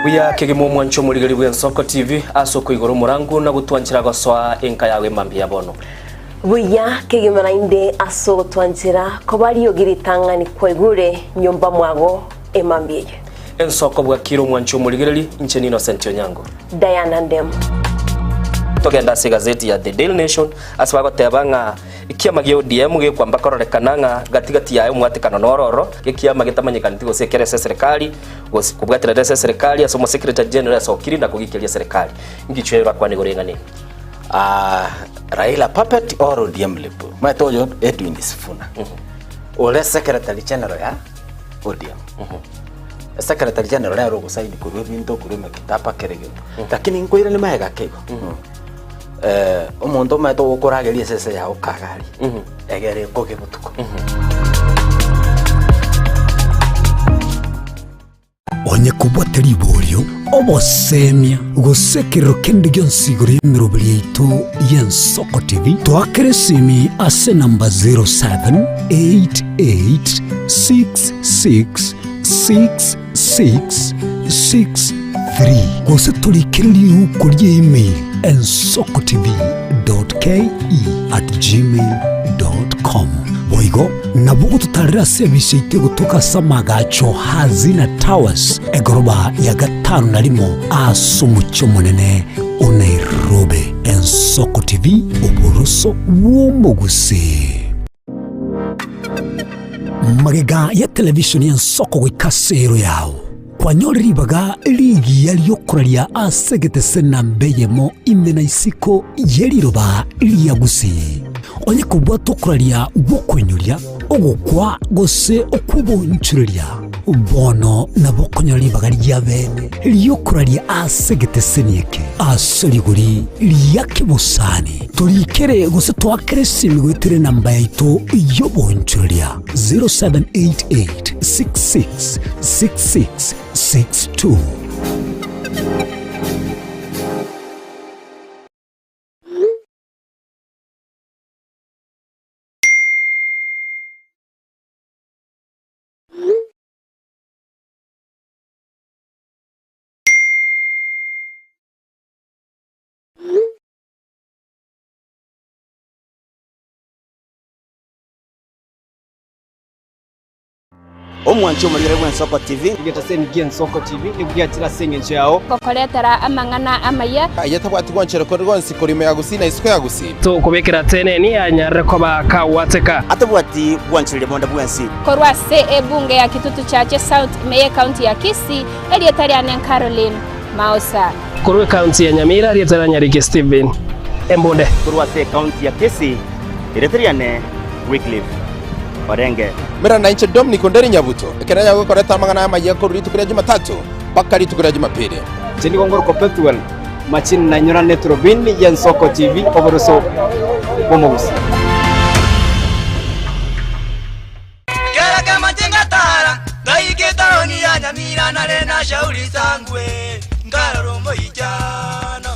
Buya kegima omwancho omorigeri bw'Ensoko TV ase okoigora omorangu na gotwanchera gosoa enka yao emambia ya bono. Buya kegima naende ase ogotwanchera koba riogi ritang'ani kwaigure nyomba mwago emambia eye. Ensoko bwakire omwancho omorigereri, inche n'Innocent Onyango. Diana Ndemo. Togende ase egazeti ya The Daily Nation ase bagoteba ng'a ekiama gia ODM gekwamba kororekana ng'a gati gati yaye omwatekano noro ororo, ekiama getamanyekaneti gose ekere ase eserekari gose kobwaterera ase eserekari ase omosecretary general asokiri na kogikeria eserekari. Ngichwe bakwane igoro eng'ana eye. Ah, Raila puppet or ODM lip. Omanyete oyo Edwin Sifuna. Ore secretary general ya ODM. Secretary general nere ogosaini korwa ebinto korwa emekitaba kera egento. Lakini nkoirane magega ake igo. Eh, omonto omanyete ogokorageria esese yago kagari. Egere ekoge botuko. Onye kobwate riborio, obosemia, gose ekerero kende gionsi igoro y'emeroberi yaito y'Ensoko TV, toakere esimi ase enamba 0788666663 gose torikere riuko rie email ensokotv.ke@gmail.com. Boigo nabo ogototarera ase ebise yaito egotoka ase amagacho Hazina Towers, egoroba ya gatano na rimo ase omochie omonene o Nairobi. Ensoko TV, oboroso bw'omogusii. Magega ya televishoni y'ensoko goika ase ero yao, kwanyore ribaga rigiya ri'okoraria ase egetese namba eyemo ime na isiko ye riroba ria Gusii. Onye kobwate okoraria gw'okoinyoria, ogokwa gose okw'oboonchoreria, bono nabo okonyora ribaga ria bene ri'okoraria ase egeteseni eke ase rigori ria kebosani. Torikere gose toakere esimi goetera enamba yaito y'oboonchoreria 0788 66 66 62. Omwanchi omorigere bw'Ensoko TV. Egetaseni gi'Ensoko TV nigo giachire ase engencho yao. Gokoretera amang'ana amaya. Aye tabwati gwanchera konde gwonsi korwa ime ya Gusii na isiko ya Gusii. Tokobekera teneni anyarire koba kagwateka. Atabwati gwanchereria bonde bwensi. Korwa ase ebunge ya Kitutu Chache South ime y'ecounty ya Kisii, erieta riane Caroline Maosa. Korwa ecounty ya Nyamira, erieta ria Nyariki Stephen Embunde. Korwa ase ecounty ya Kisii, erieta riane Wycliffe Orenge. Mera nainche Dominic Onderi Nyabuto, ekero nyagokoreta amang'ana amayia korwa rituko ria Jumatatu mpaka rituko ria Jumapili. Inche nigo ngorokwa Pethuel Machini nainyorane eturubini y'Ensoko TV oboroso bw'omogusii. Kera kemanche ngatara, ngaika etaoni ya Nyamira nare na Shauri Sangwe, nkarora omoichano.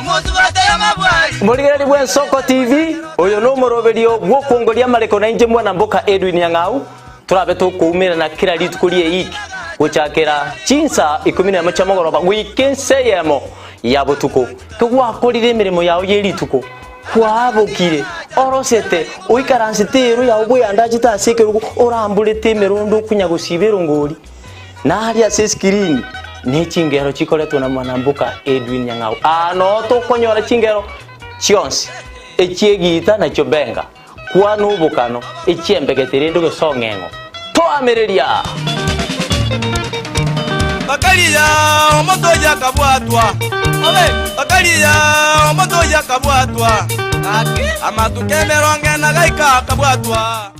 Omosubati amabwari. Omorigereria bw'Ensoko TV, oyo nomoroberio bw'okwongoria amareko nainche mwana mboka Edwin Nyang'au, torabe tokoumerana kera rituko ri'eiki gochakera chinsa ikomi nemo chia mogoroba goika ensa eyemo ya botuko. Kegwakorire emeremo yao ye rituko, Kwabokire, orosete, oikaransete eero yao bweandachete ase ekerogo, oramborete emerondo okonya gosiba erongori, na aria ase esikirini ne chingero chikoretwa na mwanamboka Edwin Nyang'au. Aa noo tokonyora chingero chionsi, echi'egiita na chiobenga, kwana obokano, echi'embegete rende gose ong'eng'o. Toamereria! Bakaria omonto oyio akabwatwa, bakaria omonto oyio akabwatwa, amatuko emerongo ena gaika akabwatwa.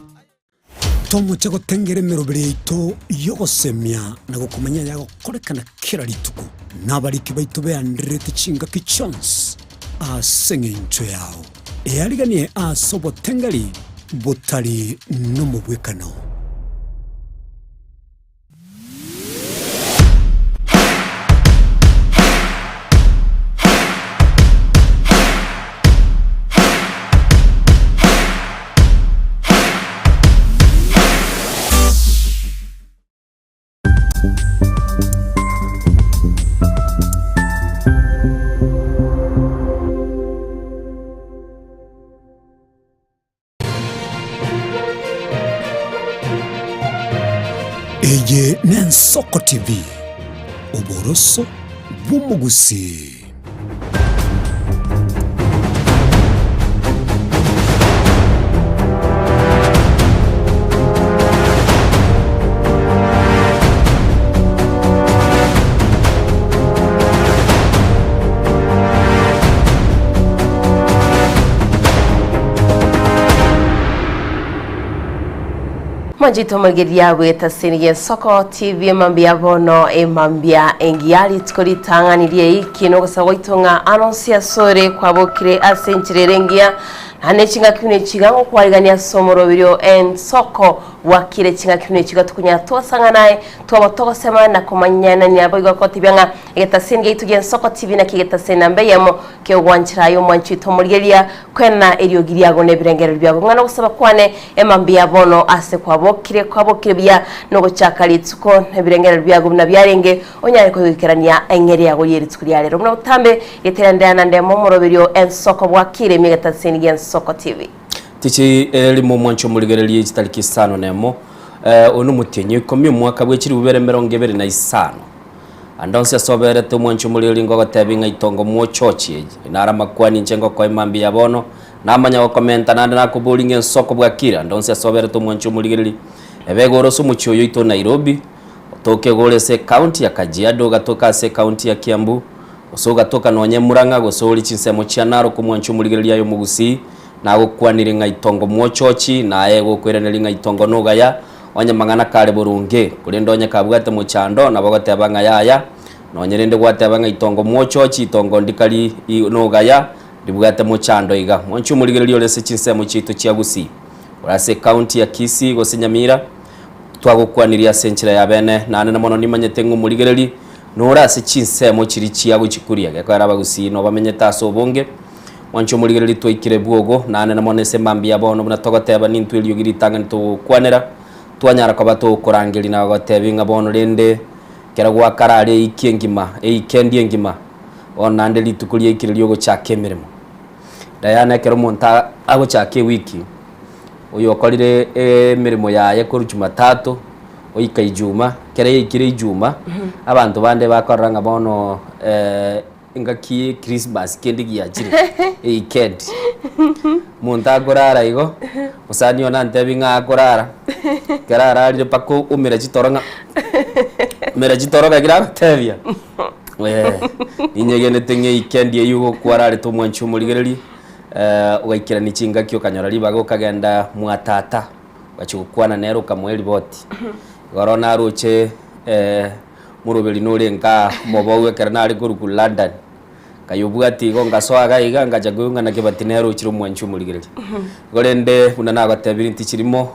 Tomoche gotengera emeroberi yaito y'ogosemia na gokomanya ayagokorekana kera rituko, na abariki baito beandererete chingaki chionsi ase engencho yao. Eariganie ase obotengeri botari nomobwekano. Eye n'Ensoko TV, oboroso bw'omogusii. Mwanchete omorigereria bw'etasini y'Ensoko TV emambia bono emambia engiya rituko ritang'ani ri'eiki nogosaba gwaito ng'a anonsi asore kwabokire ase enchera ere engiya naende chingaki buna echiga ngokwarigania ase omoroberio Ensoko bwakire chingaki buna echiga tokonyara twasang'ana aye twaba togosema na komanyanania boigo akotebia ng'a egetasini giaito gi'Ensoko TV naki egetasini namba eyemo Kegwanchera aye omwanchi oito omorigereria, kwena eriogi riago na ebirengererio biago ng'a nogosaba kwane emambia bono ase kwabokire, kwabokire buya nogochaka rituko na ebirengererio biago buna biarenge, onyare koigoikerania eng'eria yago ye rituko ria rero. Buna botambe, geterendeana na ndemo omoroberio ensoko bwakire ime egetaseni gi'Ensoko TV. Tichi erimo omwanchi omorigererie chitariki isano nemo, oyo nomotienyi oikomi omwaka bwe chilifu bibere emerongo ebere na isano. Ande onsi ase oberete omwanchi omoriri ngogotebi ng'a itongo mwochochi eye, naro amakwani inche ngokoe mambia ya bono, namanya gokomenta naende nakobori ng'a ensoko bwakire ande onsi ase oberete omwanchi omorigereri, ebe igoro ase omochie oyo oito Nairobi, otoke igoro ase ecounty ya Kajiado, ogatoke ase ecounty ya Kiambu, gose ogatoka nonye Murang'a, gose ore chinsemo chia Narok omwanchi omorigereri aye omogusii, nagokwanire ng'a itongo mwochochi, naye gokoiraneria ng'a itongo nogaya, Onye mang'ana kare boronge, korende onye kabwate mochando, nabo ogoteba ng'a yaya, nonye rende gwateba ng'a itongo mwochochi, itongo ndikari nogaya, ribwate mochando iga. Mwanche omorigereria ore ase chinsemo chiaito chia Gusii, ore ase ecounty ya Kisii gose Nyamira, twagokwanirie ase enchera ya bene, naende na mono nimanyete ng'a omorigereri nore ase chinsemo chiria chia gochikuria, gekoera abagusii nobamenyete ase obonge. Mwanche omorigereria twaikire bwogo, naende na mono ase mambia bono buna togoteba nintwe eriogi ritang'ani togokwanera, twanyara koba togokorangeria na gogotebia ng'a bono rende ekero gwakara aria eiki engima, eikendi engima, bono naende rituko riaikire riogochaka emeremo. Diana ekero omonto agochaka ewiki, oyo okorire emeremo yaye korwa jumatatu, goika ijuma, ekero yaikire ijuma, abanto bande bakorora ng'a bono Engaki ye Christmas kende giachire eikendi. Omonto akorara igo, mosani one antebi ng'a akorara, ekero ararire mpaka omera chitoro ng'a omera chitoro gaki nagotebia ninyegenete ng'a eikendi eywo ogokwararete omwanchi omorigereria, ogaikerania chingaki okanyora ribaga okagenda mwa tata, ogachia gokwana nere okamoa eriboti. Igoro naroche. Moroberi nore nkaa omobou ekero nare korwa London, nkayobwatia igo ngasoa iga iga ngacha koigwa ng'a naki bati nere ochire omwanchi omorigereria. Igo rende buna nagotebirie ntichirimo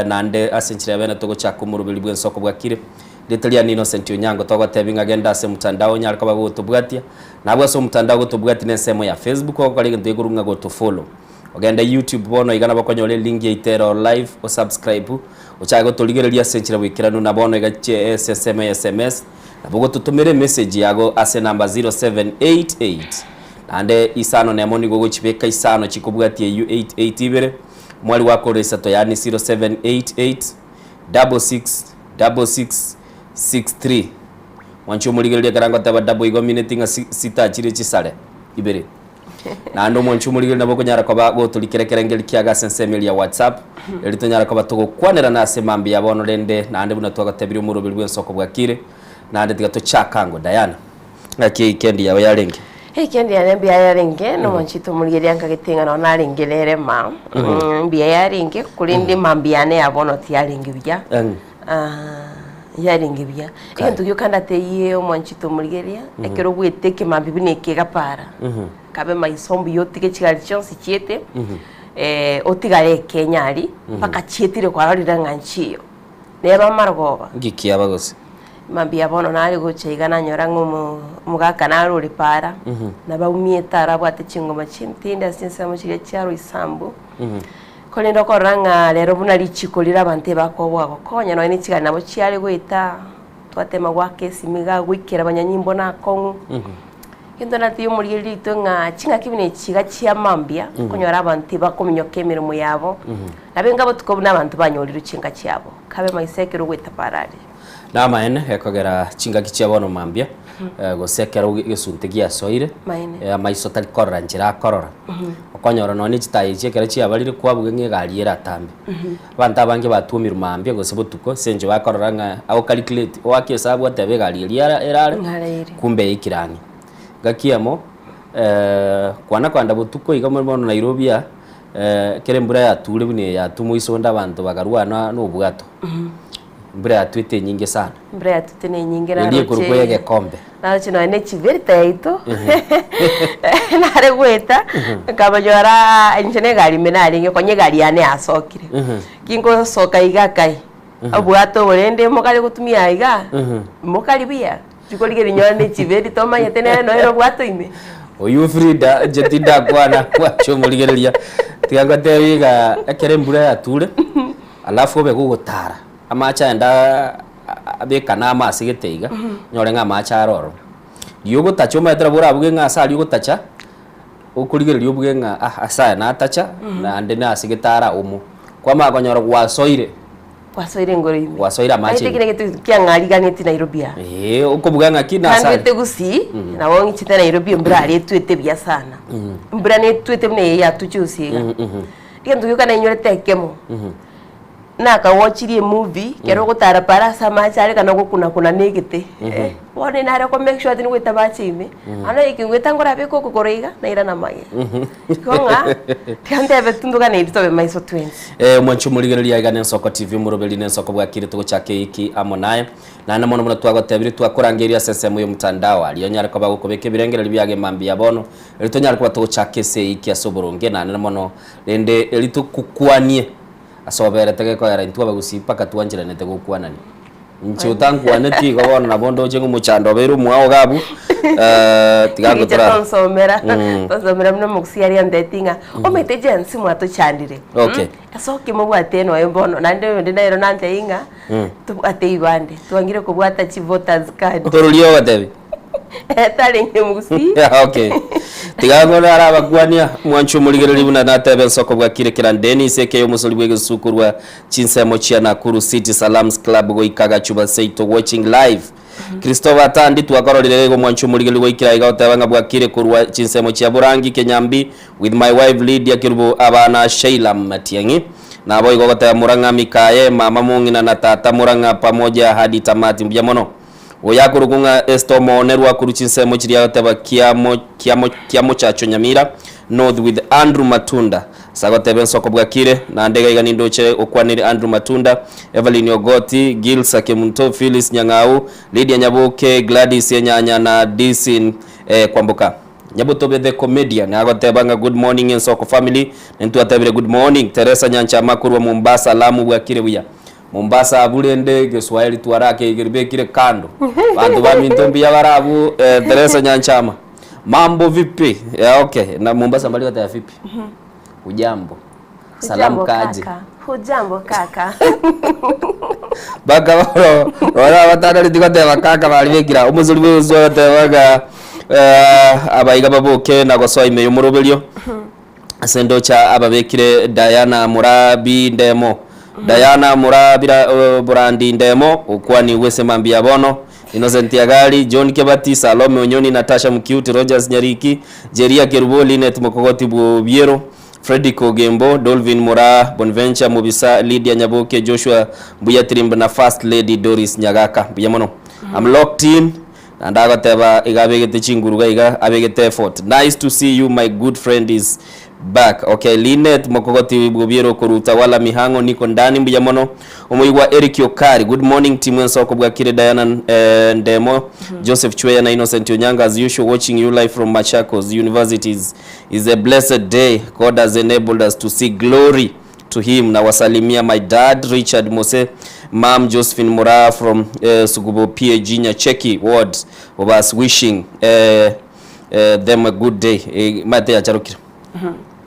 naende ase enchera ya bene togochaka omoroberi bw'ensoko bwakire, rieta riane Innocent Onyango togotebia ng'a genda ase omotandao onyare koba gogotobwatia, nabwo ase omotandao gotobwatia na ensemo ya Facebook ogokora egento gekorwa ng'a gotofollow. Ogende YouTube bono iga nabo okonyora elink yaito ere oo live, osubscribe, ochake gotorigereria ase enchera boikeranu na bono iga chie ase ensemo ya sms, nabo ogototomera emessage yago ase enamba 0788 naende isano na emo nigo ogochibeka isano chikobwatia eyio 88 ibere, omwari gwakorera isato yaani 0788 66 66 63. Mwanche omorigereria ekero ngoteba double igo mineti ng'a si sitachire chisare ibere. Naende omwanchi omorigereria nabo okonyara koba gotorikera ekerengeri kiago ase ensemo eria ya WhatsApp, erio tonyare koba togokwanerana ase mambia ya bono rende naende buna twagotebirie omoroberi bw'ensoko bwakire, naende tiga tochake ango. Diana, ng'aki eikendi yao yarenge? Eikendi yane mbuya yarenge, na omwanchi oito omorigereria nkagete ng'a nonye narenge rere ma, mbuya yarenge, korende mambia yane ya bono tiyarenge buya. Yarenge buya. Egento gioka ndatebie omwanchete omorigereria, ekero ogwete ekemambia buna eke egapara, kabe maiso mbuya otige chigari chionsi chiete, otigare ekenya aria, mpaka chietire kwarorire ng'a nchiyo. Neba amarogoba. Nki kiaba gose? Mambia bono nare gocha iga nanyora ng'a omo omogaka nare ore para, nabaumiete aro abwate chingoma chintinde ase chinsemo chiria chia Roysambu. Korende okorora ng'a rero buna richiko rire abanto ebakoboa gokonya, nonya ne chigari nabo chiare goeta, twatema goaka esimi iga goikera abanyanyimbo na akong'u. Egento natiga omorigereria oito ng'a ching'aki buna echi iga chia mambia, okonyora abanto tibakominyoka emeremo yabo, Nabe inga botuko buna abanto banyorirwe chinka chiabo, kabe maiso ekero ogwetapara aria. Namaene, gekogera chingaki chia bono mambia, gose ekero egesunte giasoire, Maene. amaiso tari korora nchera akorora. Okonyora nonya ne chitaya echi ekero chiabarire kwabuga ng'a egari eratambe. Abanto abange batwomirwe mambia gose botuko ase eng'encho bakorora ng'a ago calculate, oake esabu otebe egari eria era erare, Ng'are ere. kumbe yaikire ang'e. Ngaki emo, kwana kogenda botuko iga bono Nairobi aa. Ekero embura yature buna eye yatwa moiso onde abanto bakarwana na obwato. Embura yatwete enyinge sana. Embura yatwete ne enyinge Eria ekorokwa naroche egekombe. naroche nonya ne chiberita yaito nare goeta nkabanyora inche na egari ime narenge konya egari yane yasokire. Kingosoka iga kai, obwato obo rende mokare gotumia igaa, mokari buya. Chikorigereria nyora ne chiberita omanyete nere noere obwato ime. Oyio Frida inche tindakwana bwanche omorigereria, tiga ngotebi iga ekero embura yature, alafu obe gogotara, amache aye nda abekane amo ase gete iga, onyore ng'a amache are ororo. Riria ogotacha omanyete nabo orabuge ng'a ase aria ogotacha, okorigereria obuge ng'a ah ase aya natacha, naende nase gete ara omo. Kwamanya konyora gwasoire. Gwasoire engoro ime. Gwasoire amache Naete ime. kera egento kiang'ariganetie Nairobi aa. Ee, okobuga ng'aki nase Nandwete aria. Gusii, nabo ng'ichete Nairobi embura aria etwete buya sana. Embura netwete buna eye yatuche gose iga. Egento gioka nainyorete ekemo, nakawochirie emovie, ekero ogotara pare ase amache are kana ogokuna kuna na egete, eh, bono nare ko make sure tindi goeta amache ime, bono ekengweta nkorabeke okogoro iga, nairana magega. Igo ng'a, tiga ntebe tindogane tobe maiso twensi. Eh, omwanchi omorigereria aiga n'Ensoko TV omoroberi n'Ensoko bwakire togochaka eiki amo naye. Naende mono buna twagotebire twakorangeria ase ensemo y'omotandao aria onyare koba gokobeka ebirengererio biago emambia ya bono eri tonyare koba togochaka ase eiki ase oboronge naende mono rende eri tokokwanie ase oberete gekogera intwe abagusii mpaka twancheranete gokwanania. Inche otankwaneti igo bono nabo ndoche ng'a omochando obeire omwao iga abwo, eh, tiga Rigicha ngotora. tonsomera tonsomera buna omogusii aria anteti ng'a omanyete Gen-z mwatochandire Okay. ase oki mobwate noyo bono naende oyonde nere nantebie ng'a tobwate ebibande twangire kobwata chivoters card Ororia ogotebi? tarenge omogusii okay. Tiga bono arabakwania mwanche omorigereria buna natebe ensoko bwakire kera Dennis eke omosori bw'egesusu korwa Chinsemo chia Nakuru City Salams Club goika Gachuba seito watching live. Christopher Atandi twakororire iga omwanchi omorigereria goikera iga oteba ng'a bwakire korwa chinsemo chia Borangi Kenyambi with my wife Lydia Kerubo abana Sheila Matiang'i. Naboigo ogoteba Murang'a Mikaye mama mong'ina na tata Murang'a pamoja hadi tamati mbuya mono. Oyo akorokwa ng'a Esther Omoonerwa korwa chinsemo chiria agoteba kiamo kiamo kiamochacho Nyamira North with Andrew Matunda. Ase agoteba ensoko bwakire, naende iga iga nindoche okwanire Andrew Matunda, Evelyn Ogoti, Gilsa Kemunto, Phyllis Nyang'au, Lydia Nyaboke, Gladys Enyanya na Disin eh, Kwamboka. Nyabotobe the comedian agoteba ng'a good morning Ensoko family, nintwatebire good morning. Teresa Nyanchama korwa Mombasa, Lamu bwakire buya. Mombasa abwo rende Geswahili twarakeigeri bekire kando. Banto baminto mbuya bare abwo eh, Teresa Nyanchama. Mambo vipi? Yeah, okay. Na Mombasa mbari goteba vipi? Hujambo. Salamu Hujambo kaje. kaka. Hujambo kaka. Baka bono bono abatanareti goteba kaka bari bekira omosori bwe Yesu agoteba ng'a eh, abaiga baboke na gosoa ime y'omoroberio. Ase ndocha ababekire Diana Murabi Ndemo Diana Murabira Burandi Ndemo okwanigwe ase mambia bono Innocent Agari John Kebati Salome Onyoni Natasha Mukiuti Rogers Nyariki Jeria Kerubo Linet Mokogoti Bwobiero Fredrick Ogembo Dolvin Muraa Bonventure Mobisa Lydia Nyaboke Joshua Mbuya Tirimb na First Lady Doris Nyagaka mbuya mono I'm locked in Naende agoteba iga abegete chinguru iga iga abegete effort. Nice to see you my good friend is back. Okay Linet mokogoti bwobiere okoruta wala mihang'o niko ndani mbuya mono. Omoigwa Eric Okari good morning team ensoko bwakire Diana eh, Ndemo Joseph Chweya na Innocent Onyango as usual watching you live from Machakos Universities is a blessed day God has enabled us to see glory to him nawasalimia my dad Richard Mose mom Josephine Muraa from eh, Sugubo PAG Nyacheki ward was wishing eh, eh, them a good day eh, mate yacharokire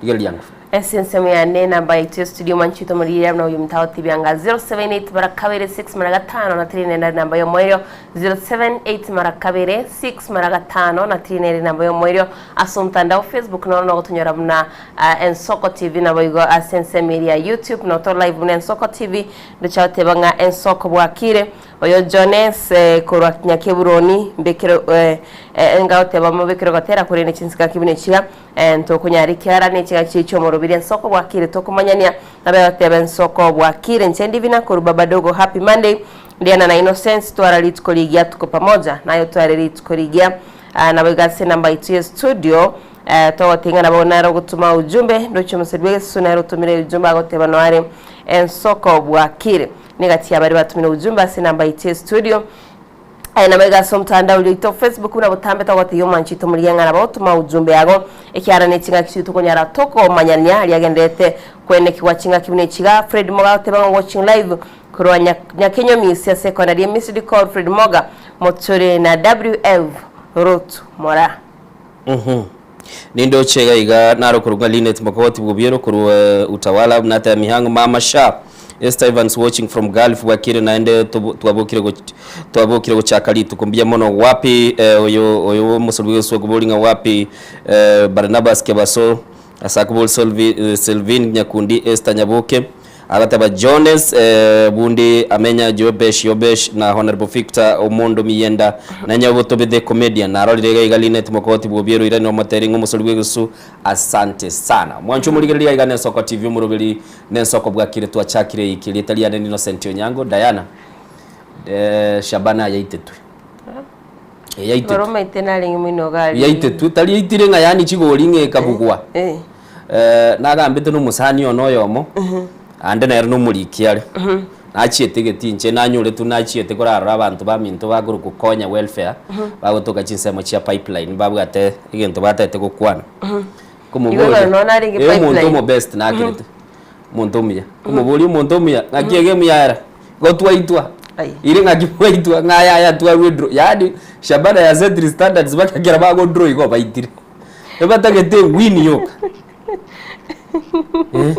rigereria yango. Ase ensemo yane enamba yaito ya studio mwanchete omoriri buna oyo mtagotebia nga 078 mara kabere 6 mara gatano na 3 nende enamba y'omoerio 078 mara kabere 6 mara gatano na 3 nere enamba y'omoerio ase omotandao Facebook noro nogotonyora buna ah, Ensoko TV naboigo ase ensemo eria ya YouTube noto live buna Ensoko TV ndocha goteba ng'a Ensoko bwakire Oyo Jones korwa Nyakeburoni, mbekere ngagoteba mobekere gotera korende chinsika buna echiga, ntokonyara ekiagera nechiga chie chi'omorobiri ensoko bwakire tokomanyania, nabe agoteba ensoko bwakire inche Ndivina korwa Babadogo happy Monday, Ndiana na Innocent twara rituko rigiya tuko pamoja naye otware rituko rigiya naboigo ase enamba yaito ye studio togotenga nabo nere ogotuma ujumbe ndoche omoseri bw'egesusu nere otomire ujumbe agoteba noare ensoko bwakire. Negati ya baria batumire ujumbe ase enamba yaito ye studio. Aye nabo iga ase omotandao oria oito Facebook buna botambe togotebia omwanchi oito morigia ng'a nabo toma ujumbe yago ekiagera ne chingaki chiria tokonyara tokomanyania aria agenderete kwenekigwa chingaki buna echi iga. Fred Moga agoteba ng'a watching live korwa Nyakenyomisi ase ekona ria Misiri Call Fred Moga Moturi na WF Ruth Moraa. Nindoche iga iga naro korwa ng'a Linet Mokogoti Bwobiero korwa Utawala buna ateba Mihang'o Mama Sha Esther Evans watching from Gulf bwakire naende twabokire twabokire gochaka rituko mbuya mono wapi oyo oyo omosori bw'egesuo akobori ng'a wapi Barnabas Kebaso Ase akobori Selvin Nyakundi Esther Nyaboke Agateba Jones Bundi Amenya Jobesh Yobesh na Honourable Victor Omondo Miyenda na Nyabotobe the Comedian. Narorire iga iga Linet Mokogoti Bwobiero Irene Omoteri ng'a omosori bw'egesusu asante sana. Mwanche omorigereria aiga n'Ensoko TV omoroberi n'Ensoko bwakire twachakire eiki erieta riane ni Innocent Onyango Diana Shabana yaitetwe. Yaitetwe. Igoro omaete narenge moino iga aria. Yaitetwe tari yaitire ng'a yaani chigori ng'a ekabugwa. Eh. Nagambete na omosani one oyomo, ande nere na omoriki are, nachiete egetii inche nanyoretwe nachiete korarora abanto baminto bakorokwa Konya Welfare, bagotoka chinsemo chia Pipeline babwate egento batagete gokwana. Igo Nkomoboria, noo narenge eh omonto Pipeline. omobest nakerete, omonto omuya, nkomoboria omonto omuya, ng'aki egame yaera? Igo twaitwa, Ai. ire ng'aki mwaitwa, ng'a yaya twarwa edraw, yaani Shabana ya setiri standards mpaka ekero bagodraw igo baitire. Ebatagete ewin yoka. Eh,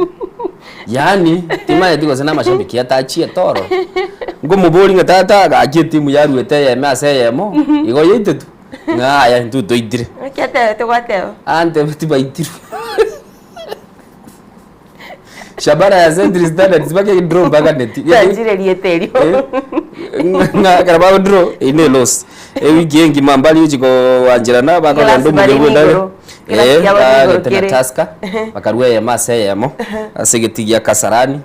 yaani timanyeti gose na amashabiki atachiete ororo. Nkomoboria ng'a tata gaki etimu yaruete eyemo ase eyemo, igo yaitetwe, ng'a yaya intwe twaitire. Naki atebete gwateba? Antebia tibaitirwe. Shabana ya Century Standards mpaka edraw mpaka neti. Tanchire erieta erio. Ng'a ekero bagodraw eyio ne loss. Ewiki engima mbari gochi koancherana bakogenda Ekerasi bare omokia bwa endagera. niigoro. Ekerasi Eh, kiabo niigoro bagete na kere. Tusker, bakarua eyemo ase eyemo, ase egetii gia Kasarani,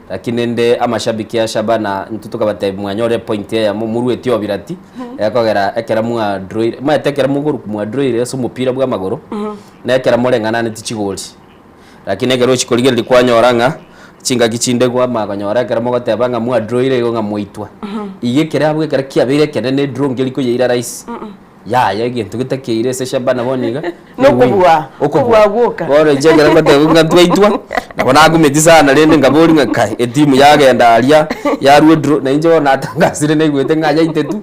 lakini rende amashabiki a Shabana intwe tokabatebia mwanyora epoint eyemo morueti obirati, ekogera ekero mwadroire, omanyete ekero mokorwa mwadroire ase omopira bwa amagoro, na ekero moreng'ananeti chigori. Lakini ekero ochia korigereria kwanyora ng'a chingaki chinde kwamanya konyora ekero mogoteba ng'a mwadroire igo ng'a mwaitwa. Igo ekere abwo ekero kiabeire ekenene edraw nkeri koyeira rahisi, yaya egento getakeire ase Shabana bono iga, Nokobua, okobua okobua gwoka. Bono inche ekero ngotebiwa ng'a ntwaitwa, nabo nakumeti sana rende nkaboria ng'a kai, etimu yagenda aria, yarwa edraw, na inche bono natangasire naigwete ng'a yaitetwe,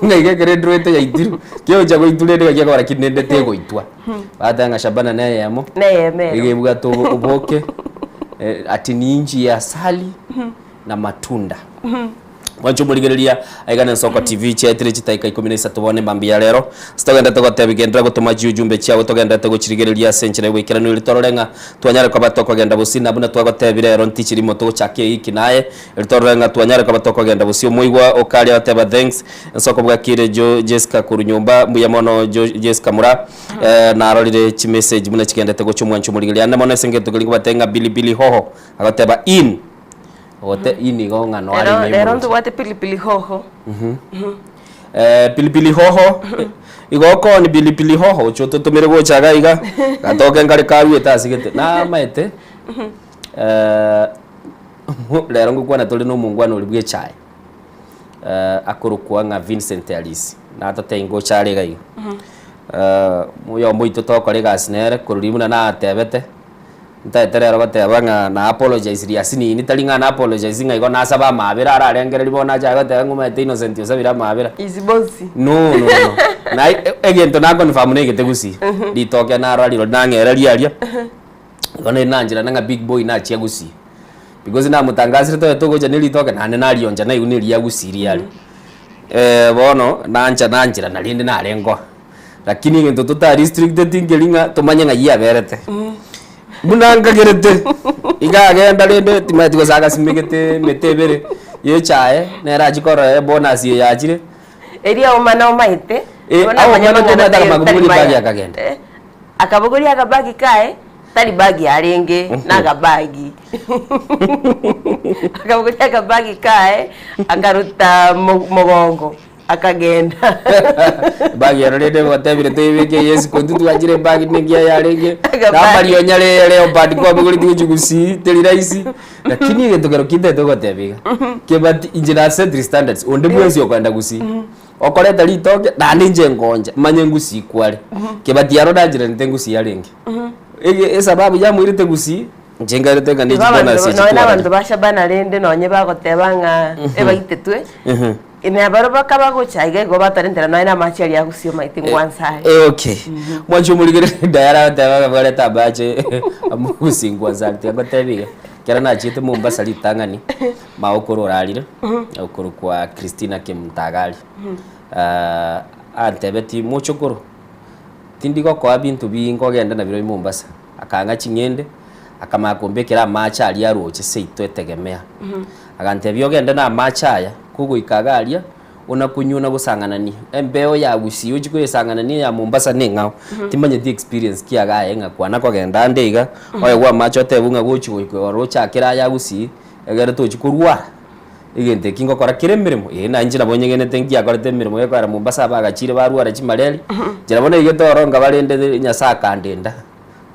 ng'a iga ekero edraw etayaitirwe, kegocha goitwa rende ng'aki ekogera ki rende tegoitwa. Bateba ng'a Shabana neyemo, Neyemo ero. iga ebwate obo- oboke, eh, ati ni inchi ya asali na matunda. Mwanche omorigereria aiga na Ensoko TV chiaetire chitaika ikomi na isato bono emambia ya rero. Ase togenderete gotebia genderera gotoma chiujumbe chiago togenderete gochirigereria ase enchera y'oboikeranu eri torore ng'a twanyare koba tokogenda bosio na buna twagotebire ero ntichi rimo togochaka eyiki naye eri torore ng'a twanyare koba tokogenda bosio omoigwa okaria oteba thanks Ensoko bwakire Jo Jesca korwa nyomba mbuya mono Jo Jesca mura eh, narorire chimessage buna chigendete gocha omwancho omorigereria ande mono ase engento keri nkobatebia ng'a bilibili hoho agoteba in ogote in igo ng'a noare Rero ime rero y'omoroche. ntobwate pilipili hoho. Eh, pilipili hoho igo okoni pilipili hoho oche ototomere gocha iga iga gatoke nkare karuete ase gete namaete eh, rero ngokwana tore na omongwana oria bwa echae eh, akorokwa ng'a Vincent Alisi natotebia ngocha are iga iga Eh, oyomo oito tokora egasi nere korwa riria buna natebete Ntaete rero goteba ng'a na apologize riasinini, tari ng'a na apologize ng'a igo nasaba amaabera ararengereria bono achake goteba ng'a omanyete Innocent osabire amaabera. Is bossy. No, no, no. Na egento na confirm na egete gusii. Ritoke narora rirorio nang'ereria aria. Igo nere nancherana ng'a big boy nachia gusii, because namotangasire tobe togocha na eritoke naende narioncha naigwa na eria gusii riare. Bono nancha nancherana rende narengoa, lakini egento tota restricteti nkeri ng'a tomanye ng'ai aberete. Buna nkagerete, iga agenda rende timanyeti gose agasimegete emete ebere ya echae, nere achie korora ebonus eye yachire. Erio aomana omaete, Eh, bono amanye aomana amang'ana tomanyete tari akamanya tari kobogoria maya. ebagi akagenda. Eh, akabogoria akabagi kaye, tari bagi arenge, na akabagi. Akabogoria akabagi kaye, akaruta mo- mogongo, akagenda. Ebagi ero rende gwatebire toyebeke eye isiko intwe twachire ebagi nengiya yarenge, Akabagi. na amarionya re leopard kwabogoreti gochia gusii, teri rahisi, lakini egento kero kintagete gogotebia iga, kebati inche na set standards, onde bwensi okoenda gusii, okoreta ritoke naende inche ngoncha manye ngusii kware, kebati aro nancheranete ngusii arenge, ege esababu yamoirete gusii, inche nkairete ng'a ne chibonus echi Nonya twarare. abanto ba Shabana rende nonye bagoteba ng'a ebaitetwe, nabaro bakaba gocha iga igo batarentera nonya na amache aria agusii omanyete ngwansa are. Eh, okay. Mwanche omorigereria Diana agoteba ng'a bwarete amache amogusii ngwansa are tiga ngotebie iga, ekero nachiete Mombasa ritang'ani, magokoro orarire, okorokwa Christina Kimtagari, antebetie mochokoro, tindi gokoa binto bi nkogenda nabirobio Mombasa, akang'a ching'ende, akamanya kombekera amache aria aroche seito etegemea. Agantebia ogende na amache aya, kogoika iga aria, ona konywa ona gosang'anania, embeo ya gusii ochie koyesang'anania eya Mombasa neng'ao, timanyeti experience ki iga aye ng'a kwana kogenda ande iga, oegwe amache otebwe ng'a gochi goika igoro ochakere aya gusii, egere tochi korwara, egento eki ngokora kere emeremo, eh na inche nabo nyegenete nkiakorete emeremo gekoera Mombasa abagachire barwara chimaleli, inche nabo naigete ororo nkaba rende Nyasaye akandenda,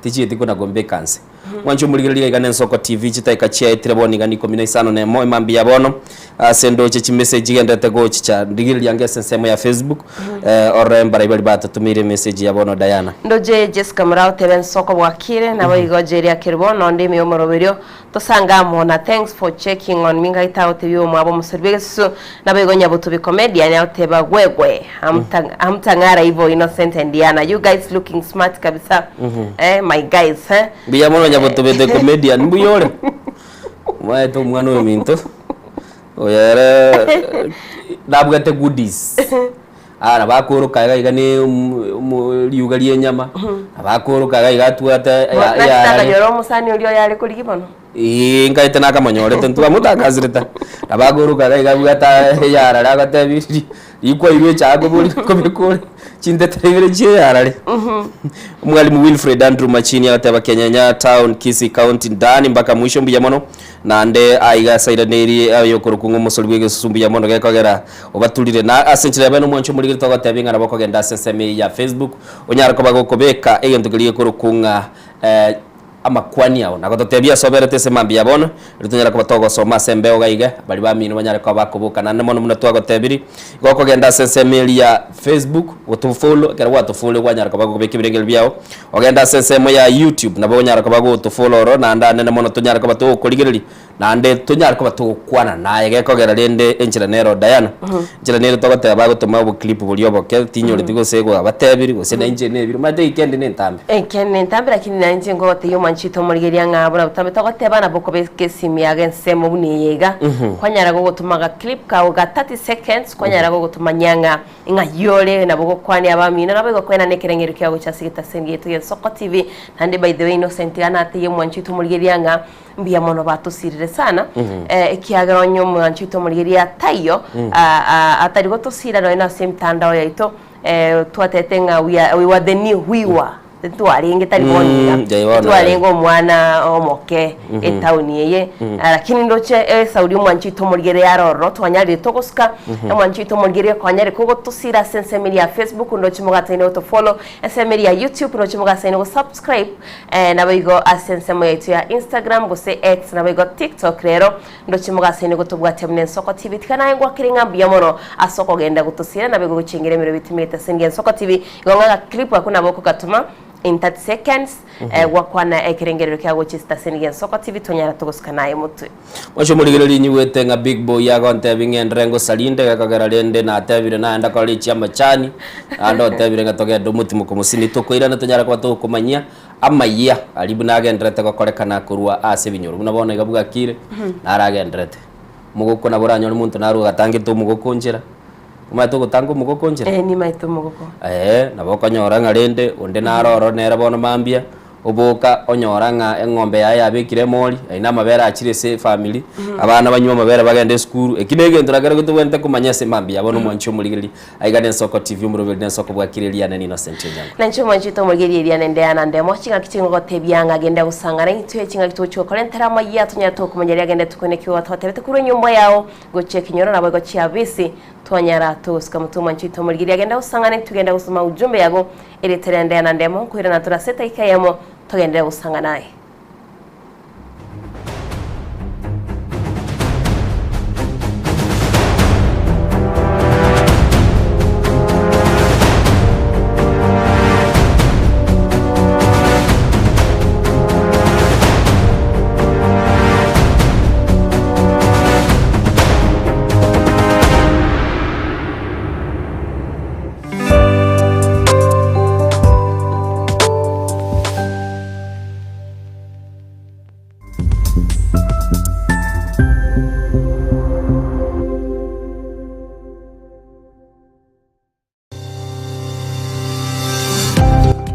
tichieti kona kombeka nse. Mwanche omorigereria iga n'Ensoko TV chidakika chiaetire bono iga ni ikomi na isano na emo emambia ya bono ase ndoche chimessage chigenderete gochicha rigereria ange ase ensemo ya Facebook eh, orore mbarai baria batotomeire emessage ya bono Diana. Ndoche Jessica Murao tebe Nsoko bwakire naboigo Jeria Kerubo nonde ime y'omoroberio tosange amo na thanks for checking on me ngai tagotebia omwabo omosori bw'egesusu naboigo Nyabutobi comedian agoteba gwegwe hamtang'ara ivo Innocent and Diana you guys looking smart kabisa eh my guys eh Mbuya mono Nyabutobi the comedian mbuya ore omanyete omwana oyo ominto oyo ere nabwate goodies Aa nabo akoroka iga iga ne omo riuga ria enyama, nabo akoroka iga iga atwate Bo- eya naki eyarare. takanyora omosani oria oyo are korigia mono Eeh nkaete nakamonyorete ntwamotangasire ta, nabo akoroka iga iga abwate eyarare agotebi ri rikwairwe echae akobori kobeka ore chintetere ibere chia eyarare. Omwalimu Wilfred Andrew Machini agoteba Kenyenya town, Kisii county ndani mpaka mwisho mbuya mono. Naende aiga ase airaneirie ayokorokwa ng'a omosori bw'egesusu mbuya mono gekogera obaturire. Na ase enchera ya bene omwancho omorigeri togotebia ng'a nabo okogenda ase ensemo eye ya Facebook onyare koba gokobeka egento keria gekorokwa ng'a amakwani ao na gototebia ase oberete ase mambia ya bono erio tonyare koba togosoma ase embeo iga iga baria bamino banyare koba bakoboka naende mono buna twagotebirie igo okogenda ase ensemo eria ya Facebook gotofollow ekero gwatofollow kwanyara koba gokobeka ebirengererio biao Ogende ase ensemo ya YouTube, nabo onyare koba gotofollow oro, naende anene mono tonyare koba togokorigereria, naende tonyare koba togokwana naye. Gekogera rende enchera nero Diana, enchera nere togoteba bagotoma oboclip boria oboke, tinyoreti gose gwabatebirie, gose na inche nebire, omanyete weekend ne entambe. Ekeene nentambe lakini nainche ngogotebia omwanchi oito omorigereria ng'a buna botambe togoteba nabo okobeka esimi yago ensemo buna eye iga, kwanyara gogotoma ga clip kago ga 30 seconds, kwanyara gogotomanyia ng'a Ng'ai ore nabo gokwania abamino nabo igo koenana ekereng'erio kiao gochia ase egetaseni giaito gia Nsoko TV naende by the way Innocent iga natebie omwanchi oito omorigereria ng'a mbuya mono batosirire sana eh, ekiagera onye omwanchi oito omorigereria taiyo ah, ah, atari gotosira nonya na ase emitandao yaito eh, twatete ng'a we are, we were the new we were Titwarenge tari bono iga, Mm, jai bono, titwarenge omwana omoke etaoni eye, lakini ndoche esauri omwanchi oito omorigere yare ororo twanyarire togosuka, omwanchi oito omorigere kwanyarire kogotosira ase ensemo eria ya Facebook ndoche mogasaine gotofollow, ensemo eria ya YouTube ndoche mogasaine gosubscribe, naboigo ase ensemo yaito ya Instagram gose X naboigo TikTok rero ndoche mogasaine gotobwatia buna Ensoko TV. Tiga naye ngwakere ng'a mbuya mono ase okogenda gotosira naboigo gochengera emeremo etimegete ase engencho Ensoko TV. Igo ng'a agaclip ako nabo okogatoma in 30 seconds eh, gwakwana ekerengerero kia gochia esitaseni gia Ensoko TV tonyara togosuka naye motwe. Mwanche omorigereria inyigwete ng'a big boy agontebia ng'enderere ngosarinde gekogera rende natebire naende kore richia amachani naende otebire ng'a togende omotimoko mosini tokoirana tonyare koba togokomanyia. Amayia aria buna agenderete gokorekana korwa ase ebinyoro buna bono iga bwakire, naro agenderete. Omogoko nabo oranyore omonto narwe ogatangete omogoko nchera, omanyete ogotanga omogoko nchera? Eh, nimaete omogoko. Eeh, nabo okonyora ng'a rende onde naro ororo nere bono mambia, oboka onyora ng'a eng'ombe yaye yabekire emori, aye na amabere achire ase efamiri, abana banywe amabere bagende esukuru, eki na egento nakerokio tobwenerete komanya ase mambia bono omwanchi omorigereria. Aiga nensoko TV omoroberi nensoko bwakire eriane ni Innocent Onyango. Nainche omwanchete omorigereria eriane nde ana ndemo ching'aki chingogotebia ng'a genda gosang'ana intwe ching'aki togochia gokorentera amayia tonyare tokomanya riria agende tukune ki gwatotebete korwa enyomba yao gochia ekenyoro naboigo chiabisi twanyara togosuka motwe omwanchete omorigereria genda gosang'ana intwe genda gosoma ujumbe yago erieta riane nde ana ndemo nkoirana tore ase edagika eyemo togenderere gosang'ana aye.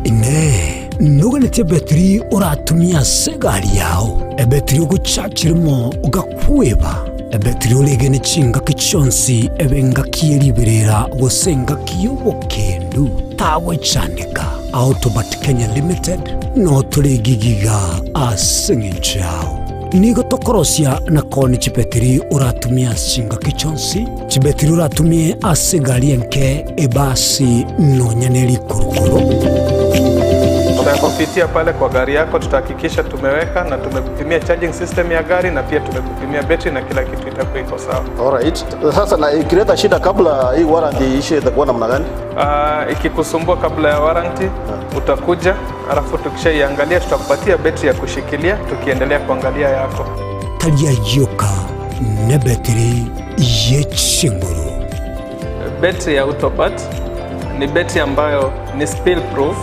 Inee! Noganetie ebetiri oratumie ase egari yao, ebetiri ogochachirimo ogakweba, ebetiri oregene chingaki chionsi ebe engaki ye riberera gose engaki y'obokendu? Tagwechandeka. Autobat Kenya Limited notore egigiga ase eng'encho yao. Nigo tokorosia na koonia chibetiri oratumie ase chingaki chionsi, chibetiri oratumie ase egari enke, ebasi, nonya ne rikurukuru. Tutakupitia pale kwa gari yako, tutahakikisha tumeweka na tumekupimia charging system ya gari na pia tumekupimia betri na kila kitu itakuwa iko sawa. Alright. Sasa na ikileta shida kabla hii warranty iishe itakuwa namna gani? Uh, ikikusumbua kabla ya warranty utakuja, alafu tukishaiangalia tutakupatia betri ya kushikilia tukiendelea kuangalia yako. Tari ayioka nebetiri ye chinguru. Betri ya Autopat ni betri ambayo ni spill proof,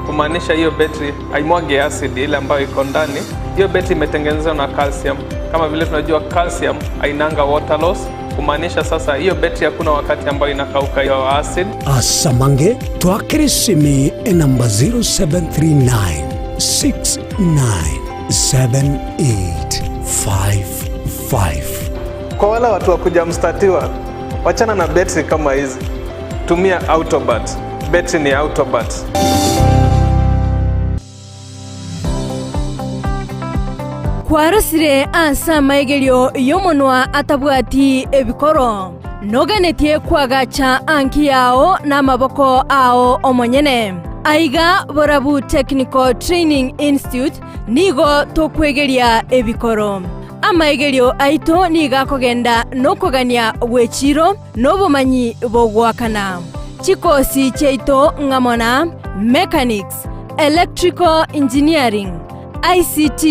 kumaanisha hiyo betri haimwagi acid ile ambayo iko ndani. Hiyo betri imetengenezwa na calcium. Kama vile tunajua calcium hainanga water loss, kumaanisha sasa hiyo betri hakuna wakati ambayo inakauka hiyo acid. Asamange twakere esimi enamba 0739 697855. Kwa wale watu wa kujamstatiwa, wachana na betri kama hizi, tumia Autobat. Betri ni Autobat. Kwarosire ase amaigerio y'omonwa atabwati ebikoro, noganetie koagacha anki yao namaboko ao omonyene. Aiga Borabu Technical Training Institute nigo tokwegeria ebikoro. Amaigerio aito nigo akogenda nokogania gw'echiro na obomanyi bogoakana. Chikosi chiaito ng'amo na Mechanics, Electrical Engineering, ICT,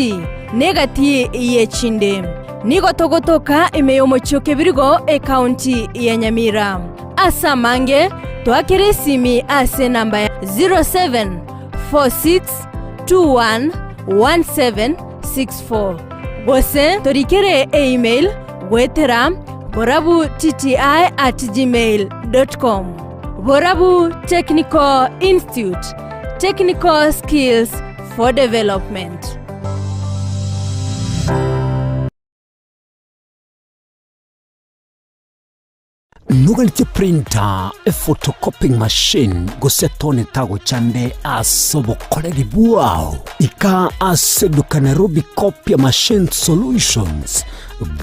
na egati y'echinde. Nigo togotoka ime y'omochie o Kebirigo, ekaunti ya Nyamira. Ase amange, toakere esimi ase enamba ya 0746211764 gose torikere eemail goetera borabutti@gmail.com. Borabu Technical Institute, technical skills for development. Noganetie printer, ephotocopying machine, gose tone tagochande ase obokoreri bwao? Ika ase eduka Nairobi Copia Machine Solutions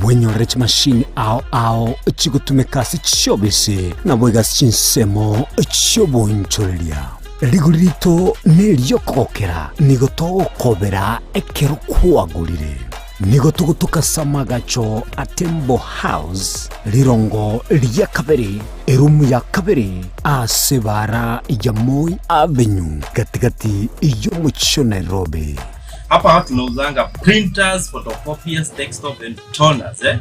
bwenyorere chimashini ao ao chigotumeka ase chiobisi naboigo ase chinsemo chi'oboonchoreria. Rigori rito neri'okogokera, nigo togokobera ekero kwagorire. Nigo togotoka ase amagacho a Tembo House, rirongo ria kabere, erumu ya kabere, ase ebaara ya Moi Avenue, gati-gati y'omochie o Nairobi. Hapa tunauzanga printers, photocopiers, desktop and toners eh?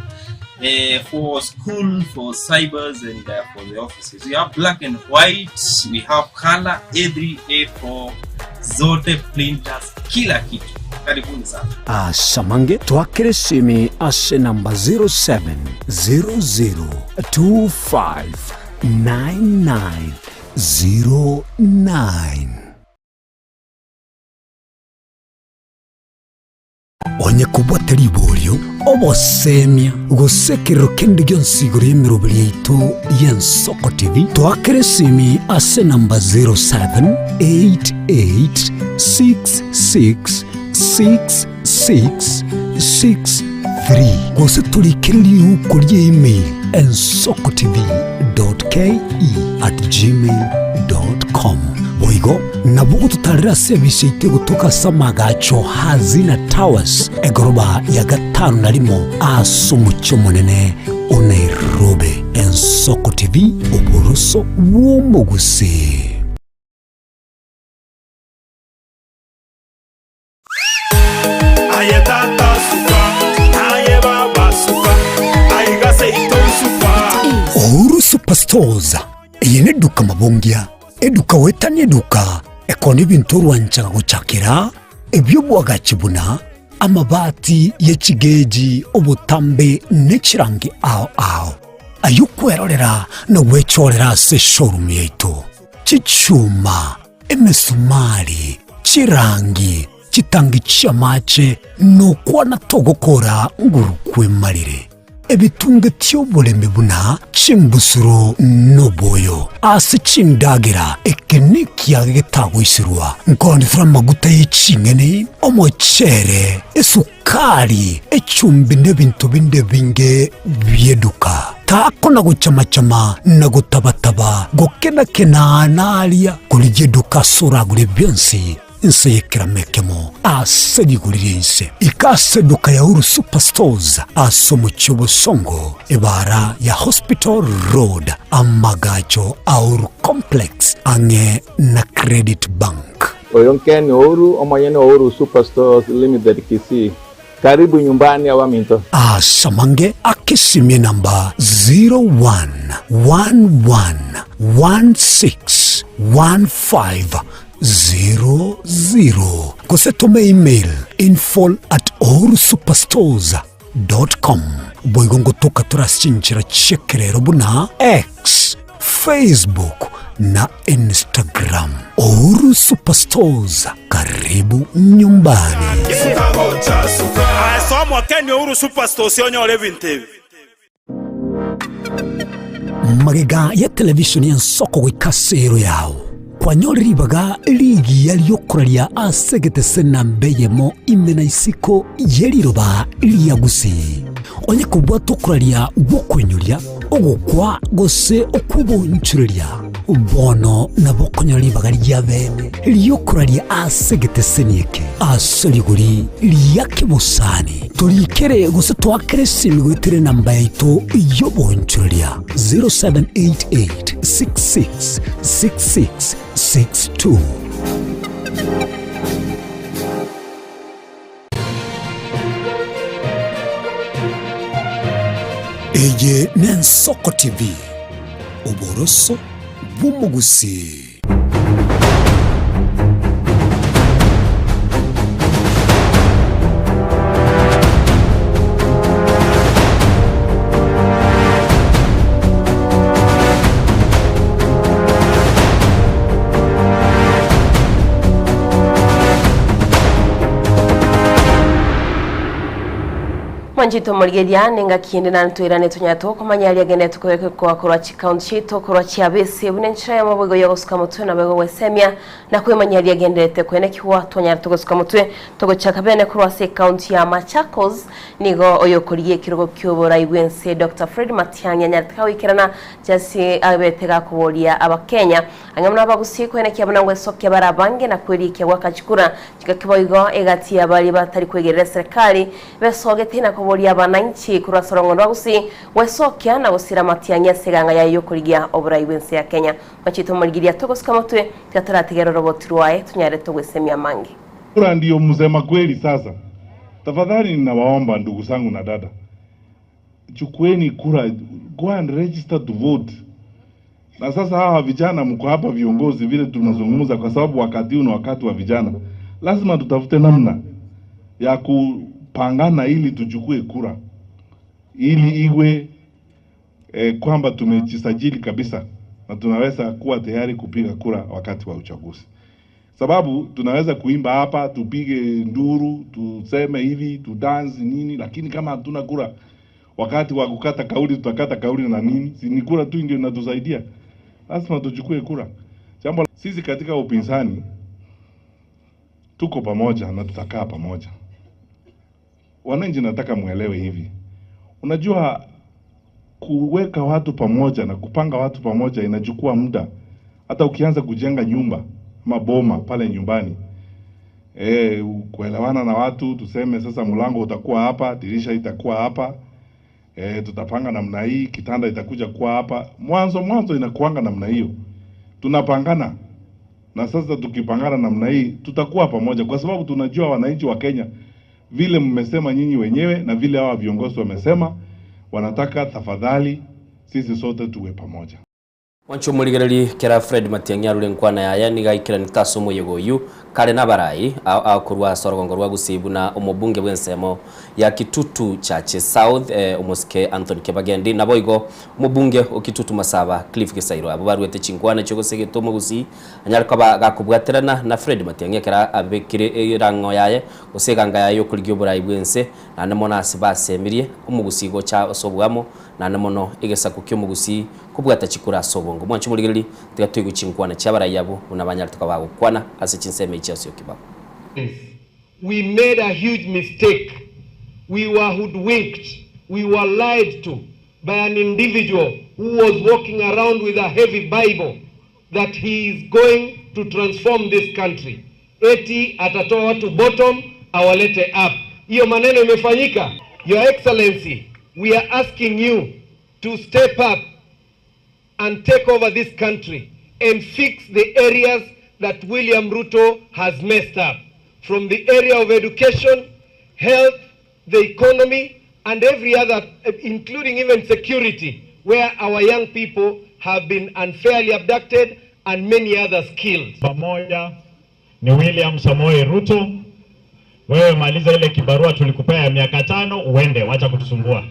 Eh, for school, for cybers and for the offices. We have black and white, we have color A3, A4 zote, printers, kila kitu. Karibuni sana. Ase amange twakere esimi ase enamba 0700259909. Onye kobwate riborio, obosemia, gose ekerero kende gionsi igoro y'emeroberi yaito y'Ensoko TV, toakere esimi ase enamba 0788666663 gose torikere riuko ria email ensokotv.ke@gmail.com. Boigo Nabo gototarera ase ebise yaito egotoka ase amagacho Hazina Towers, egoroba ya gatano na rimo ase omochie omonene o Nairobi. Ensoko TV, oboroso bw'omogusii. Aye tata suka, aye baba suka, aiga seito suka. Uhuru Superstores eye neduka mabongia, eduka goetania eduka ekona ebinto orwanchaga gochakera ebi'obwagachi buna amabati ye chigeji, obotambe ne chirangi ao ao. Ayio kwerorera na gwechorera ase eshowroom yaito. Chichuma, emesumari, chirangi, chitangi chi'amache, nokwana togokora nguru kwemarire. Ebitunge ti'oboremi buna chimbusuro noboyo ase chindagera, eke nekiage getagoiserwa, nkoonetera amaguta ye ching'eni, omochere, esukari, echumbi nebinto binde ebinge bi'eduka. Takona gochama-chama na gotaba-taba, gokena-kena naria, korigia eduka ase oragure bionsi inse y'ekerama ekemo ase rigori ri'ense. Ika ase eduka ya Uhuru Superstores ase omochie o Bosongo, ebaara ya Hospital Road, amagacho a Uhuru Complex ang'e na Credit Bank. Oyo Ken Uhuru, omonyene o Uhuru Superstores Limited Kisii. Karibu nyumbani abaminto. Ase amange akesimie namba 0111161500 gose tome email info at uhurusuperstores dot com. Boigo ngotoka tore ase chinchera chi'ekerero buna X, Facebook na Instagram. Uhuru Superstores, karibu nyumbani. Aye soa Kenya Uhuru Superstores onyore ebinto ebi. Magega ya televishoni y'ensoko goika ase ero yao, kwanyore ribaga rigiya ri'okoraria ase egetese namba eyemo ime na isiko ye riroba ria Gusii. Onye kobwata okoraria gw'okoinyoria, ogokwa gose okw'obonchoreria, bono nabo okonyora ribaga ria bene ri'okoraria ase egeteseni eke ase rigori ria kebosani. Torikere gose toakere esimi goetera enamba yaito y'obonchoreria 0788 66 66 62. Eye n'Ensoko TV, oboroso bw'omogusii. Mwanchete omorigeria nengaki ende naende toirane tonyare tokomanya aria agenderete kobekerwa korwa chikaunti chiaito korwa chiabese buna enchera y'amaboigo y'ogosuka motwe naboigo gwesemia na kwemanyia aria agenderete koenekigwa twanyare togosuka motwe togochaka bene korwa ase ekaunti ya Machakos nigo oyokorigia ekerogo kioborai bwense Doctor Fred Matiang'i anyarete kagoikerana Jesse abete gakoboria Abakenya Ang'e buna abagusie koenekia buna ngwesokia bare abange na kwerikia goaka chikura chingaki boigo egati ya baria batari kwegerera eserekari besogete na koboria abananchi korwa ase orong'ondo rwa Gusii gwesokia na gosira amatiang'i ase eganga yaye y'okorigia oborai bw'ense ya Kenya. Machete omorigiria togosuka motwe tiga toratigere oroboti rwaye tonyare togwesemia amange. Kura ndiyo msema kweli sasa. Tafadhali ninawaomba ndugu zangu na dada, chukueni kura, go and register to vote. Na sasa hawa vijana mko hapa viongozi, vile tunazungumza, kwa sababu wakati huu ni wakati wa vijana, lazima tutafute namna ya kupangana ili tuchukue kura, ili iwe kwamba tumejisajili kabisa na tunaweza kuwa tayari kupiga kura wakati wa uchaguzi. Sababu tunaweza kuimba hapa, tupige nduru, tuseme hivi, tudansi nini, lakini kama hatuna kura, wakati wa kukata kauli tutakata kauli na nini? Si ni kura tu ndio inatusaidia. Lazima tuchukue kura. Jambo sisi katika upinzani tuko pamoja na tutakaa pamoja. Wananchi, nataka muelewe hivi, unajua kuweka watu pamoja na kupanga watu pamoja inachukua muda. Hata ukianza kujenga nyumba ama boma pale nyumbani kuelewana na watu, tuseme sasa mlango utakuwa hapa, dirisha itakuwa hapa, tutapanga namna hii, kitanda itakuja kuwa hapa. Mwanzo mwanzo inakuanga namna hiyo, tunapangana na sasa tukipangana namna hii tutakuwa pamoja, kwa sababu tunajua wananchi wa Kenya vile mmesema nyinyi wenyewe na vile hawa viongozi wamesema, wanataka tafadhali sisi sote tuwe pamoja. Mwancho omorigereri kera Fred Matiang'i arure nkwana yaye niga aikerani ase omoyega oyio kare na abarai akorwa ase orogongo rwa Gusii buna omobunge bwa ensemo ya Kitutu Chache South omosike Anthony Kibagendi naboigo omobunge o Kitutu Masaba Cliff Gisairo abwo baruete chinkwana echio gose egete omogusii anyare koba gakobwaterana na Fred Matiang'i ekero abekire erang'o yaye gose eganga yaye ya okorigia oborai bwa ense naende mono ase basemirie omogusii gocha ase oboamo naende mono egesaku kia omogusii kobwata chikura ase obongo. Mwanche omorigereri tiga toigwe chinkwana chia abarai abwo buna banyarete koba bagokwana ase chinsemo echi ase okibao. We made a huge mistake. We were hoodwinked. We were lied to by an individual who was walking around with a heavy Bible that he is going to transform this country. Eti atatoa watu bottom awalete up. Hiyo maneno imefanyika. Your Excellency, we are asking you to step up and take over this country and fix the areas that William Ruto has messed up. From the area of education, health, the economy, and every other, including even security, where our young people have been unfairly abducted and many others killed. Pamoja ni William Samoei Ruto. Wewe maliza ile kibarua tulikupea ya miaka 5, uende, wacha kutusumbua.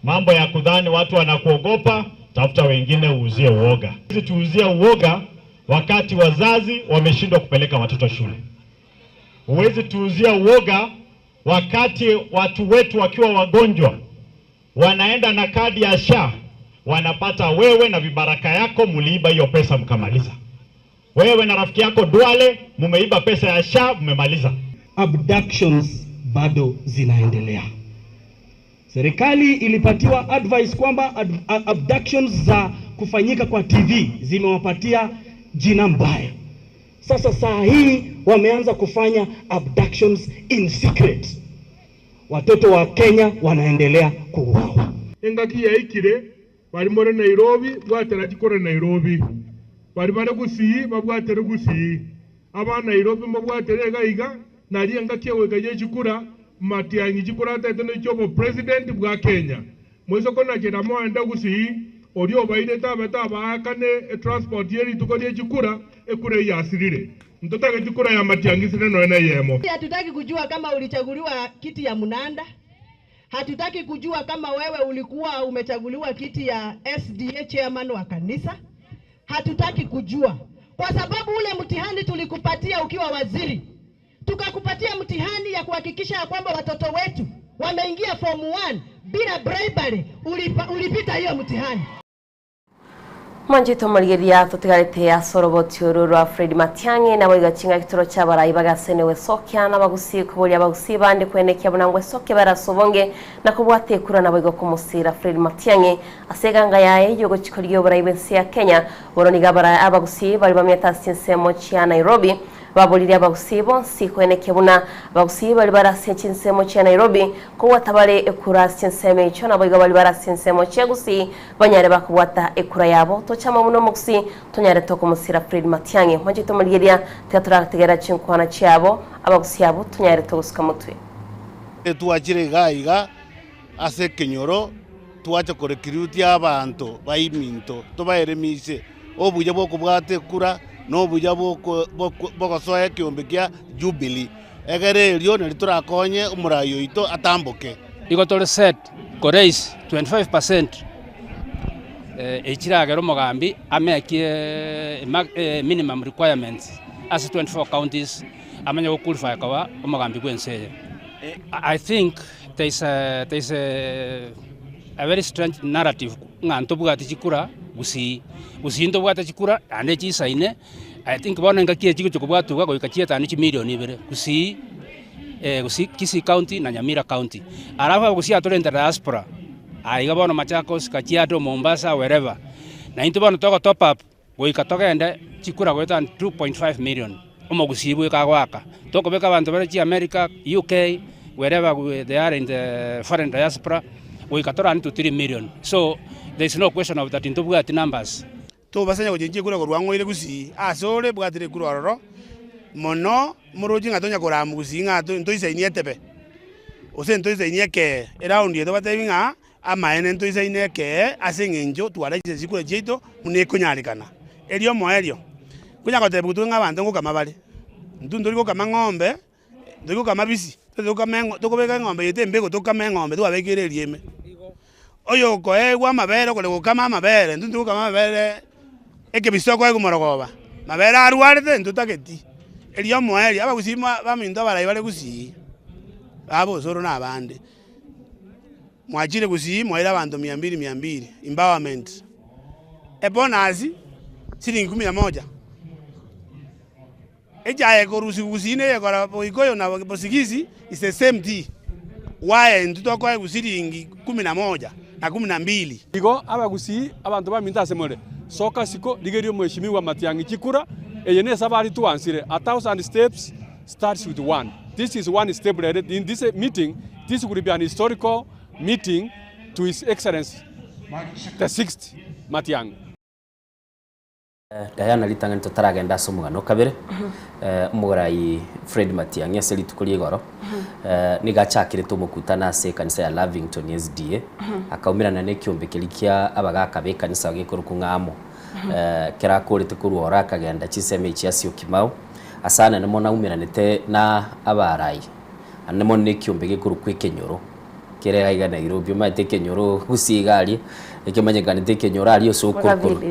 Mambo ya kudhani watu wanakuogopa, tafuta wengine uuzie uoga. Sisi tuuzie uoga wakati wazazi wameshindwa kupeleka watoto shule. Huwezi tuuzia uoga wakati watu wetu wakiwa wagonjwa wanaenda na kadi ya SHA, wanapata wewe na vibaraka yako muliiba hiyo pesa mkamaliza. Wewe na rafiki yako Duale mumeiba pesa ya SHA mmemaliza. Abductions bado zinaendelea. Serikali ilipatiwa advice kwamba abductions za kufanyika kwa TV zimewapatia jina mbaya. Sasa saa hii wameanza kufanya abductions in secret. Watoto wa Kenya wanaendelea kuuawa. Engaki yaikire bari more Nairobi bwatera chikore Nairobi bari bare Gusii babwatere Gusii aba Nairobi mabwatere iga iga nari engaki egoika ya chikura Matiang'i chikura atete ne chobo president bwa Kenya mwiso konachera moende Gusii oria obairete abete abaakane transport ye rituko rie chikura ekura eyasirire ntotage chikura ya Matiang'i sire noe na yemo. Hatutaki kujua kama ulichaguliwa kiti ya Munanda. Hatutaki kujua kama wewe ulikuwa umechaguliwa kiti ya SDA chairman wa kanisa. Hatutaki kujua kwa sababu ule mtihani tulikupatia ukiwa waziri, tukakupatia mtihani ya kuhakikisha ya kwamba watoto wetu wameingia form 1 bila bribery. Ulipita hiyo mtihani. Mwanjito marigeria tutigarite asoroboti uru rwa Fred Matiang'i na boiga chinga kitoro cha barai bagasene wesokia na bagusi kuboria bagusi bande kwenekia bunangwe soke barasobonge na kubwate kura na boiga kumusira Fred Matiang'i aseganga yae yogo chikorio barai bensi ya Kenya boroniga bara abagusi bari bamyeta sinsemo chia Nairobi baburirie abagusi bonsi kwenekia buna abagusi bari barase chinsemo chia Nairobi kobwata bare ekura chinsemo echo nabo iga bari barase chinsemo chia Gusii banyare bakobwata ekura yabo tochama muno mogusi tonyare tokomusira Fred Matiang'i mwanche tomorigeria tiga torategera chinkwana chiabo abagusi abo tonyare togosuka motwe Twachire iga iga ase ekenyoro Twacha korecruit abanto baiminto tobaeremise obuya bw'okobwata ekura na obuya bw'ogosoa ekeombe kia Jubilee, egere erio nario torakonye omorai oito atamboke. Igo tore set ko raise 25 percent echiragere omogambi amekie minimum requirements ase 24 counties amanye go qualify koba omogambi bwense eye. I think there is a, there is a, a very strange narrative ng'a ntobwati chikura gusii, gusii ntobwate chikura naende chisaine, I think bono engaki eye chigochia kobwatugwa goika chietani chimilion ibere gusii gusii Kisii county na Nyamira county. Alafu abagusii aba torente diaspora, aiga bono Machakos, Kajiado, Mombasa, wherever. Naintwe bono togo top up. Goika togende chikura goetania 2.5 million omogusii bweka agoaka. Tokobeka abanto bare chiamerica, UK, wherever they are in the foreign diaspora, goika torane to 3 million. So there is no question of that ntobwati numbers. Tobasanya gochenchia ekura korwa ang'o ire gusii ase ore bwatire ekura ororo mono moroche ng'a tonya korama gusii ng'a ntoisaini etebe gose ntoisaini ekee eraundi eye tobatebi ng'a Amaene ntoisaine ekee ase engencho twarachire chikura chiaito buna ekonyarekana. Erio omoerio, konya gotebigwa twe ng'a abanto ngokama bare. Intwe ntori gokama ng'ombe, ntori gokama bisi, tari gokama eng'o tokobeka eng'ombe yaito embego tokame eng'ombe twabekire erieme. Oyo okoegwa amabere okore gokama amabere, intwe ntori gokama amabere ekebisa okoegwa morogoba, mabere arwarete ntotageti. Erio omoerio, abagusii baminto abarai bare gusii, baba osoro na abande. Mwachire gusii mwaire abanto mia mbili mia mbili, empowerment. Ebonus siringi kumi na moja. Echae ekorusigwa gusii na eyekora Boikoyo na Bosigisi is the same tea. Why intwe tokoegwa siringi kumi na moja na kumi na mbili? Igo abagusii, abanto baminto ase more, soka isiko, rigereria omweshimiwa Matiang'i chikura, eye nesabari twansire, a thousand steps starts with one. This is one step rere in this meeting, this will be an historical meeting to his excellency the sixth Matiang'i. Diana ritang'ani totaragenda ase omogano o kabere, omorai Fred Matiang'i ase rituko ria igoro, nigo achakerete omokutano ase ekanisa ya Lavington SDA, akaumerana na ekiombe keria kia abagaka b'ekanisa gekorokwa ng'a amo. Ekero akorete korwa oro akagenda chinsemo echi ase Syokimau, Ase anene mono aumeranete na abaaraai, anene mono nekiombe gekorokwa ekenyoro kere aiga Nairobi. Omanyete ekenyoro gusii iga aria, ekemanyekanete ekenyoro aria ase okorokoro.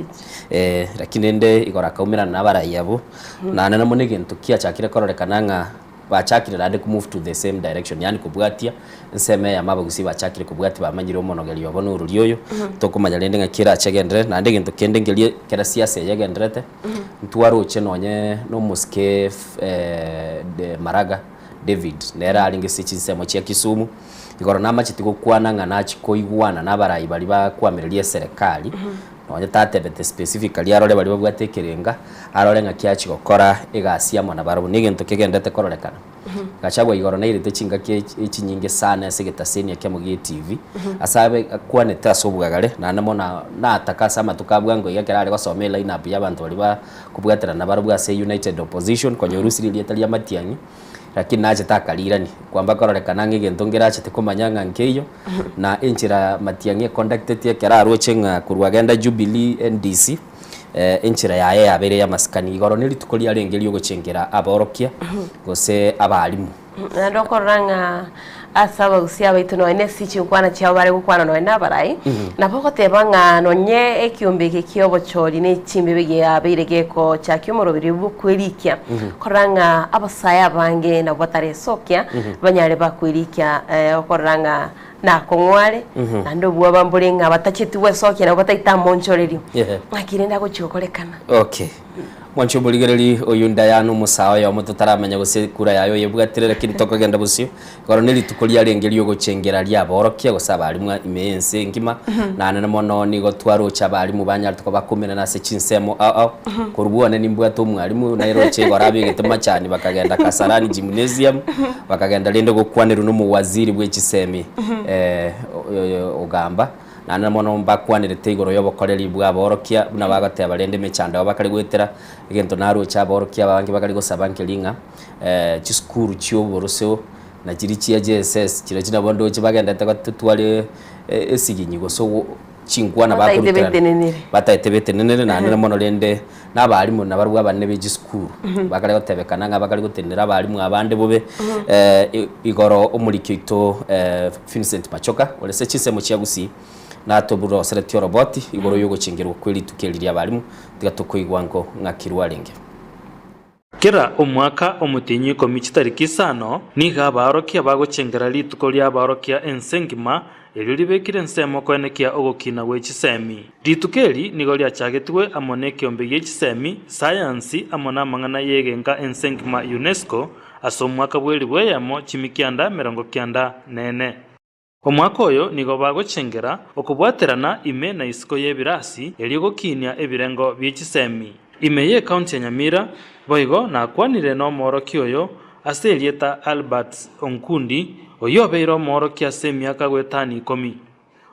Eh, lakini rende igoro akaumerana na abarai abwo, na anene mono egento kiachakire kororekana ng'a bachakire naende ko move to the same direction, yaani kobwatia ensemo eyemo abagusii bachakire kobwatia bamanyire omonogerio obo norori oyo, tokomanya rende ng'aki erache egenderere, naende egento kende nkeria kera siasa eye egendererete. Ntwaroche nonye nomosike Maraga David nere arenge ase chinsemo chia Kisumu, igoro namacheti gokwana ng'a nachie koigwana na abarai baria bakwamireria eserekari, nonye tatebete specifically arore baria babwate ekerenga, arore ng'aki achia gokora egasi amo nabarabwo. Negento kegenderete kororekana. Gachagua igoro nairete chingaki echinyinge sana ase egetaseni ekemo gie TV, ase abe akwanete ase obwagare, naende mono nataka ase amatuko a bwango iga ekero are gosoma eline up ya abanto baria bakobwaterana barobwo ase United Opposition, konya orusirie erieta ria Matiang'i, lakini nachete akarirania, kwamba kororekana ng'a egento nkerachete komanya ng'a nkeiyo, na enchera Matiang'i econducteti ekero aroche ng'a korwa agenda Jubilee, NDC. Enchera yaye yabeire y'amasikani. Igoro nerituko riarenge ri'ogochengera aborokia, gose abalimu. Naende okorora ng'a ase abagusia abaito nonya ne ase chinkwana chiabo bare gokwana nonya na abarai, nabo ogoteba ng'a nonye ekiombe eke ki'obochori ne chimbibe giabeire gekochakia omoroberio bw'okwerikia, korora ng'a abasae abange nabo bataresokia, banyare bakwerikia okorora ng'a Nakong'u are, naende obwoba mbore ng'a batacheti gwesokia nabo bataite amonchorerio. Ng'aki rende agochia gokorekana? Okay. Mwanche omorigereri oyu Diana omosae oyomo totaramanya gose ekura yaye oyebwatire lakini tokogenda bosio. Igoro ne rituko riarenge riogochengera riaborokia gose abarimu ime y'ense engima. Naende mono nigo twaroche abarimu banyarete koba bakomenana ase chinsemo ao ao. Korwa bwane nimbwate omwarimu nairoche igoro abegete machani bakagenda Kasarani Gymnasium. Bakagenda rende gokwanerwa nomowaziri bwe chisemi ogamba, naende mono mbakwanerete igoro y'obokoreri bw'aborokia, buna bagoteba rende emechando yabo bakare goetera, egento naroche aborokia abange bakare gosaba nkeri ng'a chisukuru chi'oboroseo na chiria chia JSS chirochio nabo ndoche bagendete gotware. esiginyi gose chinkwana Bataete bakoruterana betenenere. bataete betenenere naende mono rende na abarimu nabarabwo abanene be chisukuru bakare gotebekana ng'a bakare gotenenera abarimu abande bobe. Igoro omoriki oito Vincent Machoka ore ase chinsemo chia Gusii natoburoseretie oroboti igoro yogochengerwa kwe rituko eri ria abarimu tiga tokoigwa nko ng'aki rwarenge. Kera omwaka omotienyi ikomi chitariki isano nigo abaorokia bagochengera rituko ri'abaorokia ense engima, erio ribekire ensemo koenekia ogokina gwe chisemi. Rituko eri nigo riachagetigwe amo nekeombe gie chisemi, sayansi, amo namang'ana y'egenka ense engima UNESCO ase omwaka bw'elibu eyemo chimikianda emerongo kianda nene. Omwaka oyo nigo bagochengera okobwaterana ime na isiko y'ebirasi erio gokinia ebirengo bie chisemi. Ime y'ecounty ya Nyamira boigo nakwanire nomoorokia oyo ase erieta Albert Onkundi oyio obeire omoorokia ase emiaka goetania ikomi.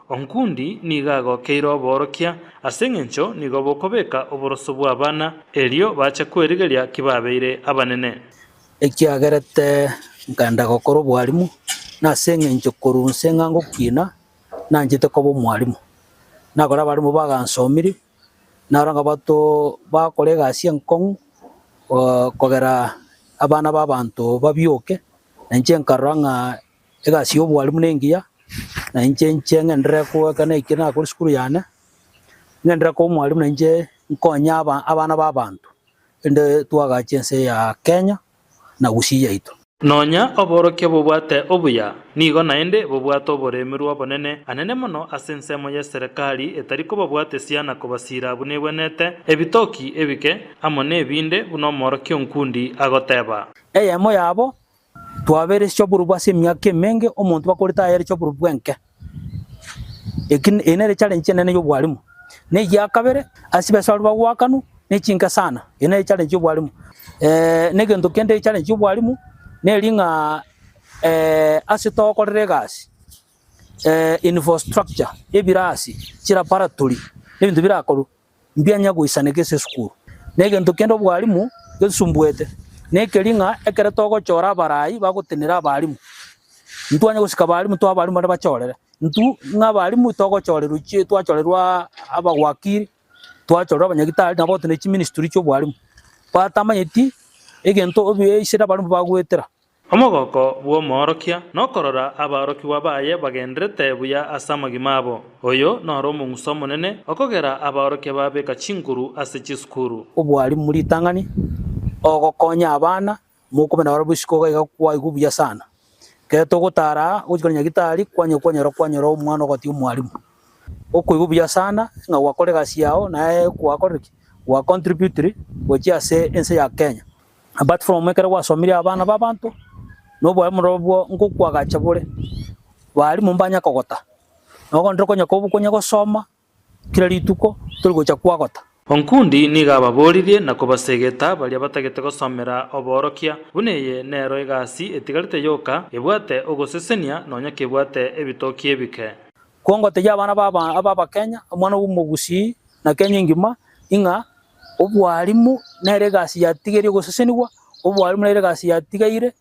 Onkundi nigo agokeire oboorokia ase eng'encho nigo bokobeka oboroso bw'abana erio bache kwerigeria kibabeire abanene. Ekiagerete nkaenda gokora obwarimu, nase eng'encho korwa inse ng'a ngokina, nanchete koba omwarimu. Nakora abarimu bagansomirie, naro ng'a bato bakora egasi enkong'u kogera abana ba abanto babioke, na inche nkarora ng'a egasi ya obwarimu nengiya, na inche inche ng'enderere koaka na ekio nakora esukuru yane, ng'enderere koba omwarimu na inche nkonye aba abana ba abanto. Ende twagache ense ya Kenya na Gusii yaito. Nonya oborokia bobwate obuya, nigo naende bobwate oboremerwa obonene anene mono ase ensemo y'eserekari etari kobabwatesia na kobasiira buna egwenete, ebitoki ebike, amo nebinde, buna omoorokia onkundi agoteba. Eyemo yabo, Twabeire chi'oborobwo ase emiaka emenge, omonto bakorete ayere chi'oborobwo enke. Eki eye nere challenge enene y'obwalimu. Na egia kabere, ase chibesa baria bagoakanwa, ne chinke sana, eye nere challenge y'obwalimu. Na egento kende echallenge y'obwalimu, neri ng'a ase togokorera egasi, infrastructure, ebirasi, chilaboratory, na ebinto birakorwe. mbianya goisaneka ase esukuru. Na egento kende obwalimu gesumbuete, nekeri ng'a ekero togochora abarai bagotenera abalimu, ntwanya gosika abalimu toa abalimu baria bachorere, intwe ng'a abalimu togochorerwa chi twachorerwa abawakili, twachorerwa abanyagitari nabo gotenena chiministry chia obwalimu, batamanyeti egento obi ase abalimu bagoetera. Omogoko bw'omoorokia nokorora abaorokigwa baye bagenderete buya ase amagima abo. Oyo noro omong'uso omonene okogera abaorokia babeka chinguru ase chisukuru. Obwarimu ritang'ani, ogokonya abana, mokomenya nabarabwo isiko iga iga kwaigwa buya sana. Ekero togotara aa, gochia kore nyagitari, kwanya kwanyora kwanyora omwana ogotiga omwarimu. Okoigwa buya sana ng'a gwakora egasi yao naye gwakorire ki? Gwa contributire gochia ase ense ya Kenya. Apart from ekero gwasomirie abana b'abanto, na obwarimu nobwo ngokwagacha bore, barimu mbanya kogota, nogo ndire konya kobu konya gosoma kera rituko, tori gocha kwagota. Onkundi nigo ababoririe na kobasegeta baria batagete gosomera oboorokia, buna eye nero egasi etigarete yoka ebwate ogosesenia nonya kebwate ebitoki ebike. Kongotegia abana ba ab'Abakenya, omwana bw'omogusii na Kenya engima, ing'a Obwarimu nere egasi yatigeire gosesenigwa, obwarimu nere egasi yatigeire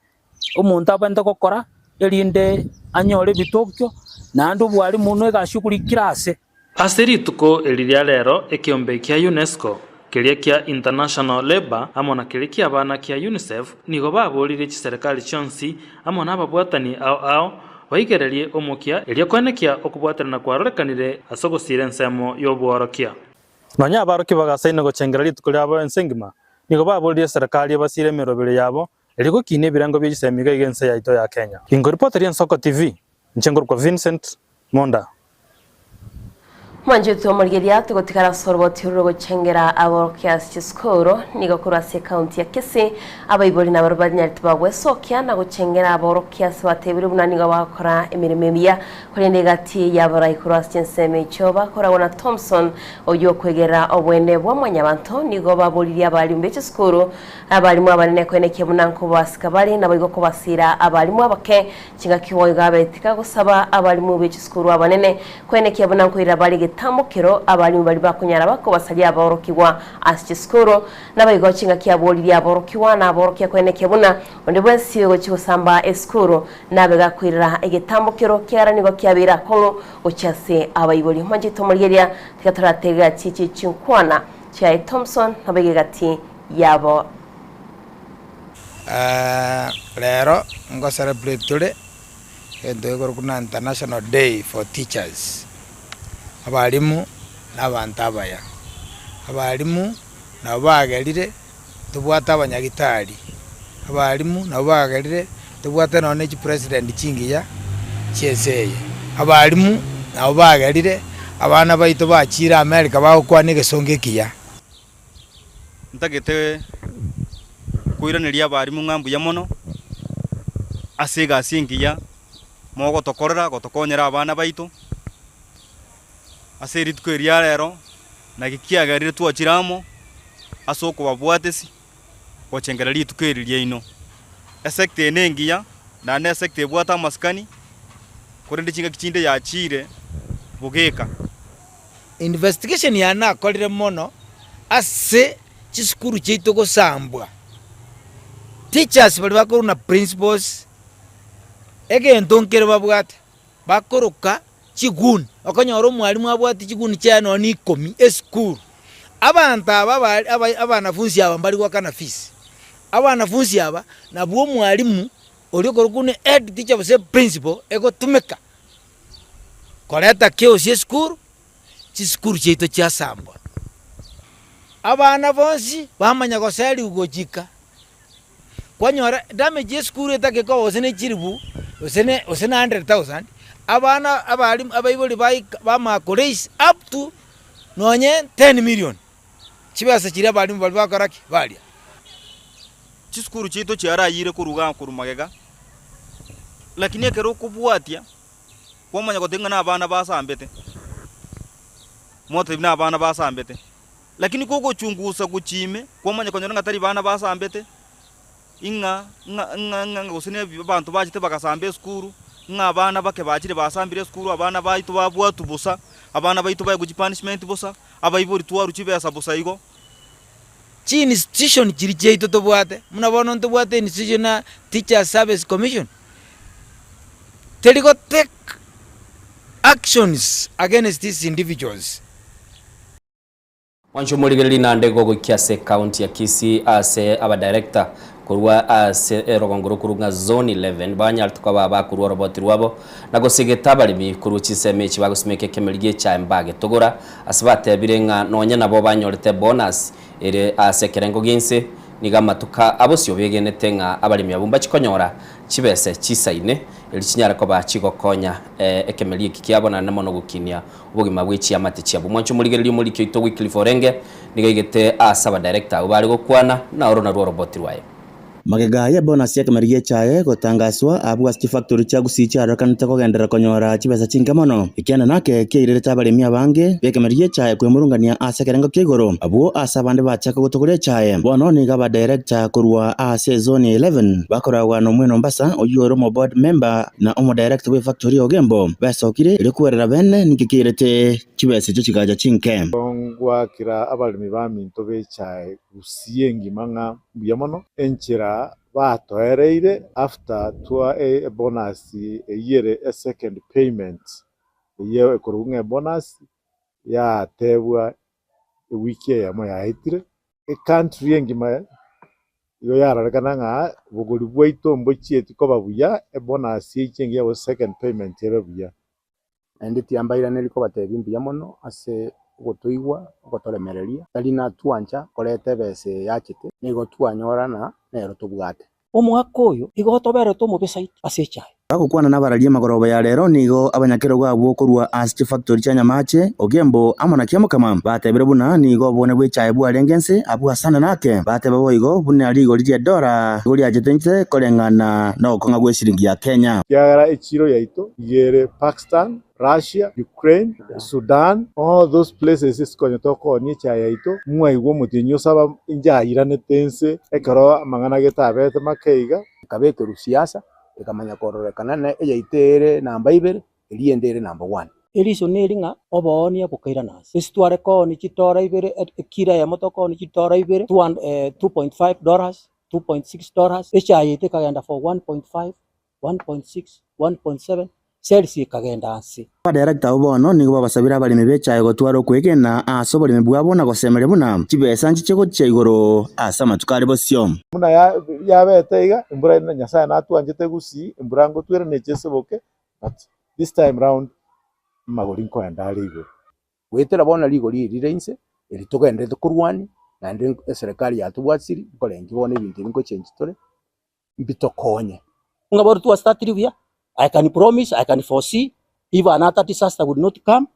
omonto abwenerete gokora erinde anyore ebitokio, naende obwarimu na egasi yokorikera ase. Ase rituko eri ria rero ekeombe kia UNESCO, keria kia International Labour amo na keria ki'abana kia UNICEF nigo baboririe chiserekari chionsi amo nababwatani ao ao baigererie omokia erio koenekia okobwaterana kwarorekanire ase ogosiira ensemo y'obworokia. Nonya abarokia bagasaina gochengera rituko riabo ense engima, nigo baboririe eserekari ebasiire emeroberi yabo erio gokiina ebirengo bie chisemi iga iga ense yaito ya Kenya. Inkoripoteri Ensoko TV, inche nkorokwa Vincent Monda. Mwanchete omorigeria togotigara ase oroboti orwo rogochengera aborokia ase chisukuru nigo korwa ase ekaunti ya Kisii abaibori nabarobwo banyarete bagwesokia na gochengera aborokia ase batebire buna nigo bagokora emeremo emiya Korende egati y'abarai korwa ase chinsemo echio bakoragwa na Thomson, oyio okwegera obwene bwa mwanyabanto, nigo baboririe abalimu be chisukuru, abalimu abanene koenekia buna nkobasika bare, naboigo kobasiira abalimu abake. Chingaki boigo abetika gosaba abalimu be chisukuru abanene koenekia buna nkoira bare egetamokero abalimu baria bakonyara bakobasaria aborokigwa ase chisukuru. Naboigo chingaki aboririe aborokigwa na aborokia koenekia buna onde bwensi ogochia gosamba esukuru nabe gakoirera egetambokero kiagera nigo kiabeire akong'u gochia ase abaibori. Mwanche tomorigereria tiga toratege chiche chinkwana chiaye Thompson naboigo egati yabo. Rero ngo celebrate tore egento gekorokwa buna International Day for Teachers, abalimu na abanto abaya, abalimu nabo bagerire tobwate abanyagitari, abalimu nabo bagerire tobwate nonye na chipresident chingiya chia ense eye, abalimu nabo bagerire abana baito bachire America bagokwana egesongo ekiya. Ntagete koiraneria abarimu ng'a mbuya mono ase egasi engiya mogotokorera gotokonyera abana baito ase rituko eri ria rero, naki kiagerire twachire amo ase okobabwatesi gochengera rituko eri riaino. Esecta eye nengiya naende nesecta ebwate amasikani, korende chingaki chinde yachiire bogeka. Investigation yane nakorire mono ase chisukuru chiaito gosambwa, teachers baria bakorwa na principals, egento nkere babwate, bakoroka chiguni, okonyora omwalimu abwate chiguni chiaye nonya na ikomi esukuru. Abanto aba aba aba abanafunsi aba mbari goakana fees, abanafunsi aba nabwo omwalimu oria okorokwa buna head teacher gose principal egotumeka koreta chaos esukuru, chisukuru chiaito chiasambwa. Abana bonsi bamanya goserigwa gochika, kwanyora damage esukuru etake koba gose ne chilifu gose ne gose ne hundred thousand, abana abalimu abaibori baika bamanya koraise up to nonye ten million, chibesa chiria abalimu baria bakora ki? Baria. Chisukuru chiaito chiarayire korwa igaa korwa magega, lakini ekero okobwatia kwamanya goteba ng'a nabana basambete, mwatebia nabana basambete, lakini kogochungusa gochia ime, kwamanya konyora ng'a tari bana basambete, ing'a ng'a ng'a ng'a gose na abanto bachete bagasamba esukuru, ng'a abana bake bachire basambire esukuru, abana baito babwatwa bosa, abana baito baegwa chipunishment bosa, abaibori twarwa chibesa bosa igo. Chiinstitution chiria chiaito tobwate, buna bono ntobwate institution ya Teachers Service Commission, teri go take actions against these individuals. Mwanche omorigereria naende gogoikia ase ekaunti ya Kisii ase abadirector korwa ase erogongo rokorwa ng'a Zone 11 banyarete koba bakorwa oroboti rwabo na gosegeta abaremi korwa chinsemo echi bagosimeka ekemeri gi'echae mbagetogora ase batebire ng'a nonya nabo banyorete bonus ere ase ekerengo gi'ense nigo amatuko abosio begenete ng'a abaremi abwo mbachikonyora chibese chisaine erio chinyare koba chigokonya ekemeri eki kiabo naende mono gokinia obogima bwe chiamate chiabo. Mwanche omorigereria omoriki oito Wycliffe Orenge nigo aigete ase abadirector abwo bare gokwana, na oro narwo oroboti rwaye. Magega ye bonus y'ekemeri gi'echae gotangaswa, abwo ase chifactori chia Gusii chiarorekanete kogenderera konyora chibesa chinke mono. Ekianda nake kiairerete abaremi abange b'ekemeri gi'echae kwemurungania ase ekerengo kia igoro, abwo ase abande bachaka gotogoria echae. Bono nigo abadirector korwa ase ezoni ya 11 bakoragwa n'Omwene Ombasa, oyio ore omoboard member na omodirector bw'efactori ya Ogembo, besokire erio kwerera bene ninki kiairete chibesa echio chigacha chinke. Ngwakera abaremi baminto b'echae Gusii engima ng'a mbuya mono enchera batoereire after twa ebonus eyio ere esecond payment eyio ekorokwa ng'a ebonus yatebwa ewiki eyemo yaetire, ecountry engima igo yarorekana ng'a bogori bwaito mbochieti koba buya, ebonus eyio engiya gose second payment ebe buya. Naende tiambairaneria kobatebia mbuya mono ase ogotoigwa, ogotoremereria, tari natwancha koreta ebesa eye yachete, nigo twanyorana nero tobwate. Omwaka oyo igo otoberete omobesaito ase echaye. Bagokwana nabararia amagoroba ya rero nigo abanyakerogo abwo korwa ase chifactori chia Nyamache, Ogembo amo na Kiamokama batebire buna nigo obone bw'echaye bwarenge nse abwo asana nake. Bateba boigo buna rigori ri'edora nigo riachete nse koreng'ana nogokong'a gw'eshiringi ya Kenya. Ekiagera echiro yaito iga ere Pakistan, Russia, Ukraine, Sudan, all those places ase konya tokoonia echae yaito, mwaigwa omotienyi osaba inche airanete inse ekero amang'ana gete abete make iga. Ekabekerwa siasa, ekamanya kororekana na eyaito ere namba ibere, eria ende ere namba one. Eriso neri ng'a oboonia bokairana ase. Ase tware koonia chidora ibere, ekilo eyemo tokoonia chidora ibere, 2.5 dollars, 2.6 dollars, echae yaito ekagenda for 1.5, 1.6, 1.7, sales ekagenda ase. Abadirector abwo bono nigo babasabire abaremi b'echae gotwara okwegena ase oboremi bwabo na gosemeria buna chibesa nchiche gochia igoro ase amatuko are bosio. Buna yabete iga, embura Nyasae natwanchete gusii, embura ngotwere neche eseboke, but this time round amagori nkoenda are igoro. Goetera bono rigori eri rire inse, eri togenderete korwania, naende eserekari yatobwatisirie, nkorengi bono ebinto ebi ngochengi tore, mbitokonye. Ng'a bono twastartire buya, I can promise, I can foresee, if another disaster will not come,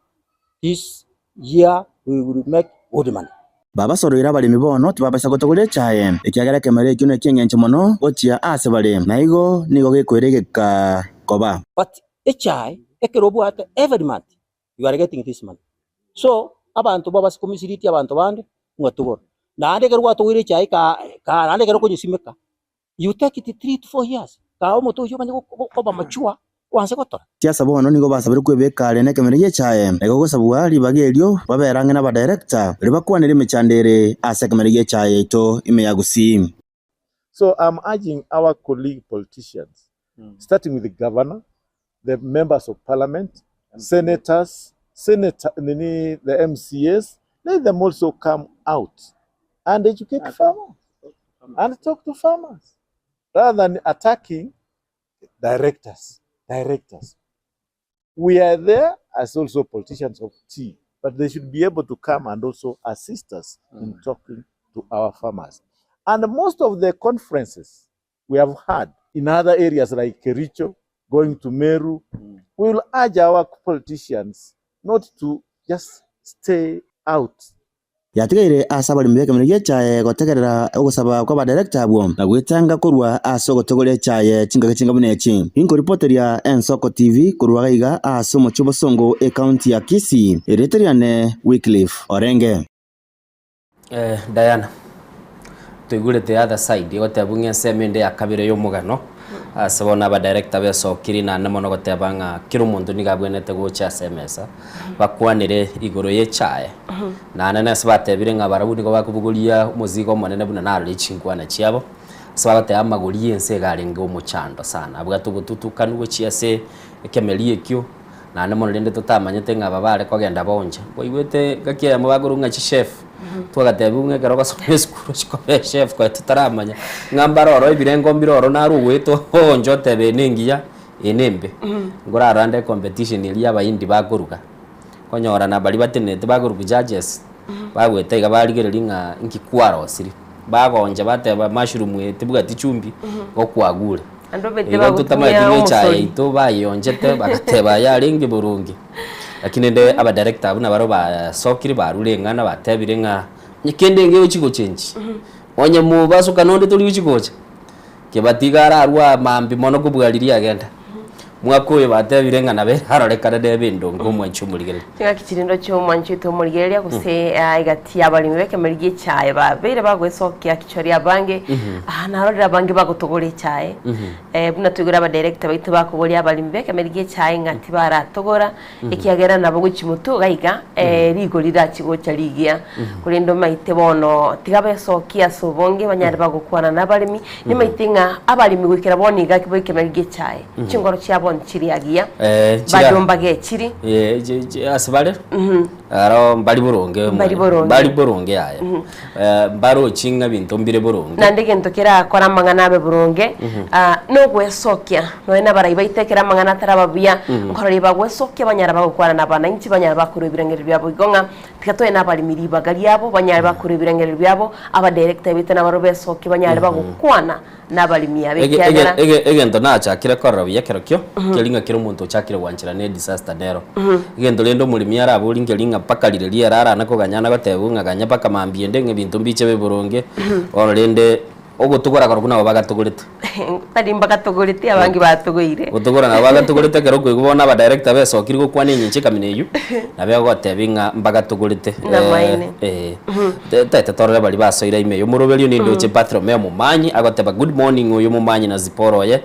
this year we will make good money. Babasoroire abaremi bono tibabaisa gotogoria echaye, ekiagera ekemera ekio neki'engencho mono gochia aase bare, na igo nigo gekoira egeka koba. But echae ekero obwate every month you are getting this money. So abanto babase komisiriti abanto bande ng'a togora. Naende ekero gwatogoire echae kaa kaa naende ekero okonyesimeka you take it 3 to 4 years kaa omote oyio omanye koba mature kwanse gotora. Siasa bono nigo basabire kwebeka are nekemero gi'echae, na igo gosabwa ribaga erio babere ang'e nabadirector erio bakwanere emechando ere ase ekemero gi'echae yaito ime ya Gusii. So I'm urging our colleague politicians, starting with the governor, the members of parliament, senators, senator, nini, the MCAs, let them also come out and educate farmers and talk to farmers rather than attacking directors, directors. We are there as also politicians of tea, but they should be able to come and also assist us in talking to our farmers. And most of the conferences we have had in other areas like Kericho, going to Meru, we will urge our politicians not to just stay out. Yatigaire ase abaremi b'ekemerero gi'echaye gotegerera ogosaba kw'abadirector abwo na gwetanga korwa ase ogotogoria echaye chingaki chinga buna echi. Inkoripoteria Ensoko TV korwa gaiga ase omochie obosongo ecounty ya Kisii, erieta riane Wycliffe Orenge. Eh, Diana, toigure the other side egotebwa ng'a ensemo ende ya kabere ya omogano ase bono abadirector besokiri naende mono goteba ng'a kera omonto nigo abwenerete gocha ase emesa bakwanere igoro ya echae naende nase batebire ng'a barabwo nigo bakobogoria omozigo omonene buna narore chinkwana chiabo ase bagoteba amagori ya ense iga arenge omochando sana abwate obotutukanu gochia ase ekemeri ekio. Naende mono rende totamanyete ng'a aba bare kogenda boncha. Kwaigwete ngaki eyemo bakorwa ng'a chichef, twagatebiwa ng'a ekero ogosoma esukuru ochie koba echef konya totaramanya, ng'a mbare oro ebirengo mbire oro naro ogoetwa oonche otebe eye nengiya, eye nembe. Nkorarora nde ecompetition eria ya abahindi bakoruga, okonyora na baria batenenete bakorokwa judges, bagoeta iga barigereria ng'a nki kwarosirie, bagooncha bateba mushroom eye tebwati chumbi, igo kwagure. Naende obete Igo totamanyeti bagotumia ng'a echae omosori. yaito bayionchete bagateba yarenge boronge. Lakini rende abadirector abwo nabarabwo basokire barure eng'ana batebire ng'a onye kende ngegochi gochenji, onye mobasokana onde tori gochi gocha, Kebati iga ararwe aa mambia mono kobua riria agenda. Mwaka oyo batebire ng'a nabo erarorekane nebe endonge omwanchi omorigereria. Chingaki chirindo chi'omwanchi oito omorigereria gose egati y'abaremi b'ekemeri gi'echae babeire bagoesokia kichwa ri'abange, aa narorire abange bagotogora echae, buna toigure abadirector baito bakoboria abaremi b'ekemeri gi'echae ng'a tibaratogora, ekiagera nabo gochia motwe iga iga rigori rirachie gocha rigiya. Korende omaete bono tiga besokie ase obonge banyare bagokwana nabaremi, nimaete ng'a abaremi goikera bono iga b'ekemeri gi'echae, chingoro chiabo nchiri agiya, Eh, chira- bado mbagechiri. Eh, chi- chi- ase bare aro mbari boronge Mbari boronge. mbari boronge yaya Eh, mbarochi ng'a binto mbire boronge Naende egento kerakore amang'ana abe boronge, ah, nogwesokia. Nonya nabarai baito ekero amang'ana ataraba buya, nkorora bagwesokia banyara bagokwana na abananchi, banyara bakorwa ebirengererio biabo igo ng'a tiga toe nabaremi ribaga riabo, banyare bakorwa ebirengererio biabo, abadirector baito nabarobwo besokie banyare bagokwana nabaremi aba Ege- ekiagera ege- ege- egento nachakire korora buya ekero kio, keri ng'a kera omonto ochakire gwanchera ne disaster nero. Egento rende omoremi arabori nkeri ng'a mpaka rirorio ere arana koganya ana gotebigwa ng'a ganya mpaka mambia ende ng'a ebinto mbiche bibe boronge, bono rende. Ogotogora korokwo nabo bagatogorete. Tari mbagatogoreti abange batogoire. Gotogora nabo bagatogorete ekero okoigwa bono abadirector besokire gokwana engencho ekamina eywo, nabo egotebia ng'a mbagatogorete. Namaene. Eh, taete torore baria basoire ime eye omoroberio nindoche Bartholomeo Momanyi agoteba good morning oyo Momanyi na Zipporah oye,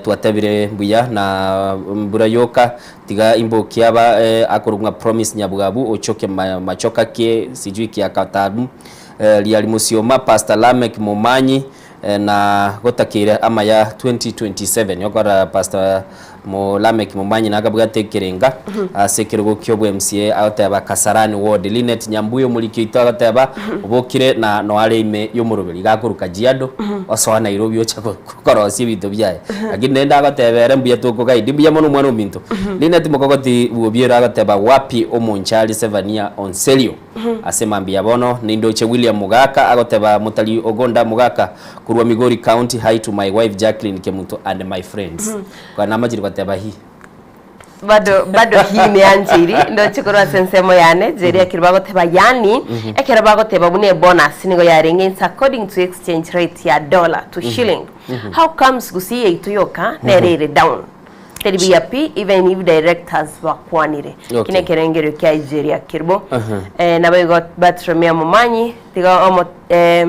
twatebire mbuya na mbura yoka tiga imbokie aba akorokwa ng'a Promise Nyabwabu ochoke machoka ki sijui kiakatabu. Riari Musioma, Pastor Lameck Momanyi na gotakeire amaya 2027. Okora Pastor Mo Lameck Momanyi nakabwate ekerenga ase ekerogo kia MCA agoteba Kasarani Ward. Linet Nyambuya omoriki oito agoteba obokire na noare ime yomoroberi iga akorwa Kajiado osoa Nairobi ocha korosia ebinto biaye. Lakini rende agoteba ere mbuya tokoguide mbuya mono omwana ominto. Linet Mokogoti bwobiero agoteba wapi omonchari Zephania Onserio. Ase mambia bono nindoche William Mogaka agoteba motari ogonda Mogaka korwa Migori county hi to my wife Jacqueline Kemunto and my friends. Kwa namachire goteba hi. Bado bado hii neancheiri ndoche korwa ase ensemo yane Jerry ekero bagoteba yaani ekero bagoteba buna ebonus nigo yarenge inse according to exchange rate ya dollar to shilling how comes gusii yaito yoka nere ere down Teri buya pi even if directors bakwanire. Okay. Kine ekerengerio kia Nigeria kirbo. Aha. Eh, nabo igo Bartolomeo Momanyi tiga omo eh,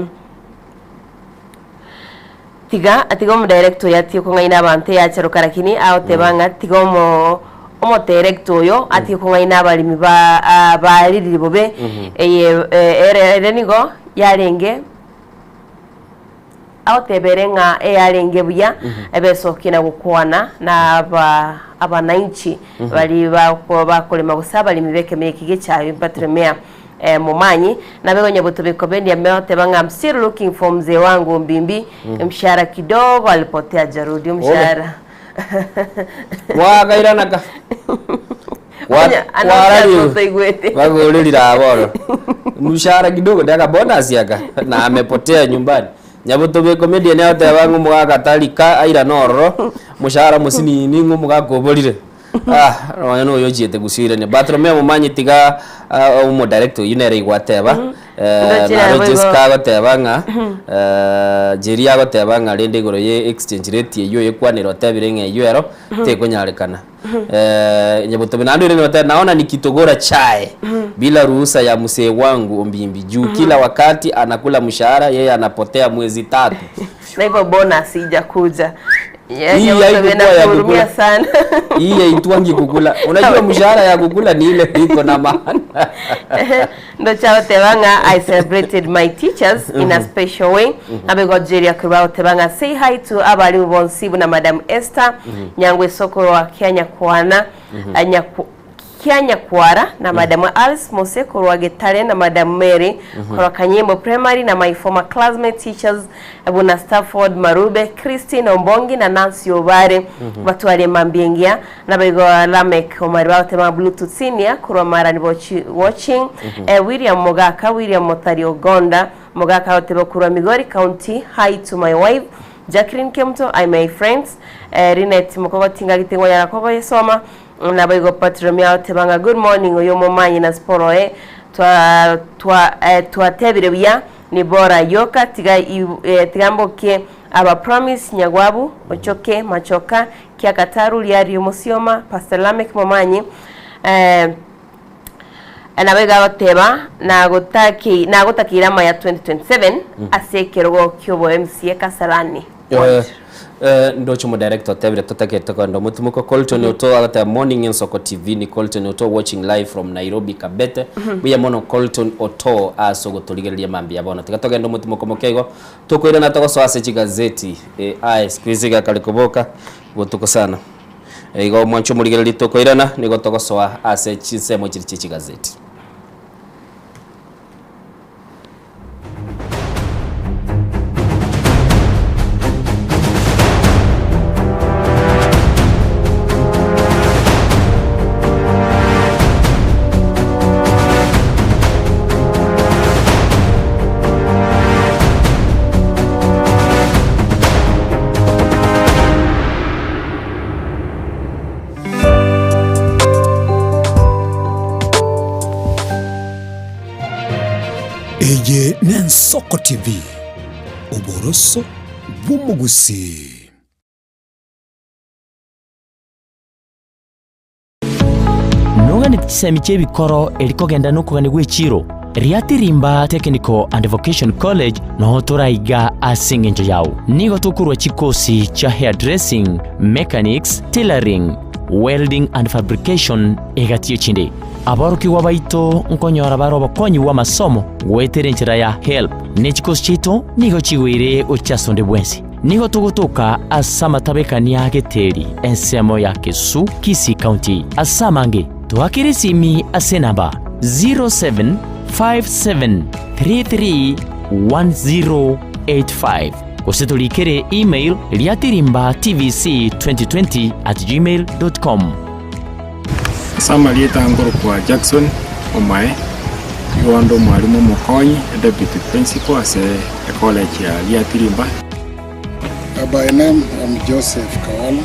tiga tiga omodirector oyo atige kong'aina abanto eyacharoka lakini agoteba ng'a tiga omo omodirector oyo atige kong'aina abaremi ba ah, bariri bobe eye eh, ere ere nigo yarenge Agotebere ng'a eyarenge buya ebesokie na gokwana na abanainchi baria bakorema gose abaremi b'ekemira eke gi'echaye Bartolomeo Momanyi. Nabo onye botobeko Bendiame agoteba ng'a I'm still looking for mzee wangu Mbimbi, mshahara kidogo alipotea hajarudi omshahara. Gwakairanaka. Onye Kwarariwe. otoigwete. Bagorerire aba oro. Mshahara kidogo ndaka bonus aka na amepotea nyumbani. Nyabotobe comedian agoteba ng'a omogaka tari ka airane ororo, moshahara mosinini ng'a omogaka oborire. Ah, nonya na oyo ochiete gosuirania. Bartolomeo momanyi tiga ah, omodirector oyio nere igo ateba. Eh, Ndoche naro nabo igo. Jessica agoteba ng'a eh, Jerry agoteba ng'a rende igoro ye exchange rate eyio oyekwanire otebire ng'a eyio ero tekonyarekana. Eh, Nyabotobe naende oirane goteba naona nikitogora chae bila ruhusa ya msee wangu Ombimbi juu kila wakati anakula mshahara yeye anapotea mwezi tatu. Na hivyo bonus ijakuja. Hii Nyabotobe haikukuwa ya nakuhurumia kukula. sana. Hii haitwangi kukula. Unajua mshahara ya kukula ni ile iko na maana. Ndocha goteba ng'a I celebrated my teachers in a special way. Abe Jerry akorwa goteba ng'a say hi to abarimu bonsi buna Madam Esther Nyangwe Sokoro wa Kianyakwana Nyaku- Kianyakwara na Madam Alice Mose korwa Getare na Madam Mary korwa Kanyimbo Primary na my former classmate teachers buna Stafford Marube, Christine Ombongi na Nancy Obare batware mambia engiya nabaigo Lamek Omari bagoteba Bluetooth Senior korwa Marani Watching eh, William Mogaka William Motari Ogonda Mogaka agoteba korwa Migori County hi to my wife Jacqueline Kemto I my friends eh, Linet Mokogoti ngagite ng'onyara kogoyesoma nabo igo Bartolomeo agoteba ng'a good morning oyo omomanyi na Sporo eh, twa twa eh, twatebire buya ni bora yoka tiga eh, tiga mbokie aba Promise Nyagwabu Ochoke Machoka Kiakataru Riario Musioma Pastor Lamek Momanyi eh, nabo iga agoteba nagotaki nagotakeire amaya 2027 ase ekerogo kia obo MCA Kasarani Eh, eh, ndoche omodirector otebire totakete kogenda omotimoko Colton Oto agoteba morning Ensoko TV ni Colton Oto watching live from Nairobi Kabete buya mono Colton Oto ase ogotorigereria mambia bono tiga togende omotimoko moke igo tokoirana togosoa ase chigazeti eh, aye siku hizi gakare koboka botuko sana Eh, igo omwancho omorigereria tokoirana nigo togosoa ase chinsemo chiri chia chigazeti. Eye n'Ensoko TV. Oboroso bw'omogusii. Noganeti chisemi chi'ebikoro eri kogenda nokogania gw'echiiro, Riatirimba Technical and Vocation College noo toraiga ase engencho yao. Nigo tokorua chikosi chia hairdressing, mechanics, tailoring, welding and fabrication egati y'echinde. Aborokigwa baito nkonyora bare obokonyi bw'amasomo goetera enchera ya HELB, ne chikosi chiaito nigo chigoire gochia ase onde bwensi. Nigo togotoka ase amatabekania a Geteri, ensemo ya Kesu, Kisii County. Ase amange, toakere esimi ase enamba 0757331085 gose torikere email riatirimbatvc2020@gmail.com. Ase amarieta nkorokwa Jackson Omae, nigo inde omwalimu omokonyi, e deputy principal ase ecollege ya Riatirimba. By name I'm Joseph Kawala,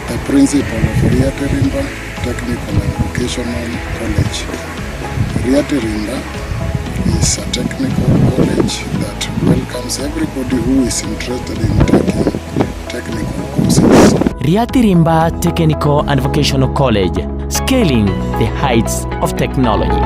the principal of Riatirimba Technical and Vocational College. Riatirimba is a technical college that welcomes everybody who is interested in taking technical courses. Riatirimba Technical and Vocational College, scaling the heights of technology.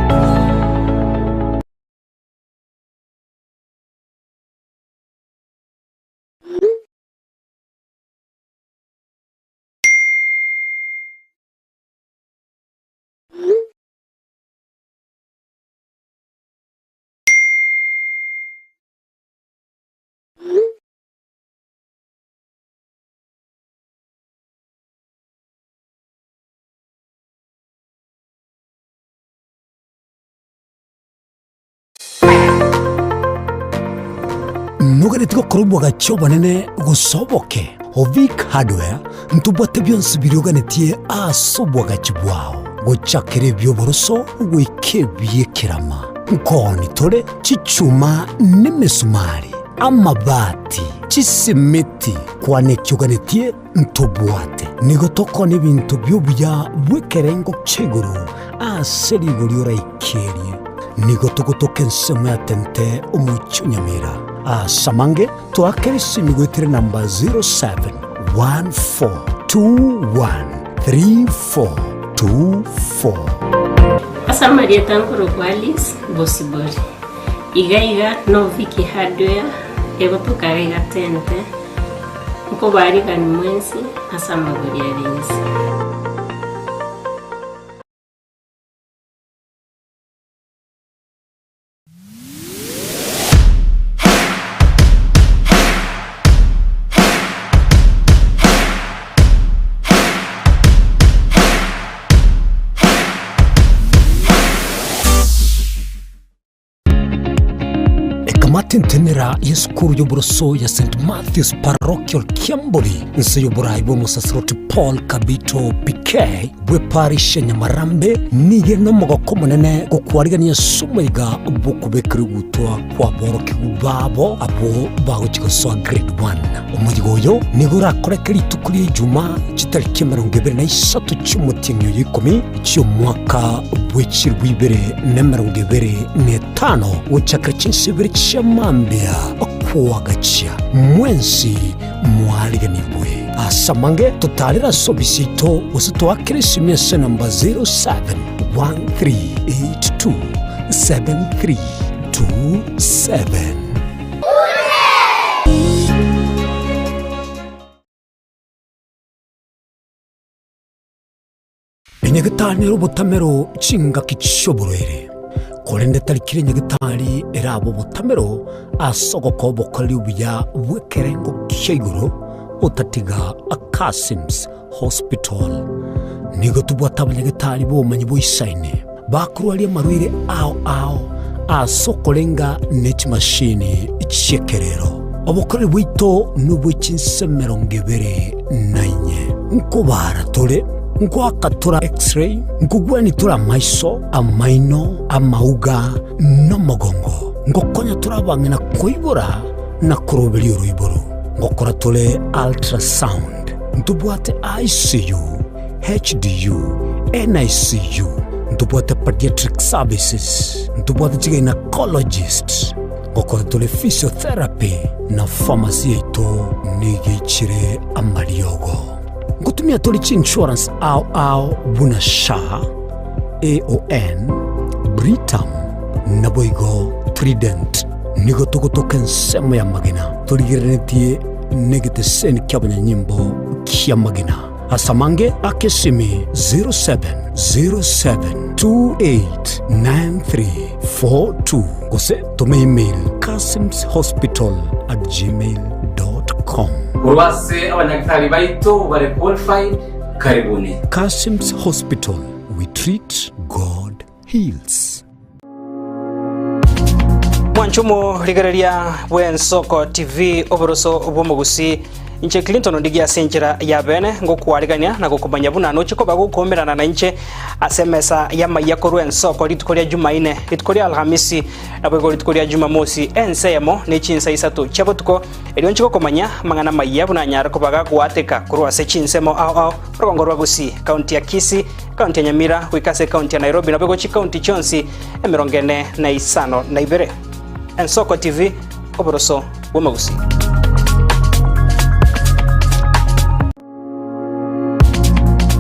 Noganetie gokora obwagachi obonene gose oboke? Ovic Hardware ntobwate bionsi biria oganetie ase obwagachi bwao, gochakera ebi'oboroso goika ebi'ekerama. Nkooni tore chichuma na emesumari, amabati, chisimiti, kwana eki oganetie ntobwate. Nigo tokoonia ebinto bi'obuya bw'ekerengo kia igoro ase rigori oraikerie. Nigo togotoka ensemo ya tente omochie o Nyamira. Ase amange toakere esimi goetera enamba 0714213424. Ase amarieta nkorokwa Alice Bosibori. Iga iga no Vicky Hardware egotoka iga iga tente, nkobaarigani mwensi ase amagori are inse. Ekamati entenera y'esukuru y'oboroso ya St Matthews Parochial Kiambori inse y'oborai bw'omosaserdoti Paul Kabito PK bw'eparish ya Nyamarambe nigo ere nomogoko omonene gokwarigania ase omoiga bw'okobekerwa egutwa kw'aborokigwa babo abwo bagochia gosoa grade 1. Omoyiga oyo nigo orakoreke rituko ria Ijumaa chitariki 23 chi'omotienyi oyo ikomi chi'omwaka bw'echilifu ibere na 25 gochakera chinsa ibere chia mambia koagachia mwensi mwariganigwe. Ase amange totarere ase ofisi yaito gose toakere esimi ase enamba 0713827327. Enyagitari nere obotamero chingaki chi'oborwaire, korende tari kera enyagitari erabe obotamero ase ogokoa obokoreri obuya bw'ekerengo kia igoro otatiga Kasims Hospital. Nigo tobwate abanyagitari b'obomanyi boisaine bakorwaria amarwaire ao ao ase okorenga ne chimashini chi'ekerero. Obokoreri bwaito nobwe chinse 24. Nkobaara tore, nkoaka tore X-ray, nkogwania tore amaiso, amaino, amauga, na omogongo. Ngokonya tore abang'ina koibora na koroberia oroiboro. Ngokora tore ultrasound. Ntobwate ICU, HDU, NICU, ntobwate pediatric services, ntobwate chigynecologist. Ngokora tore physiotherapy na pharmacy yaito nigo eichire amariogo. Ngotumia tore chiinsurance ao ao buna SHA, AON, Britam naboigo Trident. Nigo togotoka ensemo ya magena torigereretie negeteseni ki'abanyanyimbo ki'amagena. Ase amange ake esimi 0707289342 gose toma email kasimshospital@gmail.com. Korwa ase abanyagitari baito bare qualified, karibuni. Kasim's Hospital, we treat, God heals. Mwanche omorigereria bw'Ensoko TV oboroso bw'omogusii inche Clinton Ondigi ase enchera ya bene ngokwarigania na gokomanya buna noche koba gokoumerana nainche ase emesa y'amaiya korwa Ensoko rituko ria Jumaine, rituko ria Alhamisi naboigo rituko ria Jumamosi ense eyemo ne chinsa isato chia botuko erio nche gokomanya amang'ana amaiya buna anyare koba gagoateka korwa ase chinsemo ao ao orogongo rwa Gusii, County ya Kisii, Ekaunti ya Nyamira goika ase ekaunti ya Nairobi nabo egochia chikaunti chionsi 452. Ensoko TV, oboroso bw'omogusii.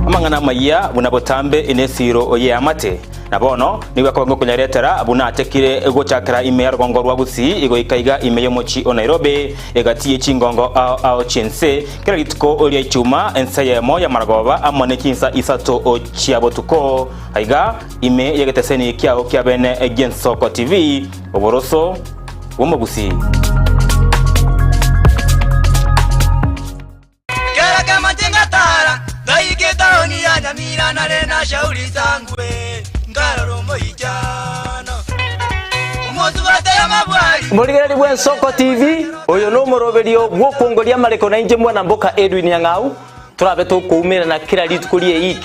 Amang'ana amayia buna botambe in'esiiro y'eamate, na bono nigo akoba ngokonyaretera buna atekire gochakera ime ya rogongo rwa Gusii goika iga ime y'omochie o Nairobi, egati ye chingongo ao ao chi'ense, Kera rituko ria Ichuma, ensa eyemo y'amaragoba amo ne chinsa isato chia botuko, aiga ime y'egeteseni kiao kia bene gi'Ensoko TV, oboroso bw'omogusii. Kera kemache ngatara, ngaika etaoni ya Nyamira nare na Shauri Sangwe, nkarora omoichano. Omosubati amabwari. Omorigereria bw'Ensoko TV, oyo nomoroberio bw'okwongoria amareko na inche mwana mboka Edwin Nyang'au, torabe tokoumerana kera rituko ri'eiki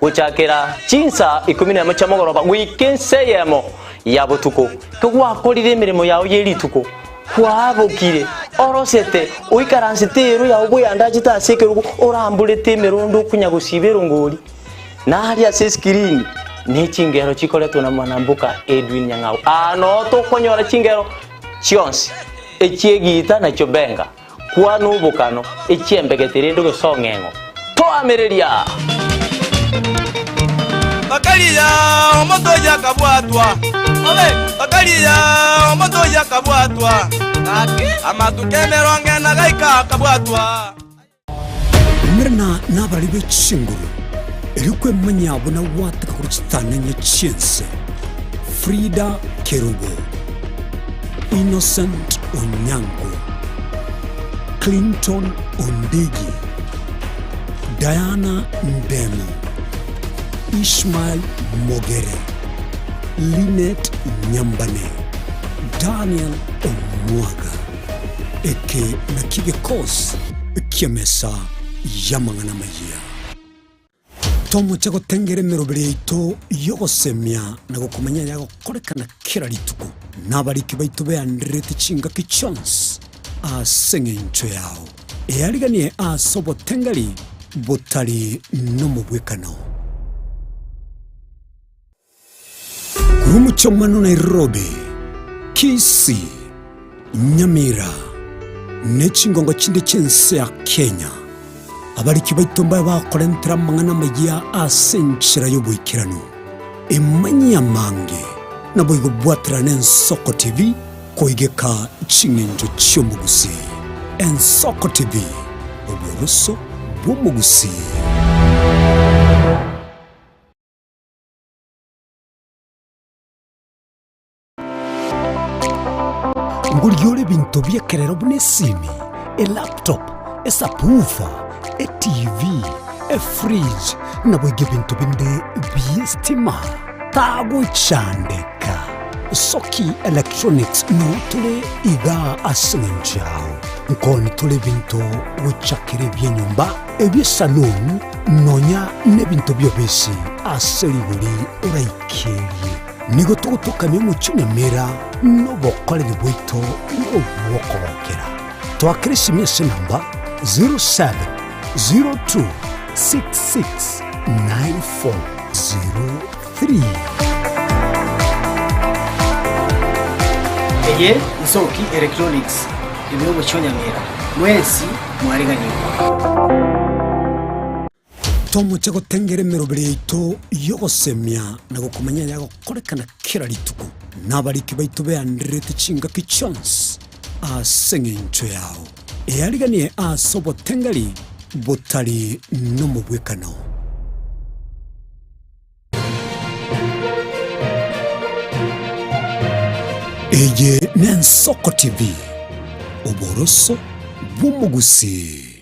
gochakera chinsa ikomi nemo chia mogoroba goika ensa eyemo ya botuko. Kegwakorire emeremo yao ye rituko, kwabokire, orosete, oikaransete ero yao bweyandachete ase ekerogo, oramborete emerondo okonya gosiba erongori. Naria ase eskirini ne chingero chikoretwe na mwanamboka Edwin Nyang'au. Aa noo tokonyora chingero chionsi, echi'egiita na chiobenga, kwana obokano, echi'embegete rende gose ong'eng'o. Toamereria! Bakaria omonto oyio akabwatwa, bakaria omonto oyio akabwatwa, amatuko emerongo ena gaika akabwatwa. Umerana nabarari be chinguru, erio kwemanyia buna gwateka korwa chitananya chi'ense. Frida Kerubo, Innocent Onyango, Clinton Ondigi, Diana Ndemo, Ishmael Mogere, Linet Nyambane, Daniel Omwaga. Eke nakio gekosi ki'emesa y'amang'ana amayia. Tomoche gotengera emeroberi yaito y'ogosemia na gokomanya ayagokorekana kera rituko, na abariki baito beandererete chingaki chionsi ase engencho yao. Eariganie ase obotengeri botari nomobwekano. Korwa omochie Nairobi, Kisii, Nyamira, ne chingongo chinde chi'ense ya Kenya, abariki baito mbabe bakorentera amang'ana amayia ase enchera y'oboikeranu. Emanyie amange, naboigo bwaterane Ensoko TV koigeka ching'encho chi'omogusii. Ensoko TV, oboroso bw'omogusii. Ngorigia ore ebinto bi'ekerero buna esimi, elaptop, esubwoofer, etv, efridge, naboigo ebinto binde bi'estima. Tagochandeka. Soki Electronics noo tore igaa ase eng'encho yao. Nkoni tore ebinto gochakera ebi'enyomba, ebi'esaloon, nonya nebinto bi'obisi ase rigori oraikerie. Nigo togotokamia omochie nyamira nobokoreri bwaito nobw'okogokera. Toakere esimi ase enamba 0702669403. Eye Nsoki Electronics ime y'omochie o Nyamira. Mwensi mwareganigwe. Tomoche gotengera emeroberi yaito y'ogosemia na gokomanya ayagokorekana kera rituko, na abariki baito beandererete chingaki chionsi ase engencho yao. Eariganie ase obotengeri botari nomobwekano. Eye n'Ensoko TV, oboroso bw'omogusii.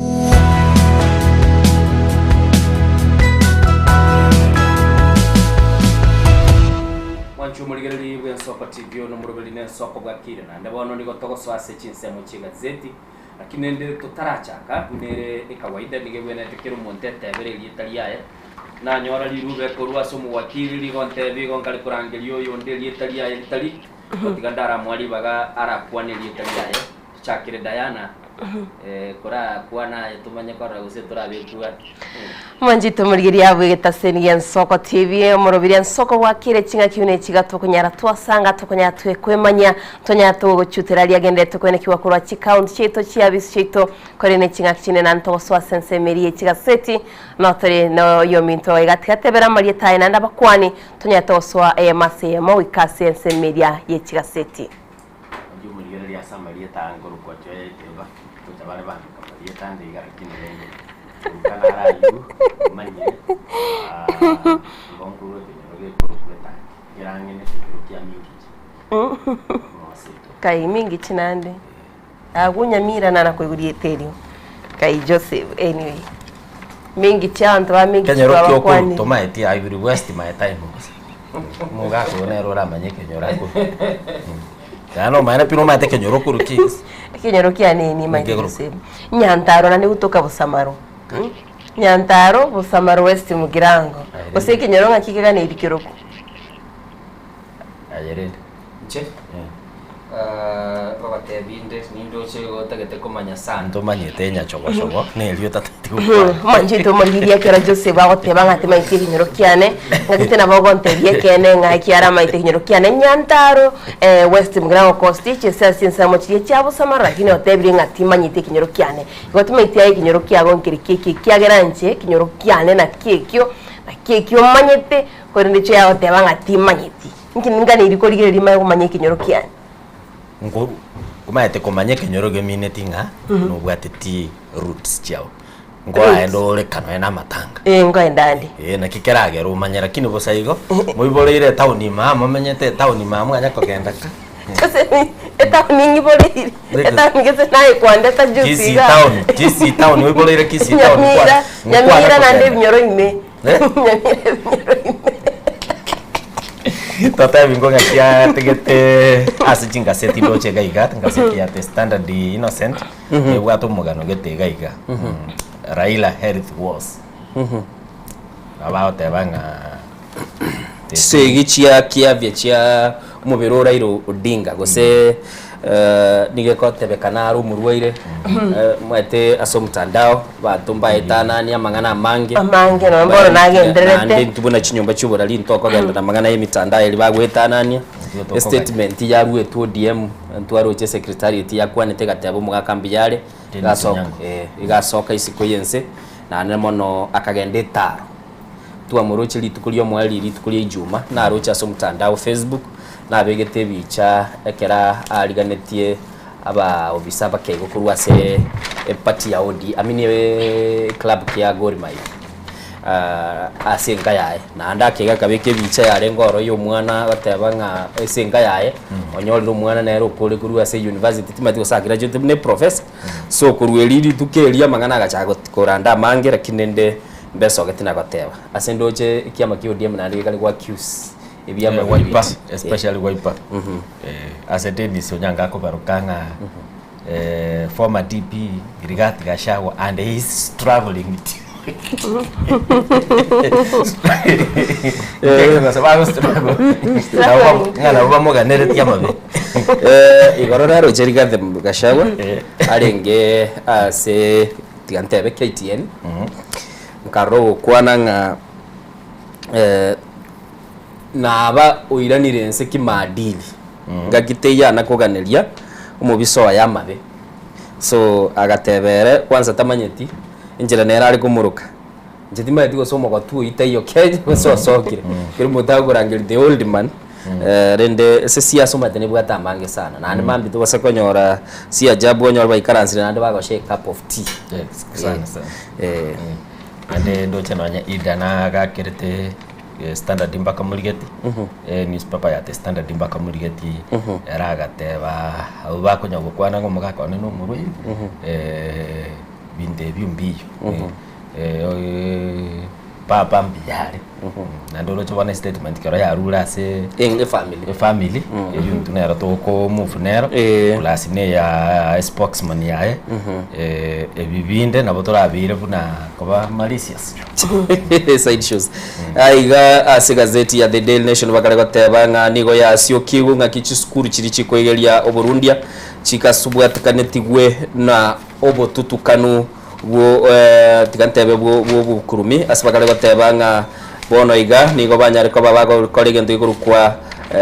Mwanche omorigereria bw'Ensoko TV ono omoroberi n'Ensoko bwakire naende bono nigo togosoa ase chinsemo chi'egazeti lakini rende totarachaka buna ere ekawaida nigo ebwenerete kera omonto etebere erieta riaye Nanyora rirube korwa ase omowakiri rigontebia igo nkare korangeria oyonde erieta riaye ritari, gotiga ndaramoa ribaga arakwane erieta riaye. Tochakere Diana, eh, korakwana aye tomanye korora gose torabekwe ati. Mwanchete omorigereria abwo egetaseni gia Nsoko TV, omorobiri Nsoko bwakire ching'aki buna echiga tokonyara twasanga tokonyara twekwemanya tonyara togochutera riagenderete kwenekigwa korwa chikaunti chiaito chiabisi chiaito korende ching'aki chinde naende togosoa ase ensemo eria ye chigaseti Notore noyominto iga tigatebera amarieta aye naende abakuani, tonyarete gosoa eyemo ase eyemo goika ase ensemo eria ye chigaseti. Oyio omorigereria ase amarieta aa nkorokwa Joel Eteba, gocha bare bambeka amarieta ande iga lakini rende Luka naro ayio omanyire igo nkorwa ekenyoro gekorokwa etangi kere ang'e ne ekenyoro kia Mingichi Moseto. Kai Mingichi naende. Agwo Nyamira nana koigwa rieta erio. Kai Joseph anyway. Mingichi abanto ba Mingichi Kenyoro kio twabakwanire. okoru tomaeti I will waste my time gose. Omogaka oyo nere oramanye ekenyoro akoru. Yaani omanyete pi nomanyete ekenyoro okoru ki gose. Ekenyoro kiane nimanyete Nkekoru. Joseph. Nyantaro naende gotoka Bosamaro. Nyantaro, Bosamaro West Mugirango. Gose ekenyoro ng'aki keganeiri kerokwo. Aye rende. Inche ngogotebi inde nindoche igo otagete komanya sana. Ntomanyete enyachogochogo nerio otatagete gokwana. Omanchete omorigiria ekero Joseph agoteba ng'a timaeti ekenyoro kiane, ng'aki nabo ogontebia ekeene ng'a ekiara amaete ekenyoro kiane Nyantaro West Mugirango Constituency ase ensemo chiria chia Bosamara lakini otebire ng'a timanyeti ekenyoro kiane. Igo timaeti aye ekenyoro kiago nkere ki eki ekiagera inche ekenyoro kiane naki ekio, naki ekio omanyete korende inche oyagoteba ng'a timanyeti. Inki ninganeiri korigereria manye komanya ekenyoro kiane? Nko omaete komanya ekenyoro gemineti ng'a nobwateti roots chiao. Nkoraende ore ka nonya na amatanga. Ee, nkoenda ande. Ee, naki keragere omanye lakini bosa igo, moiboreire etown ime aa, momenyete etown ime aa mwanya kogenda ka. Gose etown ing'iboreire, etown gese naye kwandeta juzi Kisii igaa. town, Kisii town, oiboreire Kisii town kwa- Nyamira, nkwana Nyamira naende kogenda. ebinyoro ime. Eh? Nyamira ebinyoro ime. Totebi ng'o ng'aki atigete ase chingaseti ndoche iga iga, engaseti ya The Standard Innocent, ebwate omogano gete iga iga. Raila health woes. Nabo bagoteba ng'a Chisegi chia kiafya chia omobere o Raila Odinga gose nigo egotebekana are omorwaire omanyete ase omotandao abanto mbaetanania amang'ana amange Amange nonye bono nagendererete. Naende intwe buna chinyomba chia oborari ntokogenda na amang'ana ya emitandao eria bagoetanania estatement yaruetwe ODM ntwaroche secretariat yakwanete egateba omogaka mbuya are igasoka igasoka isiko ya ense naende mono akagenda etaro. Twamoroche rituko ri'omoerio rituko ria Ijuma, naroche ase omotandao Facebook, nabegete ebicha ekero ariganetie abaobisa abakeigo korwa ase eparty ya ODM, I mean eclub kia Gor Mahia ase enka yaye. Naende akeigo akabeka ebicha yarenge oro ya omwana agoteba ng'a ase enka yaye, onyorire omwana nere okore korwa ase university timanyeti gose agraduate buna eprofessor. So korwa erio rituko erio amang'ana agachaka koranda amange lakini rende Mbesogeti na goteba, Ase ndoche ekiama kia ODM naende gekare go accuse ebiama Eh, biria Wiper, biaito. especially Wiper. Eh, ase Dennis Onyango akobaroka ng'a eh, former DP Rigathi Gachagua and he is struggling ng'a nabo bamoganeretie amabe. Eh, igoro naroche Rigathi Gachagua arenge ase Tiga ntebe KTN, nkarora ogokwana ng'a naba oiranire ense kimaadili. Ngaki teiyo ana koganeria omobisa oye amabe. So agateba ere kwanza tamanyeti enchera nere are komoroka. Inche timanyeti gose omogotu oyio taiyo Kenya gose osokire. Ekero omonto akorangeria the old man, rende ase siasa omanyete nebwate amange sana. Naende mambia tobase konyora si ajabu onyore baikaransire naende bagoshare a cup of tea. Sana sana. Naende ndoche nonye Ida nagakerete Standard mpaka morigeti, newspaper ya The Standard mpaka morigeti, ere agateba abwo bakonya gokwana ng'a omogaka one na omorwaire, binto ebio mbiyo. Papa mbuya are, naende oroche bono estatement ekero yarure ase efamily efamily, eywo intwe nero toko move nero, plus na eya spokesman yaye, ebi binde nabo torabiire buna koba malicious. Side shows. Aiga ase egazeti ya The Daily Nation bakare goteba ng'a nigo yasiokigwe ng'aki chisukuru chiria chikoigeria oborundia chikasubwatekanetigwe na obotutukanu bwo tiga ntebe bwo bw'obokurumi ase bakare goteba ng'a bono iga nigo banyare koba bagokora egento gekorokwa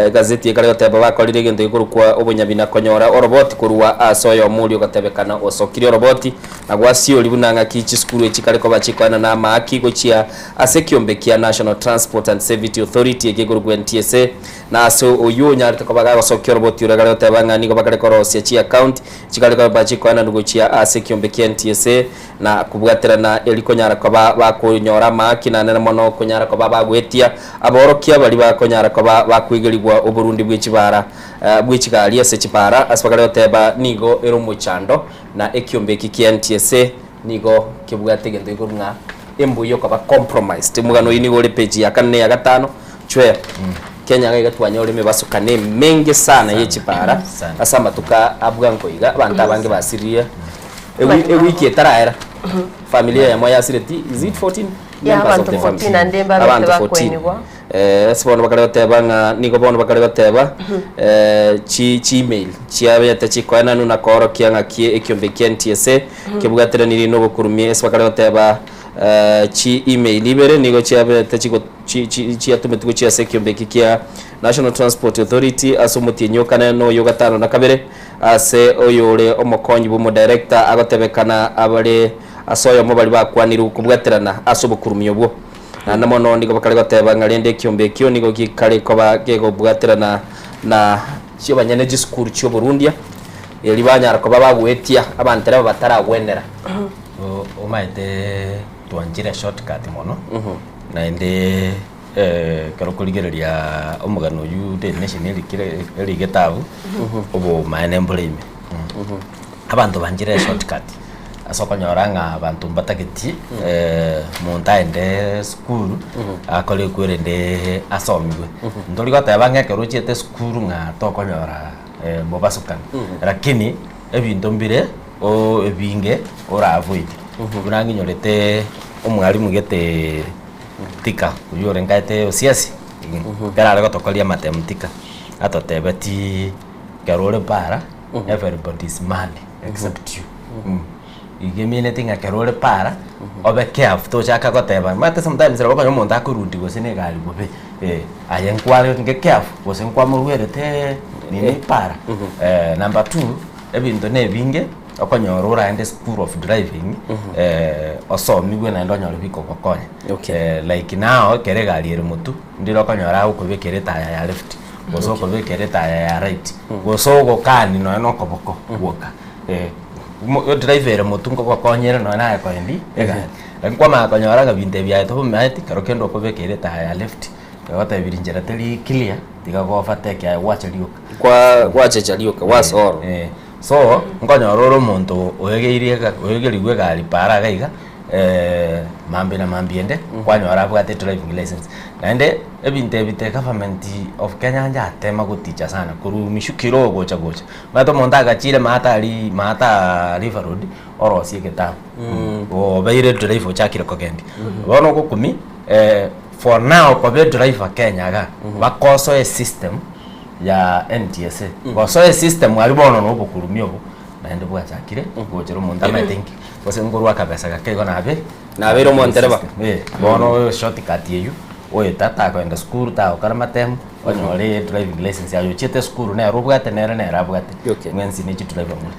egazeti ekare goteba bakorire egento gekorokwa obonyabina konyora oroboti korwa ase oyomo oria ogotebekana osokirie oroboti na gwasiori buna ng'aki chisukuru echi kare koba chikoenana amaaki gochia ase ekiombe kia National Transport and Safety Authority egekorokwa NTSA na ase oyio onyarete koba gagosokia oroboti oria kare goteba ng'a nigo bakare korosia chiaccount Chikare koba chikoenanwa gochia ase ekiombe kia NTSA na kobwaterana eri konyara koba bakonyora amaaki nanene mono konyara koba bagoetia aborokia baria bakonyara koba bakoigerigwa oborundi bwe chibara bwe chigari ase chibara ase bakare goteba nigo ere omochando na ekiombe eki kia NTSA nigo kebwate egento gekorwa ng'a embui okoba compromised. Omogano oyio nigo ore page ya kane na eya gatano. Chwea. Kenya iga iga twanyora emebasukano emenge sana ye chipara ase amatuko a bwango iga abanto abange basiririe ewi ewiki etaraera familia eyemo yasireti is it 14 Yeah, members of abanto the family 14 naende mbabete abanto 14 bakwenigwa. eh, ase bono bakare goteba ng'a nigo bono bakare goteba eh, chi chiemail chiabete chikoenanu na koorokia ng'aki ekiombe kia NTSA kebwateraniri na obokurumi ase bakare goteba eh, chi email ibere nigo chiabete chigo chiatometwe gochia ase ekiombe eke kia National Transport Authority ase omotienyi o kane na oyo o gatano na kabere, ase oyore omokonyi bw'omodirector agotebekana abare ase oyomo baria bakwanirwe kobwaterana ase obokurumi obwo. Naende mono nigo bakare goteba ng'a rende ekiombe ekio nigo gekare koba gekobwaterana na chiabanyene chisukuru chi'oborundia erio banyara koba bagoetia abantereba bataragwenera. Omaete twanchire shortcut mono. Naende ekero okorigereria omogano oyio Daily Nation erikire erigete abwo, obomaene mbore ime. Abanto banchire eshortcut, ase okonyora ng'a abanto mbatageti monto aende esukuru, akore ekwerende asomigwe. Ntori goteba ng'a ekero ochiete esukuru ng'a tokonyora mobasukani, lakini ebinto mbire o ebinge ora avoid. Buna ng'inyorete omwalimu gete Thika, oywo ore nkaete Osiasi, ekero are gotokoria amatemu Thika, atotebetie ekero ore para, everybody is mad except you. Iga emineti ng'a ekero ore para, obe careful tochaka goteba, omanyete sometimes nabo okonyora omonto akorundi gose na egari bobe, aye nkwarenge careful gose nkwamoruerete nini para. Number two, ebinto na ebinge. Okonyora oraende school of driving osomigwe naende onyore bikogokonya. Like now ekero egari ere motwe, ndire okonyora agokobekera etaya ya left, gose okobekera etaya ya right, gose ogokani nonya na okoboko gwoka. Edrive ere motwe nkogokonyere nonya naye koendi egari. Lakini kwamanya konyora ng'a binto ebi aye tobimaeti, kero kende okobekera etaya ya left, egotebirie nchera teri clear, tiga go overtake aye gwacha rioka. Kwa gwachecha rioka, gwasorwa. So, nkonyora ore omonto oegeirie ega oegerigwe egari paara iga iga, mambia na mambia ende, kwanyora abwate driving license. Naende, ebinto ebi the government of Kenya yatema goticha sana korwa mishukire gocha gocha. Omanyete omonto agachire maate aria maate River Road, orosie egetabu, obeire edriver ochakire kogendia. Bono ogokumia, for now koba edriver Kenya igaa, bakosoa esystem. ya NTSA gosoa esystem aria bono na obokurumi obo naende bwachakire gochera omonto amaete inki gose nkorwa akabesa gake igo nabe Nabeire omontereba. Eh, bono shortcut eywo oeta takoenda sukuru tagokora matemo Onyore driving license yaye ochiete esukuru nere obwate nere nere abwate. Mwensi ne chidriver more.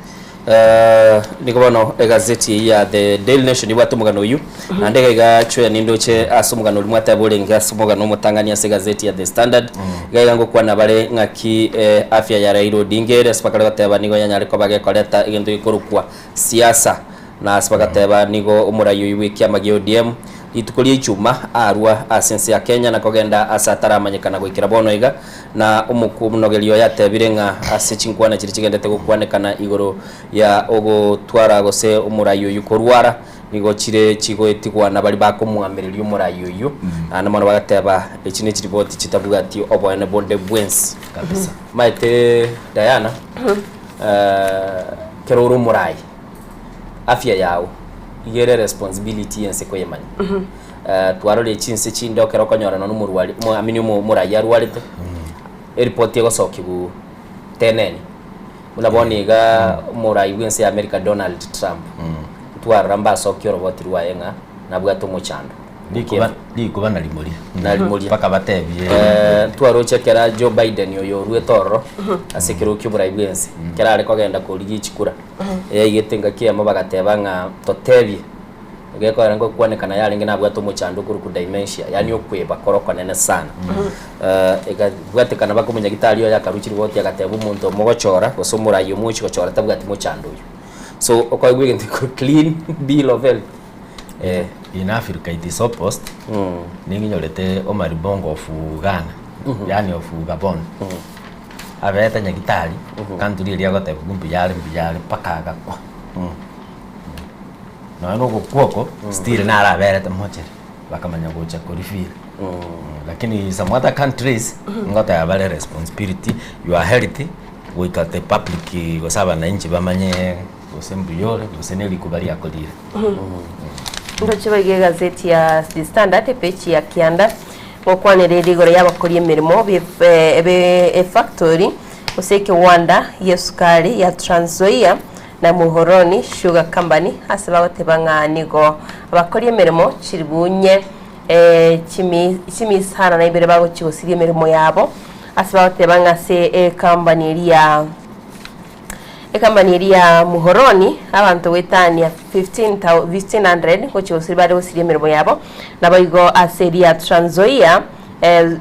Eh, nigo bono egazeti eyio ya The Daily Nation ebwate omogano oyio naende iga iga chwea nindoche ase omogano oria mwateba orenge ase omogano omotang'ani ase egazeti ya The Standard iga iga ngokwana bare ng'aki eh, afya ya Raila Odinga ere ase bakare goteba nigo yanyare koba gekoreta egento gekorokwa siasa na ase bagateba nigo omorai oyio bw'ekiama gia ODM rituko ria ichuma arwa ase ense ya Kenya na kogenda ase ataramanyekana goikera bono iga Na omokuomonogeria oye atebire ng'a ase chinkwana chiria chigendete gokwanekana igoro ya ogotwara gose omorai oyio korwara, nigo chire chigoetigwa na baria bakomoamereria omorai oyio, naende mono bagateba echi nechiripoti chitabwati oboene bonde bwensi. Kabisa. Maete Diana, kero ore omorai, afya yao iga ere responsibility y'ense koyemanya. Twarorire chinse chinde ekero okonyora nonya omorwari omo I mean omorai arwarete, eripoti egosokiwu teneni. Buna bono iga omorai bwa ense ya America Donald Trump, ntwarora mbasokia oroboti rwaye ng'a nabwate omochando. Rikuba rikuba narimoria. Narimoria. Mpaka batebie. Ntwaroche ekera Joe Biden oyo oruete ororo ase ekerogo kia oborai bwa ense, ekero are kogenda korigia chikura, yaigete engaki eyemo bagateba ng'a totebie. Gekoera ngokwanekana yarenge nabwate omochando okorokwa dementia, yaani okweba kore okonene sana. Ekabwatekana mpaka omonyagitari oye akarwa chiripoti agateba omonto omogochora gose omorai omochi gochora tabwati mochando oyio. So okoigwa egento ekorwa clean bill of health eh. In Africa it is opposed, ninginyorete Omari Bongo of Ghana, yaani of Gabon, abete nyagitari, country eria agoteba mbuya are mbuya are mpaka agakwa. Nonya na ogokwa oko, still naro aberete mochere, bakamanya gocha korifeel. Lakini some other countries, ngoteba bare responsibility, your health, goika the public gose abananchi bamanye gose mbuya ore, gose na erikuba riakorire. Ndoche boigo egazeti ya The Standard epeji ya kianda gokwanereria igoro y'abakori emeremo be efactory gose ekewanda gi'esukari ya Trans Nzoia na Muhoroni Sugar Company ase bagoteba ng'a nigo abakori emeremo chiribunye chimisara na ibere bagochia gosiria emeremo yabo ase bagoteba ng'a ase ecompany eria ya ecompany eria ya Muhoroni abanto goetania 1500 gochia gosiria bare gosiria emeremo yabo naboigo ase eria ya Trans Nzoia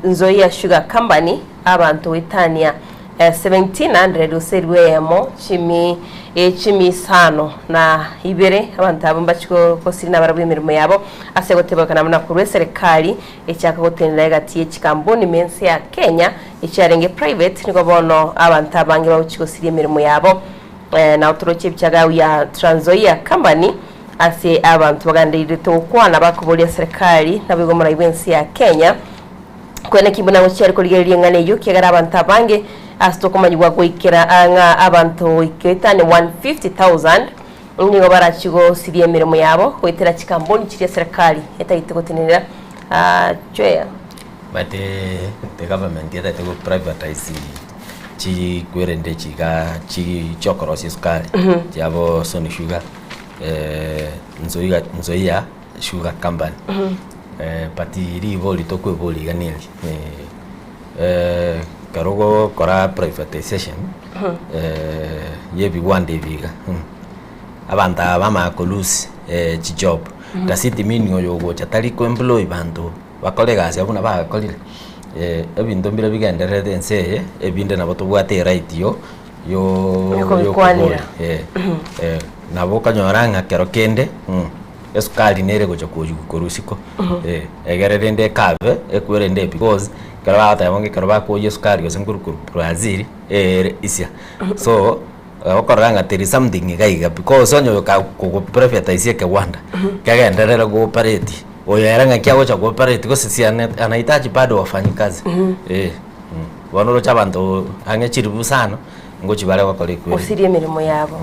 Nzoia Sugar Company abanto goetania 1700 gose elifu eyemo chimi chimi isano na ibere abanto abwo mbachie gosiri nabarabwo emeremo yabo ase gotebekana buna korwa eserekari echaka gotenena egati ye chikampuni ime ense ya Kenya echiarenge private nigo bono abanto abange bagochia gosiria emeremo yabo nao toroche ebichagau ya Trans Nzoia Company ase abanto bagandeirete gokwana bakoboria serikali naboigo omorai bwense ya Kenya Kwene ki buna gochia are korigereria eng'ana eyio, ekiagera abanto abange ase tokomanyigwa goikera ng'a abanto goetania 150,000 nigo barachie gosiria emeremo yabo goetera chikambuni chiria serikali etagete gotenenera chweya. But the government etagete go privatize chikwerende chiga chi chiokorosia esukari chiabo Sony Sugar, Nzoia Nzoia Sugar Company. But ribori tokweboria iga neri, ekero ogokora privatization ya ebiwanda ebi iga, abanto aba bamanya ko lose chijob, does it mean oyo ogocha tari ko employ banto bakore egasi abwo buna bagakorire? Ebinto mbire bigendererete ense eye, ebinde nabo tobwate eright yo Yokobikwanera. Nabo okonyora ng'a kero kende esukari nere gocha koyigwa korwa isiko, egere rende ekabe ekwe rende because ekero bagoteba ng'a ekero bakoyia esukari gose nkorwa korwa Brazil ere isia. So okorora ng'a there is something iga iga because onye oyo kagoprivatize ekewanda kegenderere go operate, oyo ere ng'aki agocha go operate gose si anahitaji bado wafanyikazi. Bono oroche abanto ang'e chilifu isano ngochia bare gokora ekweri. Gosiria emeremo yabo.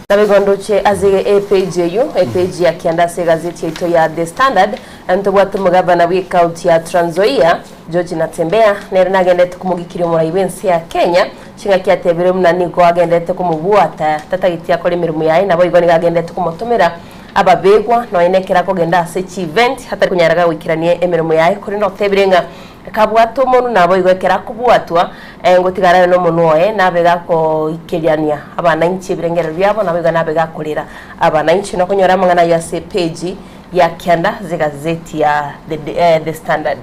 Naboigo ndoche ase epage eyio, epage ya kianda ase egazeti yaito ya The Standard, ntobwate omogavana bw'ecounty ya Trans Nzoia, George Natembeya, nere nagenderete komogikiria omorai bw'ense ya Kenya, ching'aki atebire buna nigo agenderete komobwata tatageti akore emeremo yaye, naboigo nigo agenderete komotomera ababegwa nonya nekero akogenda ase chievent atari konyara goikerania emeremo yaye, korende otebire ng'a. Kabwate omonwe naboigo ekero akobwatwa, ngotigara are nomonwe oye, nabe gakoikeriania abanainchi ebirengererio biabo, naboigo nabe gakorera abanainchi. Nokonyora amang'ana ayio ase epeji ya kianda ase egazeti ya The Standard.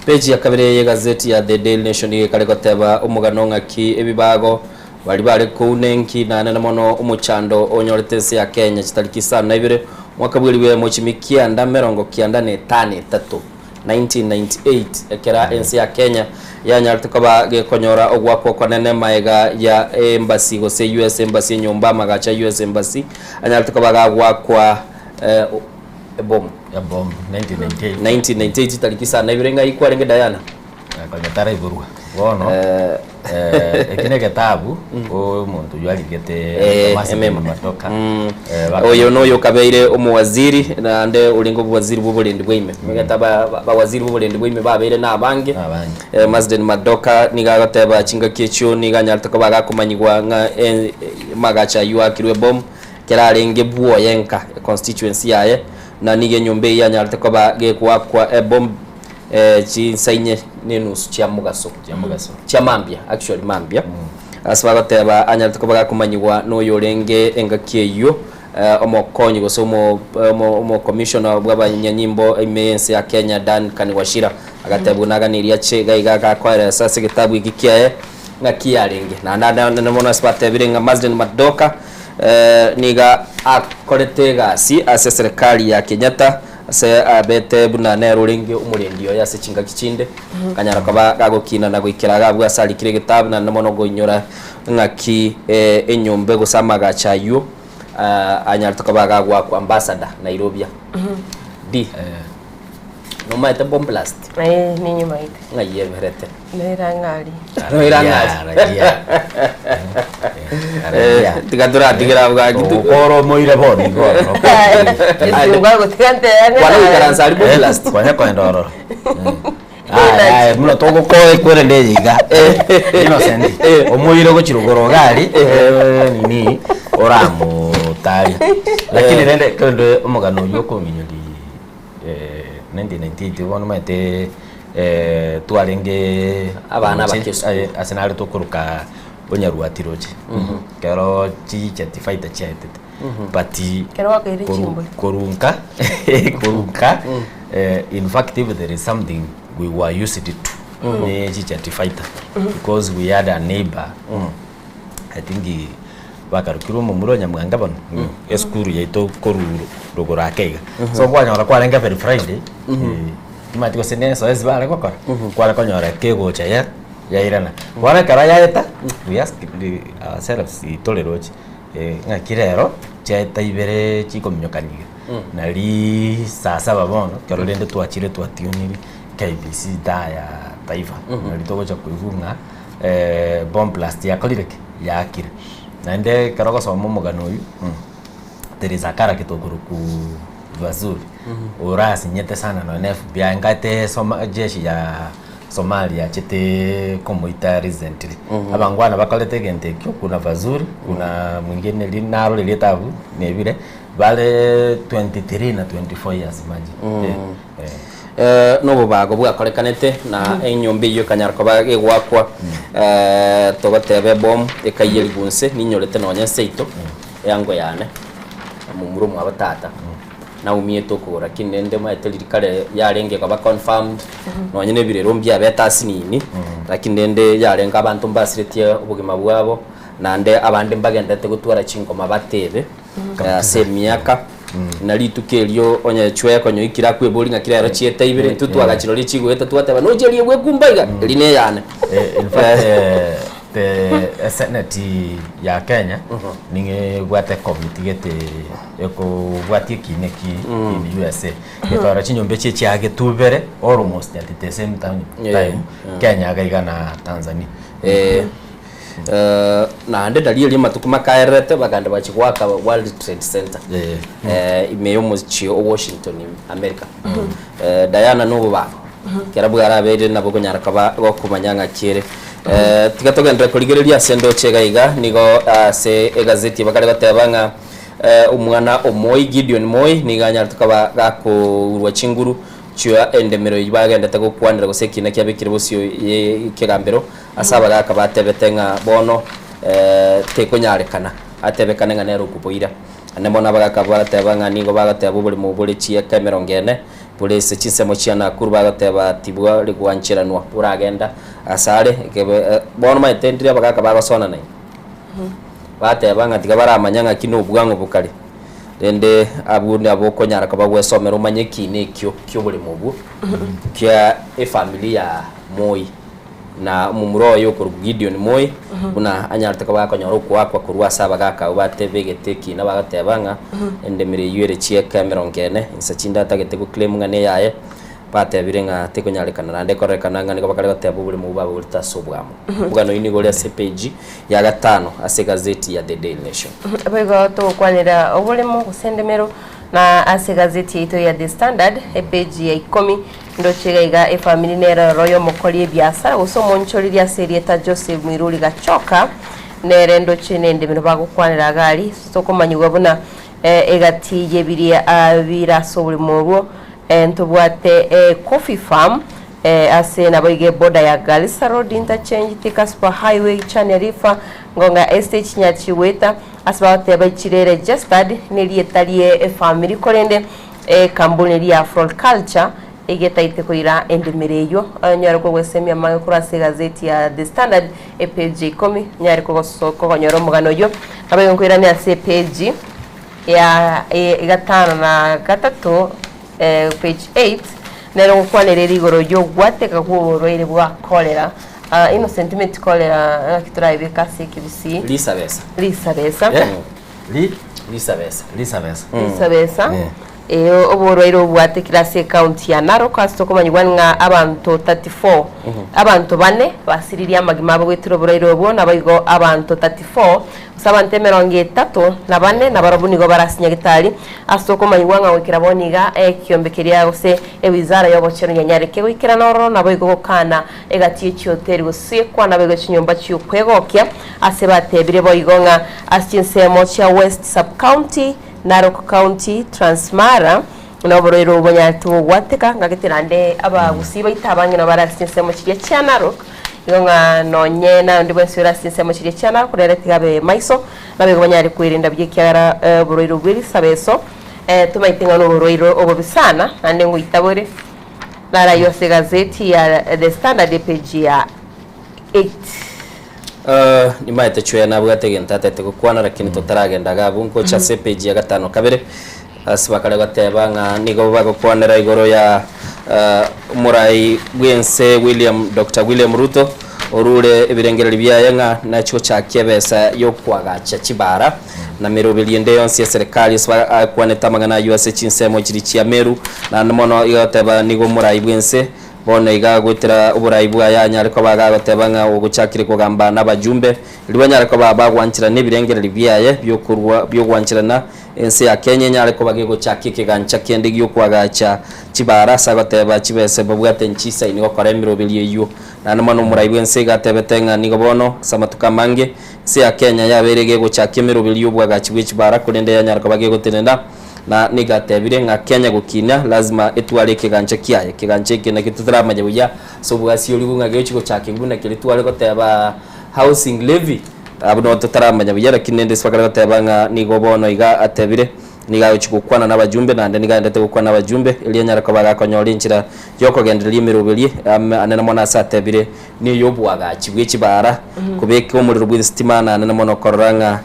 Peji ya kabere y'egazeti ya The Daily Nation nigo ekare goteba omogano ng'aki ebibago baria bare kouna enki naende mono omochando onyorete ense ya Kenya chitariki isano na ibere omwaka bw'eribu eyemo chimi kianda merongo kianda na etano etato, 1998, ekera ense ya Kenya yanyarete koba gekonyora ogoakwa okonene maega ya embassy gose US Embassy enyomba amagacho a US Embassy anyarete koba gagoakwa ebomu. Ebomu, 1998. 1998 chitariki isano na ibere ng'ai kwarenge Diana? Konya taraiborwa bono eki ne egetabu omonto oyio arigete Ememo. Oyo noyo okabeire omowaziri naende orenge obowaziri bwa oborendi bwa ime. Omanyete abawaziri bwa oborendi bwa ime babeire na abange. Marsden Madoka nigo agoteba chingaki echio nigo anyarete koba agakomanyigwa ng'a amagacho ayio aakirwe ebomu ekero arenge bwoye nka econstituency yaye na nigo enyomba eyio yanyarete koba gegoakwa ebomu. Chinsa inye na enusu chia mogaso, chia mambia, actually mambia, ase bagoteba anyarete koba gakomanyigwa noyo orenge engaki eyio omokonyi gose omo omo commissioner bw'abanyanyimbo ime y'ense ya Kenya Dan Kani Wachira agatebwa naganirie ache iga iga agakoeresa ase egetabu eki kiaye ng'aki yarenge. Naende ande mono ase batebire ng'a Marsden Madoka niga akorete egasi ase eserekari ya Kenyatta Ase abete buna nere orenge omorendi oye ase chingaki chinde, akanyara koba gagokina na goikera iga abwo ase arikire egetabu, naende mono koinyora ng'aki enyomba gose amagacho ayio anyarete koba gagoakwa Ambassador Nairobia. D. Nomaete bomb blast? Eh, ninyimaete. Ng'ai eberete? Noirang'ari. Noirang'ari. Tiga toratigera abwo gaki. Okoro omoire bono igo ororo. Kwana goikaransa aria bomb blast. Kwanya koenda ororo. Aya aya buna togokoa ekwerende eye iga. Innocent omoire gochia rogoro iga aria nini oramotari. Lakini rende kende omogano oywo okominyoria 1998 bono omanyete twarenge Abana abake esukuru. ase nare tokoroka onyarwati roche ekero chicheti fighter chiaetete but Ekero gwakoire chimbori. korunka korunka in fact if there is something we were used to ne chicheti fighter because we had a neighbor I think bakarokirwe omomura o Nyamwanga bono, esukuru yaito korwa rogoro ake iga. So kwanyora kwarenge every Friday, timanyeti gose ne ezoezi bare gokora, kware konyora kegocha ya yairana. Bono ekero yaeta, we ask ourselves tore roche, ng'aki rero chiaeta ibere chikominyokani iga, nariiii saa saba bono, ekero rende twachire twationire KBC taa ya taifa, nari togocha koigwa ng'a bomb blast yakorire ki? Yaakire. Naende ekero ogosoma omogano oyio, there is a character okorokwa Vazuri, orasinyete sana nonya na FBI, ngate soma jeshi ya Somalia yachete komoita recently. Abangwana bakorete egento ekio, kuna Vazuri, kuna mwingine ri narore rieta abwo, nebire, bare 23 na 24 years imagine. Eh, eh. Nobobago bwakorekanete, na enyomba eyio ekanyara koba egoakwa, togoteba ebomu ekaiyerigwa inse, ninyorete nonya enseito eango yane, momura omwabo tata, naumiete okogoro lakini rende omanyete riria kare yarenge koba confirmed, nonya na ebirero mbiabete asinini, lakini rende yarenge abanto mbasiretie obogima bwabo, naende abande mbagenderete gotwara chingoma batebe. Ase emiaka, na rituko erio onye chwee konya oikire akweborie ng'aki rero chieta ibere, intwe twagachiroria chigoeta twateba noche eria egwekumba iga, eria neyane. In fact, the senate ya Kenya nigo ebwate ekomiti gete ekobwatia ekiina eki in USA getwara chinyomba echi echiagetubere almost at the same time Kenya iga iga na Tanzania. Naende nario erio amatuko makaererete bagenda bachia goaka World Trade Center ime y'omochie o Washington America. Diana nobobago ekero bwarabeire nabo okonyara koba gokomanya ng'aki ere. Tiga togenderere korigereria ase endoche iga iga nigo ase egazeti bakare goteba ng'a omwana o Moi Gideon Moi nigo anyarete koba gakourwa chinguru. Chioa endemero eyio bagendete gokwanera gose ekina kiabekire bosio y'ekegambero ase abagaaka batebete ng'a bono tekonyarekana atebekane ng'a nere okoboira. Naende bono abagaaka bagateba ng'a nigo bagateba oboremo bore chieka emerongo ene bore ase chinsemo chia Nakuru bagateba tibware gwancheranwa boragenda asare ekebe bono omanyete ndire abagaaka bagosonana ime bateba ng'a tiga baramanya ng'aki na obwang'u bokare. Rende abwo nabo okonyara koba gwesomera omanye ekiina ekio ki'oboremo obwo kia efamiri ya Moi na omomura oye okorokwa Gideon Moi buna anyarete koba akonyora okoakwa korwa ase abagaka abwo batebegete ekiina bagateba ng'a endemero eyio ere chieka emerongo ene inse chinde atagete goclaim ng'a neyaye Batebire ng'a tekonyarekana naende ekororekana ng'a nigo bakare goteba oborimo obwo baborete ase obwamo. Omogano oyio nigo ore ase epeji ya gatano ase egazeti ya The Daily Nation. Boigo togokwanera oboremo gose endemero na ase egazeti yaito ya The Standard epeji ya ikomi ndoche iga iga efamiri nere ororo y'omokori ebiasara gose omonchoreri ase erieta Joseph Mwiruri Gachoka nere ndoche nendemero bagokwanera iga aria tokomanyigwa buna egati yebiria bire ase oboremo obwo Ntobwate Coffee Farm ase naboigo eboda ya Garissa Road Interchange, Thika Super Highway, Chania River, Ngonga Estate, Chinyachigweta, ase bagoteba echire registered nerieta rie efamiri korende ekampuni eria ya Floriculture egetaete koira endemero eyio. Onyare kogwesemia amange korwa ase egazeti ya The Standard epage ya ikomi onyare kogonyora omogano oyio. Naboigo nkoirane ase epage ya gatano na gatato, page 8, nere ogokwanera ere igoro y'ogwateka kw'oborwaire bwa cholera. Ah, Innocent timeti cholera ng'aki toraebeke ase ekegusii? Risabesa. Risabesa. Eh? Ri? Risabesa. Risabesa. Risabesa. Eh, oborwaire obwatekire ase ecounty ya Narok ase tokomanyigwa ng'a abanto 34 abanto bane basiririe amagima abo goetera oborwaire obwo naboigo abanto 34 Ase abanto emerongo etato na bane nabarabwo nigo bare ase Nyagetari, ase okomanyigwa ng'a goikera bono iga ekiombe keria gose ewizara y'obochenu yanyareke goikerana ororo naboigo gokana egati ye chihoteli gose kwana boigo chinyomba chi'okwegokia ase batebire boigo ng'a ase chinsemo chia West Sub-County, Narok County, Transmara na oborwaire obo bonyarete gogwateka ng'a naende abagusii baito abange nabo bare ase chinsemo chiria chia Narok. Igo ng'a nonye naende bwensi ore ase chinsemo chiria chiana korende tiga abe maiso, naboigo banyare kwerenda buya ekiagera oborwaire obwo bw'erisabeso tomaete ng'a noborwaire obobe sana, naende ngoita bore. Naraywo ase egazeti ya The Standard epage ya 8. Nimaete chweya nabwate egento atete gokwana lakini totaragenda iga abwo nkocha ase epage ya gatano kabere ase bakare goteba ng'a nigo bagokwanera igoro ya omorai bw'ense William Doctor William Ruto orure ebirengererio biaye ng'a nachie gochakia ebesa y'okoagacha chibara na meroberi ende yonsi y'eserekari ase akwanete amang'ana ayio ase chinsemo chiria chia Meru naende mono iga goteba nigo omorai bw'ense Bono iga goetera oborai bwaye anyare koba agagoteba ng'a ogochakire kogamba nabajumbe, erio banyare koba bagwancherana ebirengererio biaye bi'okorua bi'ogwancherana ense ya Kenya enyare koba gegochakia ekegancha kende gi'okoagacha chibara ase agoteba chibese babwate nchisaini gokora emeroberio eyio. Naende mono omorai bw'ense iga atebete ng'a nigo bono ase amatuko amange ense ya Kenya yabeire gegochakia emeroberio y'obwagachi bw'echibara korende yanyare koba gegotenena Na nigo atebire ng'a Kenya gokiina lazima etware ekegancha kiaye. Ekegancha eke nakio totaramanya buya ase obwasiorigwe ng'a gegochi gochakigwa buna keria tware goteba housing levy. Abwo nabo totaramanya buya lakini rende ase bakare goteba ng'a nigo bono iga atebire nigo agochi gokwana na abajumbe naende nigo aendete gokwana na abajumbe erio anyare koba gakonyora enchera yokogendereria emeroberio anene mono ase atebire neyobwagachi bwe chibara kobeka omorero bw'esitima naende mono korora ng'a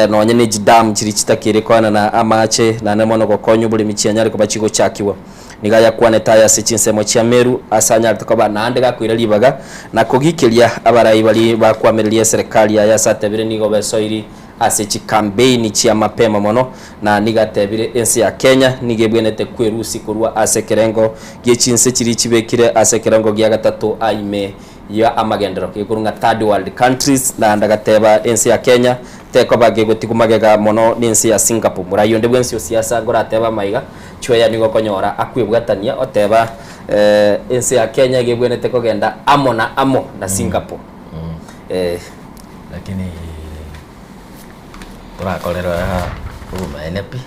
Nonya ne chidamu chiria chitakire koenana amache, naende mono gokonya oboremi chianyare koba chigochakigwa. Nigo ayakwanete aya ase chinsemo chia Meru, ase anyarete koba naende gakoira ribaga na kogikeria abarai baria bakoamereria eserekari yaye ase atebire nigo besoiri ase chikambeini chia mapema mono na nigo atebire ense ya Kenya nigo ebwenerete kwerusia korwa ase ekerengo gie chinse chiria chibekire ase ekerengo gia gatato a ime ya amagenderero gekorwa ng'a third world countries naende agateba ense ya Kenya tekoba gegotigwa magega mono nense ya Singapore. Morai onde bwensi o siasa ngoratebe amaiga chweya nigo okonyora akwebwatania oteba ense ya Kenya iga ebwenerete kogenda amo na amo na Singapore. Eh. Lakini torakorera obomaene pi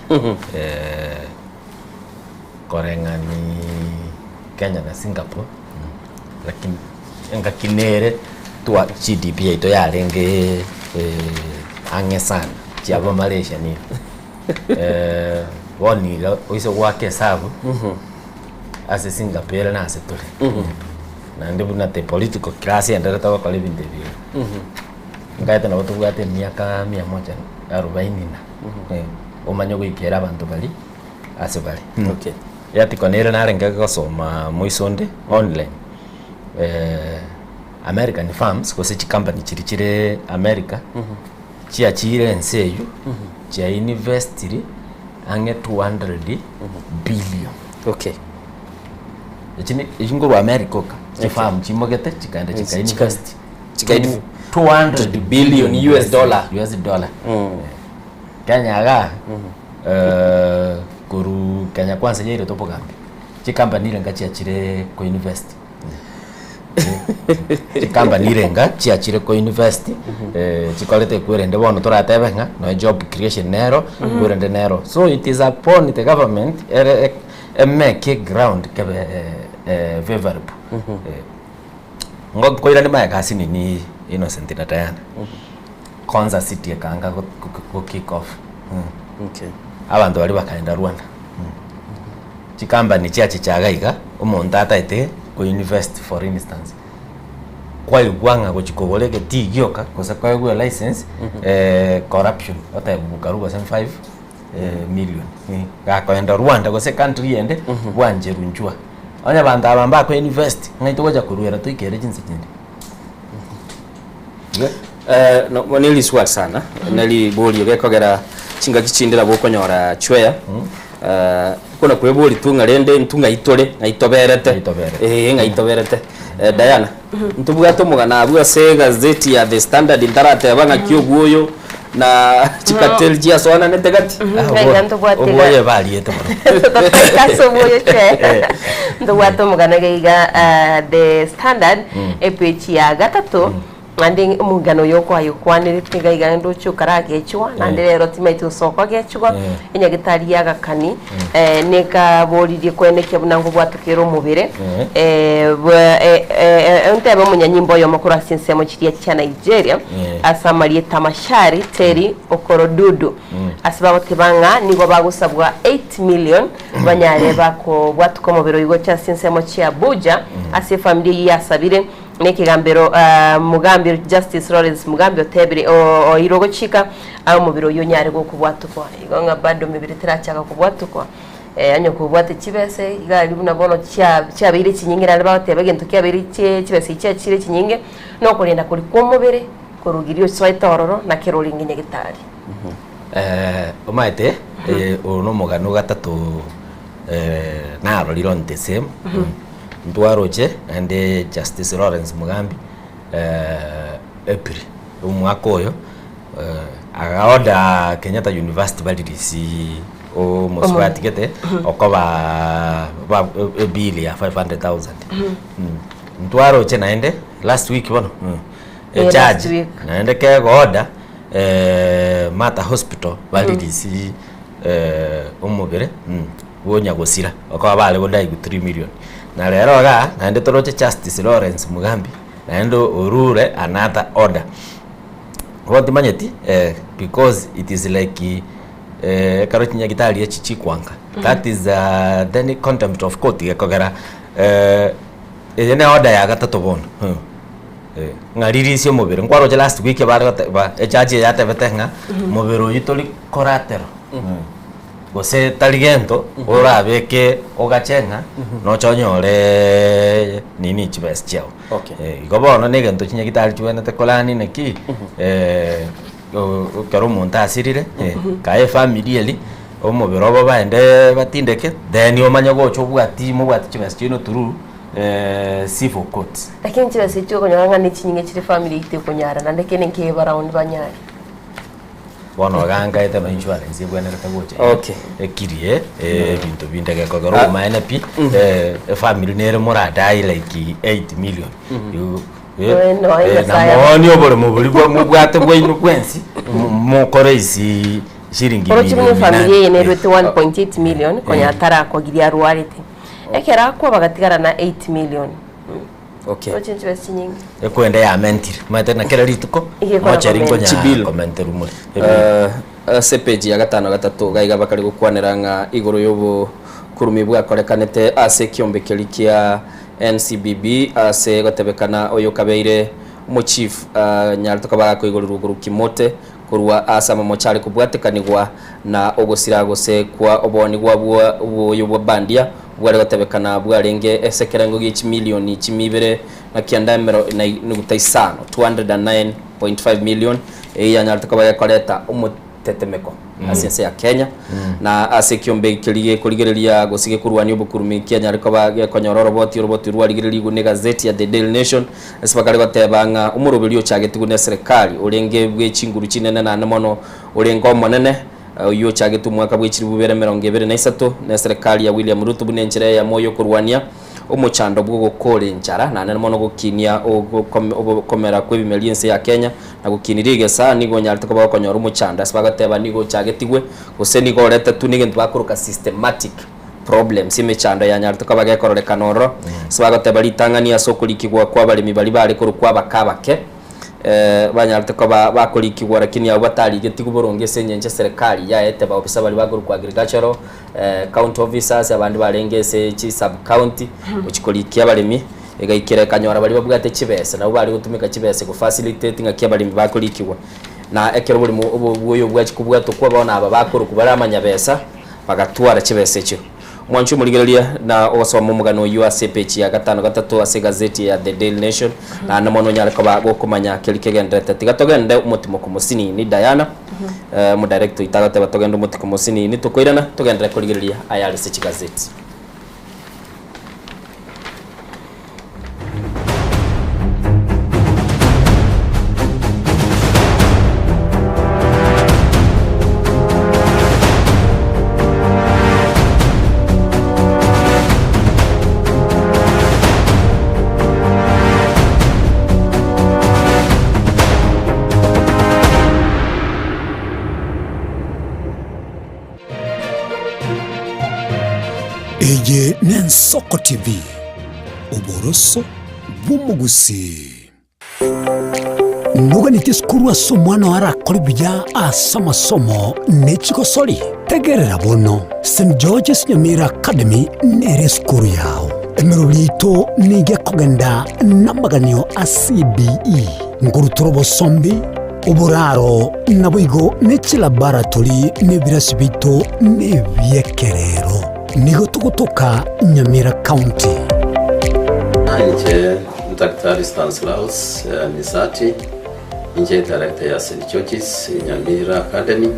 koreng'ani. Kenya na Singapore lakini engaki nere twa GDP yaito yarenge ang'e sana chiaba Malaysia nigo. Bono iga oise goaka esabu ase Singapore ere nase tore. Naende buna the political class enderete gokora ebinto ebi iga. Nkaete nabo tobwate emiaka mia moja arobaini na omanye goikera abanto baria ase bare. Okay. Earticle nere narenge gosoma moiso onde online American firms gose chicompany chiria chire America chiachire ense eywo chia investiri ang'e 200 billion. Okay. Echi ni echi nkorwa America oka, chifirm chimogete chikaenda chika invest Chika- 200 billion US dollar. US dollar. Kenya igaa korwa Kenya kwanza yairete obogambi, chicompany irenga chiachire ko invest. Chicompany irenga chiachire ko invest chikorete ekwerende bono toratebe ng'a nonya job creation nero, ekwerende nero. So it is upon the government ere emake ground kebe favorable. Nkoirane maega ase nini Innocent na Diana. Konza city ekaanga go go kick off Okay. abanto baria bakaenda Rwanda chicompany chiachicha iga iga omonto ataete ko invest for instance kwaigwa ng'a gochi kogora egetii gioka gose koegwa elicense corruption otebiwa karibu gose 5 million gakoenda Rwanda gose country ende bwancherwa inchwa onye abanto aba mbako invest ng'ai togocha koruera toikere chinse chinde. Eh, no, bo neriswali sana neriborio gekogera chingaki chinde nabo okonyora chweya Eh, kona kwebori tu ng'a rende intwe ng'ai tore ng'ai toberete eh ng'ai toberete Eh, Diana ntobwate omogano abwo ase egazeti ya The Standard ntarateba ng'aki obwoyo na chikateli chiasoananete gati Ng'ai ntobwate iga- Obwoyo bariete mono. Totafika ase obwoyo che. Ntobwate omogano iga iga ah, The Standard epeji ya gatato naende omogano oyo okoayokwanerete iga iga ndoche okaragechwa naende rero timaeti gose okogechwa enyagitari ya gakani eh, nekaboririe kwenekia buna ngobwatokera omobere eh, bwa- eh, eh, eh, ntebe omonyanyimbo oyomo korwa ase ensemo chiria chia Nigeria ase amarieta Mashari Terry Okorodudu ase bagoteba ng'a nigo bagosabwa 8 million banyare bakobwatuka omobere oyio gocha ase ensemo chia Abuja ase efamiri eyio yasabire na ekegambero Mugambi Justice Lawrence Mugambi otebire oeirwe ogochika omobere oyio onyare gokobwatukwa igo ng'a bado mebere terachaka kobwatukwa onye kobwate chibese iga aria buna bono chia chiabeire chinyinge naende bagoteba egento kiabeire chie chibesa echi chiachire chinyinge na okorenda koria kwa omobere korugiria osoete ororo na kero orenge nyagetari. Omanyete oyo na omogano gatato narorire on the same ntwaroche naende Justice Lawrence Mugambi April omwaka oyo aga order Kenyatta University ba release omosubati gete okoba ba ebill ya 500,000 ntwaroche naende last week bono Eh, last ejudge week. naende kego order Mater Hospital ba release omobere bwa onyagosira okoba bare godaigu 3 million. Na rero igaa naende toroche Justice Lawrence Mugambi naende orure another order. Bono timanyeti because it is like ekero chinyagitari echi chikwanka that is then contempt of court gekogera eye ne order ya gatato bono. Ng'a ririsia omobere. Nkwaroche last week bare goteba echurch eye yatebete ng'a mobere oyio tori collateral gose tari gento orabeke ogache ng'a noche onyore nini chibesa chiago. Okay. Igo bono na egento chinyagitari chibwenerete korani naki ekero omonto asirire kae efamiri eria omobere obo baende batindeke then omanye gocha obwati mobwati chibesa chiaino through civil court. Lakini chibesa echio okonyora ng'a nechinyinge chire family yaito ekonyara naende kende nkebe round banyare. Bono iga nkaete no insurance ebwenerete gocha Okay. ekirie ebinto binde gekogera obomaene pi efamiri nere moradai like 8 million You- Eh, no, Nyasaye na mooni oboremo boria bwa- mobwate bwaino bwensi mokore isi shilingi Oroche buna milioni efamiri nane. eye nerwete 1.8 million konya tarakogiria arwarete. Ekero akwa bagatigara na 8 million. Okay. Roche chibesa chinyinge. Ekwende yamentire. Omanyete na kera rituko Igekora mocheri comment. nkonya Chibill. komenterwa more. Eh, ase epeji ya gatano gatato iga iga bakare gokwanera ng'a igoro y'obokurumi bwakorekanete ase ekiombe keria kia NCBB ase gotebekana oyo okabeire omochief eh, nyarete koba gakoigorerwa igoro Kimote korwa ase amamocho are kobwatekanigwa na ogosira gose kwa oboonigwa bwa oboyo bwa bandia bware gotebekana bwarenge ase ekerengo gie chimilioni chimia ibere na kianda emero na enuguta isano, 209.5 million, eyio yanyarete koba gekoreta omotetemeko ase ense ya Kenya na ase ekiombe keria gekorigereria gose gekorwania obokurumi kianyare koba gekonyora oroboti oroboti rwarigererigwe na egazeti ya The Daily Nation ase bakare goteba ng'a omoroberi ochagetigwe na eserekari orenge bwe chinguru chinene naende mono orenge omonene oyio ochagetwe omwaka bwe chilifu bibere emerongo ebere na isato na eserekari ya William Ruto buna enchera eyemo yokorwania omochando bw'ogokora enchara naende mono gokinia ogokomera kw'ebimeri ense ya Kenya na gokinia rigesa nigo onyarete koba gokonyora omochando ase bagoteba nigo ochagetigwe gose nigo oretetwe negento bakoroka systematic problems emechando yanyarete koba gekororekana ororo ase bagoteba ritang'ani ase okorikigwa kw'abaremi baria bare korokwa abake abake banyarete koba bakorikigwa lakini abwo batarigetigwe boronge ase engencho eserekari yaete baofisa baria bakorokwa agricultural county officers abande barenge ase chi sub county gochia korikia abaremi egaikera ekanyora baria babwate chibesa nabwo bare gotumeka chibesa go facilitate ng'aki abaremi bakorikigwa. Na ekero oboremo obo bwoyo bwachia kobwatokwa bono aba bakorokwa bare amanyabesa bagatwara chibesa echio. Mwanche omorigereria na ogosoma omogano oyio ase epeji ya gatano gatato ase egazeti ya The Daily Nation, naende mono onyare koba gokomanya keria kegendererete. Tiga togende omotimoko mosinini Diana, omodirector oito agoteba togende omotiko mosinini tokoirana togenderere korigereria ayare ase chigazeti. Eye n'Ensoko TV, oboroso bw'omogusii. Noganeti esukuru ase omwana oo arakore buya ase amasomo ne chigosori? Tegerera bono, St George's Nyamira Academy nere esukuru yao. Emerobio yaito nigo ekogenda namaganio a CBE, nkorutora obosombi, oboraro, naboigo ne chilaboratory na ebirasi biaito nebi'ekerero. Nigo togotoka Nyamira County. Inche Daktari Stanislaus Misati, inche director ya St George's Nyamira Academy.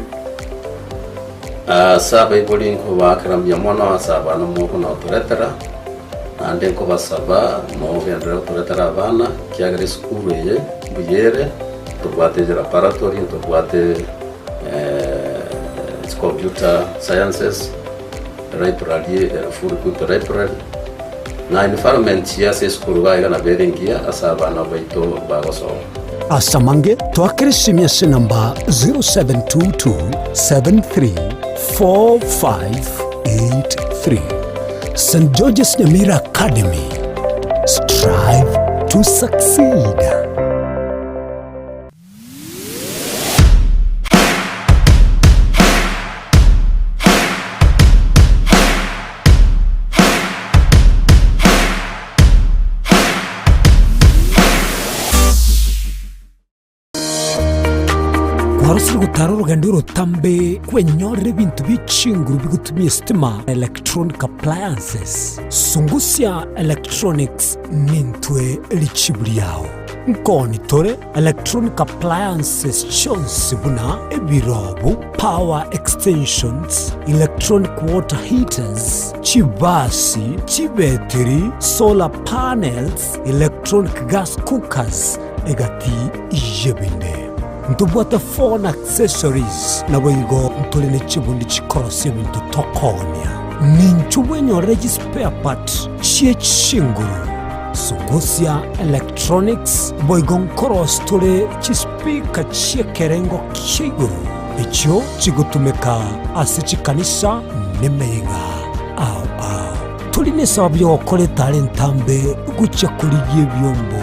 Ase abaibori nkobaakera mbuya mono ase abana mokonotoretera, naende nkobasaba mogenderere gotoretera abana, ekiagera esukuru eye mbuya ere, ntobwate laboratory, ntobwate computer sciences, library, full equipped library, na environment ase esukuru iga iga nabo ere engiya ase abana baito bagosoma. Ase amange, toakere esimi ase enamba 0722734583. St George's Nyamira Academy, strive to succeed. Kwarosire gotara orogendo orotambe kwenyorera ebinto bie chinguru bigotumia estima, electronic appliances. Sungusia Electronics nintwe richibu riao. Nkoni tore electronic appliances chionsi buna ebirobu, power extensions, electronic water heaters, chibasi, chibetiri, solar panels, electronic gas cookers, egati y'ebinde. Ntobwate phone accessories, naboigo ntore ne chibundi chikorosia ebinto tokoonia. Ninchu bwenyorere chispare part chie chinguru. Sungusia Electronics boigo nkorosi tore chispeaker chi'ekerengo kia igoro, echio chigotumeka ase chikanisa nemeyega ao ao. Tori nesababu y'ogokora etara entambe gochia korigia ebiombo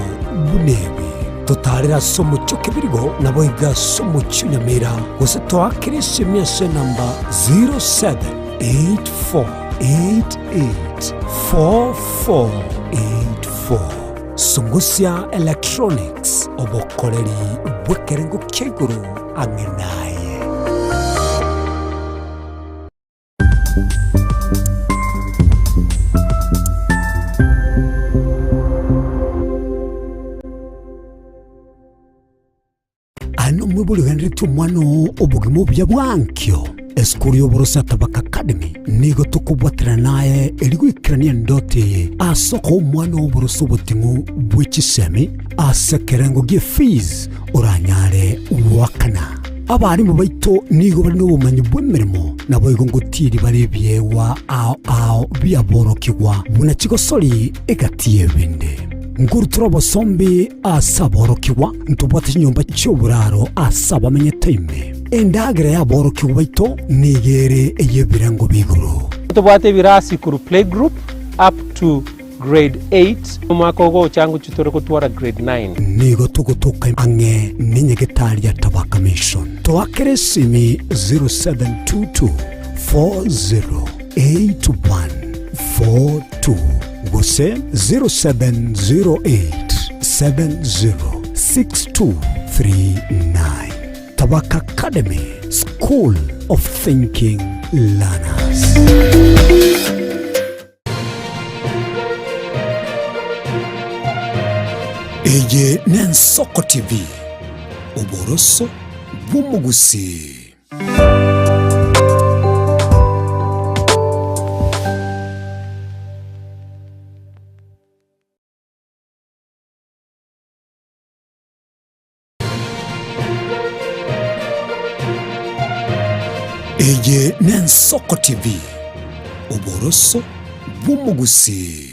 buna ebi. Totaarere ase omochie o Kebirigo, naboigo ase omochie o Nyamira, gose toakere esemi ase enamba 0784884484. Sungusia Electronics, obokoreri bw'ekerengo kia igoro ang'e naye. Aye nomwibori ogenderetie omwana oo obogima obuya bwa ankio. Esukuru y'oboroso ya Tabaka Academy nigo tokobwaterana naye erio goikerania endoto eye ase okoa omwana oo oboroso oboting'u bwe chisemi ase ekerengo gie fees oranyare goakana. Abarimu baito nigo bare nobomanyi bw'emeremo, naboigo ngotiiri bare ebiegwa ao ao bi'aborokigwa, buna chigosori egati y'ebinde. Nkorutora obosombi ase aborokigwa, ntobwate chinyomba chi'oboraro ase abamenyete ime. Endagera y'aborokigwa baito nigo ere ey'ebirengo bi'igoro. Tobwate ebirasi korwa playgroup up to Grade 8, omwaka ogocha ngochia tore gotwara grade 9. Nigo togotoka ang'e nenyagetari ya Tabaka Mission. Toakere esimi 0722 408142 gose 0708 706239. Tabaka Academy, School of Thinking Learners. Eye n'Ensoko TV, oboroso bw'omogusii. Eye n'Ensoko TV, oboroso bw'omogusii.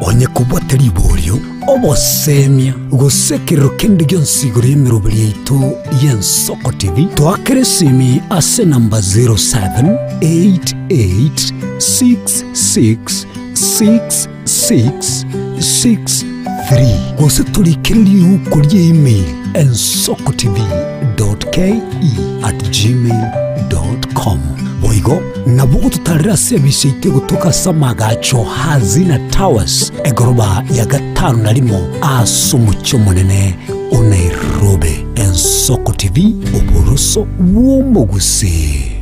Onye kobwate riborio, obosemia, gose ekerero kende gionsi igoro y'emeroberi yaito y'Ensoko TV, toakere esimi ase enamba 0788666663 gose torikere riuko rie email ensokotv.ke@gmail.com. Boigo nabo ogototarera ase ebise yaito egotoka ase amagacho Hazina Towers egoroba ya gatano na rimo ase omochie omonene o Nairobi. Ensoko TV, oboroso bw'omogusii.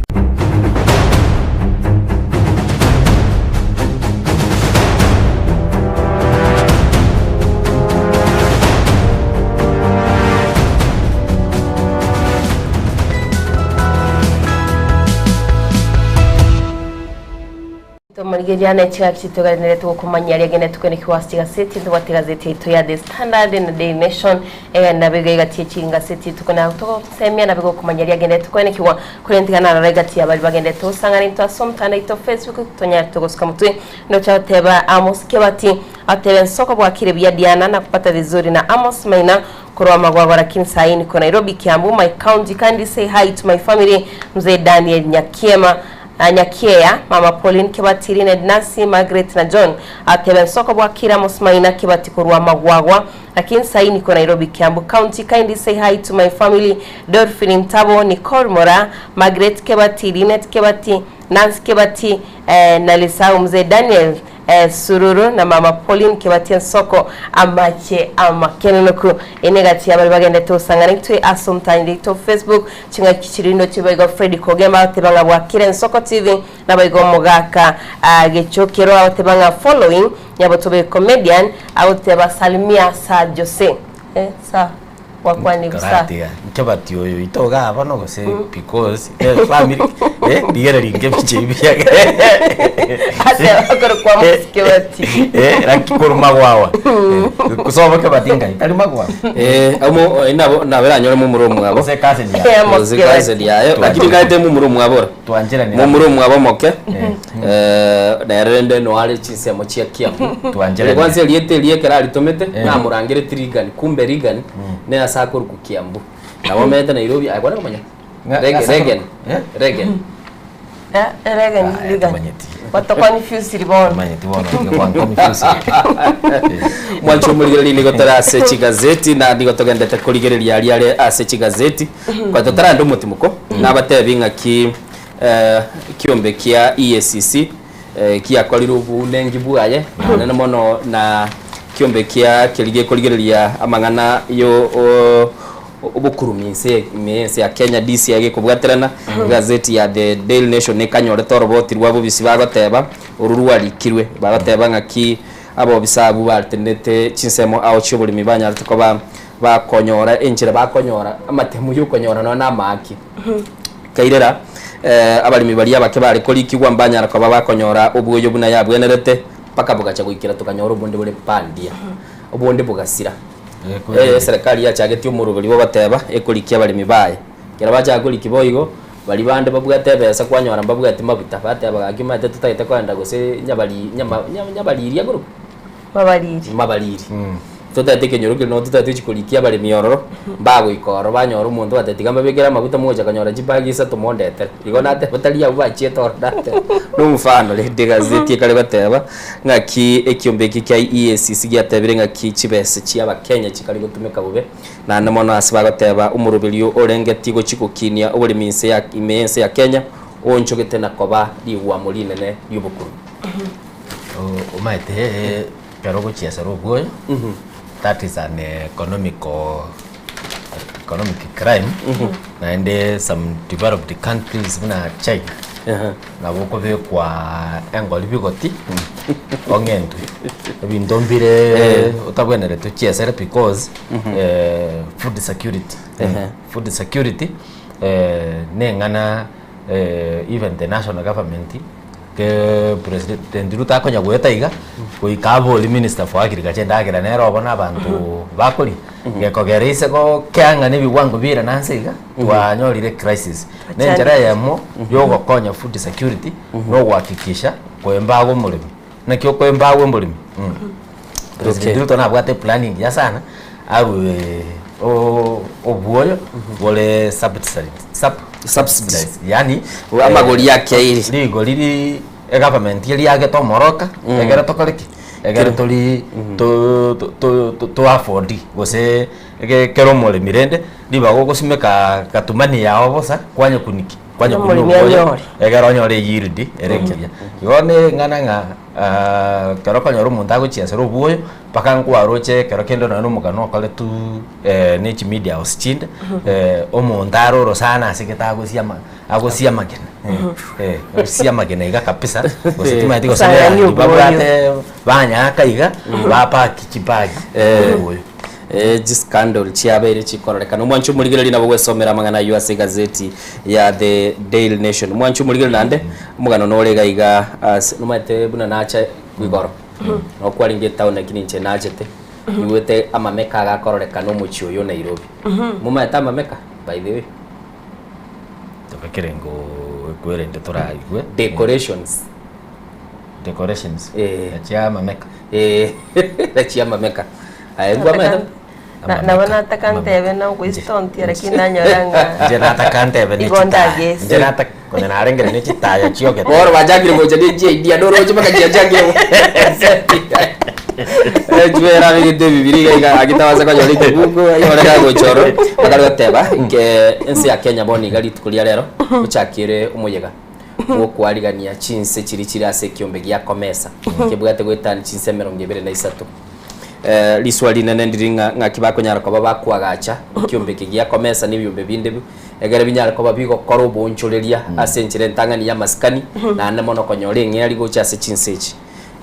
Tomorigereria ne chigaki chitoganerete gokomanyia aria gende tukene kiwasi chigaseti ntobwate egazeti yaito ya The Standard na Daily Nation egende nabo iga egati ye chingaseti tukona togosemia nabo gokomanyia aria gende tukoenekigwa korende tiga narora egati ya baria bagendete gosang'ana intwe ase omotandao oito Facebook tonyare togosuka motwe ndoche agoteba Amos Kebati atebe nsoko bwakire buya Diana nakupata vizuri na Amos Maina korwa Magwagwa lakini sahi niko Nairobi Kiambu my county kindly say hi to my family Mzee Daniel Nyakiema Nyakiea, Mama Pauline Kebati, Linet Nancy, Margaret na John atebe nsoko bwakire Amos Maina Kebati korwa Magwagwa lakini sahi niko Nairobi Kiambu County kindly say hi to my family Dorphin Ntabo, Nicole Mora, Margaret Kebati, Linet Kebati, Nancy Kebati eh, nalisahau mzee Daniel eh, Sururu na mama Pauline Kebati ensoko amache amakenenuku ene gati yabari bagendete gosang'ana intwe ase omotandao oito Facebook ching'aki chirindo chibaigo Fred Kogema agoteba ng'a bwakire ensoko TV nabaigo omogaka ah, Gechokero agoteba ng'a following nyabotobe comedian agoteba salimia Sir Jose eh, Sir Gwakwanire Sir. Karatiga nkebati oyo oito igaa bono gose because eh, family eh, rigereria nkebicha ebi biage Ase akorokwa Amos Kebati. Eh, laki korwa magwawa Eh, kosobo kebati ngai tari magwawa Eh, amo eh, nabo naberanyore momura omwabo Gose cousin yaye. Eh, Amos Gose Kebati. cousin yaye lakini kaete momura omwabo ore Twancheranire. momura omwabo moke eh, nere rende noare chinsemo chia Kiambu Twancheranire. Kwanza erieta eria ekero aritomete Eh. namorangereti Reagan kumbe Reagan ne ase akorokwa Kiambu nabo omanyete Nairobi aye kwane komanya Ng'a- Regen ase Regen akorokwa- Eh? Regen. Eh, eregeni rigani. Gwatoconfusiri bono. Manyeti bono nigo gwanconfusiri. Mwanche omorigereria nigo tore ase chigazeti na nigo togendete korigereria aria are ase chigazeti kwa totarande omotimoko nabatebi ng'aki eh, kiombe kia EACC eh, kiakorire obounengi bwaye anene mono na kiombe kia keria gekorigereria amang'ana yo o- Obokurumi inse ime y'ense ya Kenya DCI gekobwaterana egazeti ya The Daily Nation ekanyorete oroboti rwa bobisi bagoteba oru rwarikirwe bagoteba ng'aki abobisa abwo batenenete chinsemo ao chioboremi banyarete koba bakonyora enchera bakonyora amatemu yokonyora nonya na amaaki. Kairera abaremi baria abake bare korikigwa mbanyara koba bakonyora obwoyo buna yabwenerete mpaka bogacha goikera tokanyora obonde bore bandia obonde bogasira. Eserekari yachagetie omoroberi bw'ogoteba ekorikia abaremi baye. Ekero bachaka korikia boigo, baria bande babwate ebesa kwanyora mbabwati maguta, bateba gaki omanyete totagete kogenda gose nyabari nyama nyabariria korokwa? Mabariri. Mabariri. Totagete ekenyoro keria nabo totagete gochia korikia abaremi ororo, mbagoika ororo banyora omonto obatebia tiga mbabekere amaguta mogocha konyora chibagi isato mondetere. Igo nateba tari abwo bachiete ororo nateba nomfano rende egazeti ekare goteba. Ng'aki ekiombe eke kia EACC giatebire ng'aki chibese chi'Abakenya chikare gotumeka bobe, naende mono ase bagoteba omoroberio orengetie gochia gokinia oboremi inse ya ime y'ense ya Kenya oonchogete na koba rigwamo rinene ri'obokuru. Omanyete ekero ogochiesera obwoyo, that is an economical economic crime, naende some developed countries buna China. Nabo okobekwa engori bigoti ong'entwe ebinto mbire otabwenerete ochiesere because food security food security neng'ana even the national government ke president Ruto akonya goeta iga goika abori minister for agriculture endagera nere obo na abanto bakoria gekogera ise gokea ng'a na ebiwango bire nanse iga twanyorire crisis. Na enchera eyemo yogokonya food security nogohakikisha koembaga omoremi. Naki okoembaga omoremi? President Ruto nabwate eplan engiya sana arue obwoyo bore subsidized subsidized yaani Amagori akeire. Rigori ri egovernment eriagete omoroka ekero tokore ki? Ekero tori to to to afford gose ekero omoremi rende Ribaga ogosimeka gatumani yao bosa, kwanyekuniki, kwanyekunua Omoremi obwoyo, anyore. egere onyore eyield ere engiya. Igo ne eng'ana ng'a ekero okonyora omonto agochiesera obwoyo, mpaka nkwaroche ekero kende nonye na omogano okoretwe ne chimedia house chinde, omonto are orosana ase gete agosia ama agosia amagena, agosia amagena iga kabisa, gose timanyeti gose Osang'ani ne obwoyo. babwate banyaaka iga, bapaki chibagi obwoyo. Chiscandal chiabeire chikororekana. Omwanchi omorigereria nabo gwesomera amang'ana ayio ase egazeti ya The Daily Nation. Omwanchi omorigereria naende omogano nore iga iga ase nomanyete buna nacha igoro nabo kwarenge etown lakini inche nachete nigwete amameka agakororekana omochie oyo o Nairobi. Momanyete amameka by the way? Tobekere ngo ekwerende toraigwe. Decorations. Decorations. Chia amameka. Chia amameka. Aye ngwamaete? Na- nabo nataka ntebe na ogoistontia lakini nanyora ng'a Inche nataka ntebe ne Igo chitaya. ndagese. Inche nataka konya narengire ne chitaya chiogete. Bono bachakire gocha ne chiidea noroche mpaka chiachakire Echwera abegete ebibiri iga iga agitabasa konyora ekebungo igo reka gocha oro bakare goteba nke ense ya Kenya bono iga rituko ria rero ochakire omoyega bw'okwarigania chinse chiria chire ase ekiombe gia Comesa kebwate goetania chinse emerongo ebere na isato. Riswa rinene ndiri ng'a ng'aki bakonyara koba bakoagacha ekiombe eke gia Comesa na ebiombe binde bi egere binyare koba bigokora oboonchoreria ase enchera entang'ani y'amasikani naende mono konyora eng'eria gocha ase chinse echi.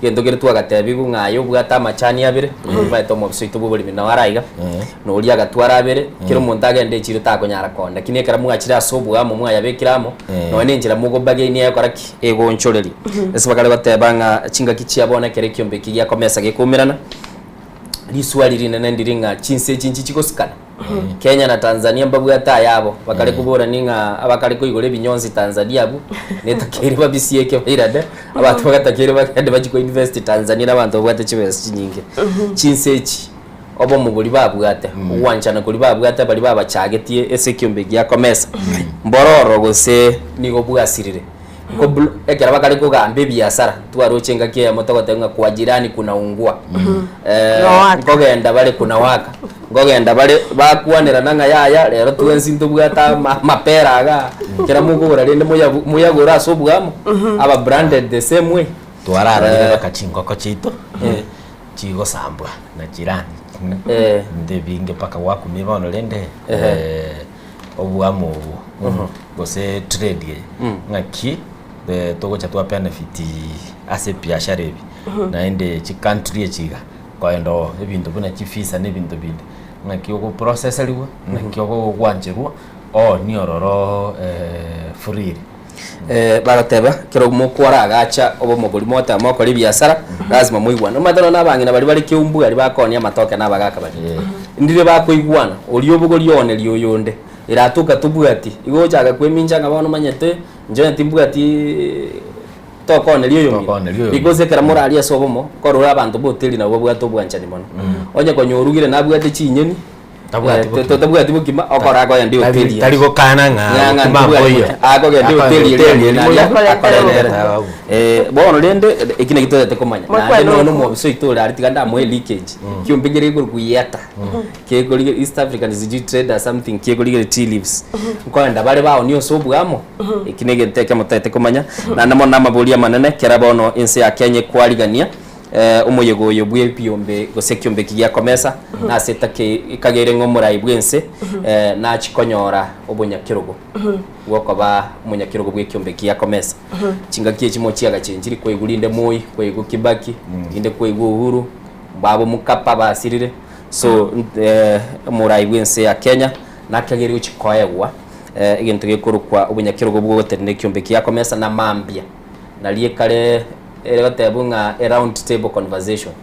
Egento keria twagatebiwu ng'a aye obwate amachani abere, omanyete omobisa oito bw'oboremi nao are aiga, na oria agatwara abere, kera omonto agende echiro takonyara koenda. Lakini ekero mwachire ase oboamo mwayabekire amo, nonya na enchera mogobagainia egokora ki? Egoonchoreria. Ase bakare goteba ng'a chingaki chia bono ekero ekiombe eki giakomesa gekoumerana, riswali rinene ndiri ng'a chinse echi nchi chigosikana. Kenya na Tanzania mbabwate ayabo, bakare koborani ng'a abakare koigora ebinyonsi Tanzania abwo, netakeire babisieke bairane, abanto bagatakeire bagende bachie koinvest Tanzania na abanto babwate chibesa chinyinge. Chinse echi, obomo boria babwate, ogwanchana koria babwate baria babachagetie ase ekiombe gia COMESA, mbororo gose nigo bwasirire. Nko ekero bakare kogamba ebiasara, twaroche engaki eyemo togoteba ng'a kwa jirani kunaungua. Kunawaka. Nkogenda bare kunawaka, nkogenda bare bakwanerana ng'a yaya rero twensi ntobwate ama amapera igaa, kera mokogora rende moyabu moyagore ase obwamo, aba branded the same way. Twararorire mpaka chingoko chiaito chigosambwa na jirani. Ebinto ebinge mpaka gwakumia bono rende obwamo obwo gose trade eye ng'aki togocha twa benefit ase ebiashara ebi naende chicountry echi iga koenda oo ebinto buna chivisa na ebinto binde ng'aki ogoproceseriwa ng'aki ogogwancherwa oo niororo freely. Bagateba, Ekero mokwaragacha obomogori mogoteba mokore ebiasara, lazima moigwane. Omanyete nonya na abang'ina baria bare keumbu aria bakoonia amatoke na abagaka baria, ndire bakoigwana, oria obogoria ooneria oyonde, eratoka tobwati. Igo ogochaka kwemincha ng'a bono omanyete, inche onye timbwati tokooneria oyomino. Tokooneria oyomino. Because ekero morarie ase obomo, nkorora abanto ba hoteli nabwo babwate obwanchani mono. Onye konya orugire nabwate chinyeni, Tabwati bokima. Tabwati bokima, okora akoenda Tari- ehoteli tari gokana ng'a Ng'a- ng'a bokima ntobwati mboiyo. bokima. Akogenda Akogenda ehoteli eria hoteli eria aria, moiyo. akorentere. Akorentere. Bono rende, eki naki totaete komanya. Mokwana Naende nonya oko. omobisa oito ore aria tiga ndamoe leakage. Kiombe kere gekorokwa Yeta. Kekorigia East African sijui trader something kekorigia tea leaves. Nkoenda bare baonie ase obwamo. Eki na egento ekemo totaete komanya. Naende mono namaborio amanene kera bono ense ya Kenya ekwarigania. Omoyega oyo bw'ebiombe gose ekiombe eki gia Komesa nase etake ekageire ng'a omorai bw'ense nachie konyora obonyakerogo bw'okoba omonyakerogo bw'ekiombe eki gia Komesa. Chingaki echi mochiagachenchiri kwaigwa rinde Moi, kwaigwa Kibaki, rinde kwaigwa Uhuru, babo Mkapa basirire. So omorai bw'ense ya Kenya nakageire gochia koegwa egento gekorokwa obonyakerogo bw'ogotenena ekiombe eki gia Komesa na mambia nario ekare Ere gotebwa ng'a a round table conversation.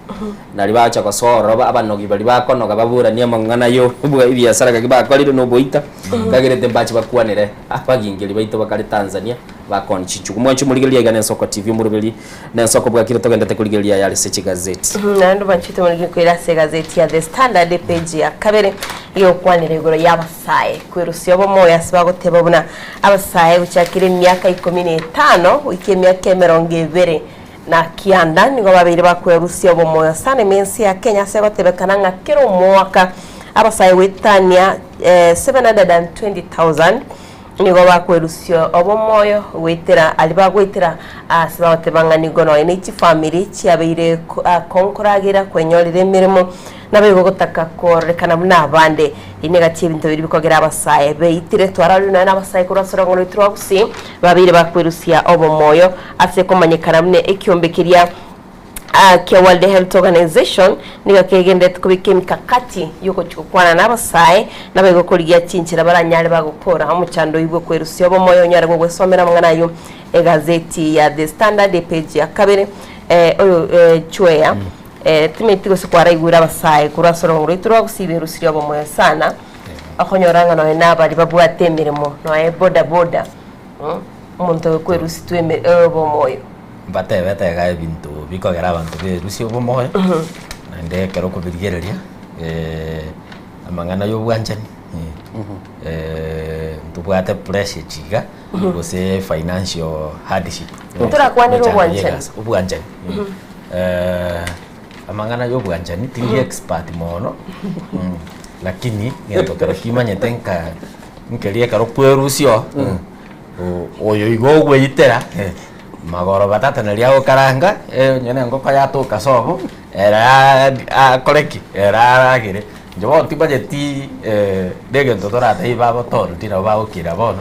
Nario bagocha gosoa ororo abanogi baria bakonoga baboranie amang'ana ya obwa ebiasara gaki bakorire na oboita, kagerete mbache bakwanere abagingeri baito bakare Tanzania bakoni chinchugu. Mwanche omorigereria aiga na Ensoko TV omoroberi na Ensoko bwakire togendete korigereria ayare ase chigazeti. Naende mwanchete mono gikoira ase egazeti ya The Standard epage ya kabere egokwanera igoro y'abasae kwerusia obomoyo ase bagoteba buna Abasae gochakera emiaka ikomi na etano goika emiaka emerongo ebere na kianda nigo babeire bakwerusia obomoyo sana ime ense ya Kenya ase gotebekana ng'a kera omwaka abasae goetania 720,000 nigo bakwerusia obomoyo goetera aria bagoetera ase bagoteba ng'a nigo nonya ne chifamiri chiabeire konkoragera kwenyorera emeremo Naboigo gotaka kororekana buna abande. Eri negati y'ebinto biria bikogera abasae beitire. Twarorire nonya nabasae korwa ase orong'o rwaito rwa Gusii babeire bakwerusia obomoyo ase komanyekana buna ekiombe keria kia World Health Organization nigo kegenderete kobeka emikakati y'ogochia gokwana nabasae naboigo korigia chinchera baranyare bagokora omochando oyio bw'okwerusia obomoyo onyare gogwesomera amang'ana ayio egazeti ya The Standard epage ya kabere oyo chweya Timanyeti gose kwaraigure abasae korwa ase orogongo rwaito rwa gusii berusirie obomoyo sana, okonyora ng'a nonya na abaria babwate emeremo nonya boda boda, omonto oyo kwerusitwe eme obomoyo. Mbatebete iga ebinto bikogera abanto berusie obomoyo, naende ekero okobirigereria amang'ana ya obwanchani, ntobwate pressure echi iga, gose financial hardship. Ntorakwanere Emechando ya obwanchani. egasi, obwanchani. Amang'ana ya obwanchani tindi expert mono, lakini egento kero kimanyete nka nkeria ekero kwerusia oo, oyo igo ogweitera, magoro batata naria agokaranga, onye na engoko yatoka sobo, ere akore ki? Ere aragere. Inche bono timanyeti na egento toratebie bagotoruti nabo bagokira bono,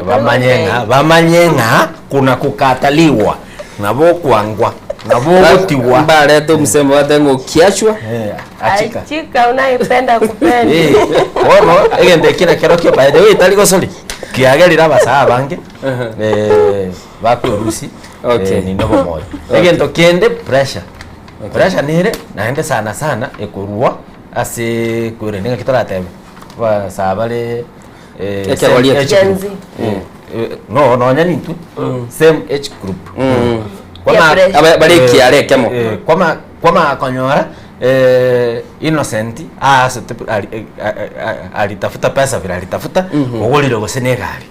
Bamanye ng'a, bamanye ng'a kuna kukataliwa, nabo okwangwa, nabo ogotigwa. Mbarete omosembo batebe ng'a okiachwa. Eh, achika. Achika unaipenda kupenda. Eh, bono egento eki nakerokio by the way tari gosori kiagerire abasae abange eh, bakwerusi Okay. eh, ninde obomoyo egento kende pressure pressure nere naende sana sana ekorwa ase kwerende ng'aki toratebe abasae bare Ekegori same eke. age Gen group. Z. Eh, no nonya nintwe same age group Yeah, pressure. Aba- bare ekiara ekemo. Eh, kwama kwama konyora eh, innocent aasete ali- eh, a- a- a- alitafuta pesa vile alitafuta ogorire gose na egari.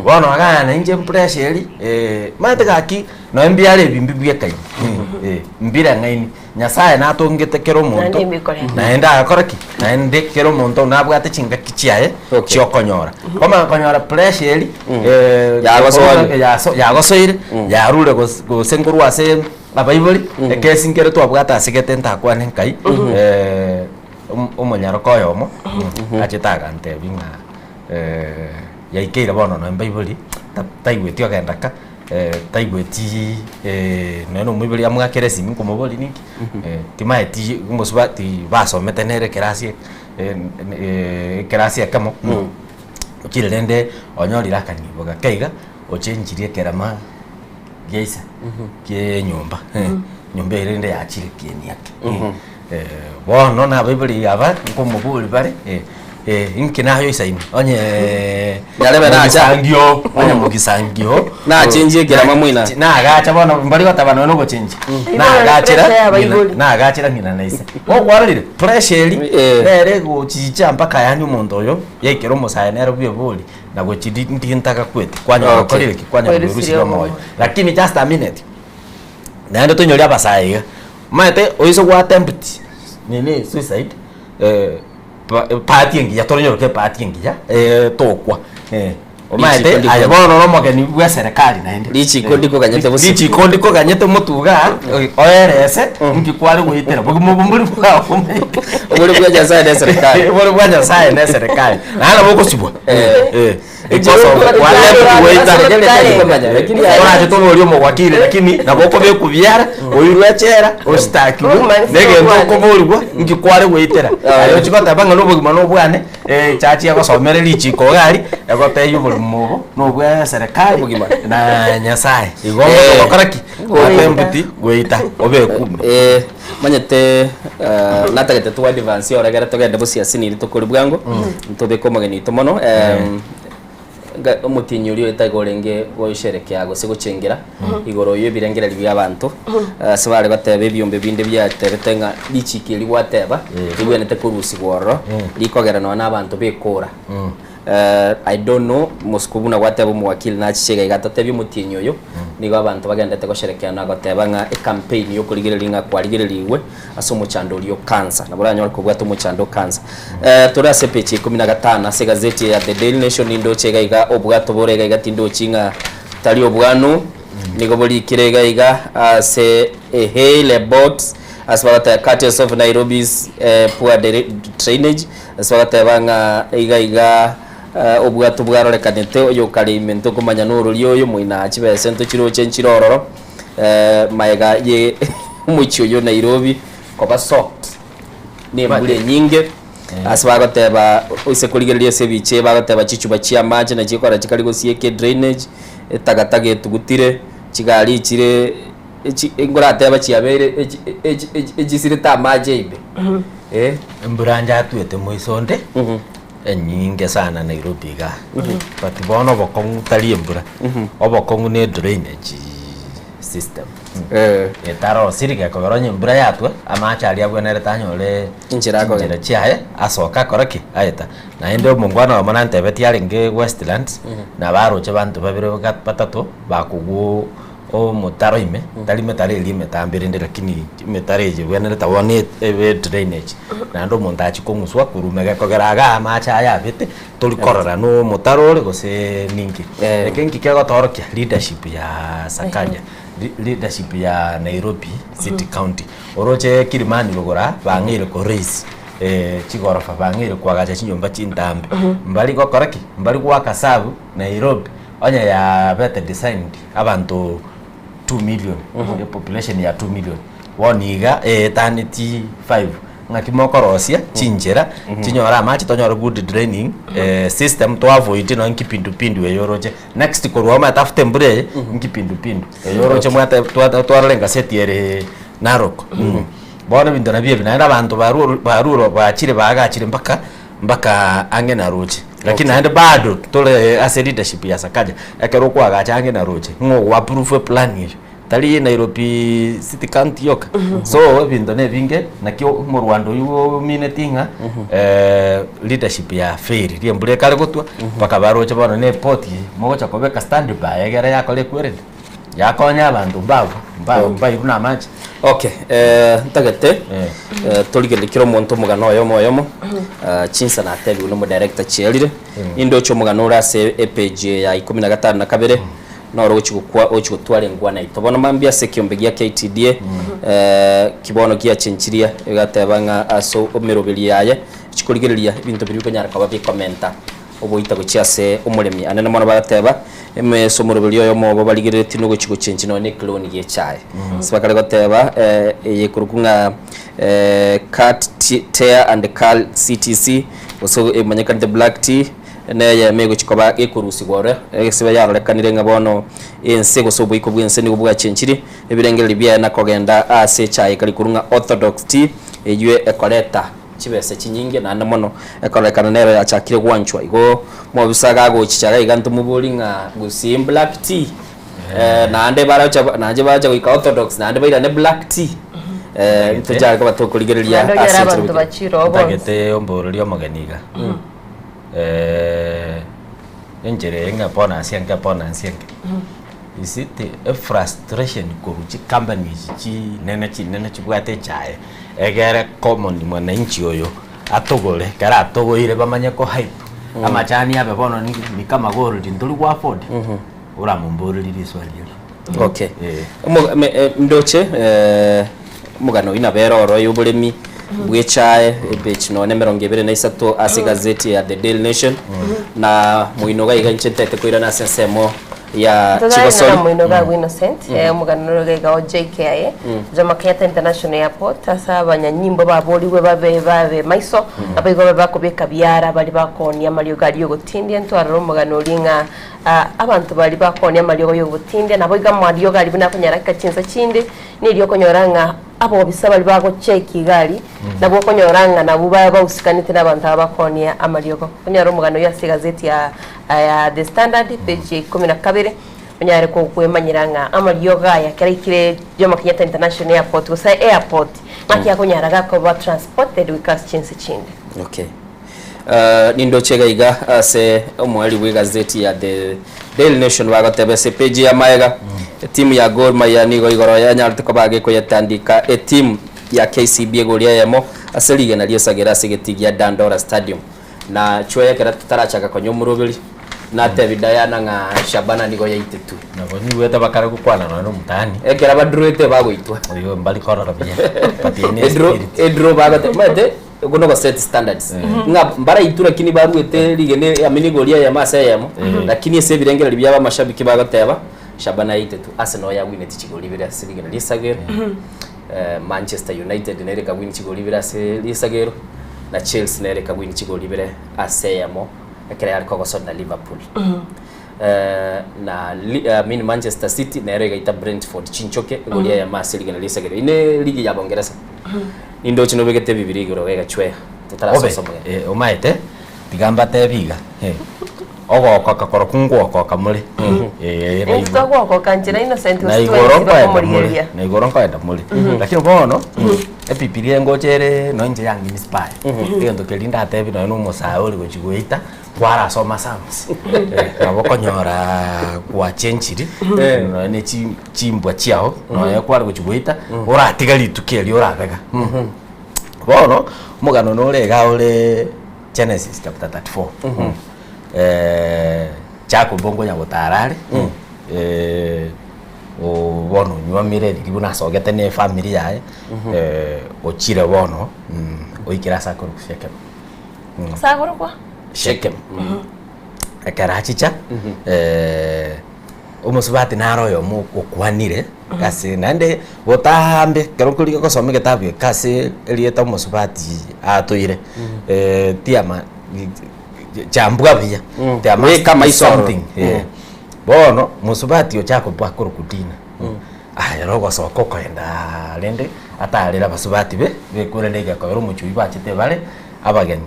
Bono agana inche pressure eri, omanyete gaki nonya mbiare ebi mbibwekaine, mbireng'aini. Nyasaye natongete kera omonto, Naende mbikore. naende agakora ki? Naende kera omonto nabwate chingaki chiaye chiokonyora. Komanya konyora pressure eri, Yagosoire. yagosoire, yarure gose nkorwa ase abaibori, ekesi nkere twabwate ase gete ntakwane nkai, omonyaroka oyomo, achete agantebia ng'a yaikeire bono nonya mbaibori, taigweti ogenda ka, taigweti nonya na omoibori amwakere esimi nkomoboria ninki, timaeti omosubati basomete nere ekerasi ekerasi ekemo, ochire rende onyorire akanibo gake iga, ochenchirie ekerama gia ise, kia enyomba, enyomba eye rende yachire kieni ake. Bono na abaibori aba nkomoboria bare, inki nayoisaine onye Yarebe nacha. mogisangio, onye mogisangio Nachenjie ekerama moina. Nagacha bono mbari goteba nonya na ogochenjia. Nagachera Pressure ya ng'ina abaibori. nagachera ng'ina na ise. Gokwarorire pressure eri nere egochicha mpaka yaani omonto oyo yaikera omosae nere bwebori na gochi ndi ntagakwete kwanyora okorire ki? Kwanyora Kwerusirie kwerusirie omoyo. omoyo. Lakini just a minute, naende tonyori abasae iga. Omanyete oise gwa attempt nini suicide ebahati engiya toronyoroke ebahati engiya tokwa omanyete Richiko aye ndiko- bono ore omogeni bwa eserekari naende. Richiko ndikoganyete bosio. Richiko ndikoganyete motwe igaa oerese nki kware goetera bogima obo mbori bwao omanyete. Obori bwa Nyasaye na eserekari. Obori bwa Nyasaye na eserekari naende nabo okosibwa. Orache toborie omowakili lakini nabo okobekwa biara oirwe echela ositakiwe na egento okoborigwa nki kware goetera. Aye ochie goteba ng'a nobogima nobwane echachi egosomere richiko iga aria egotebia oborimo obo nobwa eserekari na Nyasaye. Igo omonto ogokora ki? Attempt goeta obekwe ime. Omanyete natagete to advance ore egere togende bosiasi niri tokori bwango, ntobeke omogeni oito mono omotienyi oria oetaiga orenge gosherekea gose gochengera igoro ya ebirengererio bia abanto, ase bare goteba ebiombe binde biatebete ng'a richiko eri gwateba ribwenerete korusigwa ororo, rikogera nonya na abanto bekora. I don't know mosiko buna gwateba omowakili nachiche iga iga atotebie omotienyi oyo nigo abanto bagendete gosherekea na goteba ng'a ecampaign yokorigereria ng'a kwarigererigwe ase omochando oria o cancer nabo oranyore kobwate omochando o cancer. Tore ase epeji ya ikomi na gatano ase egazeti eye ya The Daily Nation nindoche iga iga obwato bore iga iga tindochi ng'a tari obwanu nigo borikire iga iga ase ehail about ase bagoteba courtesy of Nairobi's poor drainage Ase bagateba ng'a iga iga obwato bwarorekanete, oyokare ime ntokomanya norori oyo, moina chibesa ntochiroche nchire ororo, magega ye omochie oyio Nairobi koba soaked nembura enyinge. Ase bagoteba oise korigereria ase ebicha eye bagoteba chichuba chia amache nachio chikora chikari gosieka edrainage, etagataga etugutire, chigari chire echi nkorateba chiabeire echi echi echi echisirete amache ime eh. Embura njatwete moiso onde enyinge sana Nairobi igaa but bono obokong'u tari embura obokong'u ne drainage system etarosiri gekogera onye embura yatwa amache aria abwenerete anyore Enchera akogenda. chinchera chiaye asoke akore ki aeta naende omongwana oyomo nantebetie arenge Westlands nabo aroche banto babere batato bakogwa omotaro ime, tari metaro eria emetambe rende lakini emetaro eye ebwenerete bono ebe drainage, naende omonto achie kong'uswa korwa ime gekogera igaa amache aya abete, tori korora na omotaro ore gose ninki. Eke nki kegotoorokia leadership ya Sakaja, leadership ya Nairobi city county, oroche Kilimani rogoro aa bang'eire ko raise chigorofa, bang'eire koagacha chinyomba chintambe, mbari gokora ki? Mbari goaka serve Nairobi. Onye yabete designed abanto 2 million, population ya 2 million, bono iga eetaneti 5, ng'aki mokorosia chinchera chinyore amache tonyore good draining system to avoid nonye kipindupindu eye oroche. Next korwa omanyete after embura eye, nkipindupindu eye oroche mwate twarora engaseti ere Narok. Bono ebinto nabio ebi, naende abanto barure barure bachire baagachire mpaka mpaka ang'e na roche. Lakini naende bado tore ase leadership ya Sakaja, ekero okoagacha ang'e na roche, ng'o ogo approve eplan eyio? Tari Nairobi city county yoka. So ebinto na ebinge naki omorwando oywo omineti ng'a leadership ya fail ria embura ekare gotwa mpaka baroche bono na eport mogocha kobeka stand by egere yakora ekwerende yakonya abanto mbabwo mba mbairwe na amache. Okay, ntagete torigererie kera omonto omogano oyomo oyomo, chinsa natebiwe na omodirector chiarire, nindoche omogano ore ase epage ya ikomi na gatano na kabere. Noro ogochia gokwa ogochia gotwara engwana yaito. Bono mambia ase ekiombe gia KTDA kibono giachenchirie egateba ng'a ase emeroberi yaye echi korigereria ebinto biria bikonyara koba bikomenta oboita gochia ase omoremi. Anene mono bagateba ase omoroberi oyomo obo barigereretie nogochia gochenchia nonya ne eclone gie echae. Ase bakare goteba eye ekorokwa ng'a cut, tear and cull CTC gose emanyekanete black tea. Neyemo egochia koba gekorusigwa ore, egesiba yarorekanire ng'a bono ense gose oboiko bw'ense nigo bwachenchirie ebirengererio biaye na kogenda ase echaye ekari korwa ng'a Orthodox tea, eyio ekoreta chibesa chinyinge naende mono ekororekana nero yachakire gwanchwa. Igo mobisa gagochicha iga iga ntomobori ng'a gusii black tea naende baroche naende bacha goika Orthodox naende bairane black tea ntochare koba tokorigereria Naende onyore ase enchera abanto goika. bachire oo bonsi. Ntagete omborori omogeni iga. Enchera eye ng'a bonus enke bonus enke, is it a frustration korwa chicompany echi chinene chinene chibwate echae, egere common mwananchi oyo atogore, ekero atogoire bamanye ko hype, amachani abe bono ni ni kama gold ntori go afford, oramomborerie riswali erio. Okay. Omo- me- eh, ndoche omogano oyio nabo ere oro ya oboremi bw'echae epage nonye emerongo ebere na isato ase egazeti ya The Daily Nation na moino iga iga inche ntaete koirana ase ensemo ya Totari chigosori na moino gago Innocent, omogano ore iga o JKIA, Jomo Kenyatta International Airport, ase abanyanyimbo baborigwe babe babe maiso, naboigo babe bakobeka biara baria bakoonia amariogo aria ogotindia, ntwarore omogano oria ng'a Abanto baria bakoonia amariogo y'ogotindia, naboigo amariogo aria buna akonyara chinsa chinde, nerio okonyora ng'a abobisa baria bagocheki iga aria, nabwo okonyora ng'a nabwo bausikanete nabanto aba bakoonia amariogo. Onyore omogano oyio ase egazeti ya ya The Standard, page ya ikomi na kabere, onyare kokwemanyera ng'a amariogo aya ekero aikire Jomo Kenyatta International Airport gose airport, ng'aki akonyara gakoba transported goika ase chinse chinde. Okay. Nindoche iga iga ase omoerio bw'egazeti ya The Daily Nation bagoteba ase epeji ya maega, etimu ya Gor Mahia nigo igoro yanyarete koba gekoyetandika etimu ya KCB egori eyemo ase rigena riesagera ase egetii gia Dandora Stadium. Na chweye ekero totarachaka konya omoroberi, natebi Diana ng'a Shabana nigo yaitetwe. Nabo nyigwete bakare gokwana nonya na omotani. Ekero baduruete bagoitwa. Oyo mbari korora buya. But eye ne Edro spirit. edro bagoteba omanyete. Okwo nogo set standards ng'a mbaraitwe lakini baruete rigena I mean igori eyemo ase eyemo lakini ase ebirengererio biabo amashabiki bagoteba Shabana yaitetwe Arsenal yawineti chigori ibere ase rigena risagero Manchester United nere ekawin chigori ibere ase risagero na Chelsea nere ekawin chigori ibere ase eyemo ekero yare kogosona na Liverpool na I mean Manchester City nero egaita Brentford chinchoke igori eyemo ase rigena risagero. Eyio ne ligi ya Bongeresa. Nindoche nobegete Ebibilia igoro gegachwea, Obe, totarasosa omogeni. eh, omaete, tiga mbatebi iga, eh, ogokoka korokwo ngwokoka more, eh, na Intwe igoro- togwokoka nchera Innocent na gose igoro twensi nkoenda more, bakomorigereria. na igoro nkoenda more. Lakini bono, Ebibilia ngocha ere nonya inche yangi inspire, egento keria ndatebi nonya na omosae ore gochia goeta, kwarasoma Psalms, eh, nabo okonyora gwachenchiri, nonya na chi- chimbwa chiao, nonya kware gochia goita, oratiga rituko erio orabega. Bono, omogano nore iga ore Genesis chapter 34. Jacob nkonya gotara are, o- bono onywomire riria buna asogete na efamiri yaye, ochire bono, oikire ase akorokwa Shechem. Ase akorokwa? Shechem. Ekero achicha, omosubati naro oyomo okwanire ase naende botambe ekero okorigia gosoma egetabu eke ase erieta omosubati atoire tiama chambwa buya there must Beka be amaiso aroro. something Bono mosubati ocha koba akorokwa Dina, aye ere ogosoka okoenda rende atarere abasubati be bekorende egekoero omochie oyio bachete bare abageni.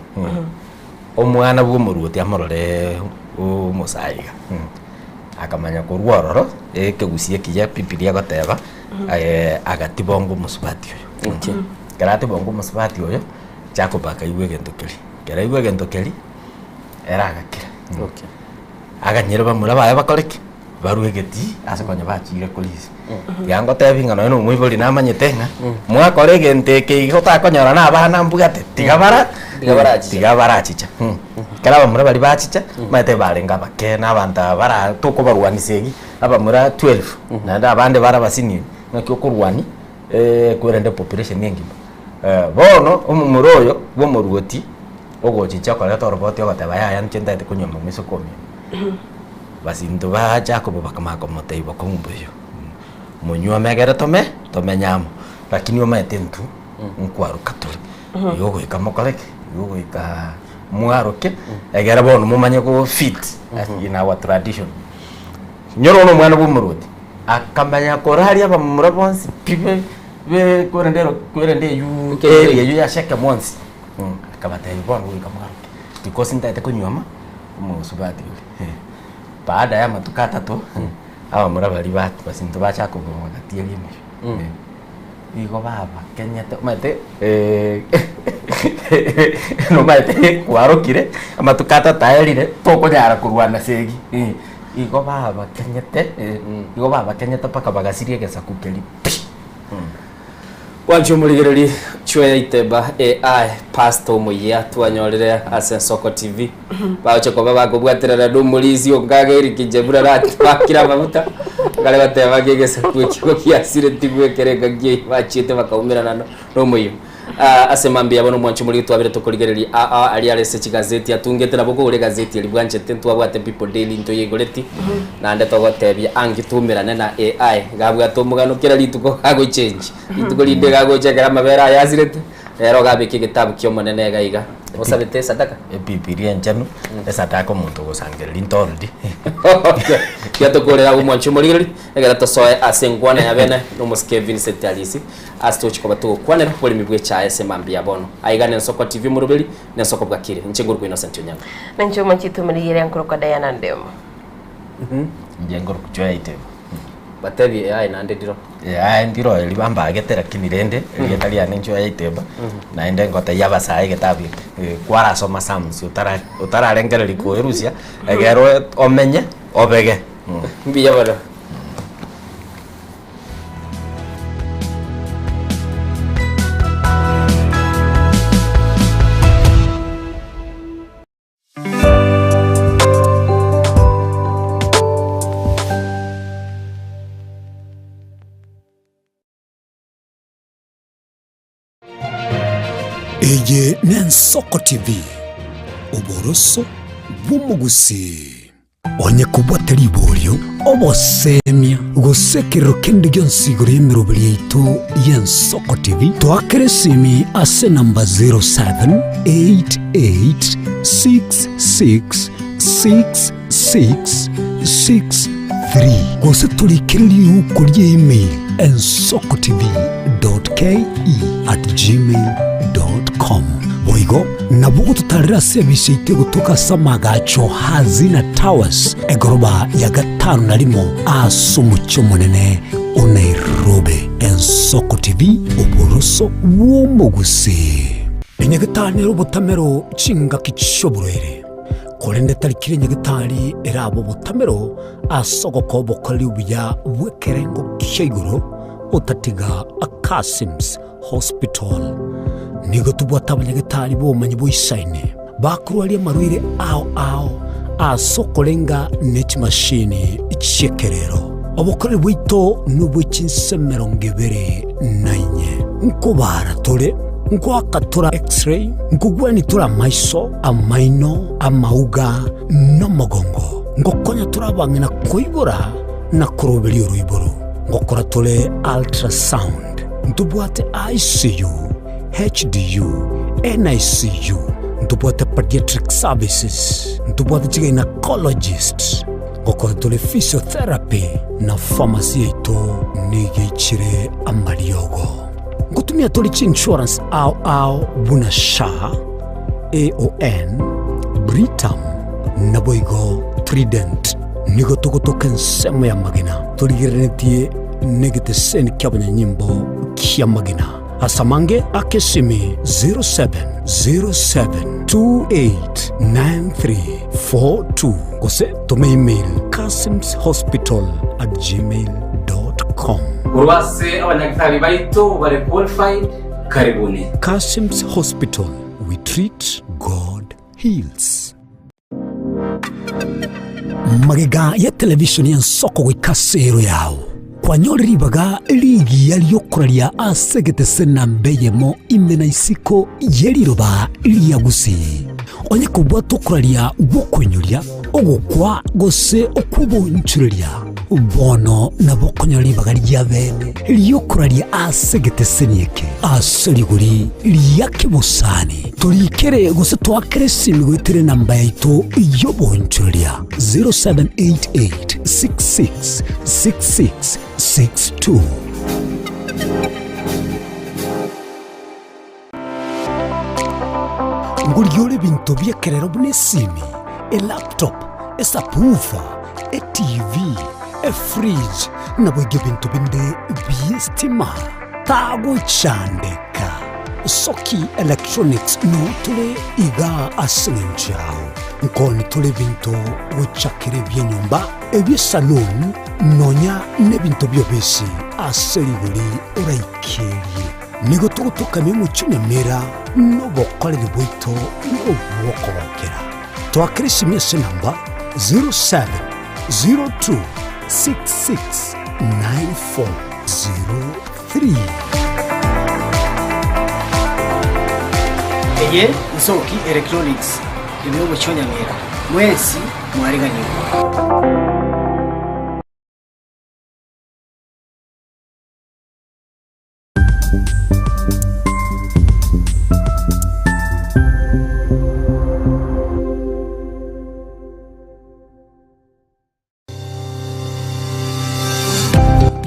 Omwana bwa omoruoti amorore omosae iga. Akamanya korwa ororo, ekegusia ekiya Bibilia egoteba, agatibonga omosubati oyo. Okay. Ekero atibonga omosubati oyo, Jacob akaigwa egento keria. Ekero aigwa egento keria, ere agakira. Okay. Aganyera bamura baye bakore ki? Barue egetii ase konya bachire korisia. Tiga ngotebi ng'a nonye na omoibori namanyete ng'a mwakora egento eke iga otakonyora na abana mbwate, tiga bara Tiga barachicha. tiga barachicha. Ekero abamura baria bachicha, omanyete barenge abake na abanto aba bara tokobarwanisa egi, abamura 12 naende abande bare abasenior, ng'aki okorwania kwerende population engima. Bono omomura oyo bwa omoruoti ogochicha okoreta oroboti ogoteba yaya inche ntagete konywa momisoko omino. Basinto ba Jakobo bakamanya komotebia bokong'u mbuya, Monyuome ekere tome tomenye amo, lakini omanyete intwe nkwaroka tore, igo goika mokore ki? Igo goika mwaroke, egere bono momanye go fit in our tradition. Nyora bono omwana bwa omorwoti, akamanya koraria abamura bonsi pi be be kwerende ero kwerende eywo area eywo ya Shekemu onsi, akabatebia bono goika mwaroke, because ntagete konyuoma omosubati oria. Baada ya amatuko atato, abamura baria ba basinto ba Jakobo bagatieria emeyio. Igo babakenyete, omanyete nomanyete kwarokire, amatuko atato aerire, tokonyara korwana segi. Igo babakenyete, igo babakenyete mpaka bagasiria egesaku keria pi. Gwancha omorigereria Chweya Iteba AI Pastor omoyia twanyorire ase Ensoko TV bagocha koba bakobwaterana na omorisia ongaga Eric Njebura ratwakire amaguta ngare goteba ng'a egesaku ekio giasiretigwe ekero engaki eyio bachiete bakaumerana na omoyio. Ah, ase mambia bono omwancho omorigi twabere tokorigereria aa aria are ase chigazeti atungete nabo okogora egazeti eria bwanchete ntwabwate People Daily ntoyeigoreti naende togotebia angi toumerane na AI gabwate omogano kera rituko gagochengi rituko rinde gagocha ekero amabere aye asirete rero gabeke egetabu kia omonene iga iga osabete esadaka Ebibilia enchenu, esadaka omonto ogosangereria ntorori. Tiga tokorere abwo omwancho omorigereria egere tosoe ase enkwana ya bene na omosike Vincent Arisi Ase togochia koba togokwanera oboremi bw'echae ase mambia ya bono. Aiga nensoko TV omoroberi, nensoko bwakire. Inche ngorokwa Innocent Onyango. Na inche omochie tomorigere nkorokwa Diana Ndemo. Inche nkorokwa Joy Itebo. Batebie aye naende ndiro. Aye ndiro eri bambagete lakini rende erieta riane Joy Itebo naende ngotebia abasae egetabu eke kwarasoma Psalms otara otararengereria koerusia egere omenye obege. Mbuya mono. Eye n'Ensoko TV, oboroso bw'omogusii. Onye kobwate riborio, obosemia, gose ekerero kende gionsi igoro y'emeroberi yaito y'Ensoko TV, toakere esimi ase enamba 0788666663 gose torikere riuko ria email ensokotv.ke@gmail.com. Boigo nabo ogototarera ase ebise yaito egotoka ase amagacho Hazina Towers, egoroba ya gatano na rimo ase omochie omonene o Nairobi. Ensoko TV, oboroso bw'omogusii. Enyagetari nere obotamero chingaki chi'oborwaire, korende tari kera enyagetari erabe obotamero ase ogokoa obokoreri obuya bw'ekerengo kia igoro otatiga Akasims Hospital. Nigo tobwate abanyagetari b'obomanyi boisaine bakorwaria amarwaire ao ao ase okorenga ne chimashini chi'ekerero. Obokoreri bwaito nobwe chinse emerongo ebere na inye. Nkobaara tore, nkoaka tore X-ray, nkogwenia tore amaiso, amaino, amauga, na omogongo. Ngokonya tore abang'ina koibora na koroberia oroiboro. Ngokora tore ultrasound. Ntobwate ICU, HDU, NICU, ntobwate pediatric services, ntobwate chigynecologist, ngokora tore physiotherapy na pharmacy yaito nigo eichire amariogo. Ngotumia tore chiinsurance ao ao buna SHA, AON, Britam, naboigo Trident. Nigo togotoka ensemo y'amagena, torigereretie negeteseni ki'abanyanyimbo ki'amagena. Ase amange aka esimi 0707289342 gose toma email kasimshospital@gmail.com. Korwa ase abanyagitari baito bare qualified, karibuni. Kasim's Hospital, we treat, God heals. Magega ya televishoni y'ensoko goika ase ero yao, kwanyore ribaga rigiya ri'okoraria ase egetese namba eyemo ime na isiko ye riroba ria Gusii. Onye kobwate okoraria gw'okoinyoria, ogokwa gose okw'obonchoreria, bono nabo okonyora ribaga ria bene ri'okoraria ase egeteseni eke ase rigori ria kebosani. Torikere gose toakere esimi goetera enamba yaito y'obonchoreria 0788 66 66 62. Ngorigia ore ebinto bi'ekerero buna esimi, elaptop, esubwoofer, etv, efridge, naboigo ebinto binde bi'estima. Tagochandeka. Soki Electronics noo tore igaa ase eng'encho yao. Nkoni tore ebinto gochakera ebi'enyomba, ebi'esaloon, nonya nebinto bi'obisi ase rigori oraikerie. Nigo togotokamia omochie Nyamira nobokoreri bwaito nobw'okogokera. Toakere esimi ase enamba 0702669403. Eye Nsoki Electronics ime y'omochie o Nyamira. Mwensi mwareganigwe.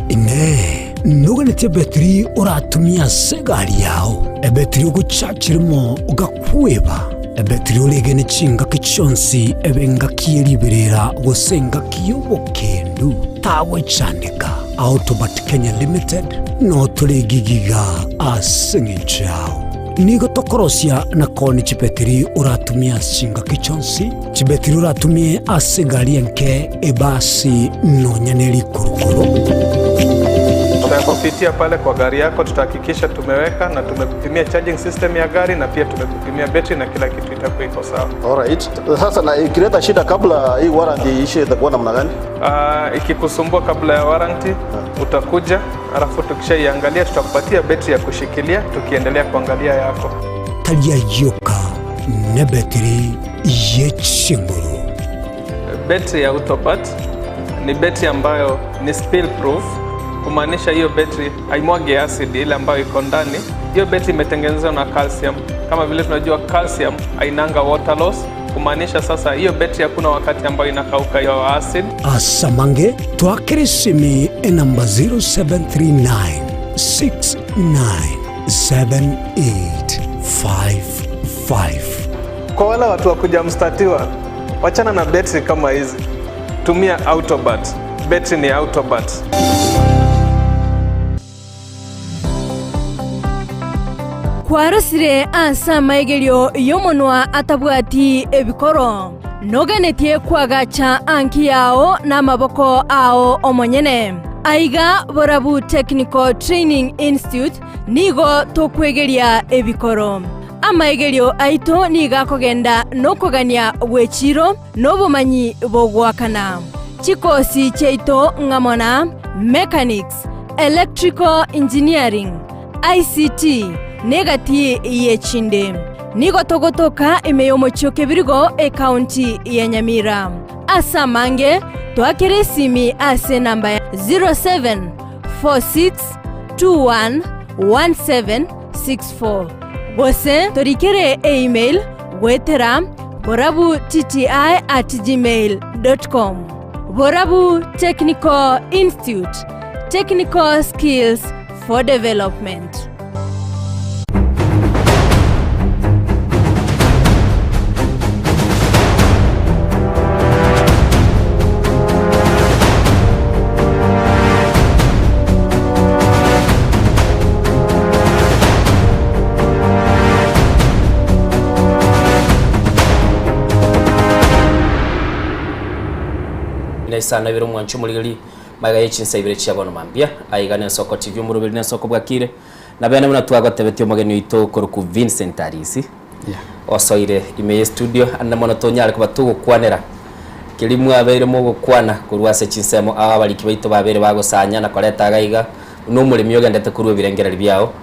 Inee! Noganetie ebetiri oratumie ase egari yao, ebetiri ogochachirimo ogakweba, ebetiri oregene chingaki chionsi ebe engaki ye riberera gose engaki y'obokendu? Tagwechandeka. Autobat Kenya Limited notore egigiga ase eng'encho yao. Nigo tokorosia na koonia chibetiri oratumie ase chingaki chionsi, chibetiri oratumie ase egari enke, ebasi, nonya ne rikurukuru. Tutakupitia pale kwa gari yako, tutahakikisha tumeweka na tumekupimia charging system ya gari na pia tumekupimia betri na kila kitu itakuwa iko sawa. Alright. Sasa na ikileta shida kabla hii warranty iishe itakuwa namna gani? Ikikusumbua kabla ya warranty utakuja, alafu tukishaiangalia tutakupatia betri ya kushikilia tukiendelea kuangalia yako. Tari ayioka nebetiri ye chinguru. Betri ya Autobat ni betri ambayo ni spill proof, kumaanisha hiyo betri haimwagi acid ile ambayo iko ndani. Hiyo betri imetengenezwa na calcium. Kama vile tunajua calcium hainanga water loss, kumaanisha sasa hiyo betri hakuna wakati ambayo inakauka hiyo acid. Asamange twakere esimi enamba 0739 697855. Kwa wale watu wa kuja mstatiwa, wachana na betri kama hizi, tumia Autobat. Betri ni Autobat. Kwarosire ase amaigerio y'omonwa atabwati ebikoro, noganetie koagacha anki yao namaboko ao omonyene. Aiga Borabu Technical Training Institute nigo tokwegeria ebikoro. Amaigerio aito nigo akogenda nokogania gw'echiro na obomanyi bogoakana. Chikosi chiaito ng'amo na Mechanics, Electrical Engineering, ICT, na egati y'echinde. Nigo togotoka ime y'omochie o Kebirigo, ekaunti ya Nyamira. Ase amange, toakere esimi ase enamba ya 0746211764 gose torikere email goetera borabutti at gmail dot com. Borabu Technical Institute, technical skills for development. na isano ibere omwancho omorigeri magega ye chinsa ibere chia bono mambia. Aiga nensoko TV omoroberi nensoko bwakire. Na bene buna twagotebetie omogeni oito okorokwa Vincent Arisi osoire ime ye studio ande mono tonyare koba togokwanera keria mwabeire mogokwana korwa ase chinsemo ao abariki baito babeire bagosanya na koreta iga iga buna omoremi ogendete korwa ebirengererio biao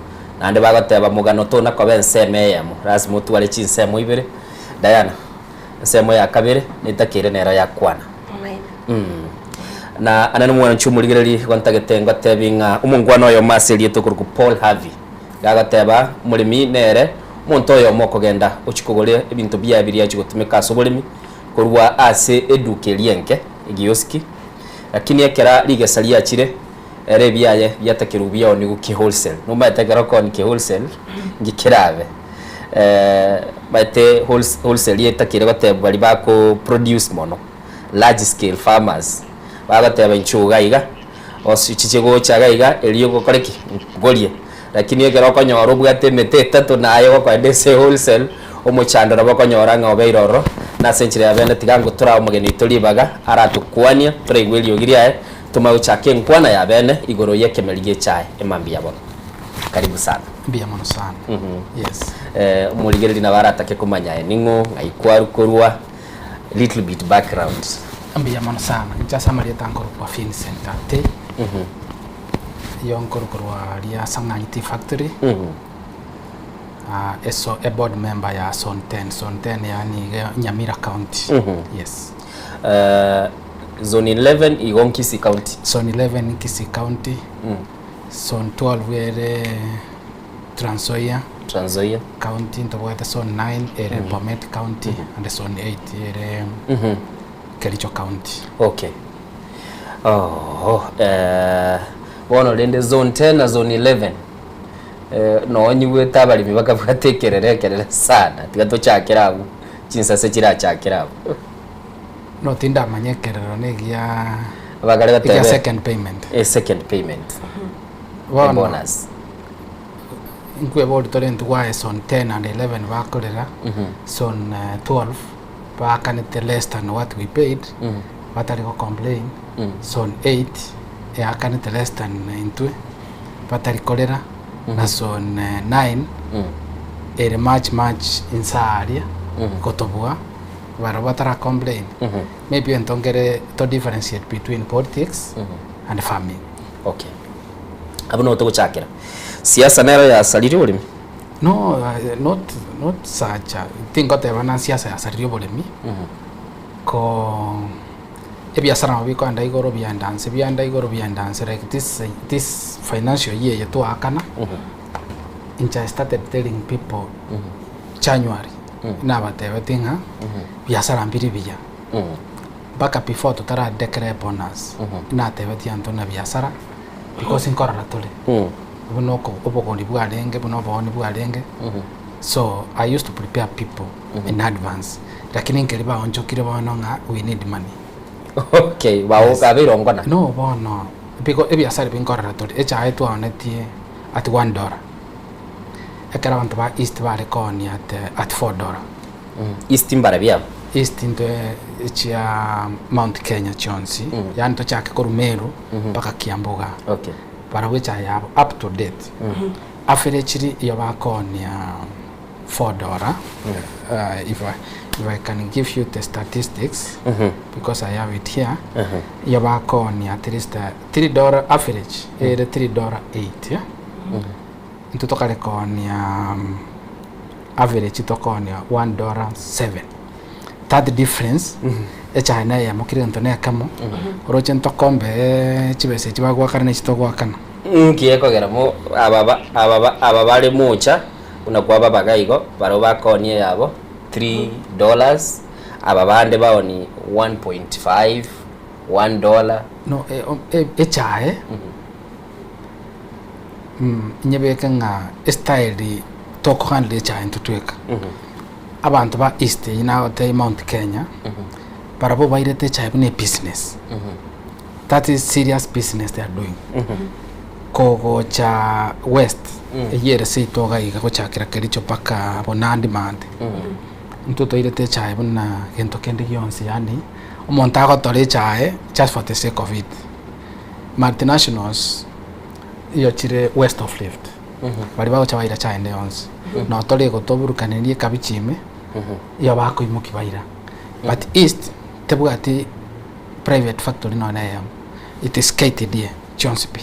naende bagoteba mogano tona koba ensemo eyemo lazima otware chinsemo ibere Diana ensemo ya kabere netakeire nero yakwana. Na ane nomwanchi omorigereria igo ntagete ngotebi ng'a omongwana oyomo ase erieta okorokwa Paul Harvey, iga agoteba, Omoremi nere omonto oyomo okogenda ochia kogora ebinto biaye biria achia gotumeka ase oboremi korwa ase eduka eria enke, egioski, lakini ekera rigesa riachire, ere ebiaye biatakerwe biaonigwe ki wholesale. Nomanyete ekero okooni ki wholesale, nki kerabe? Omanyete wholesale etakeire gotebwa baria bako produce mono. large scale farmers, bagoteba inchuo iga iga, osichiche gocha iga iga erio ogokore ki? Ngorie. Lakini ekero okonyora obwate emete etato naye ogokoenda ase wholesale, omochando nabo okonyora ng'a obeire ororo, na ase enchera ya bene tiga ngotorae omogeni oito ribaga, aratokwanie, toraigwe eriogi riaye, tomanye gochaka enkwana ya bene igoro ya ekemeri gia echae emambia bono. Karibu sana. Mbuya mono sana. Yes. Omorigereria nabo aratake komanya aye ning'o, ng'ai kwarwa korwa. Little bit background. Mbuya mono sana. Inche ase amarieta nkorokwa Vincent Ate. Iyo nkorukorwa aria Sang'anyi Tea Factory. Ah, eso a board member ya Zone 10. Zone 10 yaani iga Nyamira County. Yes. Zone 11 igo Kisii County. Zone 11 Kisii County. Zone 12 ere Trans Nzoia. Trans Nzoia. County ntobwate zone 9 ere Bomet County and zone 8 ere Kericho County. Okay. Oh, eh, bono rende zone 10 na zone 11 eh, noo nyigwete abaremi bakabwata ekerere ekerere sana tiga tochakere abwo chinsase chirachakere abwo. No tindamanya ekerero na egia Bakare egia batebe second payment. Eh, second payment. Bono Bonus. Nkweboria tore intwe gwaye zone 10 and 11 bakorera, zone 12 baakanete less than what we paid, batari go complain, zone 8 eakanete less than intwe batari korera, na zone 9 ere much much inse aaria gotobua barabwo batara complain. Maybe egento nkere to differentiate between politics and farming. Okay. Abwo nabo togochakera. Siasa nero yasaririe oboremi? No, not not such a tingoteba na siasa yasaririe oboremi, ko ebiasara nabo bikoenda igoro biaenda nse biaenda igoro biaenda nse like this this financial year eye twaakana, inche I started telling people January, nabatebetie ng'a biasara mbiri buya. Mpaka before totara declare bonus, natebetie anto na biasara because nkorora tore buna oko obogori bwarenge buna obooni bwarenge so I used to prepare people in advance lakini nkeri baonchokire bono ng'a we need money. Okay, bao Yes. babeire ongona. No bono biko ebiasara ebi nkorora tore echae twaonetie at one dollar ekero abanto ba east bare koonia at at four dollar. East mbarabio abwo? East intwe chia Mount Kenya chionsi, yaani tochake korwa Meru mpaka Kiambu igaa. Okay. Barabwo echae yabo up to date. Averagely iyo bakoonia four dollar, if I, if I can give you the statistics because I have it here, iyo bakoonia at least three dollar average ere three dollar eight, yeah? Intwe tokare koonia average tokoonia one dollar seven. That difference echae na eyemo kera egento na ekemo oroche ntokombe chibesa echi bagoakana na echi togoakana. Nki ekogera mo aba ba aba ba aba bare mocha buna kwababaga igo barabwo bakoonia eyabo three dollars aba bande baonie 1.5, one dollar. No echae Nyebeke ng'a estyle tokohandle echae intwe tweka. Abanto ba East eyio nagotebia Mount Kenya, barabwo bairete echae buna ebusiness. That is serious business they are doing. Kogocha West, eyio ere seito iga iga gochakera Kericho mpaka Bonandi maate, intwe toirete echae buna gento kende gionsi yaani. Omonto agotora echae just for the sake of it. Multinationals iyo chire west of rift, baria bagocha baira chae ende yonsi, notore igo toburukaneria ekabichi ime, iyo bakoimokia baira. But east tebwati private factory nonya na eyemo, it is KTDA chionsi pi.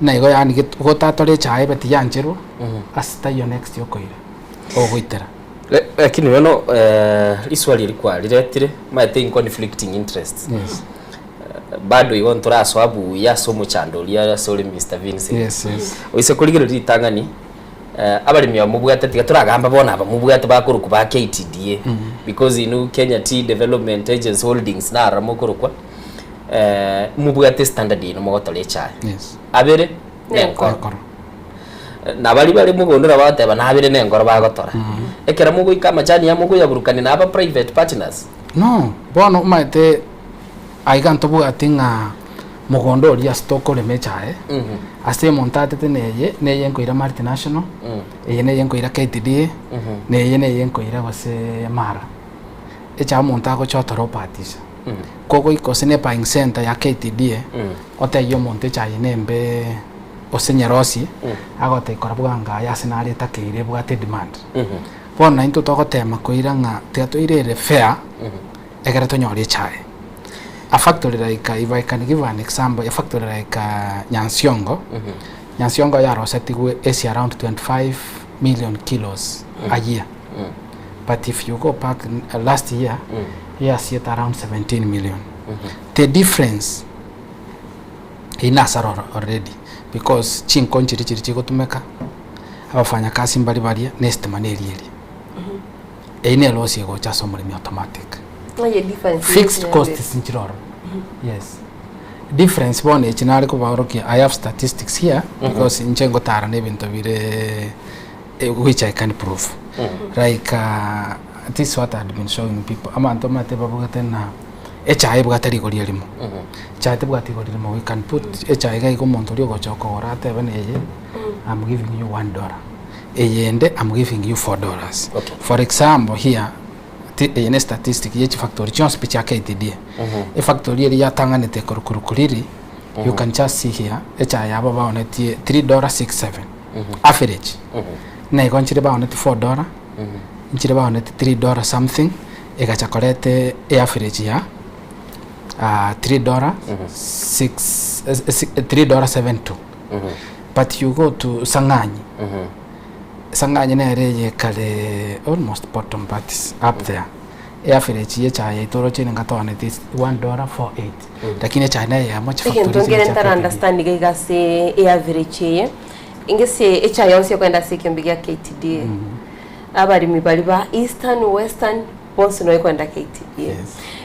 Na igo yaani get- gotatora echae ebe tiyancherwa, ase taiyo next okoira, ogoitera. Lakini bono riswali eri kwariretire, omanyete in conflicting interests. Yes. Bado igo ntorasoa buya ase omochando oria ase ore Mister Vincent. Yes, yes. Oise korigereria ritang'ani, abaremi aba mobwate tiga toragamba bono aba mobwate bakorokwa ba KTDA, because inwe Kenya Tea Development Agency Holdings naro mokorokwa, mobwate standard yaino mogotora echae. Yes. Abere nenkoro. Na baria bare mogondo nabo bagoteba nabere nenkoro bagotora. Ekero mogoika amachani aya mokoyaburukania na aba private partners. No, bono omanyete aiga ntobwati ng'a mogondo oria ase tokorema echae, ase omonto atete neye, neye nkoira multinational, eye neye nkoira KTDA, neye neye nkoira gose Mara. Echae omonto agocha otora obatisha. Kogoika gose ne buying center ya KTDA, otebie omonto echae eye nembe gose nyerosie, agotebia kora bwango aya ase nare etakeire ebwate edemand. Bono naintwe togotema koira ng'a tiga toire ere fair, ekere tonyore echae. A factory like if I can give an example, a factory like Nyansiongo, Nyansiongo yarosetigwe ase around 25 million kilos a year. But if you go back last year, yasiete around 17 million. The difference inasara already because chinko nchiri chiri chigotumeka, abafanyakazi mbari baria, na estima na eria eria. Eyio ne loss egocha ase omoremi automatic. Aye difference Fixed yonsi costs nchire ororo. Yes. Difference bono echi nare kobaorokia, I have statistics here because inche ngotara na ebinto bire eh, which I can prove. Like this is what I had been showing people. Abanto omanyete babugete na echae ebwate rigori erimo. Echae tebwati rigori erimo. We can put echae iga iga omonto oria ogocha okogora atebe neye I'm giving you $1. Eyende I'm giving you $4. For example here ti eye ne statistic ye chifactory chionsi pi chia KTDA. Efactory eria yatang'anete korwa Rukuriri, you can just see here echae yabo baonetie $3.67 average. Na igo nchire baonetie $4, nchire baonetie $3 something, egacha koreta eaverage ya $3 six, $3.72. But you go to Sang'anyi, Sang'anyi nere eye kare almost bottom but is up there. Eaverage ye echae yaito oroche niga tooneti is $1.48. Lakini echae neye eyemo Egento chifactory nkere chire chia ntara KTDA. understand iga iga ase eaverage eye, ingese echae yonsi ekoenda ase ekiombe gia KTDA. Abaremi baria ba Eastern, Western, bonsi noe ekoenda KTDA.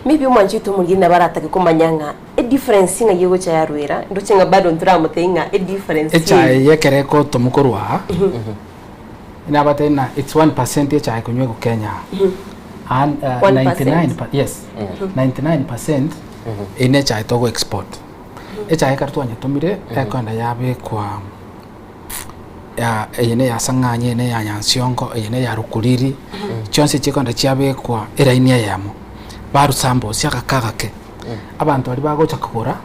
Maybe omwanchi oito omorigeri nabo aratake komanya ng'a edifference ng'ai egocha yarwera, ndoche ng'a bado ntoramotebie ng'a edifference Echae eye ekero ekotomwa korwa aa, nabatebie ng'a it's 1% echae ekonywa Kenya aa. And, 1%. 99 yes, 99% eye ne echae togo export. Echae ekero twanyetomire, ekoenda yabekwa ya eye ne ya Sang'anyi, eye ne ya Nyansiongo, eye ne ya Rukuriri, chionsi chikoenda chiabekwa eraini eyemo, barusambosia agake agake. Abanto baria bagocha kogora,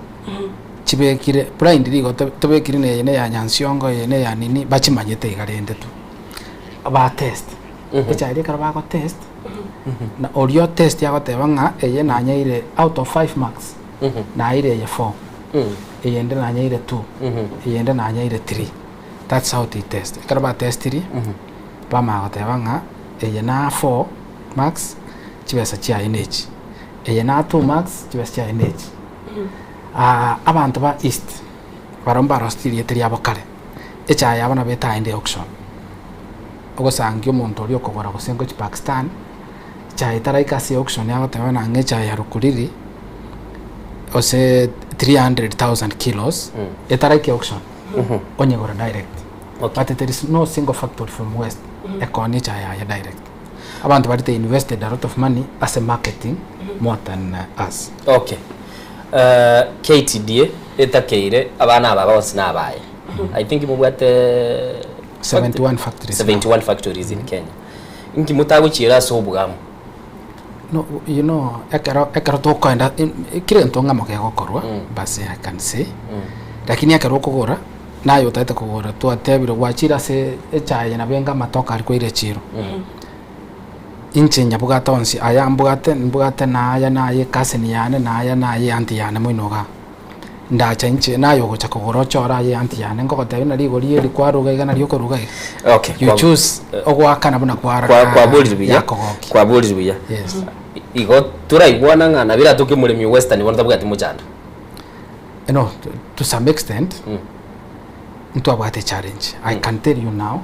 chibekire blindly igo tobekire na eye ne ya Nyansiongo, eye ne ya nini, bachimanyete iga rende tu. Ba test, echae eria ekero bago test, na oria o test agoteba ng'a eye nanyeire out of 5 marks, naeire eye 4, eyende nanyeire 2, eyende nanyeire 3. That's how they test. Ekero batestirie, bamanya goteba ng'a eye na 4 marks, chibesa chiaye na echi, eye na 2 marks, chibesa chiaye na echi. Abanto ba east, barabwo mbaroseti erieta riabo kare, echae yabo nabo etaende auction. Ogosangia omonto oria okogora gose ngochia Pakistan, echae etaraika ase auction agoteba nang'e echae ya Rukuriri, gose 300,000 kilos, etaraika auction, onyegora direct. But there is no single factory from west ekoonia echae yaye direct. Abanto baria they invested a lot of money ase marketing more than us. Okay. KTDA etakeire abana aba bonsi na abaye. I think mobwate 71 factories now. 71 factories in Kenya. Inki motagochiera ase obwamo? No, you know, ekero ekero tokoenda kera egento ng'amo kegokorwa, basi I can say, lakini ekero okogora, naye otagete kogora twatebire gwachire ase echae eye nabo enga amatoke aria kwaire echiro. Inche nyabwate onsi aya mbwate mbwate na aya na aya ecousin yane na aya na aya eaunty yane moino igaa. Ndacha inche naye ogocha kogora ochore aye eaunty yane ngogotebia buna rigori eri kwaruga iga nario okoruga iga. Okay, You kwa- choose ogoakana buna Kwa- kwarora kwaborire buya yakogokia. kwaborire buya Yes. igo toraigwana ng'a nabo eratoke omoremi o western bono tabwati mochando No, to, to some extent ntwabwate echallenge. I can tell you now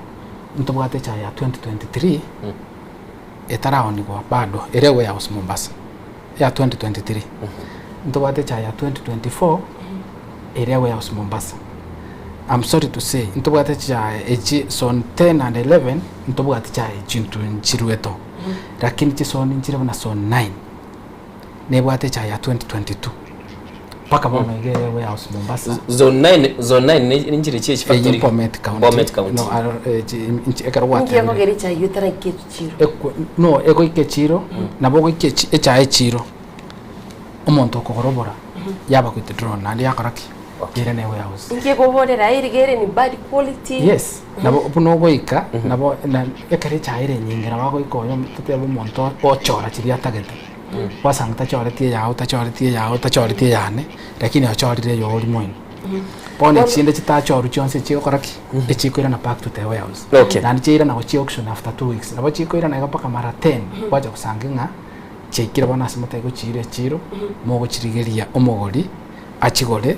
ntobwate echae ya 2023 etaraonigwa bado ere warehouse Mombasa ya 2023 ntobwate echae ya 2024 ere warehouse Mombasa I'm sorry to say ntobwate echae echi zone 10 and 11 ntobwate chae chintu nchirueto lakini chizone nchire buna zone 9 nebwate echae ya 2022 mpaka bono iga ere warehouse Mombasa Zone 9 zone 9 ne nchire chie Eyio Bomet County. Bomet County. No, aro, eh, chi- inchi- ekero Inki gwatebire. ekogera echae eyio etaraika echiro? Ekwe- no egoika echiro nabo ogoika echi- echae echiro omonto okogora obora yaba withdrawn naende yakora ki ere ne warehouse Inki ekoborera aye riga ere ni bad quality? yes nabo buna ogoika nabo na ekero echae ere enyinge nabo agoika oyo totebe omonto ochora chiria atagete Gwasanga tachoretie eyao, tachoretie eyao, tachoretie eyane, lakini ochorire eyori moino. Bono echinde chitachorwa chionsi echigokora ki? Echikoirana back to the warehouse. Okay. Naende chiairana gochia auction after 2 weeks. Nabo chikoirana iga mpaka mara 10, gwacha gosanga ng'a chiaikire bono ase motari gochiira echiro, mogochirigeria omogori achigore,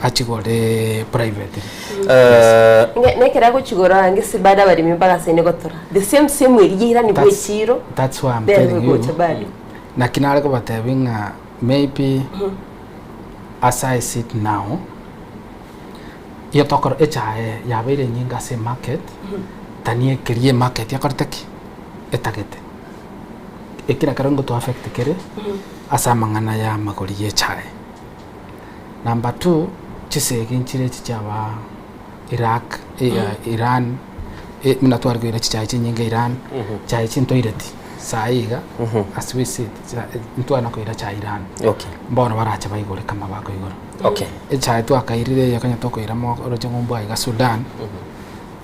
achigore privately. Ng'e- Nekero agochigora ange ase bado abaremi mbagasaine gotora. The same same eria yairani bwa That's- echiro, That's why I'm nere telling you. gocha bado. Naki nare kobatebia ng'a maybe as I sit now, iyo tokora echae yabeire enyinge ase emarket, tani ekeria emarket ekorete ki? Etagete. Eki nakero ngoto affect kere, ase amang'ana ya amagori ya echae. Number two, chisegi nchire echi chiaba Iraq, Iran, buna tware koira chichae chinyinge Iran, chae echi ntoireti saii iga, as we sit, ntware na koira chae Iran. Okay. Mbono barache baigore kama bakoigora. Okay. Echae twakairire eye konya tokoira mo oroche ng'umbu aiga Sudan,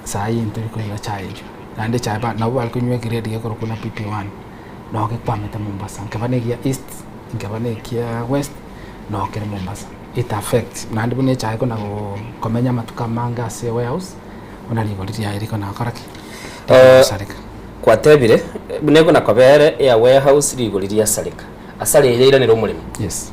saii ntori koira chae eywo. Naende echae ba nabo bare konywa egrade gekorokwa buna PP1, noo gekwamete Mombasa, nkeba na egia East, nkeba na ekia West, noo kere Mombasa. It affects, naende buna echae kona go komenya amatuko amange ase warehouse, buna rigori riaye rikona gokora ki? Rigosareka. Kwatebire, buna ekona koba ere eya warehouse rigori riasareka. Asara eye yairanera omoremo. Yes.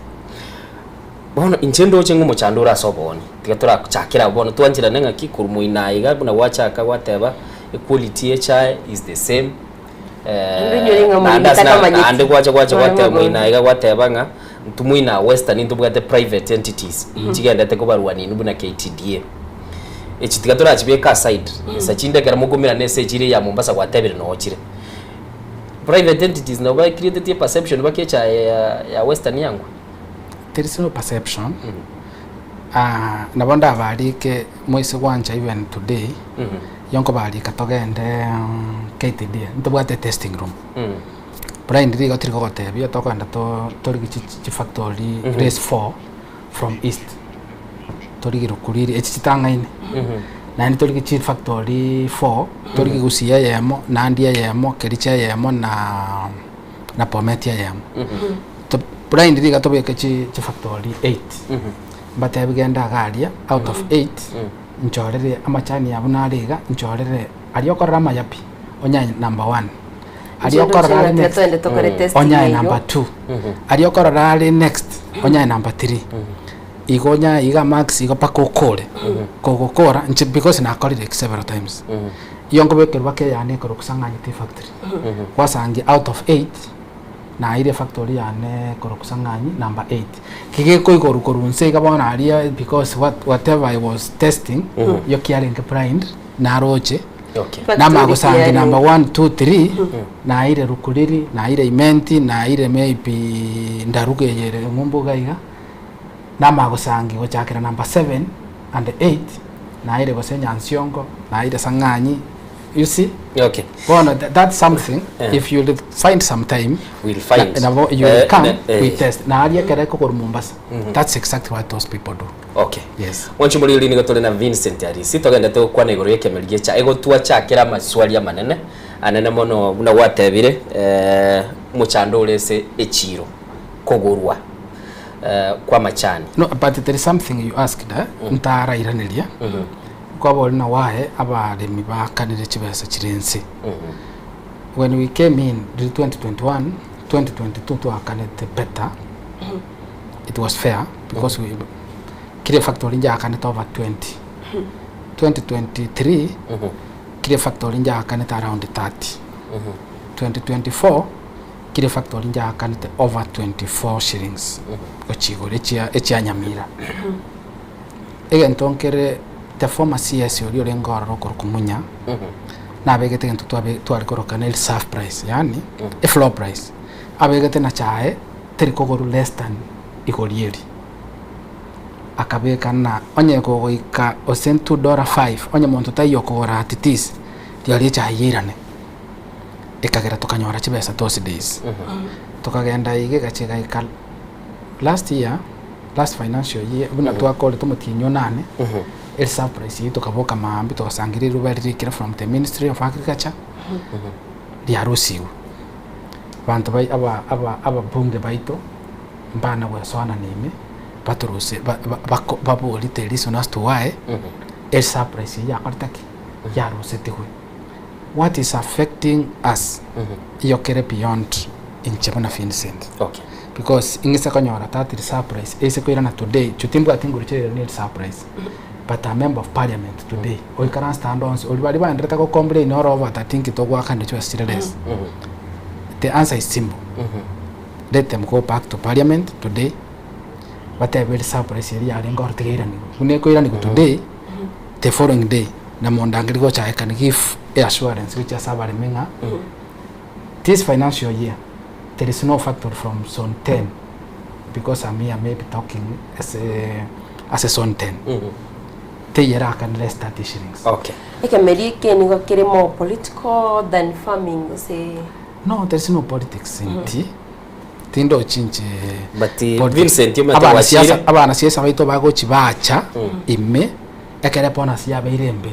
Bono inche ndoche ng'a omochando ore ase obooni, tiga torachakere abwo bono twancherane ng'aki korwa moino aye iga buna gwachaka gwateba equality ya echae is the same, Naende onyore ng'a naende omoremi ase na- takamanyeti. naende gwacha gwacha Nore gwateba mogondo. moino aiga gwateba ng'a intwe moino aa western ntobwate private entities nchigendete kobarwania inwe buna KTDA. Echi tiga torachibeke aside, insa chinde ekero mokomerana ase echiro eye ya Mombasa gwatebire noo chire. Private entities nabo ba createtie perception baka echae ya ya western yangwe. There is no perception. Ah, nabo ndabarike moise gwancha even today, Iyo nkobarika togende KTDA, ntobwate testing room. Blind rigo tiri kogotebia tokogenda to torigi chi chifactory race 4 from east. Torigi Rukuriri echi chitang'aine. Naende torigi chifactory 4, torigi Gusii eyemo, Nandi eyemo, Kericho eyemo na na Bomet eyemo. To blind riga tobeke chi chifactory 8. Mbatebi genda iga aria out of 8. Nchorere amachani abwo nare iga, nchorere aria okorora amaya pi, onyae number one. Aria okorora are next, Twende tokore testing onyae eyio. number two. Aria okorora are next, onyae number three. Igo onyae iga marks igo mpaka okore. Kogokora, inche because nakorire eki several times. Iyo nkobekerwa mpaka eyane ekorokwa Sang'anyi Tea Factory. Gwasangia out of eight, Naeire efactory yane korwa Kisangani number 8. Kigekoigorwa korwa inse iga bono aria because what, whatever I was testing yo kiarenge blind naroche Okay. Factory namagosangi kiarenge. number 1 2 3 naeire Rukuriri naeire Imenti naeire maybe Ndaruga eye ere ng'umbu iga iga namagosangi gochakera number 7 and 8 naeire gose Nyansiongo naeire Sang'anyi. You see? Okay. Bono that's something Eh. if you will find some time We'll find. na, nabo you will Eh, come ne- eh. we test na aria ekere ekokorwa Mombasa. Mhm. That's exactly what those people do. Okay. Yes. Mwanchi omoriri nigo tore na Vincent Arisi togendete gokwana igoro y'ekemeri gia egotwa chakera amaswali amanene anene mono buna gwatebire eh, mochando ore ase echiro kogorwa eh, kwa amachani. No, but there is something you asked eh? Mm. Ntarairaneria. Mhm. Kwaba ore na why abaremi bakanire chibesa chire nse. Mhm. When we came in 2021, 2022 twakanete better. It was fair because we kire factory njakanete over 20. 2023 kire factory njakanete around 30. 2024 kire factory njakanete over 24 shillings gochigora echia echia Nyamira. Egento nkere the former CS oria orenge ororo okorokwa Munya nabegete egento twabe tware koroka ne reserve price yaani e floor price abegete na chae teri kogorwa less than igori eri. Akabeka ng'a onye kogoika gose two dollar five onye monto taiyo okogora at this riaria echae yairane. Ekagera tokanyora chibesa those days. Tokagenda iga egacha egaika last year, last financial year buna twakorete omotienyi onane, ereserve price eyio tokaboka maambia togasangereria riruba ririkire from the ministry of agriculture riarusigwe. Abanto bai aba aba ababunge baito mbana gwesoanana ime batoruse ba ba bako baborie the reason as to why ereserve price eyio yakorete ki? Yarusetigwe. What is affecting us iyo kere beyond inche buna Vincent. Okay. Because ing'ise konyora that reserve price ase koirana today inche timbwati nguru chiairana ne reserve price but a member of parliament today oikaranse ande onsi oria baria baenderete go complain all over that inki togoakanire chibesa chire less the answer is simple let them go back to parliament today batebe reserve price eria yarenge oro tiga eiranigwe buna ekoiranigwa today the following day na mondangerie gocha I can give assurance gochia ase abaremi ng'a this financial year there is no factory from zone 10 because I'm here maybe talking as a, as a zone 10 teiyo erakane less 30 shillings. Okay. Ekemeri eke nigo kere more political than farming gose? No, there is no politics in tea. Tindochi inche But politics. Vincent omanyete Abanasiasa gwachire. abanasiasa baito bagochi bacha Mm. ime ekere bonus yabeire embe.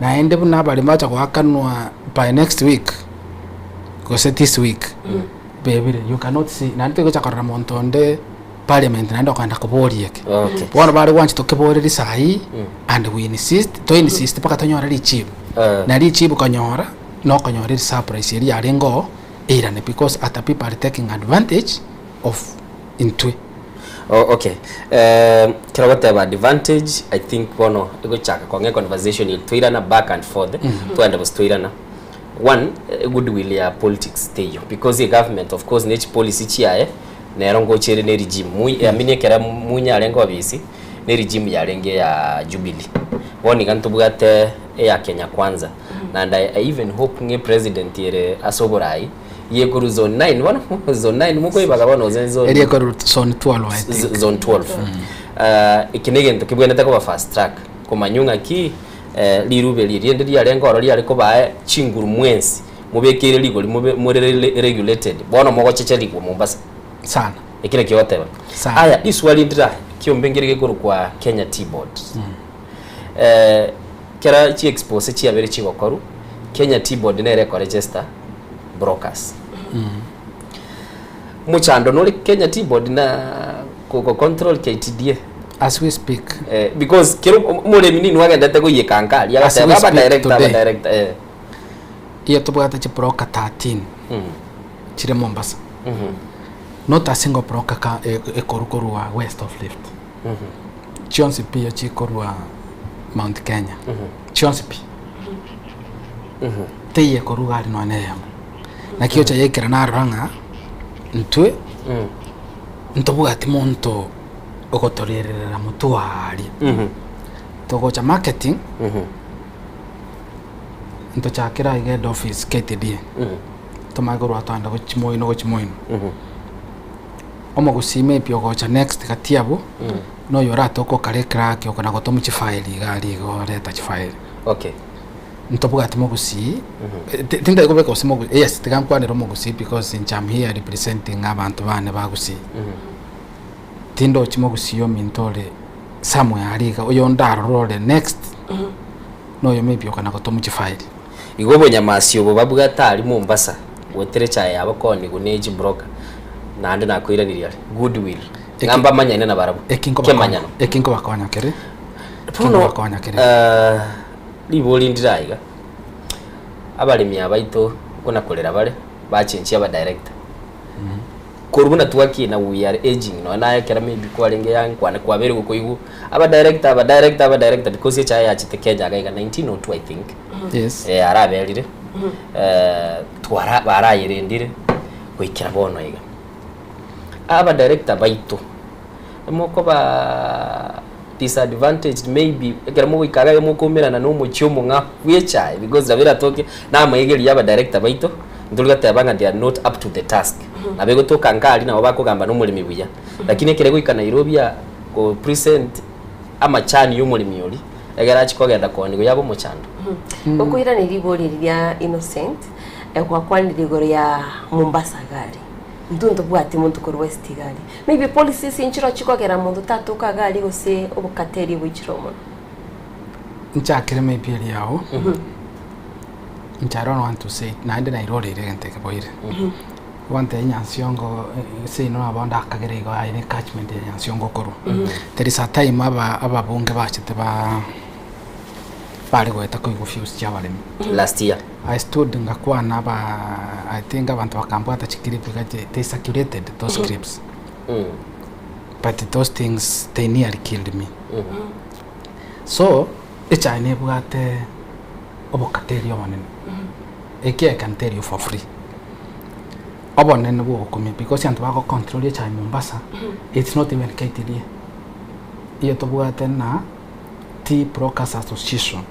Naende buna abaremi bacha goakanwa by next week gose this week bebire you cannot see naende togocha korora monto onde parliament naende okogenda koboria eke. Okay. Bono bare gwancha tokeboreri saii Mm. and we insist to insist mpaka tonyore richibu. Eh. Na richibu konyora nokonyora eri surprise eria yarenge oo eirane because other people are taking advantage of intwe. Oh, okay. Eh, kero goteba advantage I think bono egochaka kong'e conversation eri toirana back and forth Mhm. twende gose toirana one eh, goodwill ya politics teiyo because e government of course ne chipolicy chiaye nero ngocha ere ne regime Mui, I mean ekere munya arenge obisi ne regime yarenge ya Jubilee bono iga ntobwate eya Kenya Kwanza naende I even hope ng'a epresident ere ase oborai Yekoru zone 9 bono zone 9 mokoibaga bono gose zone Eria ekoru zone 12 I think. zone 12 uh, eki na egento kebwenerete koba fast track komanywa ng'aki eh, rirube riria rinde riarenge oro riare kobaa chinguru mwensi mobekeire rigori mobe more regulated bono mogochecherigwa Mombasa sana eki nakio ogoteba Sana. aya riswali ndira kiombe nkere gekorokwa Kenya Tea Board eh, kera chi expose chiabere chigokorwa Kenya Tea Board nere ekoregister brokers. Mochando nore Kenya Tea Board na go control KTDA. As we speak. Eh, because kero omoremi ninwe agendete goiyeka nka aria As we agateba aba speak director aba today. director eh. Iyo tobwate chibroker 13 chire Mombasa. Not a single broker ka ekorwa korwa west of Rift. Chionsi pi iyo chikorwa Mount Kenya. Chionsi pi. Teiyo ekoruga aria nonya na eyemo. Naki ocha yaikera narora ng'a intwe ntobwati monto ogotorerera motwe aaria. Togocha marketing, ntochakere aiga head office KTDA. Tomanye korwa twagenda gochia moino gochia moino. Omogusii maybe ogocha next gati abwo, noyo oratoke okare eclerk okona gotoma chifaili iga aria igo oreta chifaili. Okay. Ntobwati mogusii, tintari kobeka gose mogu yes tiga nkwanere omogusii because inche am here representing abanto bane ba gusii. Tindochi mogusii ominto ore somewhere aria iga oyo ndarore ore next, noyo maybe okana gotomwa chifaili. Igo obonyamasi obo babwate aria Mombasa goetera echae yabo koonigwa ne chibroker naende nakoiraneria are goodwill ng'a mbamanyane nabarabwo kemanyano. Eki nkobakonya kere, eki Bono nkobakonya kere. ribori ndire aiga, abaremi abaito buna korera bare bachenchia abadirector. Korwa buna twakina we are aging nonya naye ekero maybe kwarenge young kwane kwabeire gokoigwa abadirector abadirector abadirector because echae yachete Kenya iga iga 1902 I think. Yes. Eh araberire twara barayerendire goikera bono iga. Abadirector baito mokoba disadvantaged maybe ekero mogoika iga iga mokoumerana na omochie omong'ao bw'echae because nabo eratoke na amaigerio ya abadirector baito ntori goteba ng'a they are not up to the task. Nabo egotoka nka aria nabo bakogamba na omoremi buya, lakini ekero egoika Nairobi aa ko present amachani ya omoremi oria, egere achie kogenda kooniwa yaba omochando. Okoirania ribori eri ria Innocent, gwakwanire igoro ya Mombasa gari. Intwe ntobwati monto korwa West gari. Maybe policies nchiro chikogera monto tatoka gari gose obokateri boichire omonwe. Nchakere maybe eria yao, inche I don't want to say it, naende nairoreire egento eke boire. Gwantebia Nyansiongo seino nabo ndakagere igo aye ne catchment ya Nyansiongo okorwa. There is a time aba ababunge bachete ba bare goeta koigwa views chia abaremi. Last year. I stood ngakwana aba I think abanto bakambwata chiclip iga they circulated those clips. But those things they nearly killed me. So echae nebwate obokateri obonene. Eki I can tell you for free. Obonene bwa ogokumia because abanto bagocontrol echae Mombasa, it's not even KTDA. Iyo tobwate na Tea Brokers Association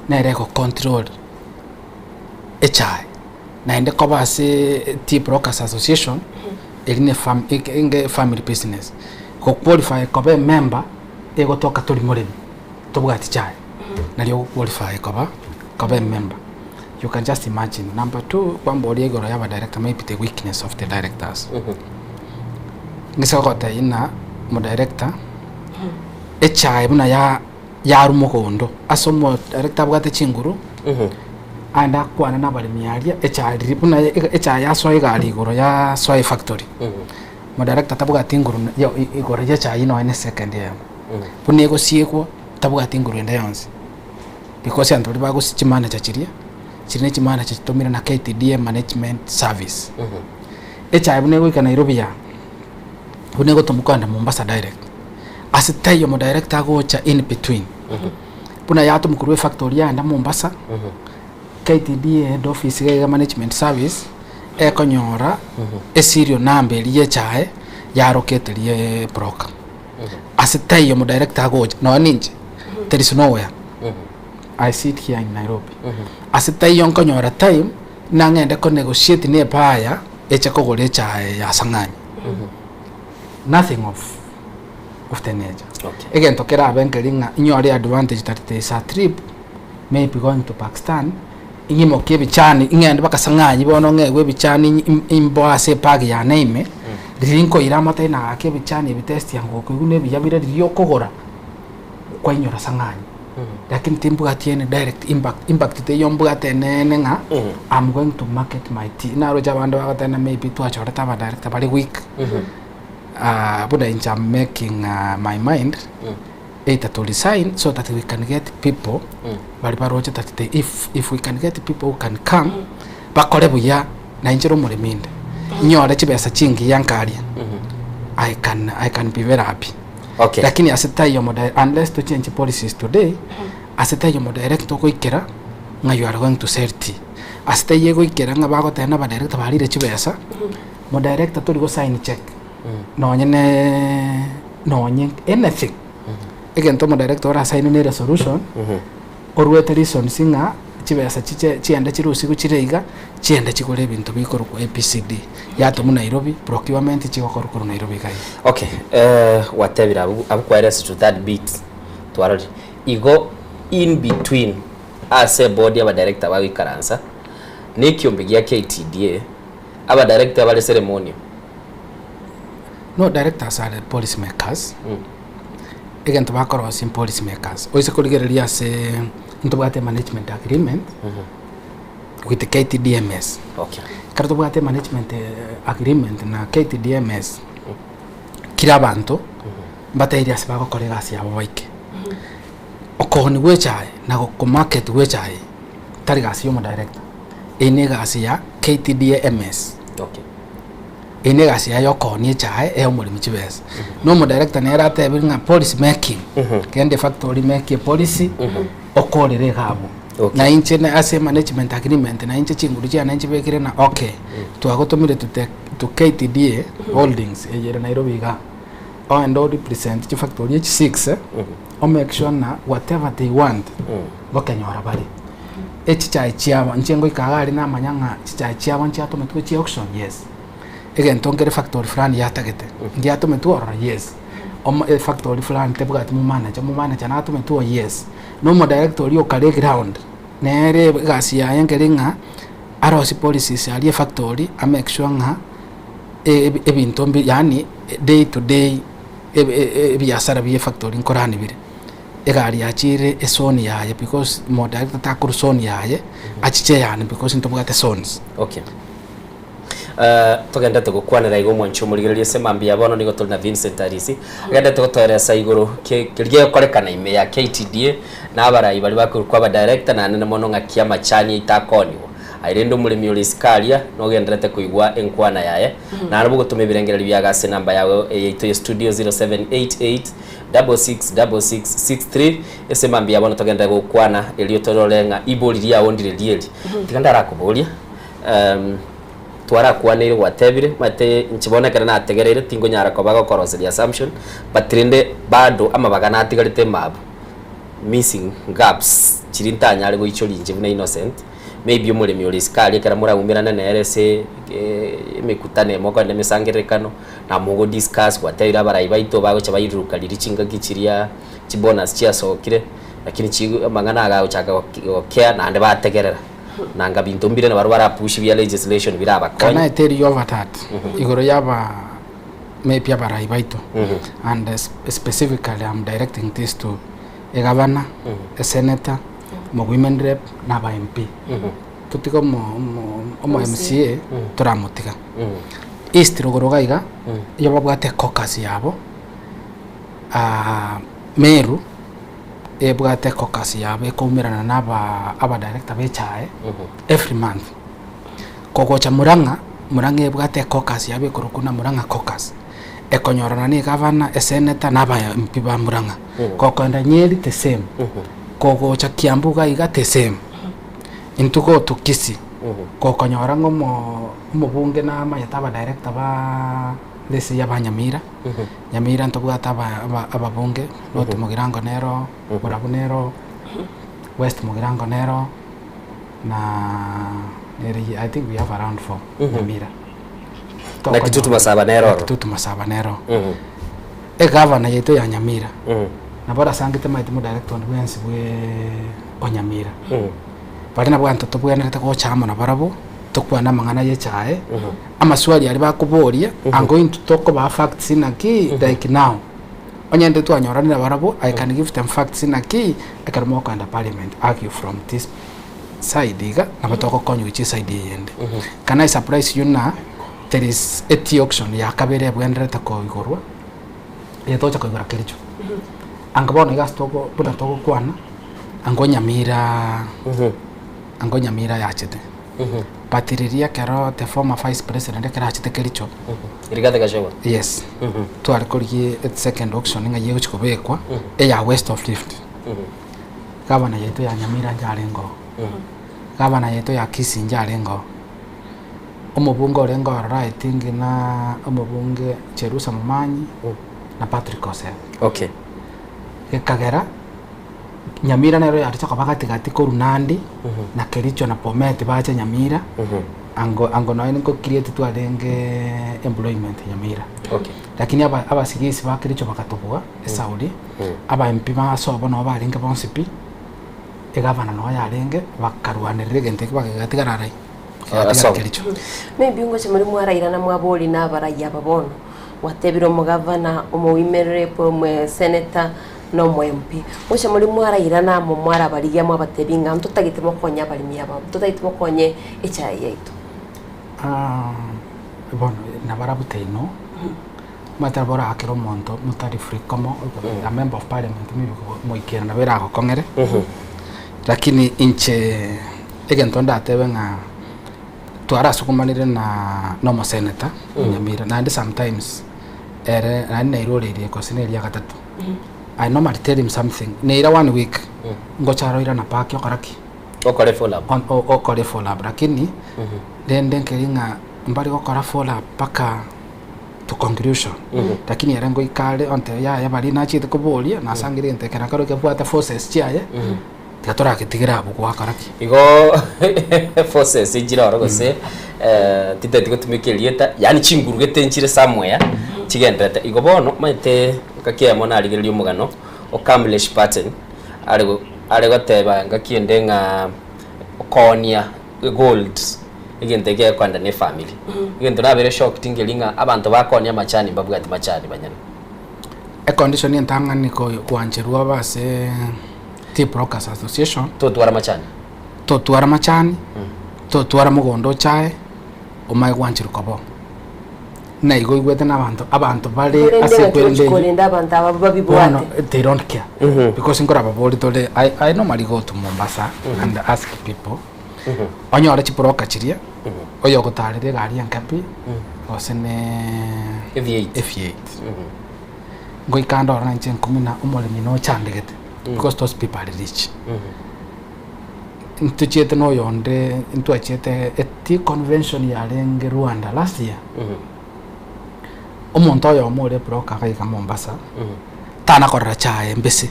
nere egocontrol echae naende koba ase Tea Brokers Association eri ne fam enge family business. Goqualify koba emember egotoka tori moremi tobwati chae nario ogoqualify koba koba emember. You can just imagine. Number two kwamboria igoro ya abadirector maybe the weakness of the directors. Ng'ise gogotebia ng'a omodirector echae buna ya yarwa mogondo ase omodirector abwate chinguru aende akwane na abaremi aria echae riria buna echae yasoa egari igoro yasoa efactory omodirector tabwati nguru ya igoro ya echae eywo nonye na esecond eyemo buna egosiegwa tabwati nguru ende yonsi because abanto baria bagosi chimanager chiria chiri ne chimanager chitomire na KTDA management service echae buna egoika Nairobi aa buna egotomwa kogenda Mombasa direct Ase taiyo omodirector agocha in between buna yatomwa korwa efactory yaenda Mombasa, KTDA head office iga iga management service ekonyora eserial number eria ya echae yarokete rie broker. Ase taiyo omodirector agocha nonya ninche there is nowhere I sit here in Nairobi. Ase taiyo nkonyora time nang'ende ko negotiate na ebuyer eche kogora echae ya Sang'anyi. Nothing of of the nature. Egento kerabe nkeri ng'a inyore advantage that there is a trip maybe going to Pakistan, ing'imokie ebichani ing'ende mpaka Sang'anyi bono ng'egwe ebichani imboe ase ebag yane ime, riria nkoira amate nagake ebichani ebi test yango gokoigwa na ebiya bire riria okogora, kwainyora Sang'anyi. Lakini timbwati any direct impact, impact teiyo mbwate eneene ng'a I'm going to market my tea. Naroche abande bagoteba maybe twachorete abadirector bare weak. Buna inche am making my mind either to resign so that we can get people baria baroche that they if, if we can get people who can come bakore buya na inche omoremi inde nyore chibesa chingiya nkaria I can, I can be very happy Okay. lakini ase taiyo omo unless to change policies today ase taiyo omodirect ogoikera ng'a you are going to sell tea ase taiyo egoikera ng'a bagoteba na abadirector barire chibesa Modirector tori go sign check nonye ne nonye anything egento omodirector ora sign ne resolution oruete reasons ng'a chibesa chiche chiende chirusigwe chire iga chiende chigore ebinto bikorokwa ABCD yatomwa Nairobi procurement chigokorwa korwa Nairobi iga iga. Okay, eh, gwatebire abwo abwo kwaeresa to that bit twarorire igo in between. Ase eboard y'abadirector bagoikaransa, na ekiombe gia KTDA, abadirector bare ceremonial. No directors are the policy makers, egento bakorosia policy makers, oise korigereria ase ntobwate management agreement with KTDMS. Okay. Ekero tobwate management agreement na KTDMS, kira abanto mbatairie ase bagokora egasi yabo baike. Okooni gwa echae na gokomarket gwa echae tari gasi ya omodirector, eye ne egasi ya KTDMS. Okay. Eye ne egasi yaye ya okoonia echae eye omoremi chibesa. Na omodirector nere atebire ng'a policy making, genda efactory make epolicy okorere iga abwo. Na inche na ase management agreement na inche chinguru chiane nchibekire ng'a okay, twagotomire to the to KTDA holdings eye ere Nairobi igaa. Ogende o represent chifactory echi six, o make sure ng'a whatever they want, ngokenyora bare. Echichae chiabo, inche ngoika iga aria namanya ng'a chichae chiabo nchiatometwe chia auction, yes. Egento nkere factory fulani yatagete, ngiatometwe ororo, yes. Omo efactory fulani tebwati momanager, omomanager natometwe oo, yes. Na omodirector oria okare eground, nere egasi yaye nkeri ng'a arosie policies aria efactory, a make sure ng'a ebinto mbi yaani day to day ebiasara bia efactory nkorani bire. Egari yachire esoni yaye because omodirector takorwa soni yaye achiche eyane because ntobwate zones. Okay. Togendete gokwanera iga omwanchi omorigereria ase mambia bono nigo tore na Vincent Arisi agendete gotoeresa igoro keria gegokorekana ime ya KTDA na abarai baria bakorokwa abadirector naende mono ng'aki amachani aito akooniwa. Aye rende omoremi ore isiko aria nogenderete koigwa enkwana yaye naende bogotoma ebirengererio biago ase enamba yago yaito ya studio 0788 666663 ase mambia bono togenderere gokwana erio torore ng'a ibori riao ndire rieri. Tiga ndarakoboria. Twarakwaneire gwatebire, omanyete inche bono ekero nategereire tingonyara koba gokoroseria assumption, but rende bado amabaga natigarete mabu, missing gaps chiria ntanyare goichoria inche buna innocent, maybe omoremi ore isiko aria ekero moraumerane nere ase emekutano emo okogenda emesangererekano, na mogo discuss gwatebire abarai baito bagocha bairuruka riria chingaki chiria chibonus chiasokire, lakini chi amang'ana aya agochaka gokea naende bategerera. Nanga binto mbire nabarabwo barapush bia legislation Can birabakonye. I tell you over that igoro yaba maybe abarai baito and specifically I'm directing this to a governor, a senator, omo women rep na aba MP. Totige omo omo omo MCA toramotiga. East rogoro iga iga iyo babwate caucus yabo Meru ebwate caucus yabo ekoumerana na aba abadirector ba echae every month. Kogocha Murang'a, Murang'a ebwate ecaucus yabo ekorokwa buna Murang'a caucus, ekonyorana na egavana, esenator na aba MP ba Murang'a. Gokoenda Nyeri the same, kogocha Kiambu iga iga the same. Intwe gotu Kisii, gokonyora ng'a omo omobunge namanyete abadirector ba let's say aba Nyamira. Nyamira ntobwate ababunge, North Mugirango nero, Borabu nero, West Mugirango nero, na nere I think we have around four Nyamira. Na Kitutu Masaba nero oro. Kitutu Masaba nero. Egavana yaito ya Nyamira, nabo orasangete maete modirector onde bwensi bwe o Nyamira. Baria nabwo abanto tobwenerete gocha amo nabarabwo, tokwane amang'ana ya echae, amaswali aria bakoboria, ango intwe tokobaa facts naki like now, onye inde twanyoranire nabarabwo, I can give them facts naki, ekero mokoenda parliament argue from this side iga, nabo togokonywa gochia eside eyende. Can I surprise you ng'a there is a tea auction ya kabere ebwenerete koigorwa, eye togocha koigora Kericho. Anga bono iga ase togo buna togokwana, ango Nyamira ango Nyamira yachete. But riria ekero the former vice president ekero achete Kericho, Rigathi Gachagua. yes, tware korigia second auction ng'a egochi kobekwa, eya west of Rift. Gavana yaito ya Nyamira njarenge oo, gavana yaito ya Kisii njarenge oo, omobunge orenge ororo I think na omobunge Cherusa Momanyi na Patrick Osebe. Okay. Gekagera Nyamira nero yareche koba gati gati korwa Nandi na Kericho na Bomet bache Nyamira ango ango nonya nko create twarenge employment Nyamira. Okay. Lakini aba abasigisi ba Kericho bagatobua esauri, aba MP ba sobo nabo barenge bonsi pi. Egavana noo yarenge, bakarwanerera egento ekio bagatigara arai, kegatigara Kericho. Maybe ngocha muri mwarairana mwabori na abarai aba bono, gwatebire omogavana, omo women rep, omo senator na omo MP. Ngocha muri mwarairana amo mwarabarigia mwabatebia ng'a ntotagete mokonye abaremi aba, ntotagete mokonye echae yaito. Bono nabarabwo teino, omanyete nabo orakere omonto motari free komo, a member of parliament maybe moikera nabo eragokong'ere, lakini inche egento ndatebe ng'a twarasugumanire na na omosenator Nyamira, naende sometimes ere naende nairoreirie gose na eria gatato, I normally tell him something, neira one week, ngocha aroirana park okora ki? Okore follow up. Okore follow up lakini rende nkeri ng'a mbari gokora follow up mpaka to conclusion lakini ere ngoika are ontebia yaya baria nachiete koboria nasangire egento ekero nakero kebwate forces chiaye tiga toragetigere abwo gwakora ki. Igo forces nchire oro gose titeti gotumeka erieta yaani chinguru gete nchire somewhere chigenderete. Igo bono omanyete ngaki eyemo narigereria omogano o Kamlesh Patten are are goteba ngaki ende ng'a koonia gold egento ekio gekoenda na efamiri. Egento nabeire shocked nkeri ng'a abanto bakoonia amachani mbabwati machani banyene. Econdition entang'ani gwancherwa obe ase Tea Brokers Association. Totwara machani. Totwara machani, totwara mogondo ochae, omae gwancherwa koba oo. Na igo oigwete na abanto, abanto bare Korende ase ng'aki ekwerende ochi eyio. korenda abanto aba babibwate. Bono they don't care because nkorababori tore I, I normally go to Mombasa and ask people onyore chibroka chiria oyogotarera egari enke pi gose ne V8. V8 ngoika ndore na inche nkumina omoremi nochandegete because those people are rich Ntochiete na oyonde ntwachiete e tea convention yarenge Rwanda last year omonto oyomo ore broker agaiga Mombasa tana korora chae embese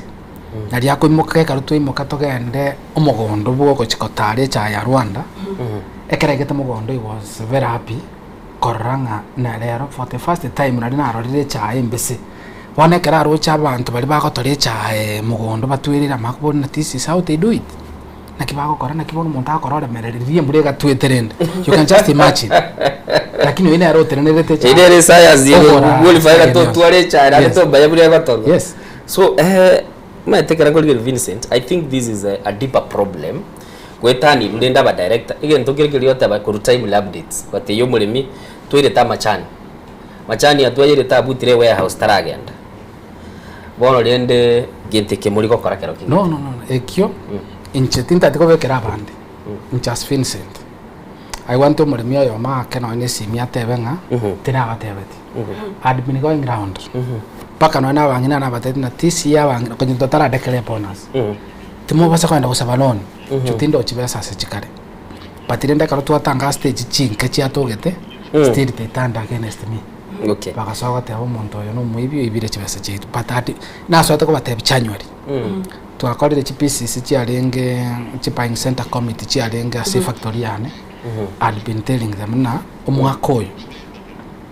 nari akoimoka ekero twaimoka togende omogondo bwa ogochi kotara echae ya Rwanda ekero aigete mogondo he was very happy korora ng'a na rero for the first time nari narorire echae embese. Bono ekero aroche abanto baria bagotora echae mogondo batwerire amakobori na this is how they do it, naki bagokora naki bono omonto agokora oremereri riria embura egatwete rende, you can just imagine. Lakini oyio nere otenenerete echae. Eyio nere esayansi Ogora qualify echae totware echae naende Yes. tomanye buna egotorwa. Yes. So eh, omanyete ekero nkorigereria Vincent, I think this is a, a deeper problem goetania rende aba director, egento kere keria ogoteba korwa timely updates, gotebia omoremi toirete amachani. Machani atwayerete abutire ewarehouse taragenda. Bono rende gento eke mori gokora kero king'iti. No, no, no, ekio inche tintati kobekera abande inche as Vincent I want omoremi oyomo aake nonye na esimi atebe ng'a tinabatebeti I'd been going round mpaka nonye na abang'ina nabatebeti na this year abang'ina konya totara declare bonus timobasa kogenda gosaba loan inche tindochi besa ase chikare But rende ekero twatanga stage chinke chiatogete, still they turned against me. Okay. Bagasoa goteba omonto oyo nomoibi oibire chibesa chiaito. But ati nasoete kobatebia January. Twakorire chi PCC chiarenge chi buying center committee chiarenge ase efactory yane. I'd been telling them ng'a omwaka oyo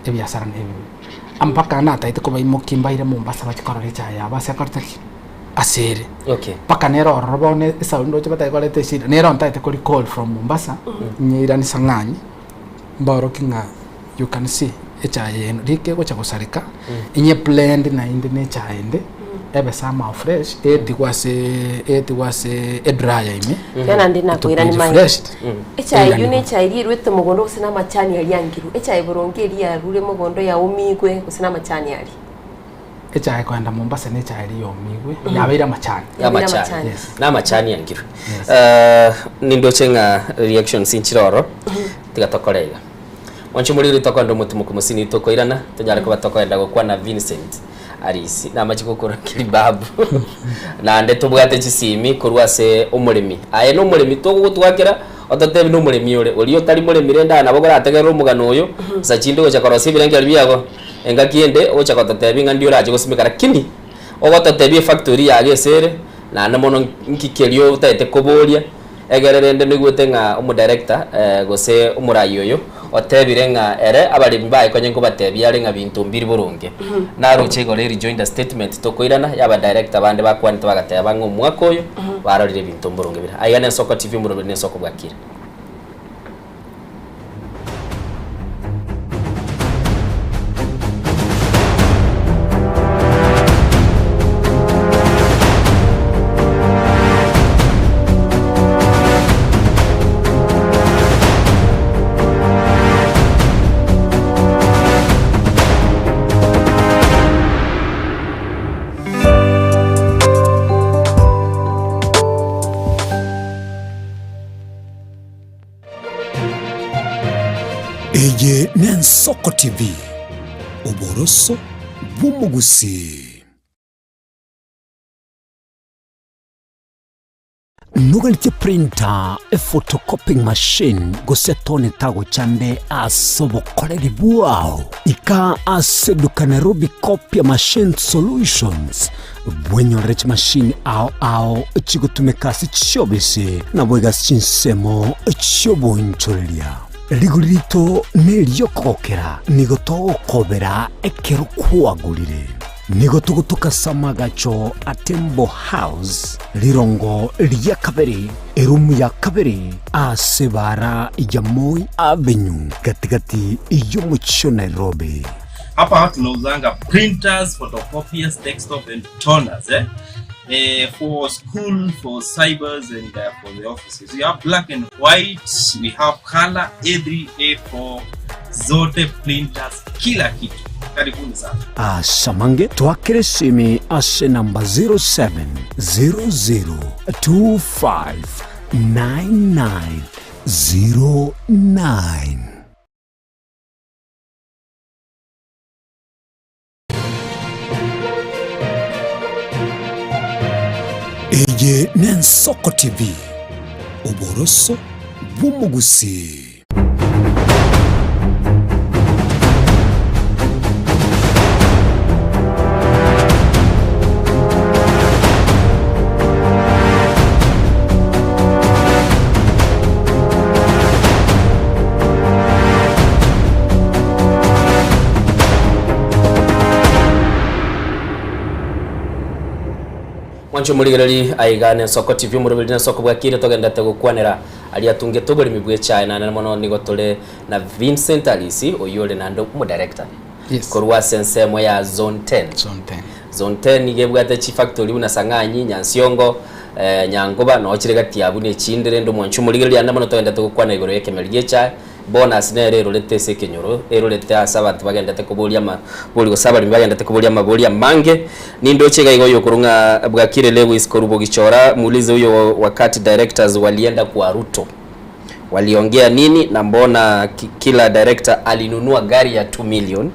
ebiasara nebibe. Mpaka nataete kobaimokia mbaire Mombasa bachie korora echae yabo ase ekorete ki? Ase ere. Okay. Mpaka nere ororo bono esauri ndoche batari koreta eshida nere ontaete ko recall from Mombasa nyeirani Sang'anyi mboroki ng'a you can see echae eye rika egocha gosareka inye blend naende na echae ende ebe somehow fresh etigwe ase etigwe ase edryer ime Tena naende it will be nakoirani mae. refreshed Echae eyio eiranigwe. ne echae eria erwete mogondo gose na amachani aria angirwe. Echae boronge eria yarure mogondo yaumigwe gose na amachani aria. Echae koenda Mombasa ne echae eria yomigwe yabeire amachani. Amachani. Yes. Na amachani angirwe. Eh, nindoche ng'a reactions nchire oro tiga tokore iga. Mwanche moriri tokoenda omotimoku mosini tokoirana tonyare koba tokoenda gokwana Vincent Arisi namache gokora kiribabu naende tobwate chisimi korwa ase omoremi aye na omoremi togogotwakera ototebi na omoremi ore oria otari moremi rende aye nabo okorategerera omogano oyo nsa chinde ogocha korosia ebirengererio biago Engaki ende ogocha gototebia ng'a ndi'orache gosimeka, lakini ogototebia efactory yago ase ere, naende mono nki keria otagete koboria, egere rende noigwete ng'a omodirector gose omorai oyo otebire ng'a ere abaremi baye konye nkobatebia are ng'a binto mbiri boronge. Naroche igoro erejoinder statement tokoirana ya abadirector bande bakwanete bagateba ng'a omwaka oyo barorire ebinto mboronge bire. Aiga nensoko TV omoroberi nensoko bwakire. Eye n'Ensoko TV, oboroso bw'omogusii. Noganetie printer, ephotocopying machine, gose tone tagochande ase obokoreri bwao? Ika ase eduka Nairobi Copier Machine Solutions bwenyorere chimashini ao ao chigotumeka ase chiobisi naboigo ase chinsemo chi'oboonchoreria. Rigori rito neri'okogokera, nigo togokobera ekero kwagorire. Nigo togotoka ase amagacho a Tembo House, rirongo ria kabere, erumu ya kabere, ase ebaara ya Moi Avenue, gati-gati y'omochie o Nairobi. Hapa tunauzanga printers, photocopiers, desktop and toners eh? Eh, for school, for cybers and for the offices. We have black and white, we have color A3, A4, zote printers, kila kitu. Karibuni sana. Ase amange twakere esimi ase enamba 0700259909. Eye n'Ensoko TV, oboroso bw'omogusii. Mwanche omorigereri aiga nensoko TV omoroberi nensoko bwakire togendete gokwanera aria atungete oboremi bw'echae naende mono nigo tore na Vincent Alisi oyio ore naende omodirector Yes. korwa ase ensemo ya Zone 10. Zone 10. Zone 10 nigo ebwate chifactory buna Sang'anyi, Nyansiongo, eh, Nyangoba noo chire gati abwo na echinde rende omwanchi omorigereria ande mono togendete gokwana igoro y'ekemeri gi'echae, bonus nere erorete ase ekenyoro, erorete ase abanto bagendete koboria amabori gose abaremi bagendete koboria amabori amange. Nindoche iga iga oyokorwa ng'a Bwakire Lewis korwa Bogichora, muulize huyo wakati directors walienda kwa Ruto waliongea nini na mbona kila director alinunua gari ya 2 million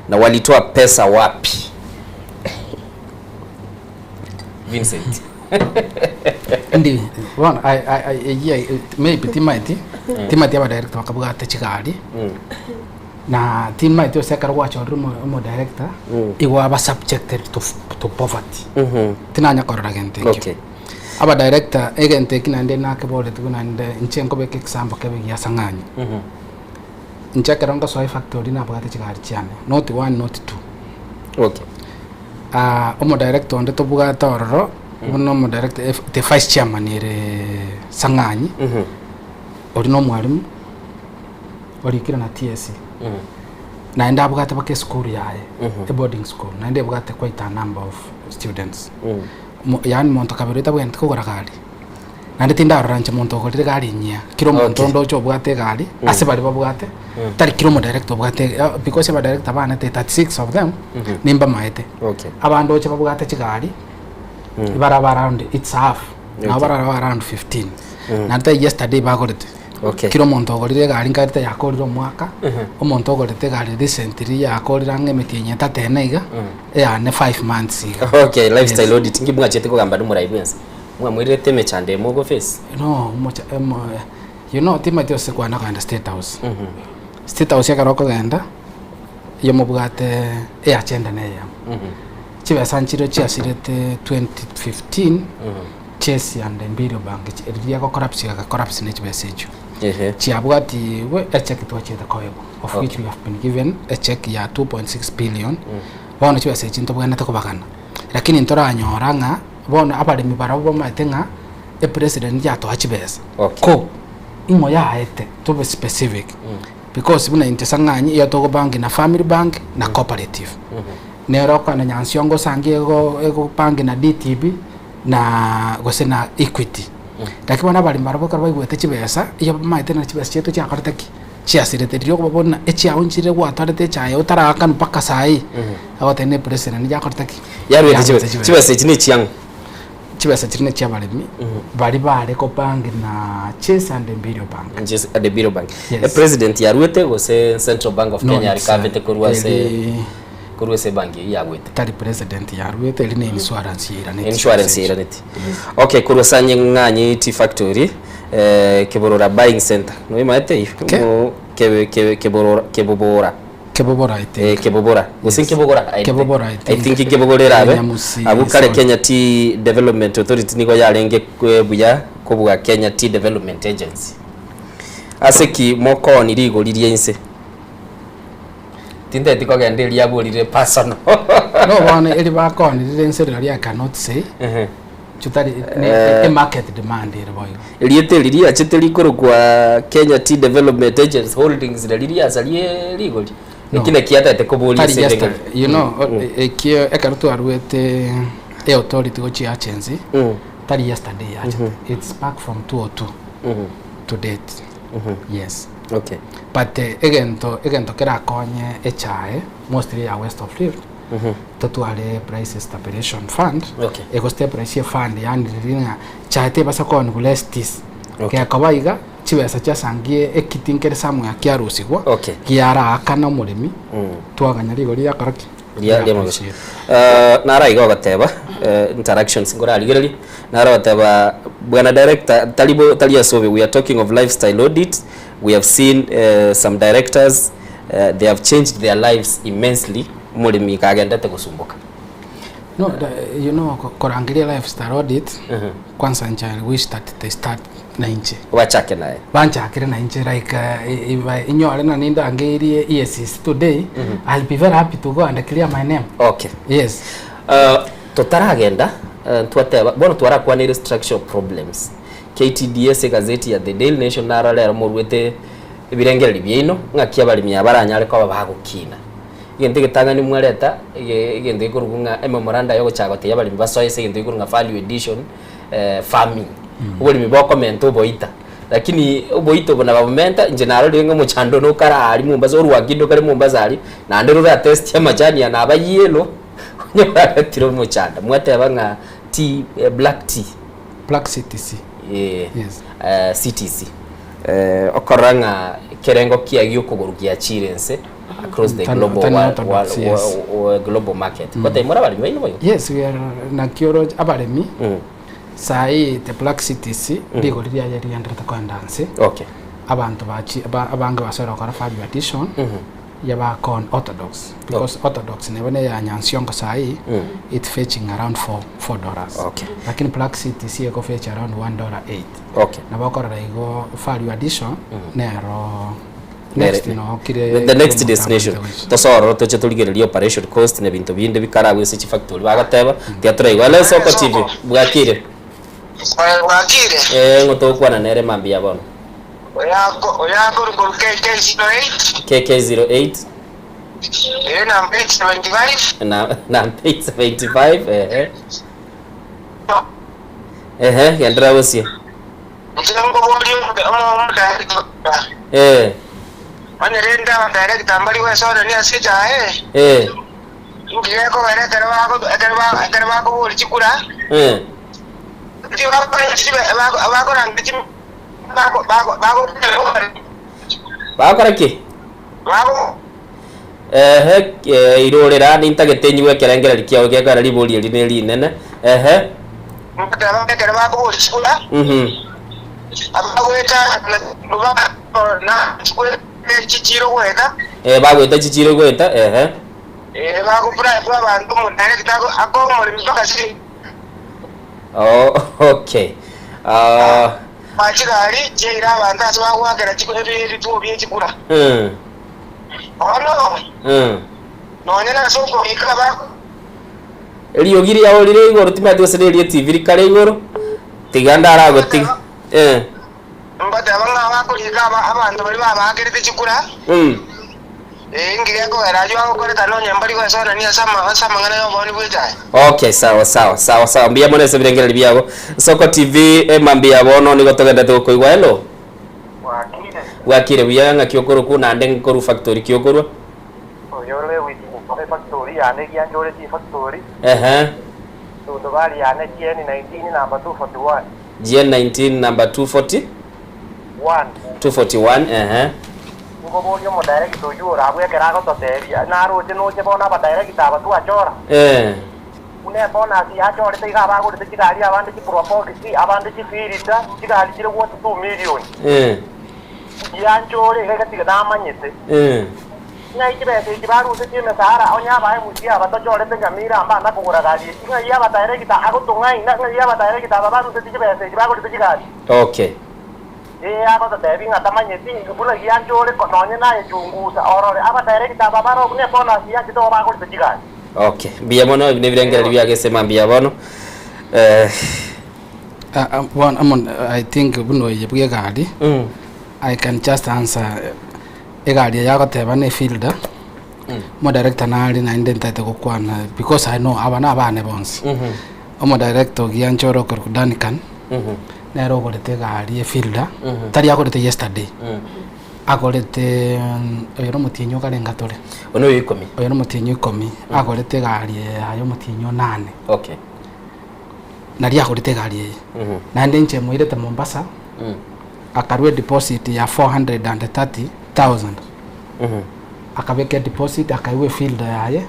na walitoa pesa wapi? Vincent. Ndi bono ai- ai- ai- eyia eh, maybe timaeti timaeti abadirector bakabwate chigari na timaeti ase ekero gwachorire omo- omodirector igo aba subjected to, to poverty tinanya korora gento ekio Okay. Abadirector egento eki naende nakeboreti naende inche nkobeka example kebe gia Sang'anyi. Inche ekero ngosoa efactory nabwate chigari chiane, not one not two. Okay. Ah, omodirector onde tobwate ororo, buna omodirector ef- the vice chairman ere Sang'anyi, oria na omwalimu, orikire na TSC. Naende abwate mpaka esukuru yaye, eboarding school, naende ebwate quite a number of students. Mo- yaani monto kabere otabwenereti kogora gari, naende tindarora inche monto ogorire gari enyia, kera omonto Okay. onde oche obwate egari, ase baria babwate, tari kera omodirector obwate eh, because abadirector bane the 36 of them, nimbamaete. Okay. Abande oche babwate chigari, baraba around it's half, nabo Okay. baraba around 15. Naende tari yesterday bagorete. Okay. Kera omonto ogorire egari nkarete yakorire omwaka, omonto ogorete egari recently yakorire ang'e emetienyi etato ene iga, eyane 5 months iga. Okay, lifestyle audit nki mwachete kogamba nomorai bwensi? Mwamoirerete emechando emo ogo face? No, omocha emo you know timanyeti ase kwana kogenda state house. State house ekero okogenda, iyo mobwate eagenda na eyemo. Chibesa nchire chiasirete 2015, Chase and Imperial Bank riria egocorruption egacorruption ne chibesa echio. Ehe. Chiabwatigwe echeck twachete koegwa of which we have been given a check ya 2.6 billion bono chibesa echi ntobwenerete kobagana lakini ntoranyora ng'a bono abaremi barabwo bamaete ng'a epresident yatoa chibesa ko ing'o yaete tobe specific because buna intwe sang'anyi igo togobank na family bank na cooperative nere okogenda nyansiongo osange ego egobank na DTB na gose na Equity. Lakini bono abaremi barabwo ekero baigwete chibesa, igo bamaete ng'a chibesa chiaito chiakorete ki? Chiasirete. Riria okobabora ng'a echiaonchire gwatwarete echaye otaraakanwa mpaka saa hii, agoteba ng'a epresident yakorete ki? Yaruete Yaruete chibesa. Chibesa echi nechiang'o? Chibesa chiria nechia abaremi, baria bare kobank na Chase and Imperial Bank. Chase and Imperial Bank. Yes. Epresident yaruete gose Central Bank of No, Kenya it's, yarikabete korwa ase eri- korwa ase ebanki eyio yagwete. Tari president yaruete eri ne insurance yairaneti. Insurance yairaneti. Okay, korwa ase anye ng'anyi tea factory eh, Keborora buying center. Noimaete eyio? Mo- Kebe- kebe- Keborora Kebobora. Kebobora I think. Eh, Kebobora. Gose Nkebogora? I think. Kebobora, I I think. think Nkebogora erabe. Nyamusi, Abwo kare sorry. Kenya Tea Development Authority nigo yarenge eh, buya kobua Kenya Tea Development Agency. Ase ki mokooni rigori ria inse? Tinteti kogenda eria aborire personal. No bono eri bakoonire inse rirorio I cannot say. Chitari ne Eh. e market demand ere boigo. Erieta eri riachete rikorokwa Kenya Tea Development Agency Holdings nari riasarie rigori? No. Eki naki atagete koboria Tari ase just eng'encho. you know ekio ekero twaruete e authority gochia agency tari yesterday yachete it's back from 202 to date. Yes. Okay. But eh, egento egento kerakonye echae mostly ya west of rift totware price stabilization fund Okay. ego stabilize fund yani riri ng'a chae tebasa kooniwa less this Okay. gekoba iga chibesa chiasangie ekiti nkere somewhere kiarusigwa Okay. giaraakana omoremi twaganya rigori riakora ki Ria- ria magoso. Eh, nara iga ogoteba eh, interactions nkorarigereria nara ogoteba bwana director tari bo tari asobe we are talking of lifestyle audit we have seen eh, some directors eh, they have changed their lives immensely omoremi kagendete gosumboka No, the, you know, ko- korangeria lifestyle audit kwanza nche I wish that they start na inche wachake naye banchakire na inche like uh, if I inyore na nindangeirie EACC today I'll be very happy to go and clear my name okay yes uh, totaragenda uh, twateba bono twarakwanire structural problems KTDS egazeti ya The Daily Nation naro rero moruete ebirengereri biaino ng'aki abaremi aba baranyare koba bagokina egento egetang'ani mwareta ege- egento gekorwa ng'a ememoranda yogochaka gotebia abaremi basoe ase egento gekorwa ng'a value addition eh, farming oboremi bokomenta oboita lakini oboita obo nababomenta inche narorire ng'a omochando nokare aria Mombasa orwaki ndokare Mombasa aria naende roratestie amachani aya naba yellow onye baretire omochando mwateba ng'a tea eh, black tea Black CTC eh, Yes. eh, CTC eh, okorora ng'a ekerengo kiaye giokogoro giachire ense across the Tan- global, tan world, orthodox, world, yes. world, global market mm. kote mora abaremi baino boigo yes we are nakio ro abaremi mm. sai the black CTC Mm. rigori riaye rigenderete koenda nse okay abanto bachi aba- abange basoera gokora value addition Mhm. yabakon orthodox because orthodox neba ne ya nyansiongo sai Mm. it fetching around 4 4 dollars Okay. lakini black CTC eko fetch around 1 dollar 8 Okay. nabo okorora igo value addition nero Nere- next no kire the, the next destination tosororo toche torigereria operation cost na ebinto binde bikaragwa ase chifactory bagoteba tiga toraigwa hello soko tv bwakire Bwakire. eh ng'o togokwana nere mambia bono Oyako oyako rukuru KK08 kk08 eh namba 875 na namba 875 ehe ehe gendera gosie njengo boli omo director eh onye renda director mbali we sore ni asija eh eh ngiye ko were kero bako kero bako kero bako boli chikura eh ti bako bako bako rangi bako bako bako bagokora ki bako ehe eh, irorera nintagete nyigwe ekerengereri kiao gekora ribori eri ne rinene ehe mutaba kero bako boli chikura mhm abagweta na chikura chichiro gweta eh bagweta chichire gweta ehe eh bakupura kwa bantu mu director ako muri mpaka siri Oh, okay. Uh, Ba chigari chiaira abanto ase bagoakera ebituo bie chikura. Bono nonya nase okorika ba. Eriogi riao rire igoro timanyeti gose nerie TV rikare igoro tiga ndaragotiga eh. Ngoteba ng'a bakorika aba abanto baria babaakerete chikura, ee, inki gekogera ayio agokorekana onye mbari goesoanania ase ama ase amang'ana y'obooni bw'echaye? Okay, sawa sawa sawa sawa mbuya mono ase ebirengererio biago. Soko TV emambia bono nigo togenderete gokoigwa hello. Bwakire. Bwakire buya ng'aki okorokwa naende nkorwa factory ki okorwa? Oyo ore goichia efactory yane egianchoretie efactory. Ehe. Tundubari yane GN 19 number 241. GN 19 number 240. 1. 241 ehe. Nkoboria omodirector oyio ore abwo ekero agototebia, naroche noche bono abadirector aba twachora. Eh. Buna ebonus yachorete iga abagorete chigari abande chiprobox, abande chifilter, chigari chire worth 2 million. Eh. Gianchore iga egatiga namanyete. Eh. Ng'ai chibesa echi barusetie emesara, onye abae Musia aba tochorete Nyamira mbana kogora gari echi, ng'ai abadirector agotong'aina, ng'ai abadirector aba barusetie chibesa echi bagorete chigari. Okay. Ee, agototebia ng'a tamanyeti buna gianchore nonye naye chungusa, orore abadirector aba baroo buna ebonus yanchete igo bagorete chigari. Okay, mbuya mono, ebi nebirengererio biage ase mambia bono. Eh. Ah, ah, bono amo I think buna oye bwa egari I can just answer egari eye agoteba ne fielder omodirector nare naende ntaete gokwana because I know aba na abane bonsi omodirector ogiancha ore okorokwa Duncan nere ogorete egari efielder tari agorete yesterday agorete oyo na omotienyi okarenga tore Oyo noyo ikomi. oyo na omotienyi ikomi agorete egari eye aye omotienyi onane Okay. Naria agorete egari eye naende inche moirete Mombasa akarua edeposit ya 430,000 akabeka edeposit akaigwa efielder yaye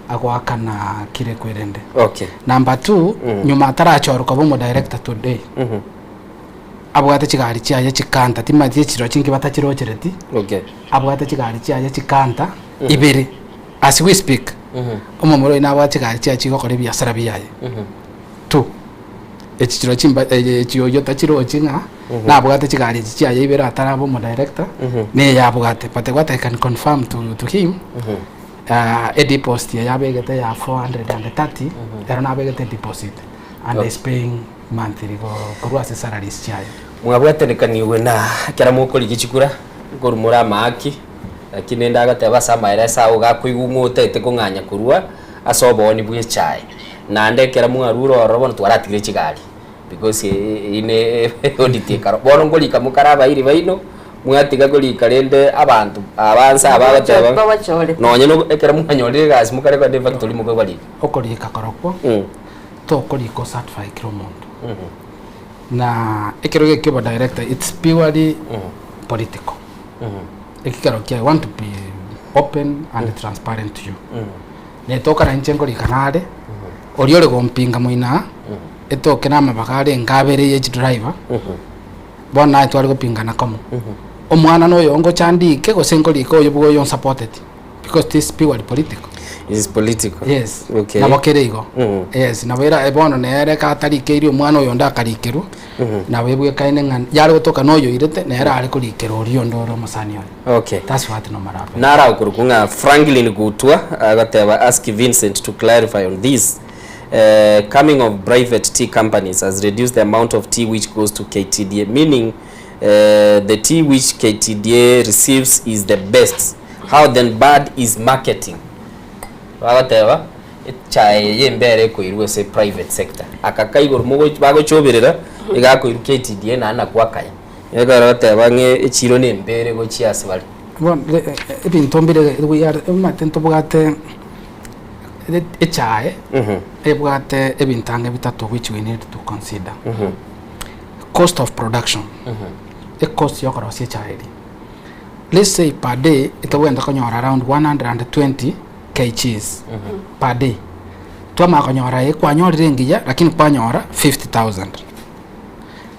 agoakana kire kwerende. Okay. Number two nyuma atarachorwa koba omodirector today abwate chigari chiaye chikanta timanyeti echiro chinki batachirochereti Okay. abwate chigari chiaye chikanta ibere as we speak omomura oyo nabwate chigari chiaye chigokora ebiasara biaye two echi chiro chimba echi oyio tachirochi ng'a nabwate chigari echi chiaye ibere ataraba omodirector neye abwate but what I can confirm to, to him edeposit eye abegete ya 430 ero nabegete edeposit and is paying monthly korwa ase salaries chiaye. Mwabwatanekaniwe na ekero mokorigia chikura nkorwa more amaaki, lakini rende agateba ase amaereso ao gakoigwa ng'a otaete kong'anya korwa ase obooni bw'echae. Naende ekero mwarure ororo bono twaratigire chigari because eyio ne audit ekaro. Bono nkorika mokare abairi baino, mwatiga korika rende abanto aba nse aba bagoteba Babachorete. nonye no ekero mwanyorire egasi mokare kogenda efactory mokobarika. Okorika korokwo tokorika ocertify kera omonto. Na ekero geke obo director it's purely political. Ekekero kia I want to be open and transparent to you. Netoka inche nkorika nare, oria ore gompinga moino aa, etoke na amabaga arenge abere ya each driver, bono naye tware gopingana komo. Omwana na oyo ngocha ndike gose nkorika oyo bwa oyo onsapoteti because this is purely political. It is political. Yes. Okay. Nabo kere igo. Yes, nabo era bono nere katarikeirie omwana oyo onde akarikerwa, nabo ebwekaine ng'a yare gotoka na oyoirete nere are korikera oria onde ore omosani oye. Okay. That's what normally happens. Naro akorokwa ng'a Franklin Gutwa agoteba ask Vincent to clarify on this eh, coming of private tea companies has reduced the amount of tea which goes to KTDA meaning eh, the tea which KTDA receives is the best how then bad is marketing bagoteba echae eye embere ekoirwa ase private sector aka kaigoro mogo bagochoberera igakoirwa KTDA naende nakwo akaya Ekero goteba ng'a echiro nembere gochia ase bare. Bono ebinto mbire we are omanyete ntobwate echae ebwate ebinto ang'e bitato which we need to consider. Cost of production, ecost ya okorosia echae eria. Let's say per day etobwenerete konyora around 120 kgs per day. Twamanya konyora eye kwanyorire engiya lakini kwanyora 50,000.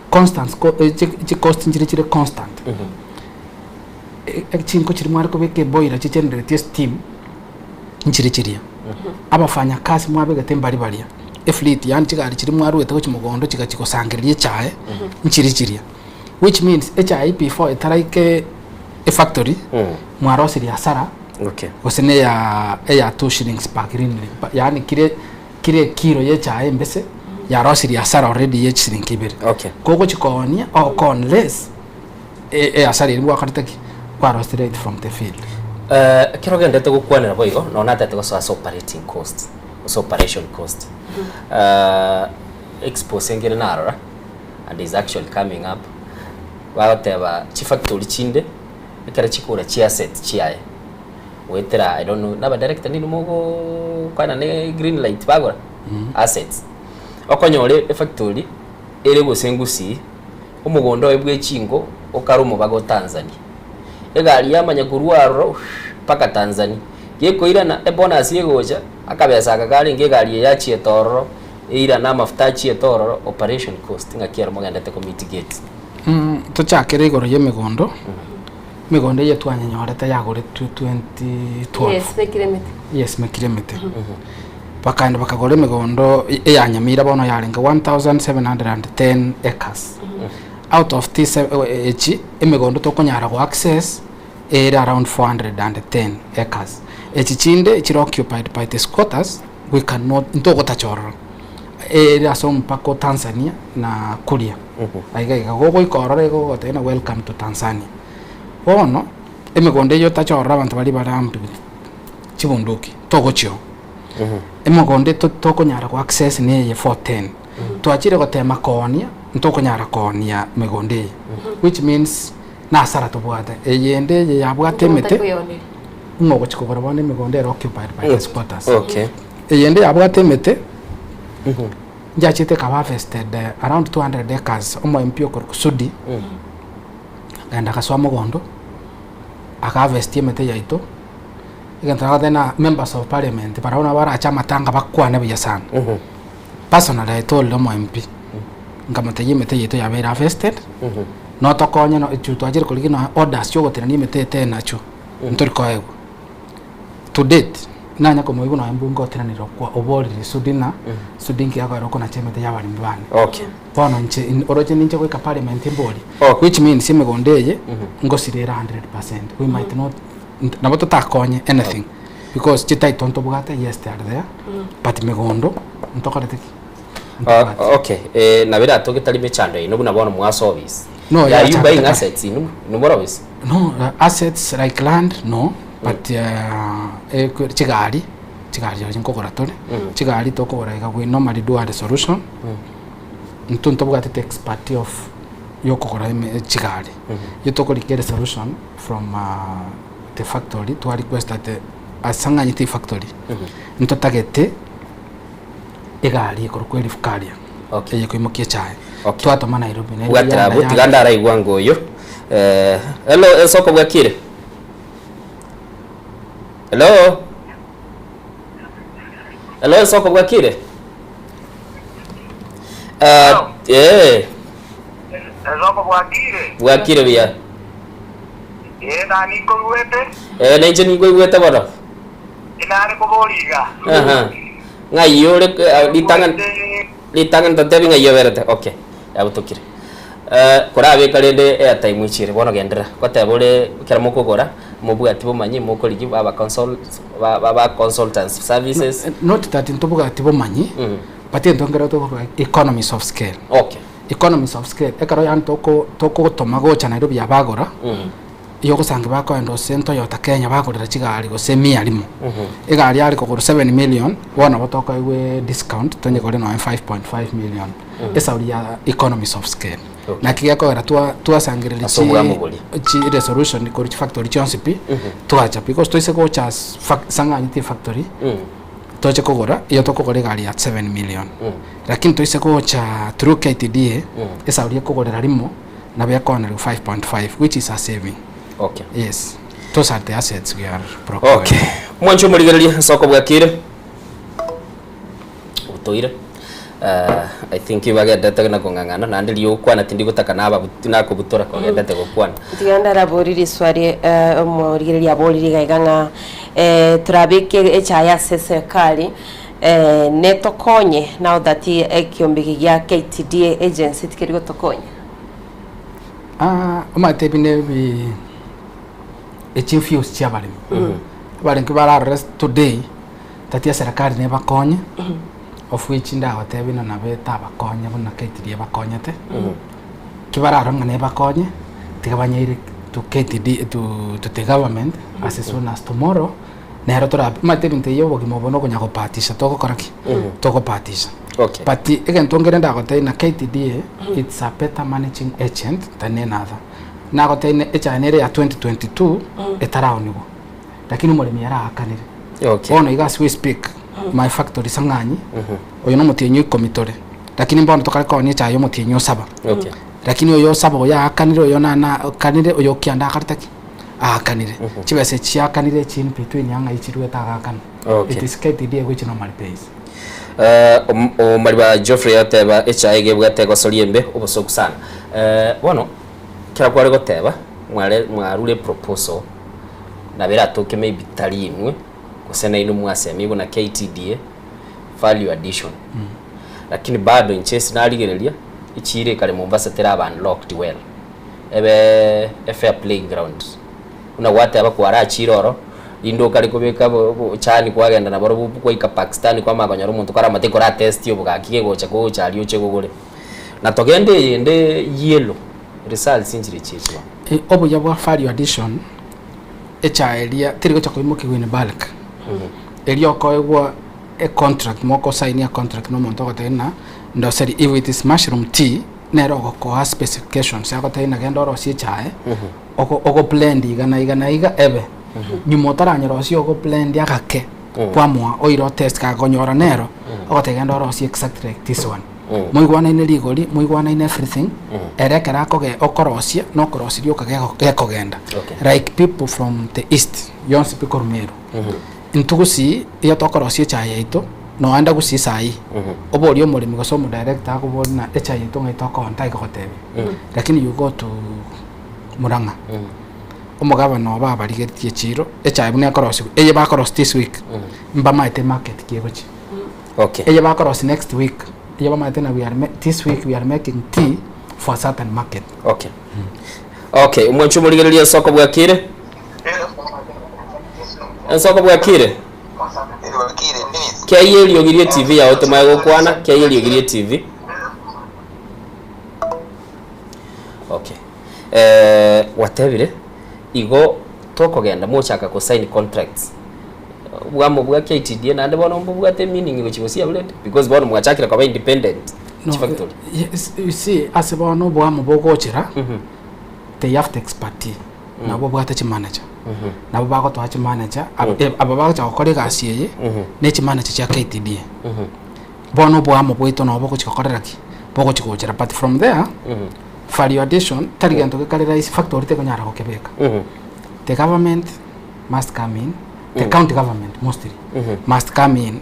Constant co eh, chi chicost nchire chire constant. Chinko chiria mware kobeka eboiler chigenerate esteam, nchire chiria. Abafanyakazi mwabegete mbari baria, efleet yaani chigari chiria mwaruete gochia mogondo chigachia gosangereria echae, nchire chiria. Which means echae before etaraike efactory mwarosirie hasara Okay. gose ne ya eya 2 shillings per green leaf yaani kire kire ekiro ya echae embese yarosirie hasara already ya chisiringi ibere. Okay. Kogochi koonia okoon less e- ehasara eria gwakorete ki? Kwarosire it from the field. Eh, ekero ogendete gokwanera boigo, nonya natete gosoa ase operating cost, gose operation cost. Eh, expose nkere narora, and is actually coming up, bagoteba chifactory chinde, ekero chikogora chiasset chiaye, goetera I don't know, naba director nini mogokwana ne green light bagora assets. Okonyora efactory ere gose ngusii, omogondo oye bwe chingo okare omobaga o Tanzania. Egari yamanya korwa aroro mpaka Tanzania. Gekoirana ebonus egocha, akabesa aka karenge egari eye yachiete ororo, eirane amafuta achiete ororo, operation cost ng'aki ero mogendete ko mitigate. Tochakere igoro y'emegondo, emegondo eye twanyenyorete yagoretwe 2012. Yes, mekire emete. Yes, mekire emete. Bakaenda bakagora emegondo eya Nyamira bono yarenge 1710 acres. Out of this echi emegondo tokonyara go access ere around 410 acres. Echi chinde chire occupied by the squatters we cannot ntogotacha ororo. Ere ase omopaka o Tanzania na Kuria. Aiga iga gogoika ororo igo ogoteba ng'a welcome to Tanzania. Bono emegondo eyio otache ororo abanto baria bare armed with chibunduki togochia oo. Emogondo eto tokonyara go access neye 410. Twachire gotema koonia, ntokonyara koonia megondo eye, which means na hasara tobwate. Eyende eye yabwate emete, ng'a ogochia kogora bono emegondo ere occupied by the squatters. Okay. Eyende yabwate emete, nchiachete ekaba harvested around 200 acres, omo MP okorokwa Sudi, akagenda agasoa mogondo, aka harvest emete yaito, Egento nagoteba ng'a members of parliament barabwo nabo barache amatanga bakwane buya sana. Personally I told omo MP, nkamotebia emete yaito yabeire harvested, notokonye no intwe twachire korigia nonya orders chia ogotenenia emete eye tenachwo, ntori koegwa. To date, nanya komoigwa nonya mbunge otenenire okwa oborire Sudi ng'a, Sudi nki akoera okonacha emete ya abaremi bane. Okay. Bono inche in- oroche ninche goika parliament mborie, which means emegondo eye, ngosira ere 100%, we might not Nabo totakonye anything because chititle ntobwate yes they are there but megondo ntokorete ki? Ah, okay eh, nabo eratoke tari mechando yaino buna bono mwase office No, Yeah, are you yachakete buying kare. assets inwe inwe more office No, assets like land no but eh, chigari chigari chirochio nkogora tore chigari tokogora iga we normally do a resolution intwe ntobwatete expert of yokogora eme chigari iyo tokorika eresolution from the factory twa requestete ase ng'anyete efactory ntotagete egari ekorokwa elifu carrier eye ekoimokia echae twatoma Nairobi Nairobi Bwatera yanda abwo tiga yanda ndaraigwa ng'a oyo eh, hello esoko bwakire hello hello esoko bwakire Eh, eh Esoko bwakire? Bwakire buya. Ee, nani nkoigwete? Eh, nainche ninkoigwete bono. Inare koboria iga. Aha. Ng'ai ore eh, ritang'ani ritang'ani totebi ng'ai oberete. Okay. Yabutokire. Eh, korabeka rende airtime echire bono genderera. Goteba ore ekero mokogora mobwati bomanyi mokorigia baba consult ba ba consultants services. Not that ntobwati bomanyi but egento nkere tokoroka economies of scale. Okay. Economies of scale, ekero yaani toko tokogotoma gocha Nairobi abagora, igo ogosangi bakoenda gose Toyota Kenya bagorera chigari gose mia rimo. Egari yare kogorwa 7 million, bono nabo tokoegwa discount tonyegore nonye 5.5 million. Esauri ya economies of scale. Naki gekogera twa twasangereria Ase obwamo chi boria. chi resolution korwa chifactory chionsi pi, twacha because toise gocha ase fac sang'anyete efactory, toche kogora iyo tokogora egari ya 7 million lakini toise gocha through KTDA esauri ekogorera rimo nabo ekonerwa 5.5 which is a saving Okay. yes those are the assets we are procuring Okay. Mwancho omorigereria nsoko bwakire otoire uh, I think bagendete na kong'ang'ana naende riria ogokwana tindi gotaka naba nakobutora kogendete gokwana Tiga ndaraborie riswali eh, omorigereria aboririe iga iga ng'a eh, torabeke echaye ase eserikali eh, netokonye now that ekiombe eke gia KTDA agency tikeri gotokonya? Ah, omanyete ebi nebi echifuse chia abaremi. Abaremi bararore today, tati eserekari nebakonye, of which ndagotebia ng'a nabo etabakonye buna KTDA ebakonyete, ki bararore ng'a nebakonye, tiga banyeire to KTDA to to the government as soon as tomorrow, nero torabe omanyete ebinto ebi obogima obo nokonya gopatisha togokora ki? Togopatisha. Okay. But egento nkere ndagotebia ng'a KTDA, it's a better managing agent than any other. Nagotebia ng'a echae nere ya 2022 etaraonigwa, lakini omoremi yaraakanire. Okay. Bono iga as we speak, my factory Sang'anyi, oyo na omotienyi o ikomi tore, lakini mbono tokare koonia echae ya omotienyi o saba. Okay. Lakini oyo o saba oyo aakanire oyo nana akanire oyo o kianda akarete ki? Aakanire. Chibesa echi chiakanire echi in between ang'ai chiruete agakana. Okay. It is KTDA which normally pays. Eh, om- omariba Geoffrey ateba echae iga ebwate egosoria embe obosoku sana. Eh, bono kera kware goteba mware mwarure eproposal nabo eratoke maybe tari inwe gose nainwe mwasemigwe na KTDA value addition lakini bado inche ase narigereria echiro ekare Mombasa teraba unlocked well ebe a fair playing ground buna gwateba kwarachire oro rinde okare kobeka bochani kwagenda nabarobwo kwaika Pakistan kwamanya konyora omonto karamate koratesti obogaki gegocha gocha aria oche gogore na togende eyende yellow results nchire chiechio. Obuya bwa value addition, echae eria teri gocha koimokiwa in bulk, eria okoegwa econtract mokosign econtract na omonto ogotebia ng'a ndoseri if it is mushroom tea nere ogokoa specifications agotebia ng'a genda orosie echae ogo ogoblend iga na iga na iga ebe nyuma otaranyerosia ogoblend agake kwamoa oire otest gakonyora nero ogotebia genda orosie exactly like this one. Moigwanaine rigori, moigwanaine everything, ere ekero akoge okorosia, na okorosia rioka gego gekogenda. Okay. Like people from the east, yonsi pi korwa Meru. Intwe gusii, igo tokorosia echae yaito, noenda gusii saii, oborie omoremi gose omodirector akoborie ng'a echae yaito ng'ai tokoona tari gogotebia. Lakini you go to Murang'a, omogavana obo abarigeretie echiro, echae buna ekorosiwa, eye bakorosia this week, mbamaete emarket ki egochia. Okay. Eye bakorosia next week, eye bamaete ng'a we are this week we are making tea for a certain market. Okay. Okay, omwanchi omorigereria ensoko bwakire? Ensoko bwakire? Kei eriogi rie TV yao tomaye gokwana, kei eriogi rie TV. Okay. Eh, gwatebire igo tokogenda mochaka ko sign contracts. Obwamo bwa KTDA naende bono mbobwate meaning gochia gose aburende because bono mwachakire koba independent No, chifactory. yes, you see ase bono oboamo bogochera they have the expertise nabo babwate chimanager nabo bagotoa chimanager ab- eh, aba bagocha gokora egasi eye ne chimanager chia KTDA bono oboamo bwaito nabo bogochi gokorera ki bogochi gochera but from there value addition tari gento gekare rahisi factory tekonyara gokebeka the government must come in the county government mostly must come in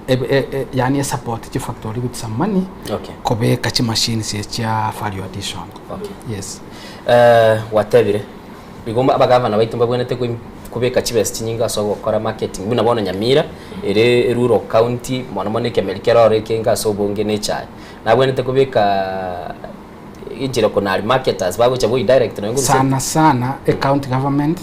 e- e- e- yaani esupport chifactory with some money Okay. kobeka chimachines echia chia value addition Okay. yes Eh, gwatebire igo abagavana baito mbabwenerete koi- kobeka chibesa chinyinge ase ogokora marketing buna bono Nyamira ere erural county mono mono ekemeri kere oro ekenge ase obonge na echae nabwenerete kobeka enchera konari marketers bagocha boi direct nonye korwa sana sana e county government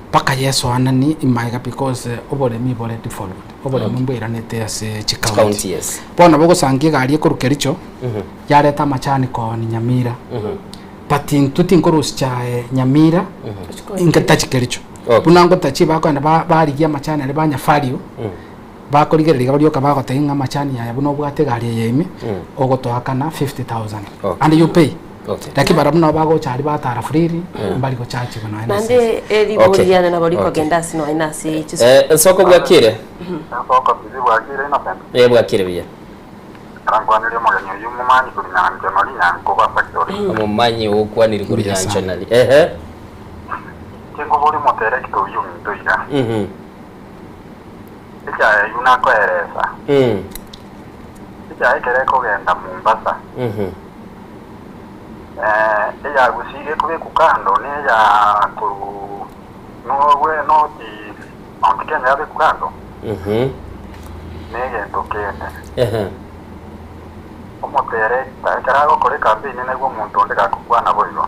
mpaka yesoanani imaiga because oboremi bore devolved oboremi Okay. mbwairanete ase County, chicounty yes. bono bogosangia egari ekorwa Kericho yareta amachani kooni Nyamira but intwe tinkorusia chae Nyamira inke tachi Kericho Okay. buna ngotachi bakoenda ba- barigia amachani aria banyafario bakorigereria barioka bagotebia ng'a amachani aya buna obwate egari eye ime ogotoakana 50000 Okay. and you pay Okay. lakini barabwo nabo bagocha aria batara freely mbari gochachiwa nonya na Naende Okay. eribori riane nabo Okay. rikogenda ase nonya na ase chis- Eh, ensoko bwakire Ensoko bibi bwakire Innocent. eh bwakire buya Arankwaneria omogeni oyio omomanyi korwa nyancha nori nyankoba factory. omomanyi okwaniri korwa Mbuya nyancha sana. nari ehe Chinkobori omoterekita oyio ominto iga. Echae eyio nakoeresa. Echae ekero ekogenda Mombasa. Eh, eya Gusii gekobekwa kando na eya korwa Norwe noti Mount Kenya yabekwa kando na egento kende. Ehe. Omoterekta ekero agokora ekampeini naigwe omonto onde gakokwana boigo.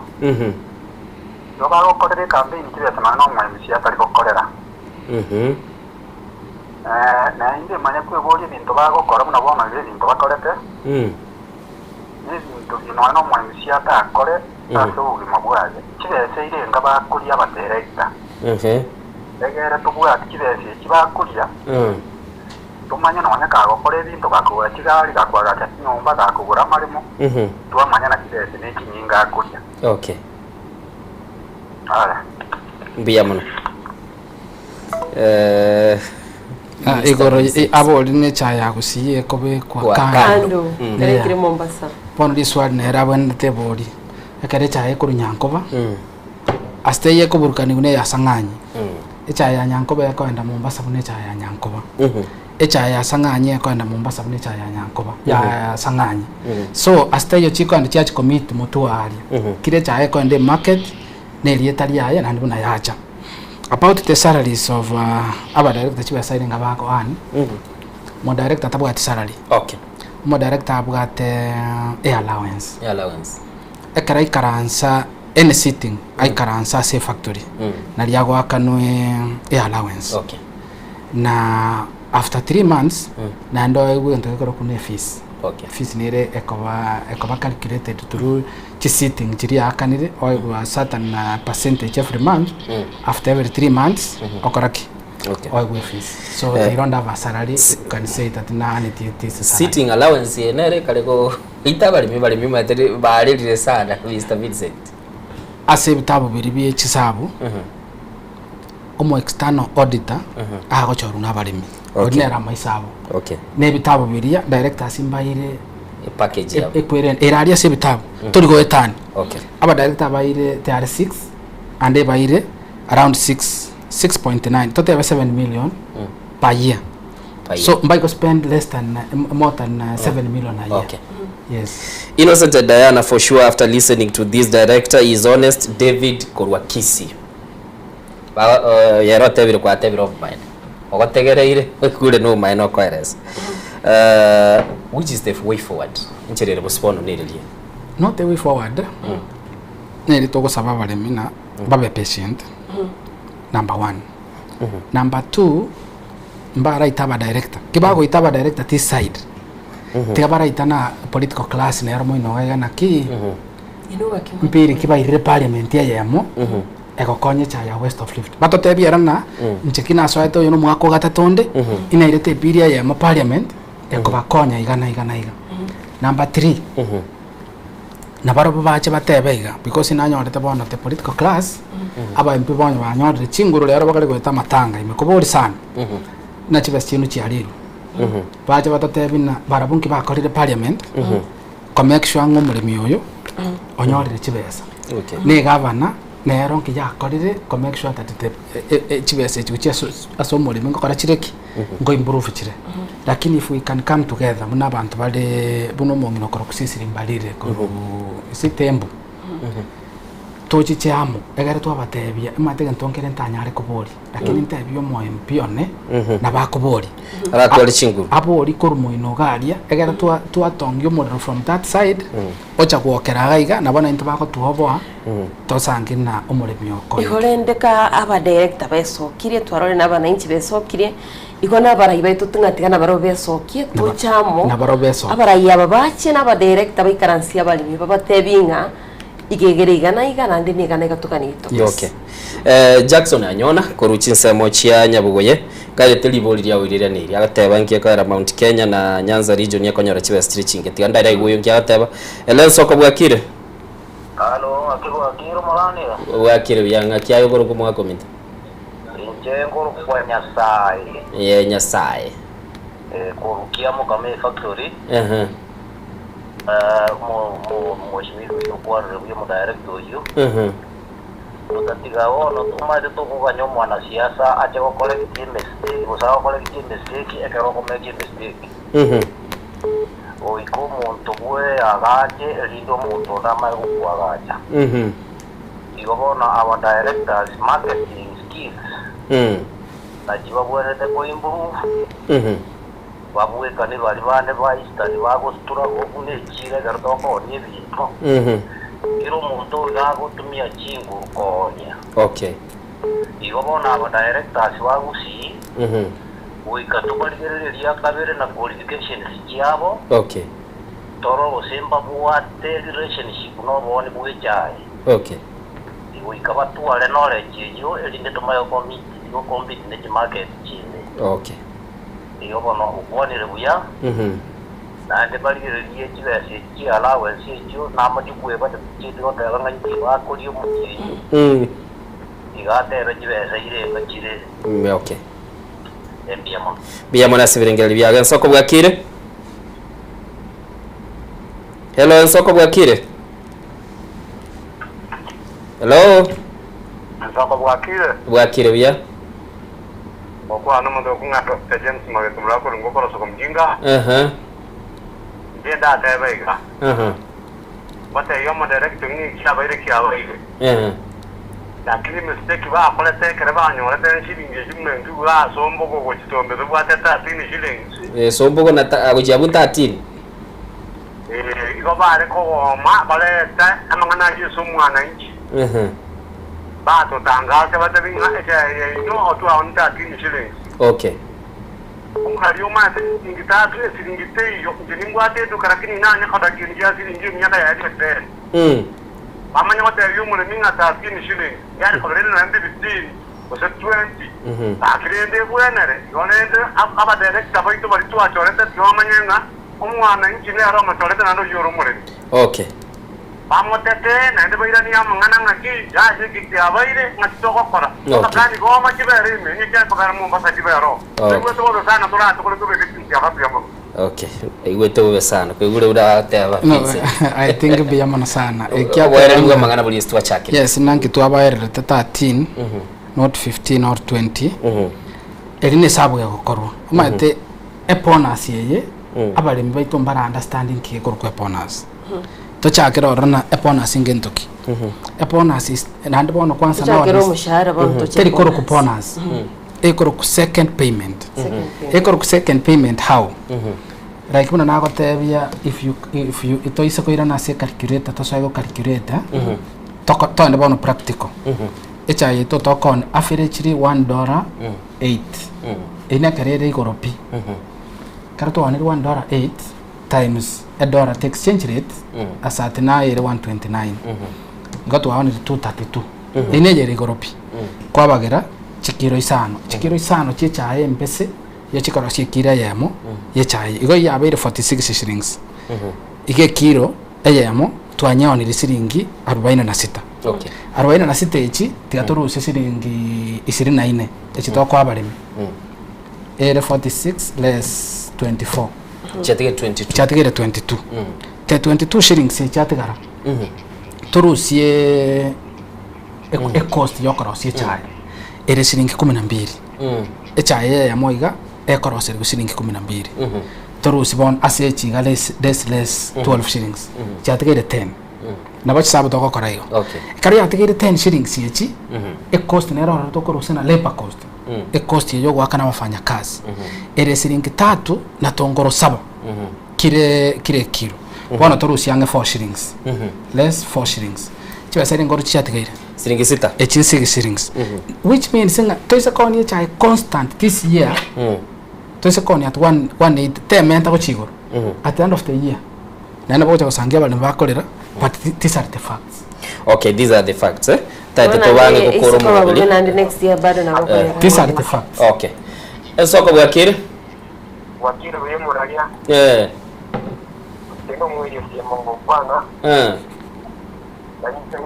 Igo bagokorera ekampeini chibesa nonya na omo-MC atari gokorera. Naende manye kweboria ebinto bagokora buna bono iga ebinto bakorete, nebinto bi nonya na omo-MC atakore ase obogima bwaye. Chibesa eire enga bakoria abaterekta. Egere tobwati chibesa echi bakoria, tomanye nonya kagokora ebinto gakogora chigari, gakoagacha chinyomba, gakogora amaremo, twamanya na chibesa ne chinyinga akoria. Okay. Aya. Mbuya mono. Eh, Ah, igoro abori ne echae ya gusii ekobekwa Kwa kando. Kando. Yeah. Erekire Mombasa. Bono riswali nere abwenerete ebori ekero echae ekorwa Nyankoba ase teiyo ekoburukanigwa na eya Sang'anyi echae ya Nyankoba ekoenda Mombasa buna echae ya Nyankoba echae ya Sang'anyi ekoenda Mombasa buna echae ya Nyankoba ya Sang'anyi so ase teiyo chikoenda chiachi commit motwe aria kera echae ekoenda emarket na erieta riaye naende buna yacha. About the salaries of abadirector chibesa ere nga bako earn, omodirector tabwati salary. Okay. Omodirector abwate e allowance. E allowance. Ekero aikaransa any sitting aikaransa ase efactory nari agoakanwe e allowance. Okay. Na after 3 months naende oegwe egento gekorokwa na efees. Okay. Fees nere ekoba ekoba calculated through chisitting chiria aakanire oegwa a certain percentage every month after every 3 months okora ki? Okay. Oegwe fees. So they don't have a salary, you can say that nani it is a salary. Sitting allowance nere kare ko ita barimi barimi matere barerire sana Mr. Vincent. Ase ebitabu biria bie chisabu omo external auditor agochorwa na abaremi. Okay. Ori nere amaisabu. Okay. Na ebitabu biria directors mbaire package yabo. Ekwere eraria ase ebitabu tori goetani. Okay. Aba director baire they are 6 and baire around 6 6.9 totebe 7 million per year. Per year. So mbai go spend less than more than 7 million a year. Okay. Yes. Innocent and Diana for sure after listening to this director is honest David Korwakisi. Ba yero tebire kwa tebire of mine. Ogotegereire kure no mine okoeresa. Which is the way forward? Ncherere bosibono nererie. Not the way forward. Neri togosaba abaremi na babe patient. Number one. Number two, mbaraita aba director. Kibagoita aba director this side. Tiga baraita na political class nero moino gaiga naki mpiri kibairire parliament eyemo egokonya echae ya West of Rift. Batotebia na inche kinasoete oyo nomwaka ogatato onde inairete epiri eyemo parliament ekobakonya iga na iga na iga. Number three, nabarobo bache batebe iga because nanyorete bono the political class aba MP bonye banyorire chinguru rero bakare goeta amatanga ime kobori sana na chibesa chino chiarirwe bache batotebi na barabwo nki bakorire parliament ko make sure ng'a omoremi oyo onyorire chibesa. Okay. Ne gavana nero nki yakorire ko make sure that the chibesa echi gochia ase omoremi ngokora chire ki ngo improve chire. Lakini if we can come together buna abantu bare buna omong'ina okoro kusisiri mbarire koru isitembu tochiche amo egere twabatebia emate egento nkere ntanyare kobori lakini ntebia omo MP one nabakobori. Aratware chinguru. Abori korwa moino iga aria egere twatongia omorero from that side ocha gwokera iga iga nabo naintwe bagotuoboa tosange na omoremi okonya. Igo rende ka abadirector besokirie twarore na abananchi besokirie igo na abarai baito ting'atiga nabaro besokie tochamo Nabaro besokie. Abarai aba bache na abadirector baikaransia abaremi babatebi ng'a igegere igana iga naende na igana iga togani ito. Okay. Jackson Anyona koru chinsemo chia Nyabugoye kairete ribori riao riria neri agateba nki ekoera Mount Kenya na Nyanza region ekonyora chibesa chire chinke tiga ndaira igwe oyo nki agateba Elensoko bwakire. Halo, ng'aki bwakire omoranire? Bwakire buya ng'aki aye okorokwa omwaka ominto. Inche nkorokwa Nyasaye. Ye Nyasaye. Korukia mokame factory. Mheshimiwa oyo okwarire buya omodirector oyio. Totatiga bono tomaete tokoganya omwanasiasa ache gocorrect emistake gose agocorrect emistake ekero okomake emistake. Goika omonto bwe agache erinde omonto onde amanye gokwagacha. Igo bono our directors marketing skills nachi babwenerete koimprove. Babwekani baria bande ba Eastern bagostruggle buna echiro ekero tokoonia ebinto, kera omonto iga agotumia chinguru koonia. Okay. Igo bono aba directors ba Gusii goika tobarigererie ria kabere na qualifications chiabo, Okay. torore gose mbabwate relationship na obooni bw'echae. Okay. Goika batware knowledge eyio erinde tomanye gocompete ne chimarket chinde. Okay. Igo bono okwanire buya, naende barigererie chibesa echi chia allowance echio, na amachuku eba tichieti goteba ng'a inki bakoria omotienyi, iga atebe chibesa irenga chire. Okay. Mbuya mono. Mbuya mono ase ebirengererio biago. Ensoko bwakire? Hello, ensoko bwakire? Hello? Ensoko bwakire? Bwakire buya. Ngokwana nomonto okong'ata Doctor James Mageto Murakoru ngokorosoka omojinga, Inche ndatebe iga, Ngotebia omoderekta ng'a ekiabaire kiabaire, lakini emistake bakorete ekero banyorete eshilingi echio buna intwe iga ase ombogo gochitombe tobwate 13 shillings. Ase ombogo na gochia abwo 13. Ee, igo bare kogoma barete amang'ana ayio ase omwananchi. Batotangase batebie ng'a echae yaino otwaoni 13 shillings. Okay. Omorari omanyete siringi tatu esiringi teiyo, inche nimbwate eduka lakini nanye kora kende gia siringi emiaka yaerire ten. Bamanye gotebia omoremi ng'a 13 shillings, yare korora ere naende 15 gose 20. Gaki rende ebwenere, igo rende abadirector baito baria twachorete tiga bamanye ng'a Omwananchi nere omochorete naende oyio ore omoremi. Okay. Bamotete, naende bairanie amang'ana ng'aki, Yaya eki kiabaire, ng'aki togokora? Okay. Abakani goma chibere ime, ng'iki ekobera Mombasa chibere oo. Okay. Toigwete bobe sana toratokore tobeke chinsiaga buya mono. Okay. Naigwete bobe sana. Kwaigure buna agoteba No, Vincent. I think mbuya mono sana. Ekiagera Oboereri bwa ng'a- amang'ana bori ase twachakire. Yes, nanki twabaererete 13 not 15 or 20 eri nesabu egokorwa omanyete Ebonus eye abaremi baito mbara understand nki gekorokwa ebonus. Tochakere ororo na ebonus ngento ki? Ebonus is naende bono kwanza Tochakere nowadays omoshahara bono toche teri korokwa bonus. bonus. Ekorokwa second payment. Second payment. Ekorokwa second payment how? Like buna nagotebia if you if you toise koirana ase ecalculator tosoe gocalculate toko toende bono practical. Echae yaito tokoonia averagely one dollar eight Eyio nekero ere igoro pi. Ekero twaonire one dollar eight times edollar to exchange rate ase ati naye ere 129 igo twaonire 232 Eyio neye ere igoro pi. Kwabagera chikiro isano, chikiro isano chia echae embese igo chikorosia ekiro eyemo ya echae igo yabeire 46 shillings. Iga ekiro eyemo twanyeonire siringi arubaini na sita. Okay. Arubaini na sita echi tiga torusie siringi ishirini na ine echi tokoa abaremi. Ere 46 less 24. Chiatigere 22. Chiatigere 22. Te 22 shillings echi chiatigara torusie ecost ya okorosia echae ere siringi kumi na mbili. Echae eyemo iga ekoroserigwa siringi kumi na mbili. Torusie bono ase echi iga less less less 12 shillings chiatigaire 10. Nabo chisabu togokora igo. Okay. Ekero yatigaire 10 shillings echi, ecost nero ororo tokorusia na labour cost. Ecost eye yogoakana abafanyakazi ere siringi tatu na tongoro saba kire kire ekilo. Bono torusie ang'e 4 shillings less 4 shillings. Chibesa ere ngorusia chiatigaire? Siringi sita. Echi 6 shillings. Which means ng'a toise koonia echae constant this year, toise koonia at one one eighty tementa gochia igoro, at the end of the year naende nabo ogocha gosangia abaremi bakorera but these are the facts. Okay, these are the facts eh. Taete Bono tobange naende gokora isiko babobe omoroberi. naende next year bado nabo Eh. These are the facts. Okay. Ensoko bwakire? Bwakire buya omoraria, Eh. tinde omwegesie mogokwana, Eh. na inche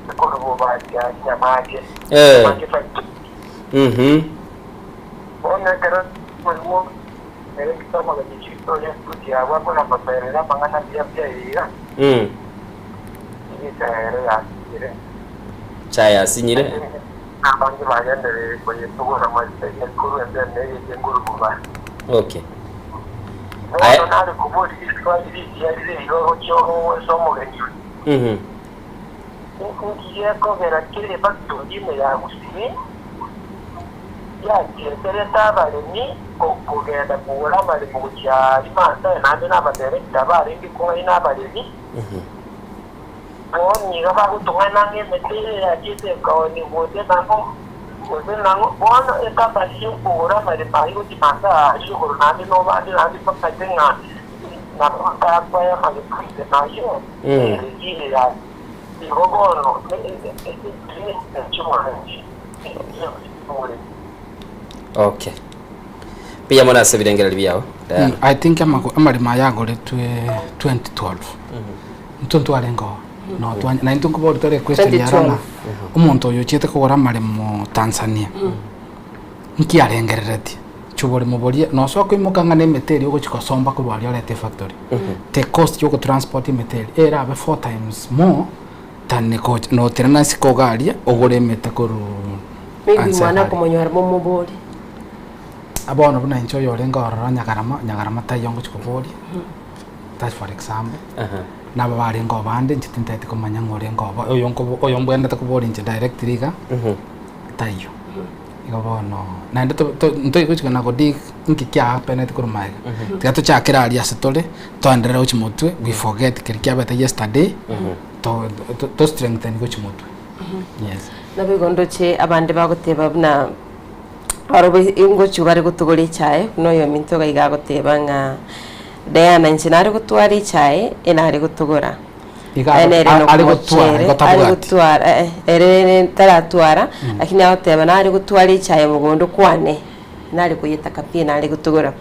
nkorubobatia nyamache. Eh. Nyamache fight. Bono ekero korwa ere ekisomo gechistoria esuti yabo akona gotoerera amang'ana mbuya mbuya iga, Egecha ere yasinyire. Chae yasinyire. Abange bagenderere koyetugora korwa ensemo eye y'engurububa. Okay. Bono nare koboria riswali rigiya rire igo gochia ase omogeni oyo. Inki gekogera kere factory ime ya Gusii? Yachieterete abaremi kogenda kogora amaremo gochia aria Maasai, naende nabaderekta barenge kong'aina abaremi. Bono nigo bagotong'aina ng'a emete eye yachiete ekaonigwa gose nang'o gose nang'o. Bono ecompany y'okogora amaremo ayio gochia Maasai aria igoro naende nobande naende bamanyete ng'a nabo batakoe amaremo ayio, ere yaye. Igo bono Okay. Mbuya mono ase ebirengererio biao. Diana. I think amago- amaremo aya agoretwe 2012 intwe ntwarenge oo no twa- na intwe nkobori tore question 2012. yara ng'a omonto oyo ochiete kogora amaremo Tanzania nki arengereretie chiboremo boria nosoa koimoka ng'a na emete eria ogochi kosomba korwa aria orete efactory the cost ya ogotransport emete eria erabe four times more than gocha noterana isiko iga aria ogore emete korwa Maybe anse mwana aria. akomonyora momobori. Bono buna inche oyo orenge ororo nyagarama nyagarama taiyo ngochi koboria that's for example nabo barenge obande inche tintagete komanya ng'a orenge obo oyo nkobo oyo mbwenerete koboria inche directly iga taiyo. Igo bono naende to- to- ntoigochika na godig nki kiahapenete korwa magega. Tiga tochakere aria ase tore, toenderere gochia motwe, we forget keria kiabete yesterday, to- to- to strengthen gochia motwe. Yes. Nabo igo ndoche abande bagoteba buna barobwo ngochia bare gotogora echae buna oyominto iga iga agoteba ng'a Diana inche nare gotwara echae enare gotogora. Iga Aye nere are- are gotwara, nokomochere, igo are tabwati. gotwara eh, eh, ere ere taratwara, lakini agoteba nare gotwara echae mogondo kwane, nare koyetaka pi nare gotogora.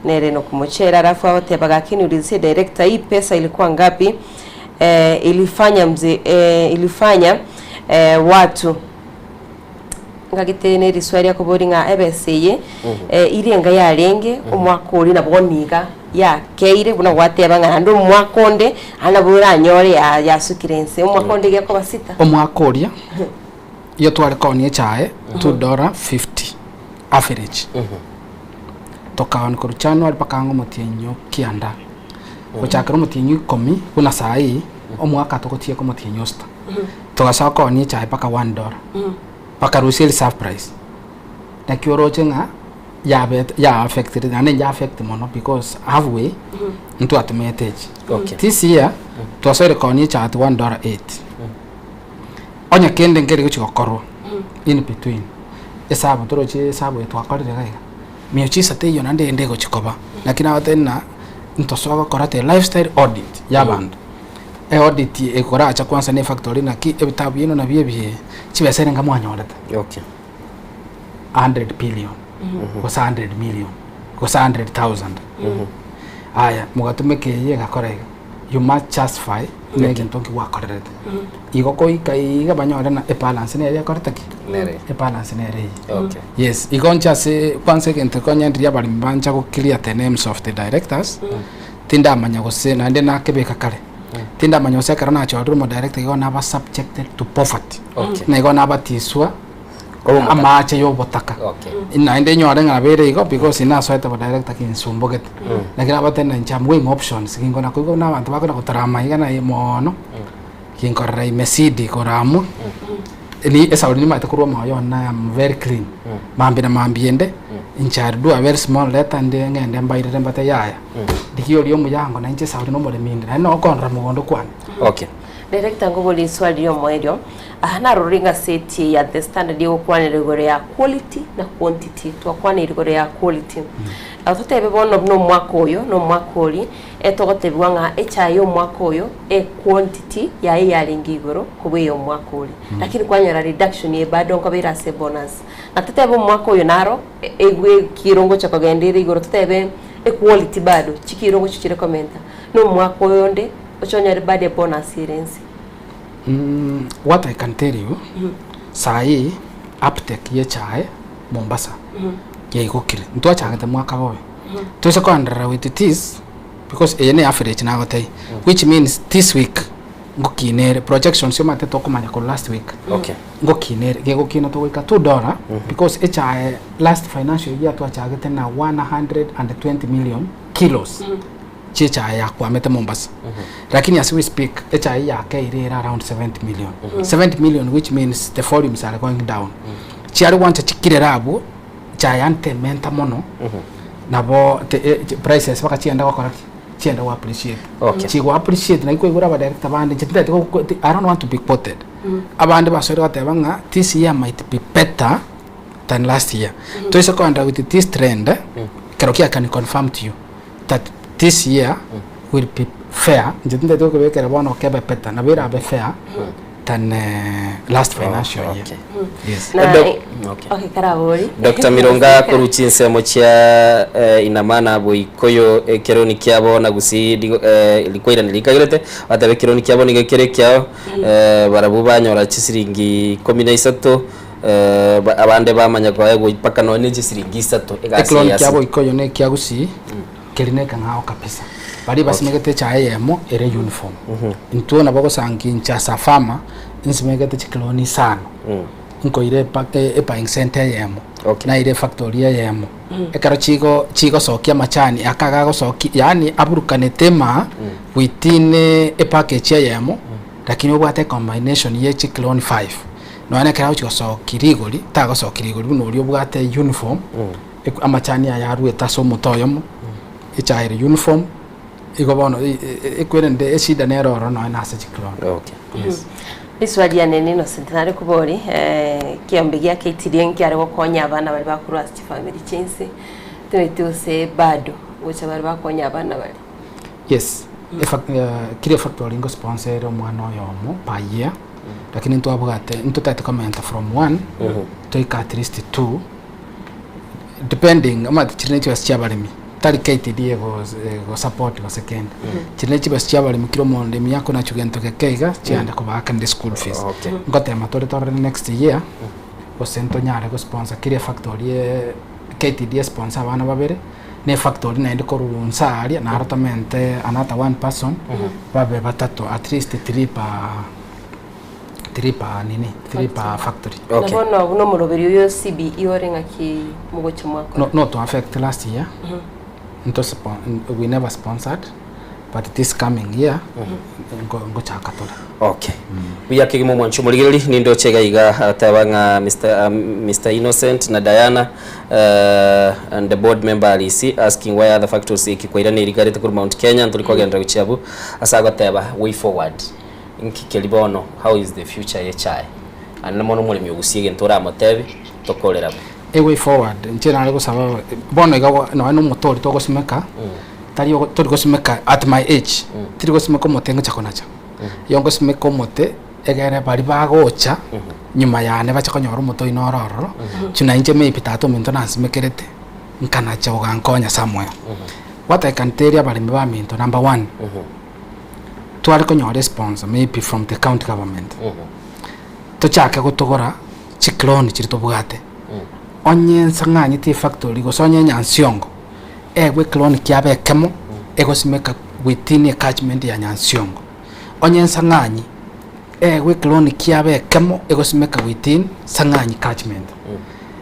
Nere nokomochera alafu agoteba gaki niulizie director hii pesa ilikuwa ngapi? Eh, ilifanya mzee eh, ilifanya eh, watu ngagete ne riswali akobori ng'a ebesa eye eh, ire enga yarenge omwaka oria nabo bono iga yakeire buna gwateba ng'a naende omwaka onde aye nabo oranyore ya- yasukire inse omwaka onde gekoba sita. Omwaka oria iyo tware koonia echae $2.50 average tokaonia korwa January mpaka ang'e omotienyi o kianda gochakera omotienyi o ikomi buna saii omwaka togotieka omotienyi o sita. Togasoa koonia echae mpaka $1 bakarusia reserve price. Naki oroche ng'a yabete ya affected naende inche affect mono because half way ntwatumete echi. Okay. This year twasoire koonia echae at $1.80. Onye kende nkeri gochi gokorwa in between esabu toroche esabu eye twakorire iga iga miujiza teiyo naende ende egochi koba. Naki nagotebi ng'a ntosoa gokora the lifestyle audit ya abanto. Eaudit ekoracha kwanza na efactory naki ebitabu biaino nabio ebi chibesa ere mwanyorete. Okay. 100 billion gose 100 million gose 100,000 aya mogatumeka eye egakora iga you must justify na egento nki gwakorerete igo koika iga banyore na ebalance nere ekorete ki Nere. ebalance nere eye Okay. yes igo nche ase kwanza egento konya ndiria abaremi bancha go clear the names of the directors Tindamanya gose naende nakebeka kare, tindamanya gose ekero nachorire omodirector igo naba subjected to poverty, Okay. na igo nabatiswa amaache ya obotaka. Okay. Naende nyore ng'a nabo ere igo because nasoete obodirector kinsumbogete. Lakini abatebia inche am weighing options, ginkona koigwa buna abanto bakona gotarama iga naye moono, ginkorora imesidi koramwa, ni esauri nimanyete korwa omoyo one I am very clean. Mambia na mambia ende, inche I'll do a very small letter nde ng'ende mbairere mbatebie yaya, rigia oria omuyango na inche esauri nomoremi inde, naende nogokondora mogondo kwane. Okay. Director nkoborie riswali riomoerio, aha narorire engaseti eye ya The Standard egokwanera igoro ya quality na quantity, twakwaneire igoro ya quality. Nabo totebe bono buna omwaka oyo na omwaka oria, Etogotebigwa ng'a echae y'omwaka oyo equantity yaye yarenge igoro kobua ey'omwaka oria. Lakini kwanyora reduction eye bado nkoba ere ase ebonus. Na totebe omwaka oyo naro egwe ekiro ngocha kogenda ere igoro totebe equality bado chikiro ngochia chire komenta. Na omwaka oyo onde oche onyore bado ebonus ere inse. What I can tell you, saii uptake y'echae Mombasa yaigokire. Ntwachagete mwaka bobe. Toise koenderera with this because eye ne average nagotebia which means this week ngokina ere projections omanyete tokomanya korwa last week Okay. ngokina ere gegokina togoika $2 because echae last financial year twachagete na 120 million kilos chia echae yakwamete Mombasa lakini as we speak echae yakeire ere around 70 million 70 million which means the volumes are going down chiare gwancha chikirere abwo. Chae yane tementa mono, nabo te e prices mpaka chiende gokora ki? Chiende go appreciate. Okay. Chigo appreciate naki kwaigure abadirector bande inche tintagete go go I don't want to be quoted. Abande basoire goteba ng'a this year might be better than last year. Toise kogenda with this trend, kero ki I can confirm to you that this year will be fair, inche tintagete gokobekera bono kebe better, nabo erabe fair than last financial year. Yes. Na Dok- okay. okay karabori. Dr. Mironga korwa chinsemo chia eh, Inamana Boikoyo ekeroni kiabo na gusii rigo- eh, rikwairani rikagerete bateba ekeroni kiabo nigo kere ekiao eh, barabwo banyora chisiringi ikomi na isato eh, ba- abande bamanya koegwa mpaka nonya ne chisiringi isato egasi Ekeroni eye kia ase Boikoyo na ekia Gusii keri na ekeng'ao kabisa. Baria basimegete echae eyemo ere uniform. Intwe nabo gosangi inche as a farmer, nsimegete chiclone isano, nkoira epa ebuying centre eyemo, naira efactory eyemo, ekero chigo chigosokia amachani aka agagosokia yaani aburukanete emaa within epackage eyemo, lakini obwate ecombination ye chiclone five. Nonya na ekero agochi gosokia rigori, tagosokia rigori buna oria obwate uniform, amachani aya aruete ase omote oyomo, echae ere uniform, igo bono ekwerende eshida nere ororo nonya na ase chiclone. Okay. Yes. Riswali riane ni Innocent nare kobori kiombe gia KTDA nkiare gokonya abana baria bakorwa ase chifamiri chiainse timanyeti gose bado gocha bare bakonya abana baria. Yes, efac- eh, kera efactory ngosponsor ere omwana oyomo per year, lakini ntwabwate ntotagete komenta from one toike at least two depending omanyete chire ne chibesa chia abaremi tari KTDA ego egosupport gose kende chire ne chibesa chia abaremi kera omoremi akonachwa gento geke iga chiaenda kobaakera eschool fees Okay. ngotema tore torore next year gose ntonyare gosponsor kera efactory eh KTDA esponsor abana babere na efactory naende korwa nsa aria naro tomente another one person babe batato at least three per three per nini three per factory. Na bono buna omoroberi oyo CBE ore ng'aki mogochia mwakora? No, no to affect last year nto spon we never sponsored but this coming year ngo ngochaka tore. Okay. Buya kegima omwanchi omorigereri nindoche iga iga agateba ng'a Mr, Mr Innocent na Diana uh, and the board member Alisi asking why other factories ekikwairana erigarete korwa Mount Kenya ntori kogenderera gochia abwo ase agoteba way forward Inki keri bono? How is the future y'echae? Naende mono omoremi ogusie egento oramotebi, tokorera bo. A way forward, inche nare gosaba bono iga nonya na omote oria togosimeka, tari ogo tori gosimeka at my age, tiri gosimeka omote ngocha konacha. Igo ngosimeka omote egere baria bagocha nyuma yane bache konyora omote oyio noro ororo, inche na inche maybe tata ominto nansimekerete, nkanacha ogankonya somewhere. What I can tell abaremi baminto, number one. tware konyora esponsor maybe from the county government, tochake gotogora chiclone chiria tobwate, onye nsang'anyete efactory gose onye Nyansiongo, egwe eclone kiaba ekemo, egosimeka within ecatchment ya Nyansiongo. Onye nsang'anyi, egwe eclone kiaba ekemo, egosimeka within sang'anyi catchment.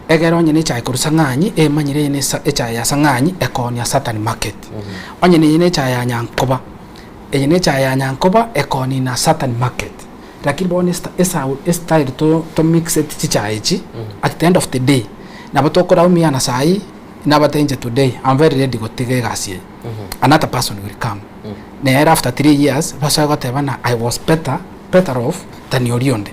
Egere onye na echae korwa sang'anyi, emanyire eye na esa echae ya sang'anyi ekoonia certain market. Onye na eye na echae ya nyankoba, eye na echae ya nyankoba ekoonia in a certain market. Lakini bono esta esau estyle to tomixeti chichae echi, at the end of the day, nabo tokoraumiana saii, nabate inche today, am very ready gotiga egasi eye, another person will come, nere after 3 years, basoe goteba ng'a I was better better off than oria onde.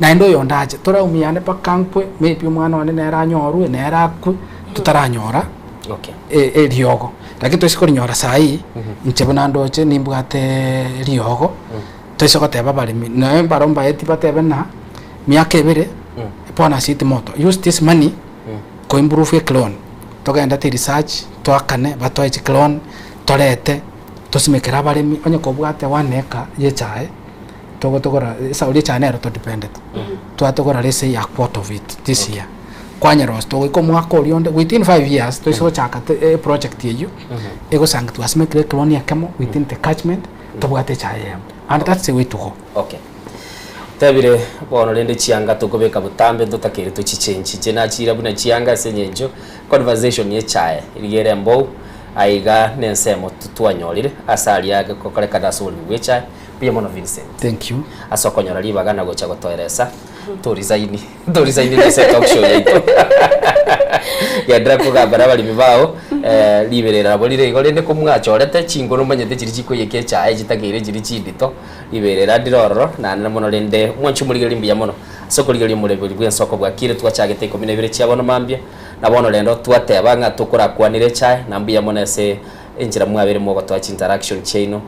Naende oyonde ache, toraumiane mpaka nkwe, maybe omwana one nere anyorwe, nere akwe, totaranyora Okay. eriogo. Lakini toise korinyora saii, inche buna ndoche nimbwate riogo, toise goteba abaremi, nonya mbaro mbaeti batebe ng'a miaka ebere, bono ase moto, use this money koimprove eclone, togendete research, toakane, batoe chiclone, torete, tosimekere abaremi, onye kobwate one acre ya echae, togotogora esauri echae nero todependete, twatogora let's say a quarter of it this year, kwanyerosia togoika omwaka oria onde within 5 years toise gochaka eproject eywo, egosanga twasimekire eclone ekemo within the catchment, tobwate echae eyemo, and that's the way to go. Okay. Tebire bono rende chianga tokobeka botambe ntotakeire tochichenchi. Inche nachira buna chianga ase eng'encho conversation y'echae rigia ere embou aiga nensemo twanyorire ase aria agokorekana ase oboremi bw'echae. Mbuya mono Vincent. Thank you. Ase okonyora ribaga na gocha gotoeresa torisaini torisaini ase talk show yaito. Genderera kogamba na abaremi bao eh, riberera nabo rire igo rende komwachorete chinkono omanyete chiria chikoiyeka echae chitakeire chiri chindito riberera ndire ororo naende mono rende mwanche omorigereria mbuya mono ase okorigereria omorembe bwa ensoko bwakire twachagete ikomi na ibere chia bono mambia na bono rende twateba ng'a tokorakwanere echae na mbuya mono ase enchera mwabeire mogotoa chinteraction chiaino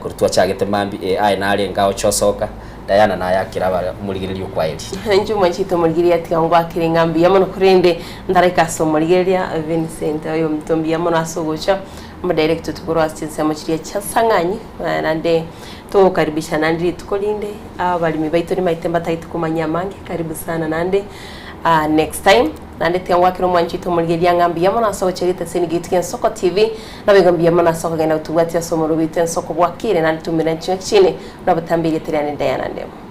Korwa twachagete mambia ee aye narenge aoche osoka, Diana naye akera abare omorigereria okwaeria. Inche omwanchete omorigereria tiga ngwakere ng'a mbuya mono korende ntaraika ase omorigereria Vincent oyo omonto mbuya mono ase ogocha omodirector oito korwa ase chinsemo chiria chia Sang'anyi naende togokaribisha naende rituko rinde abaremi baito nimaete mbatagete komanya amange karibu sana naende next time. Naende tiga ngwakere omwancho oito omorigereria ng'a mbuya mono ase ogochia geteseni giaito gia Ensoko TV, naboigo mbuya mono ase okogenda gotobwatia ase omorwoti oito Ensoko bwakire naende toumera nching'aki chiane buna botambe erieta riane Diana Ndemo.